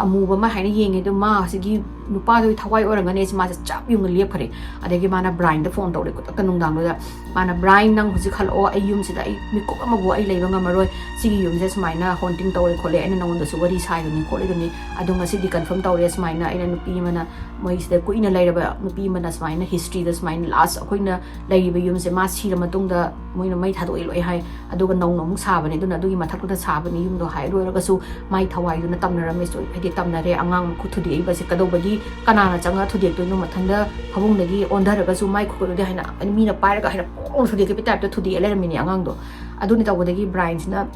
ꯑꯃꯨꯕ ꯑꯃ ꯍꯥꯏꯅ ꯌꯦꯡꯉꯦ, ꯑꯗꯨ ꯃꯥ ꯑꯁꯤꯒꯤ ꯅꯨꯄꯥꯗꯨꯒꯤ ꯊꯋꯥꯏ ꯑꯣꯏꯔꯝꯒꯅꯤ, ꯑꯩꯁꯦ ꯃꯥꯁꯦ ꯆꯞ ꯌꯨꯡꯉ ꯂꯦꯞꯈ꯭ꯔꯦ꯫ ꯑꯗꯒꯤ ꯃꯥꯅ Brian ꯗ phone ꯇꯧꯔꯦ ꯈꯨꯗꯛꯇ ꯅꯨꯡꯗꯥꯡꯗꯨꯗ, ꯃꯥꯅ, "Brian, ꯅꯪ ꯍꯧꯖꯤꯛ ꯍꯜꯂꯛꯑꯣ, ꯑꯩ ꯌꯨꯝꯁꯤꯗ ꯑꯩ ꯃꯤꯀꯨꯞ ꯑꯃꯕꯨ ꯑꯩ ꯂꯩꯕ ꯉꯝꯃꯔꯣꯏ, ꯁꯤꯒꯤ ꯌꯨꯝꯁꯦ ꯁꯨꯃꯥꯏꯅ haunting ꯇꯧꯔꯦ ꯈꯣꯠꯂꯦ, ꯑꯩꯅ ꯅꯉꯣꯟꯗꯁꯨ ꯋꯥꯔꯤ ꯁꯥꯏꯗꯨꯅꯤ ꯈꯣꯠꯂꯤꯗꯨꯅꯤ, ꯑꯗꯣ ꯉꯁꯤꯗꯤ confirm ꯇꯧꯔꯦ ꯁꯨꯃꯥꯏꯅ ꯑꯩꯅ ꯅꯨꯄꯤ ꯑꯃꯅ, ꯃꯣꯏꯁꯤꯗ ꯀꯨꯏꯅ ꯂꯩꯔꯕ ꯅꯨꯄꯤ ꯑꯃꯅ ꯁꯨꯃꯥꯏꯅ history ꯗ ꯁꯨꯃꯥꯏꯅ last ꯑꯩꯈꯣꯏꯅ ꯂꯩꯔꯤꯕ ꯌꯨꯝꯁꯦ ꯃꯥ ꯁꯤꯔ ꯃꯇꯨꯡꯗ ꯃꯣꯏꯅ ꯃꯩ ꯊꯥꯗꯣꯛꯑꯦ ꯂꯣꯏ ꯍꯥꯏ, ꯑꯗꯨꯒ ꯅꯧꯅ ꯑꯃꯨꯛ ꯁꯥꯕꯅꯦ, ꯑꯗꯨꯅ ꯑꯗꯨꯒꯤ ꯃꯊꯛꯇꯨꯗ ꯁꯥꯕꯅꯤ ꯌꯨꯝꯗꯣ" ꯍꯥꯏ꯫ ꯑꯗꯨ ꯑꯣꯏꯔꯒꯁꯨ ꯃꯥꯏ ꯊꯋꯥꯏꯗꯨꯅ ꯇꯝꯅꯔꯝꯃꯦ, ꯁꯨ-, ꯍꯥꯏꯗꯤ ꯇꯝꯅꯔꯦ, ꯑꯉꯥꯡ ꯃꯈꯨꯠ ꯊꯨꯗꯦꯛꯏꯕꯁꯦ ꯀꯩꯗꯧꯕꯒꯤ, ꯀꯅꯥꯅ ꯆꯪꯉ ꯊꯨꯗꯦꯛꯇꯣꯏꯅꯣ? ꯃꯊꯟꯗ ꯐꯃꯨꯡꯗꯒꯤ ꯑꯣꯟꯊꯔꯒꯁꯨ ꯃꯥꯏ ꯈꯨꯠꯇꯨꯗꯤ ꯍꯥꯏꯅ ꯃꯤꯅ ꯄꯥꯏꯔꯒ ꯍꯥꯏꯅ ꯄꯣꯡ ꯊꯨꯗꯦꯛꯈꯤꯕ type ꯇ ꯊꯨꯗꯦꯛꯑ ꯂꯩꯔꯝꯃꯤꯅꯦ ꯑꯉꯥꯡꯗꯣ꯫ ꯑꯗꯨꯅꯤ ꯇꯧꯕꯗꯒꯤ Brian ꯁꯤꯅ,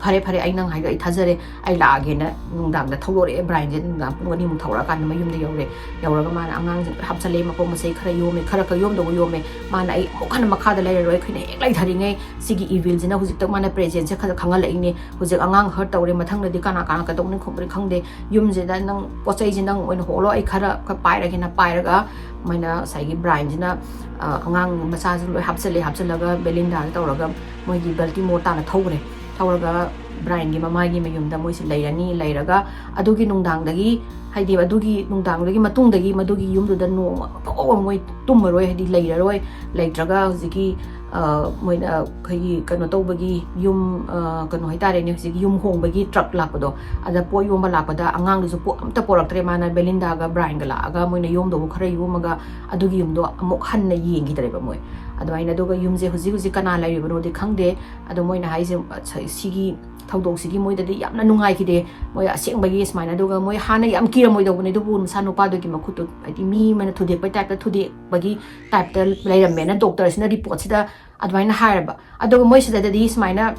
"ꯐꯔꯦ, ꯐꯔꯦ, ꯑꯩ ꯅꯪ ꯍꯥꯏꯗꯣ ꯑꯩ ꯊꯥꯖꯔꯦ, ꯑꯩ ꯂꯥꯛꯑꯒꯦꯅ" ꯅꯨꯡꯗꯥꯡꯗ ꯊꯧꯗꯣꯔꯛꯑꯦ꯫ Brian ꯁꯦ ꯅꯨꯡꯗꯥꯡ ꯄꯨꯡ ꯑꯅꯤꯃꯨꯛ ꯊꯧꯔꯛꯑꯀꯥꯟꯗ ꯃꯌꯨꯝꯗ ꯌꯧꯔꯦ꯫ ꯌꯧꯔꯒ ꯃꯥꯅ ꯑꯉꯥꯡꯁꯦ ꯂꯣꯏ ꯍꯥꯞꯆꯜꯂꯦ, ꯃꯄꯣꯠ ꯃꯆꯩ ꯈꯔ ꯌꯣꯝꯃꯦ, ꯈꯔ ꯈꯔ ꯌꯣꯝꯗꯧꯕ ꯌꯣꯝꯃꯦ꯫ ꯃꯥꯅ, "ꯑꯩ ꯑꯃꯨꯛ ꯍꯟꯅ ꯃꯈꯥꯗ ꯂꯩꯔꯔꯣꯏ, ꯑꯩꯈꯣꯏꯅ ꯍꯦꯛ ꯂꯩꯊꯔꯤꯉꯩ ꯁꯤꯒꯤ evil ꯁꯤꯅ ꯍꯧꯖꯤꯛꯇ ꯃꯥꯅ presence ꯁꯦ ꯈꯔ ꯈꯪꯍꯜꯂꯛꯏꯅꯦ꯫ ꯍꯧꯖꯤꯛ ꯑꯉꯥꯡ hurt ꯇꯧꯔꯦ, ꯃꯊꯪꯗꯗꯤ ꯀꯅꯥ ꯀꯅꯥ ꯀꯩꯗꯧꯅꯤ ꯈꯣꯠꯄꯅꯤ ꯈꯪꯗꯦ, ꯌꯨꯝꯁꯤꯗ ꯅꯪ ꯄꯣꯠ ꯆꯩꯁꯦ ꯅꯪ ꯑꯣꯏꯅ ꯍꯣꯜꯂꯣ, ꯑꯩ ꯈꯔ, ꯈꯔ ꯄꯥꯏꯔꯒꯦꯅ" ꯄꯥꯏꯔꯒ ꯃꯣꯏꯅ ꯉꯁꯥꯏꯒꯤ Brian ꯁꯤꯅ, ꯑ, ꯑꯉꯥꯡ ꯃꯆꯥꯁꯤꯡ ꯂꯣꯏ ꯍꯥꯞꯆꯜꯂꯦ, ꯍꯥꯞꯆꯜꯂꯒ Belinda ꯗ ꯇꯧꯔꯒ ꯃꯣꯏꯒꯤ Baltimore ꯇꯥꯟꯅ ꯊꯧꯈ꯭ꯔꯦ꯫ ꯊꯧꯔꯒ ꯕ꯭ꯔꯥꯏꯟꯒꯤ ꯃꯃꯥꯒꯤ ꯃꯌꯨꯝꯗ ꯃꯣꯏꯁꯦ ꯂꯩꯔꯅꯤ꯫ ꯂꯩꯔꯒ ꯑꯗꯨꯒꯤ ꯅꯨꯡꯗꯥꯡꯗꯒꯤ, ꯍꯥꯏꯗꯤ ꯑꯗꯨꯒꯤ ꯅꯨꯡꯗꯥꯡꯗꯨꯒꯤ ꯃꯇꯨꯡꯗꯒꯤ ꯃꯗꯨꯒꯤ ꯌꯨꯝꯗꯨꯗ ꯅꯣꯡꯃ ꯐꯥꯎꯕ ꯃꯣꯏ ꯇꯨꯝꯃꯔꯣꯏ, ꯍꯥꯏꯗꯤ ꯂꯩꯔꯔꯣꯏ꯫ ꯂꯩꯇ꯭ꯔꯒ ꯍꯧꯖꯤꯛꯀꯤ, ꯑ, ꯃꯣꯏꯅ ꯑꯩꯈꯣꯏꯒꯤ ꯀꯩꯅꯣ ꯇꯧꯕꯒꯤ ꯌꯨꯝ, ꯑ, ꯀꯩꯅꯣ ꯍꯥꯏꯇꯥꯔꯦꯅꯦ, ꯍꯧꯖꯤꯛꯀꯤ ꯌꯨꯝ ꯍꯣꯡꯕꯒꯤ ꯇ꯭ꯔꯛ ꯂꯥꯛꯄꯗꯣ, ꯑꯗ ꯄꯣꯠ ꯌꯣꯟꯕ ꯂꯥꯛꯄꯗ ꯑꯉꯥꯡꯗꯨꯁꯨ ꯄꯣꯠ ꯑꯝꯇ ꯄꯣꯔꯛꯇ꯭ꯔꯦ꯫ ꯃꯥꯅ ꯕꯦꯂꯤꯟꯗꯥꯒ ꯕ꯭ꯔꯥꯏꯟꯒ ꯂꯥꯛꯑꯒ ꯃꯣꯏꯅ ꯌꯣꯝꯗꯧꯕ ꯈꯔ ꯌꯣꯝꯃꯒ ꯑꯗꯨꯒꯤ ꯌꯨꯝꯗꯣ ꯑꯃꯨꯛ ꯍꯟꯅ ꯌꯦꯡꯈꯤꯗ꯭ꯔꯦꯕ ꯃꯣꯏ꯫ ꯑꯗꯨꯃꯥꯏꯅ, ꯑꯗꯨꯒ ꯌꯨꯝꯁꯦ ꯍꯧꯖꯤꯛ ꯍꯧꯖꯤꯛ ꯀꯅꯥ ꯂꯩꯔꯤꯕꯅꯣꯗꯤ ꯈꯪꯗꯦ꯫ ꯑꯗꯣ ꯃꯣꯏꯅ ꯍꯥꯏꯁꯦ, ꯑ, ꯁꯤꯒꯤ ꯊꯧꯗꯣꯛꯁꯤꯒꯤ ꯃꯣꯏꯗꯗꯤ ꯌꯥꯝꯅ ꯅꯨꯡꯉꯥꯏꯈꯤꯗꯦ꯫ ꯃꯣꯏ ꯑꯁꯦꯡꯕꯒꯤ ꯁꯨꯃꯥꯏꯅ, ꯑꯗꯨꯒ ꯃꯣꯏ ꯍꯥꯟꯅ ꯌꯥꯝ ꯀꯤꯔꯝꯃꯣꯏꯗꯧꯕꯅꯦ, ꯑꯗꯨꯕꯨ ꯃꯁꯥ ꯅꯨꯄꯥꯗꯨꯒꯤ ꯃꯈꯨꯠꯇꯨ, ꯍꯥꯏꯗꯤ ꯃꯤ ꯑꯃꯅ ꯊꯨꯗꯦꯛꯄꯩ ꯇꯥꯏꯞꯇ ꯊꯨꯗꯦꯛꯄꯒꯤ ꯇꯥꯏꯞꯇ ꯂꯩꯔꯝꯃꯦꯅ ꯗꯣꯛꯇꯔꯁꯤꯅ ꯔꯤꯄꯣꯔꯠꯁꯤꯗ ꯑꯗꯨꯃꯥꯏꯅ ꯍꯥꯏꯔꯕ꯫ ꯑꯗꯨꯒ ꯃꯣꯏ ꯁꯤꯗꯗꯤ ꯁꯨꯃꯥꯏꯅ,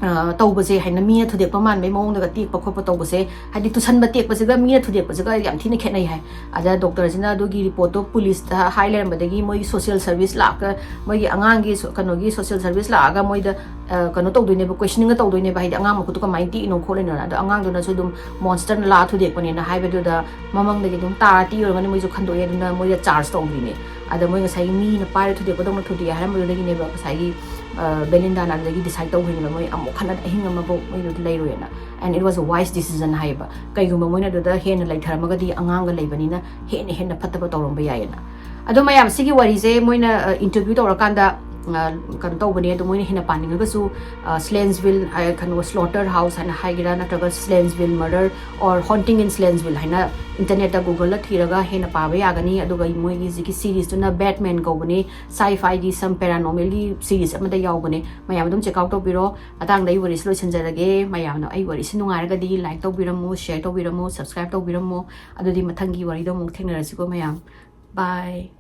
ꯑ, ꯇꯧꯕꯁꯦ, ꯍꯥꯏꯅ ꯃꯤꯅ ꯊꯨꯗꯦꯛꯄ ꯃꯥꯟꯕꯩ ꯃꯑꯣꯡꯗꯒ ꯇꯦꯛꯄ ꯈꯣꯠꯄ ꯇꯧꯕꯁꯦ, ꯍꯥꯏꯗꯤ ꯇꯨꯁꯟꯕ ꯇꯦꯛꯄꯁꯤꯒ ꯃꯤꯅ ꯊꯨꯗꯦꯛꯄꯁꯤꯒ ꯌꯥꯝ ꯊꯤꯅ ꯈꯦꯠꯅꯩ ꯍꯥꯏ꯫ ꯑꯗ ꯗꯣꯛꯇꯔꯁꯤꯅ ꯑꯗꯨꯒꯤ ꯔꯤꯄꯣꯔꯠꯇꯣ ꯄꯨꯂꯤꯁꯇ ꯍꯥꯏ ꯂꯩꯔꯝꯕꯗꯒꯤ ꯃꯣꯏꯒꯤ ꯁꯣꯁꯤꯌꯦꯜ ꯁꯔꯚꯤꯁ ꯂꯥꯛꯑꯒ, ꯃꯣꯏꯒꯤ ꯑꯉꯥꯡꯒꯤ ꯁꯣ-, ꯀꯩꯅꯣꯒꯤ ꯁꯣꯁꯤꯌꯦꯜ ꯁꯔꯚꯤꯁ ꯂꯥꯛꯑꯒ ꯃꯣꯏꯗ, ꯑ, ꯀꯩꯅꯣ ꯇꯧꯗꯣꯏꯅꯦꯕ, ꯀꯣꯏꯁꯅꯤꯡꯒ ꯇꯧꯗꯣꯏꯅꯦꯕ, ꯍꯥꯏꯗꯤ ꯑꯉꯥꯡ ꯃꯈꯨꯠꯇꯣ ꯀꯃꯥꯏꯅ ꯇꯦꯛꯏꯅꯣ ꯈꯣꯠꯂꯤꯅꯣꯅ꯫ ꯑꯗꯣ ꯑꯉꯥꯡꯗꯨꯅꯁꯨ ꯑꯗꯨꯝ ꯃꯣꯟꯁꯇꯔꯅ ꯂꯥꯛꯑ ꯊꯨꯗꯦꯛꯄꯅꯦꯅ ꯍꯥꯏꯕꯗꯨꯗ ꯃꯃꯪꯗꯒꯤ ꯑꯗꯨꯝ ꯇꯥꯔ ꯇꯦꯛꯏ ꯑꯣꯏꯔꯝꯒꯅꯤ, ꯃꯣꯏꯁꯨ ꯈꯟꯗꯣꯛꯑꯦ꯫ ꯑꯗꯨꯅ ꯃꯣꯏꯗ ꯆꯥꯔꯖ ꯇꯧꯗ꯭ꯔꯤꯅꯦ꯫ ꯑꯗ ꯃꯣꯏ ꯉꯁꯥꯏꯒꯤ ꯃꯤꯅ ꯄꯥꯏꯔ ꯊꯨꯗꯦꯛꯄꯗꯧꯅ ꯊꯨꯗꯦꯛꯑꯦ ꯍꯥꯏꯔꯝꯕꯗꯨꯗꯒꯤꯅꯦꯕ ꯉꯁꯥꯏꯒꯤ, ꯑ, ꯕꯦꯂꯤꯟꯗꯥꯅ ꯑꯗꯨꯗꯒꯤ ꯗꯤꯁꯥꯏꯗ ꯇꯧꯈ꯭ꯔꯤꯅꯦꯕ, ꯃꯣꯏ ꯑꯃꯨꯛ ꯍꯟꯅ ꯑꯍꯤꯡ ꯑꯃꯐꯥꯎ ꯃꯣꯏꯗꯨꯗ ꯂꯩꯔꯣꯏꯅ꯫ And it was a wise decision ꯍꯥꯏꯌꯦꯕ꯫ ꯀꯩꯒꯨꯝꯕ ꯃꯣꯏꯅ ꯑꯗꯨꯗ ꯍꯦꯟꯅ ꯂꯩꯊꯔꯝꯃꯒꯗꯤ ꯑꯉꯥꯡꯒ ꯂꯩꯕꯅꯤꯅ ꯍꯦꯟꯅ ꯍꯦꯟꯅ ꯐꯠꯇꯕ ꯇꯧꯔꯝꯕ ꯌꯥꯏꯌꯦꯅ꯫ ꯑꯗꯣ ꯃꯌꯥꯝ, ꯁꯤꯒꯤ ꯋꯥꯔꯤꯁꯦ ꯃꯣꯏꯅ, ꯑ, ꯏꯟꯇꯔꯚ꯭ꯌꯨ ꯇꯧꯔꯀꯥꯟꯗ, ꯑ, ꯀꯩꯅꯣ ꯇꯧꯕꯅꯦ꯫ ꯑꯗꯣ ꯃꯣꯏꯅ ꯍꯦꯟꯅ ꯄꯥꯅꯤꯡꯉꯒꯁꯨ, ꯑ, ꯁ꯭ꯂꯦꯟꯁꯚꯤꯜ, ꯑ, ꯀꯩꯅꯣ, ꯁ꯭ꯂꯣꯇꯔ ꯍꯥꯎꯁ ꯍꯥꯏꯅ ꯍꯥꯏꯒꯦꯔꯥ, ꯅꯠꯇ꯭ꯔꯒ ꯁ꯭ꯂꯦꯟꯁꯚꯤꯜ ꯃꯔꯗꯔ or ꯍꯣꯟꯇꯤꯡ ꯏꯟ ꯁ꯭ꯂꯦꯟꯁꯚꯤꯜ ꯍꯥꯏꯅ ꯏꯟꯇꯔꯅꯦꯠꯇ ꯒꯨꯒꯜꯗ ꯊꯤꯔꯒ ꯍꯦꯟꯅ ꯄꯥꯕ ꯌꯥꯒꯅꯤ꯫ ꯑꯗꯨꯒ ꯃꯣꯏꯒꯤ ꯍꯧꯖꯤꯛꯀꯤ ꯁꯤꯔꯤꯁꯇꯨꯅ ꯕꯦꯠꯃꯦꯟ ꯀꯧꯕꯅꯦ꯫ ꯁꯥꯏ ꯐꯥꯏꯒꯤ, some paranormalꯒꯤ ꯁꯤꯔꯤꯁ ꯑꯃꯗ ꯌꯥꯎꯕꯅꯦ꯫ ꯃꯌꯥꯝ ꯑꯗꯨꯝ ꯆꯦꯛ ꯑꯥꯎꯠ ꯇꯧꯕꯤꯔꯣ꯫ ꯃꯇꯥꯡꯗ ꯑꯩ ꯋꯥꯔꯤꯁꯤ ꯂꯣꯏꯁꯤꯟꯖꯔꯒꯦ꯫ ꯃꯌꯥꯝꯅ ꯑꯩ ꯋꯥꯔꯤꯁꯤ ꯅꯨꯡꯉꯥꯏꯔꯒꯗꯤ ꯂꯥꯏꯛ ꯇꯧꯕꯤꯔꯝꯃꯨ, ꯁꯤꯌꯔ ꯇꯧꯕꯤꯔꯝꯃꯨ, ꯁꯕꯁꯀ꯭ꯔꯥꯏꯕ ꯇꯧꯕꯤꯔꯝꯃꯨ꯫ ꯑꯗꯨꯗꯤ ꯃꯊꯪꯒꯤ ꯋꯥꯔꯤꯗ ꯑꯃꯨꯛ ꯊꯦꯡꯅꯔꯁꯤꯀꯣ ꯃꯌꯥꯝ꯫ ꯕꯥꯏ꯫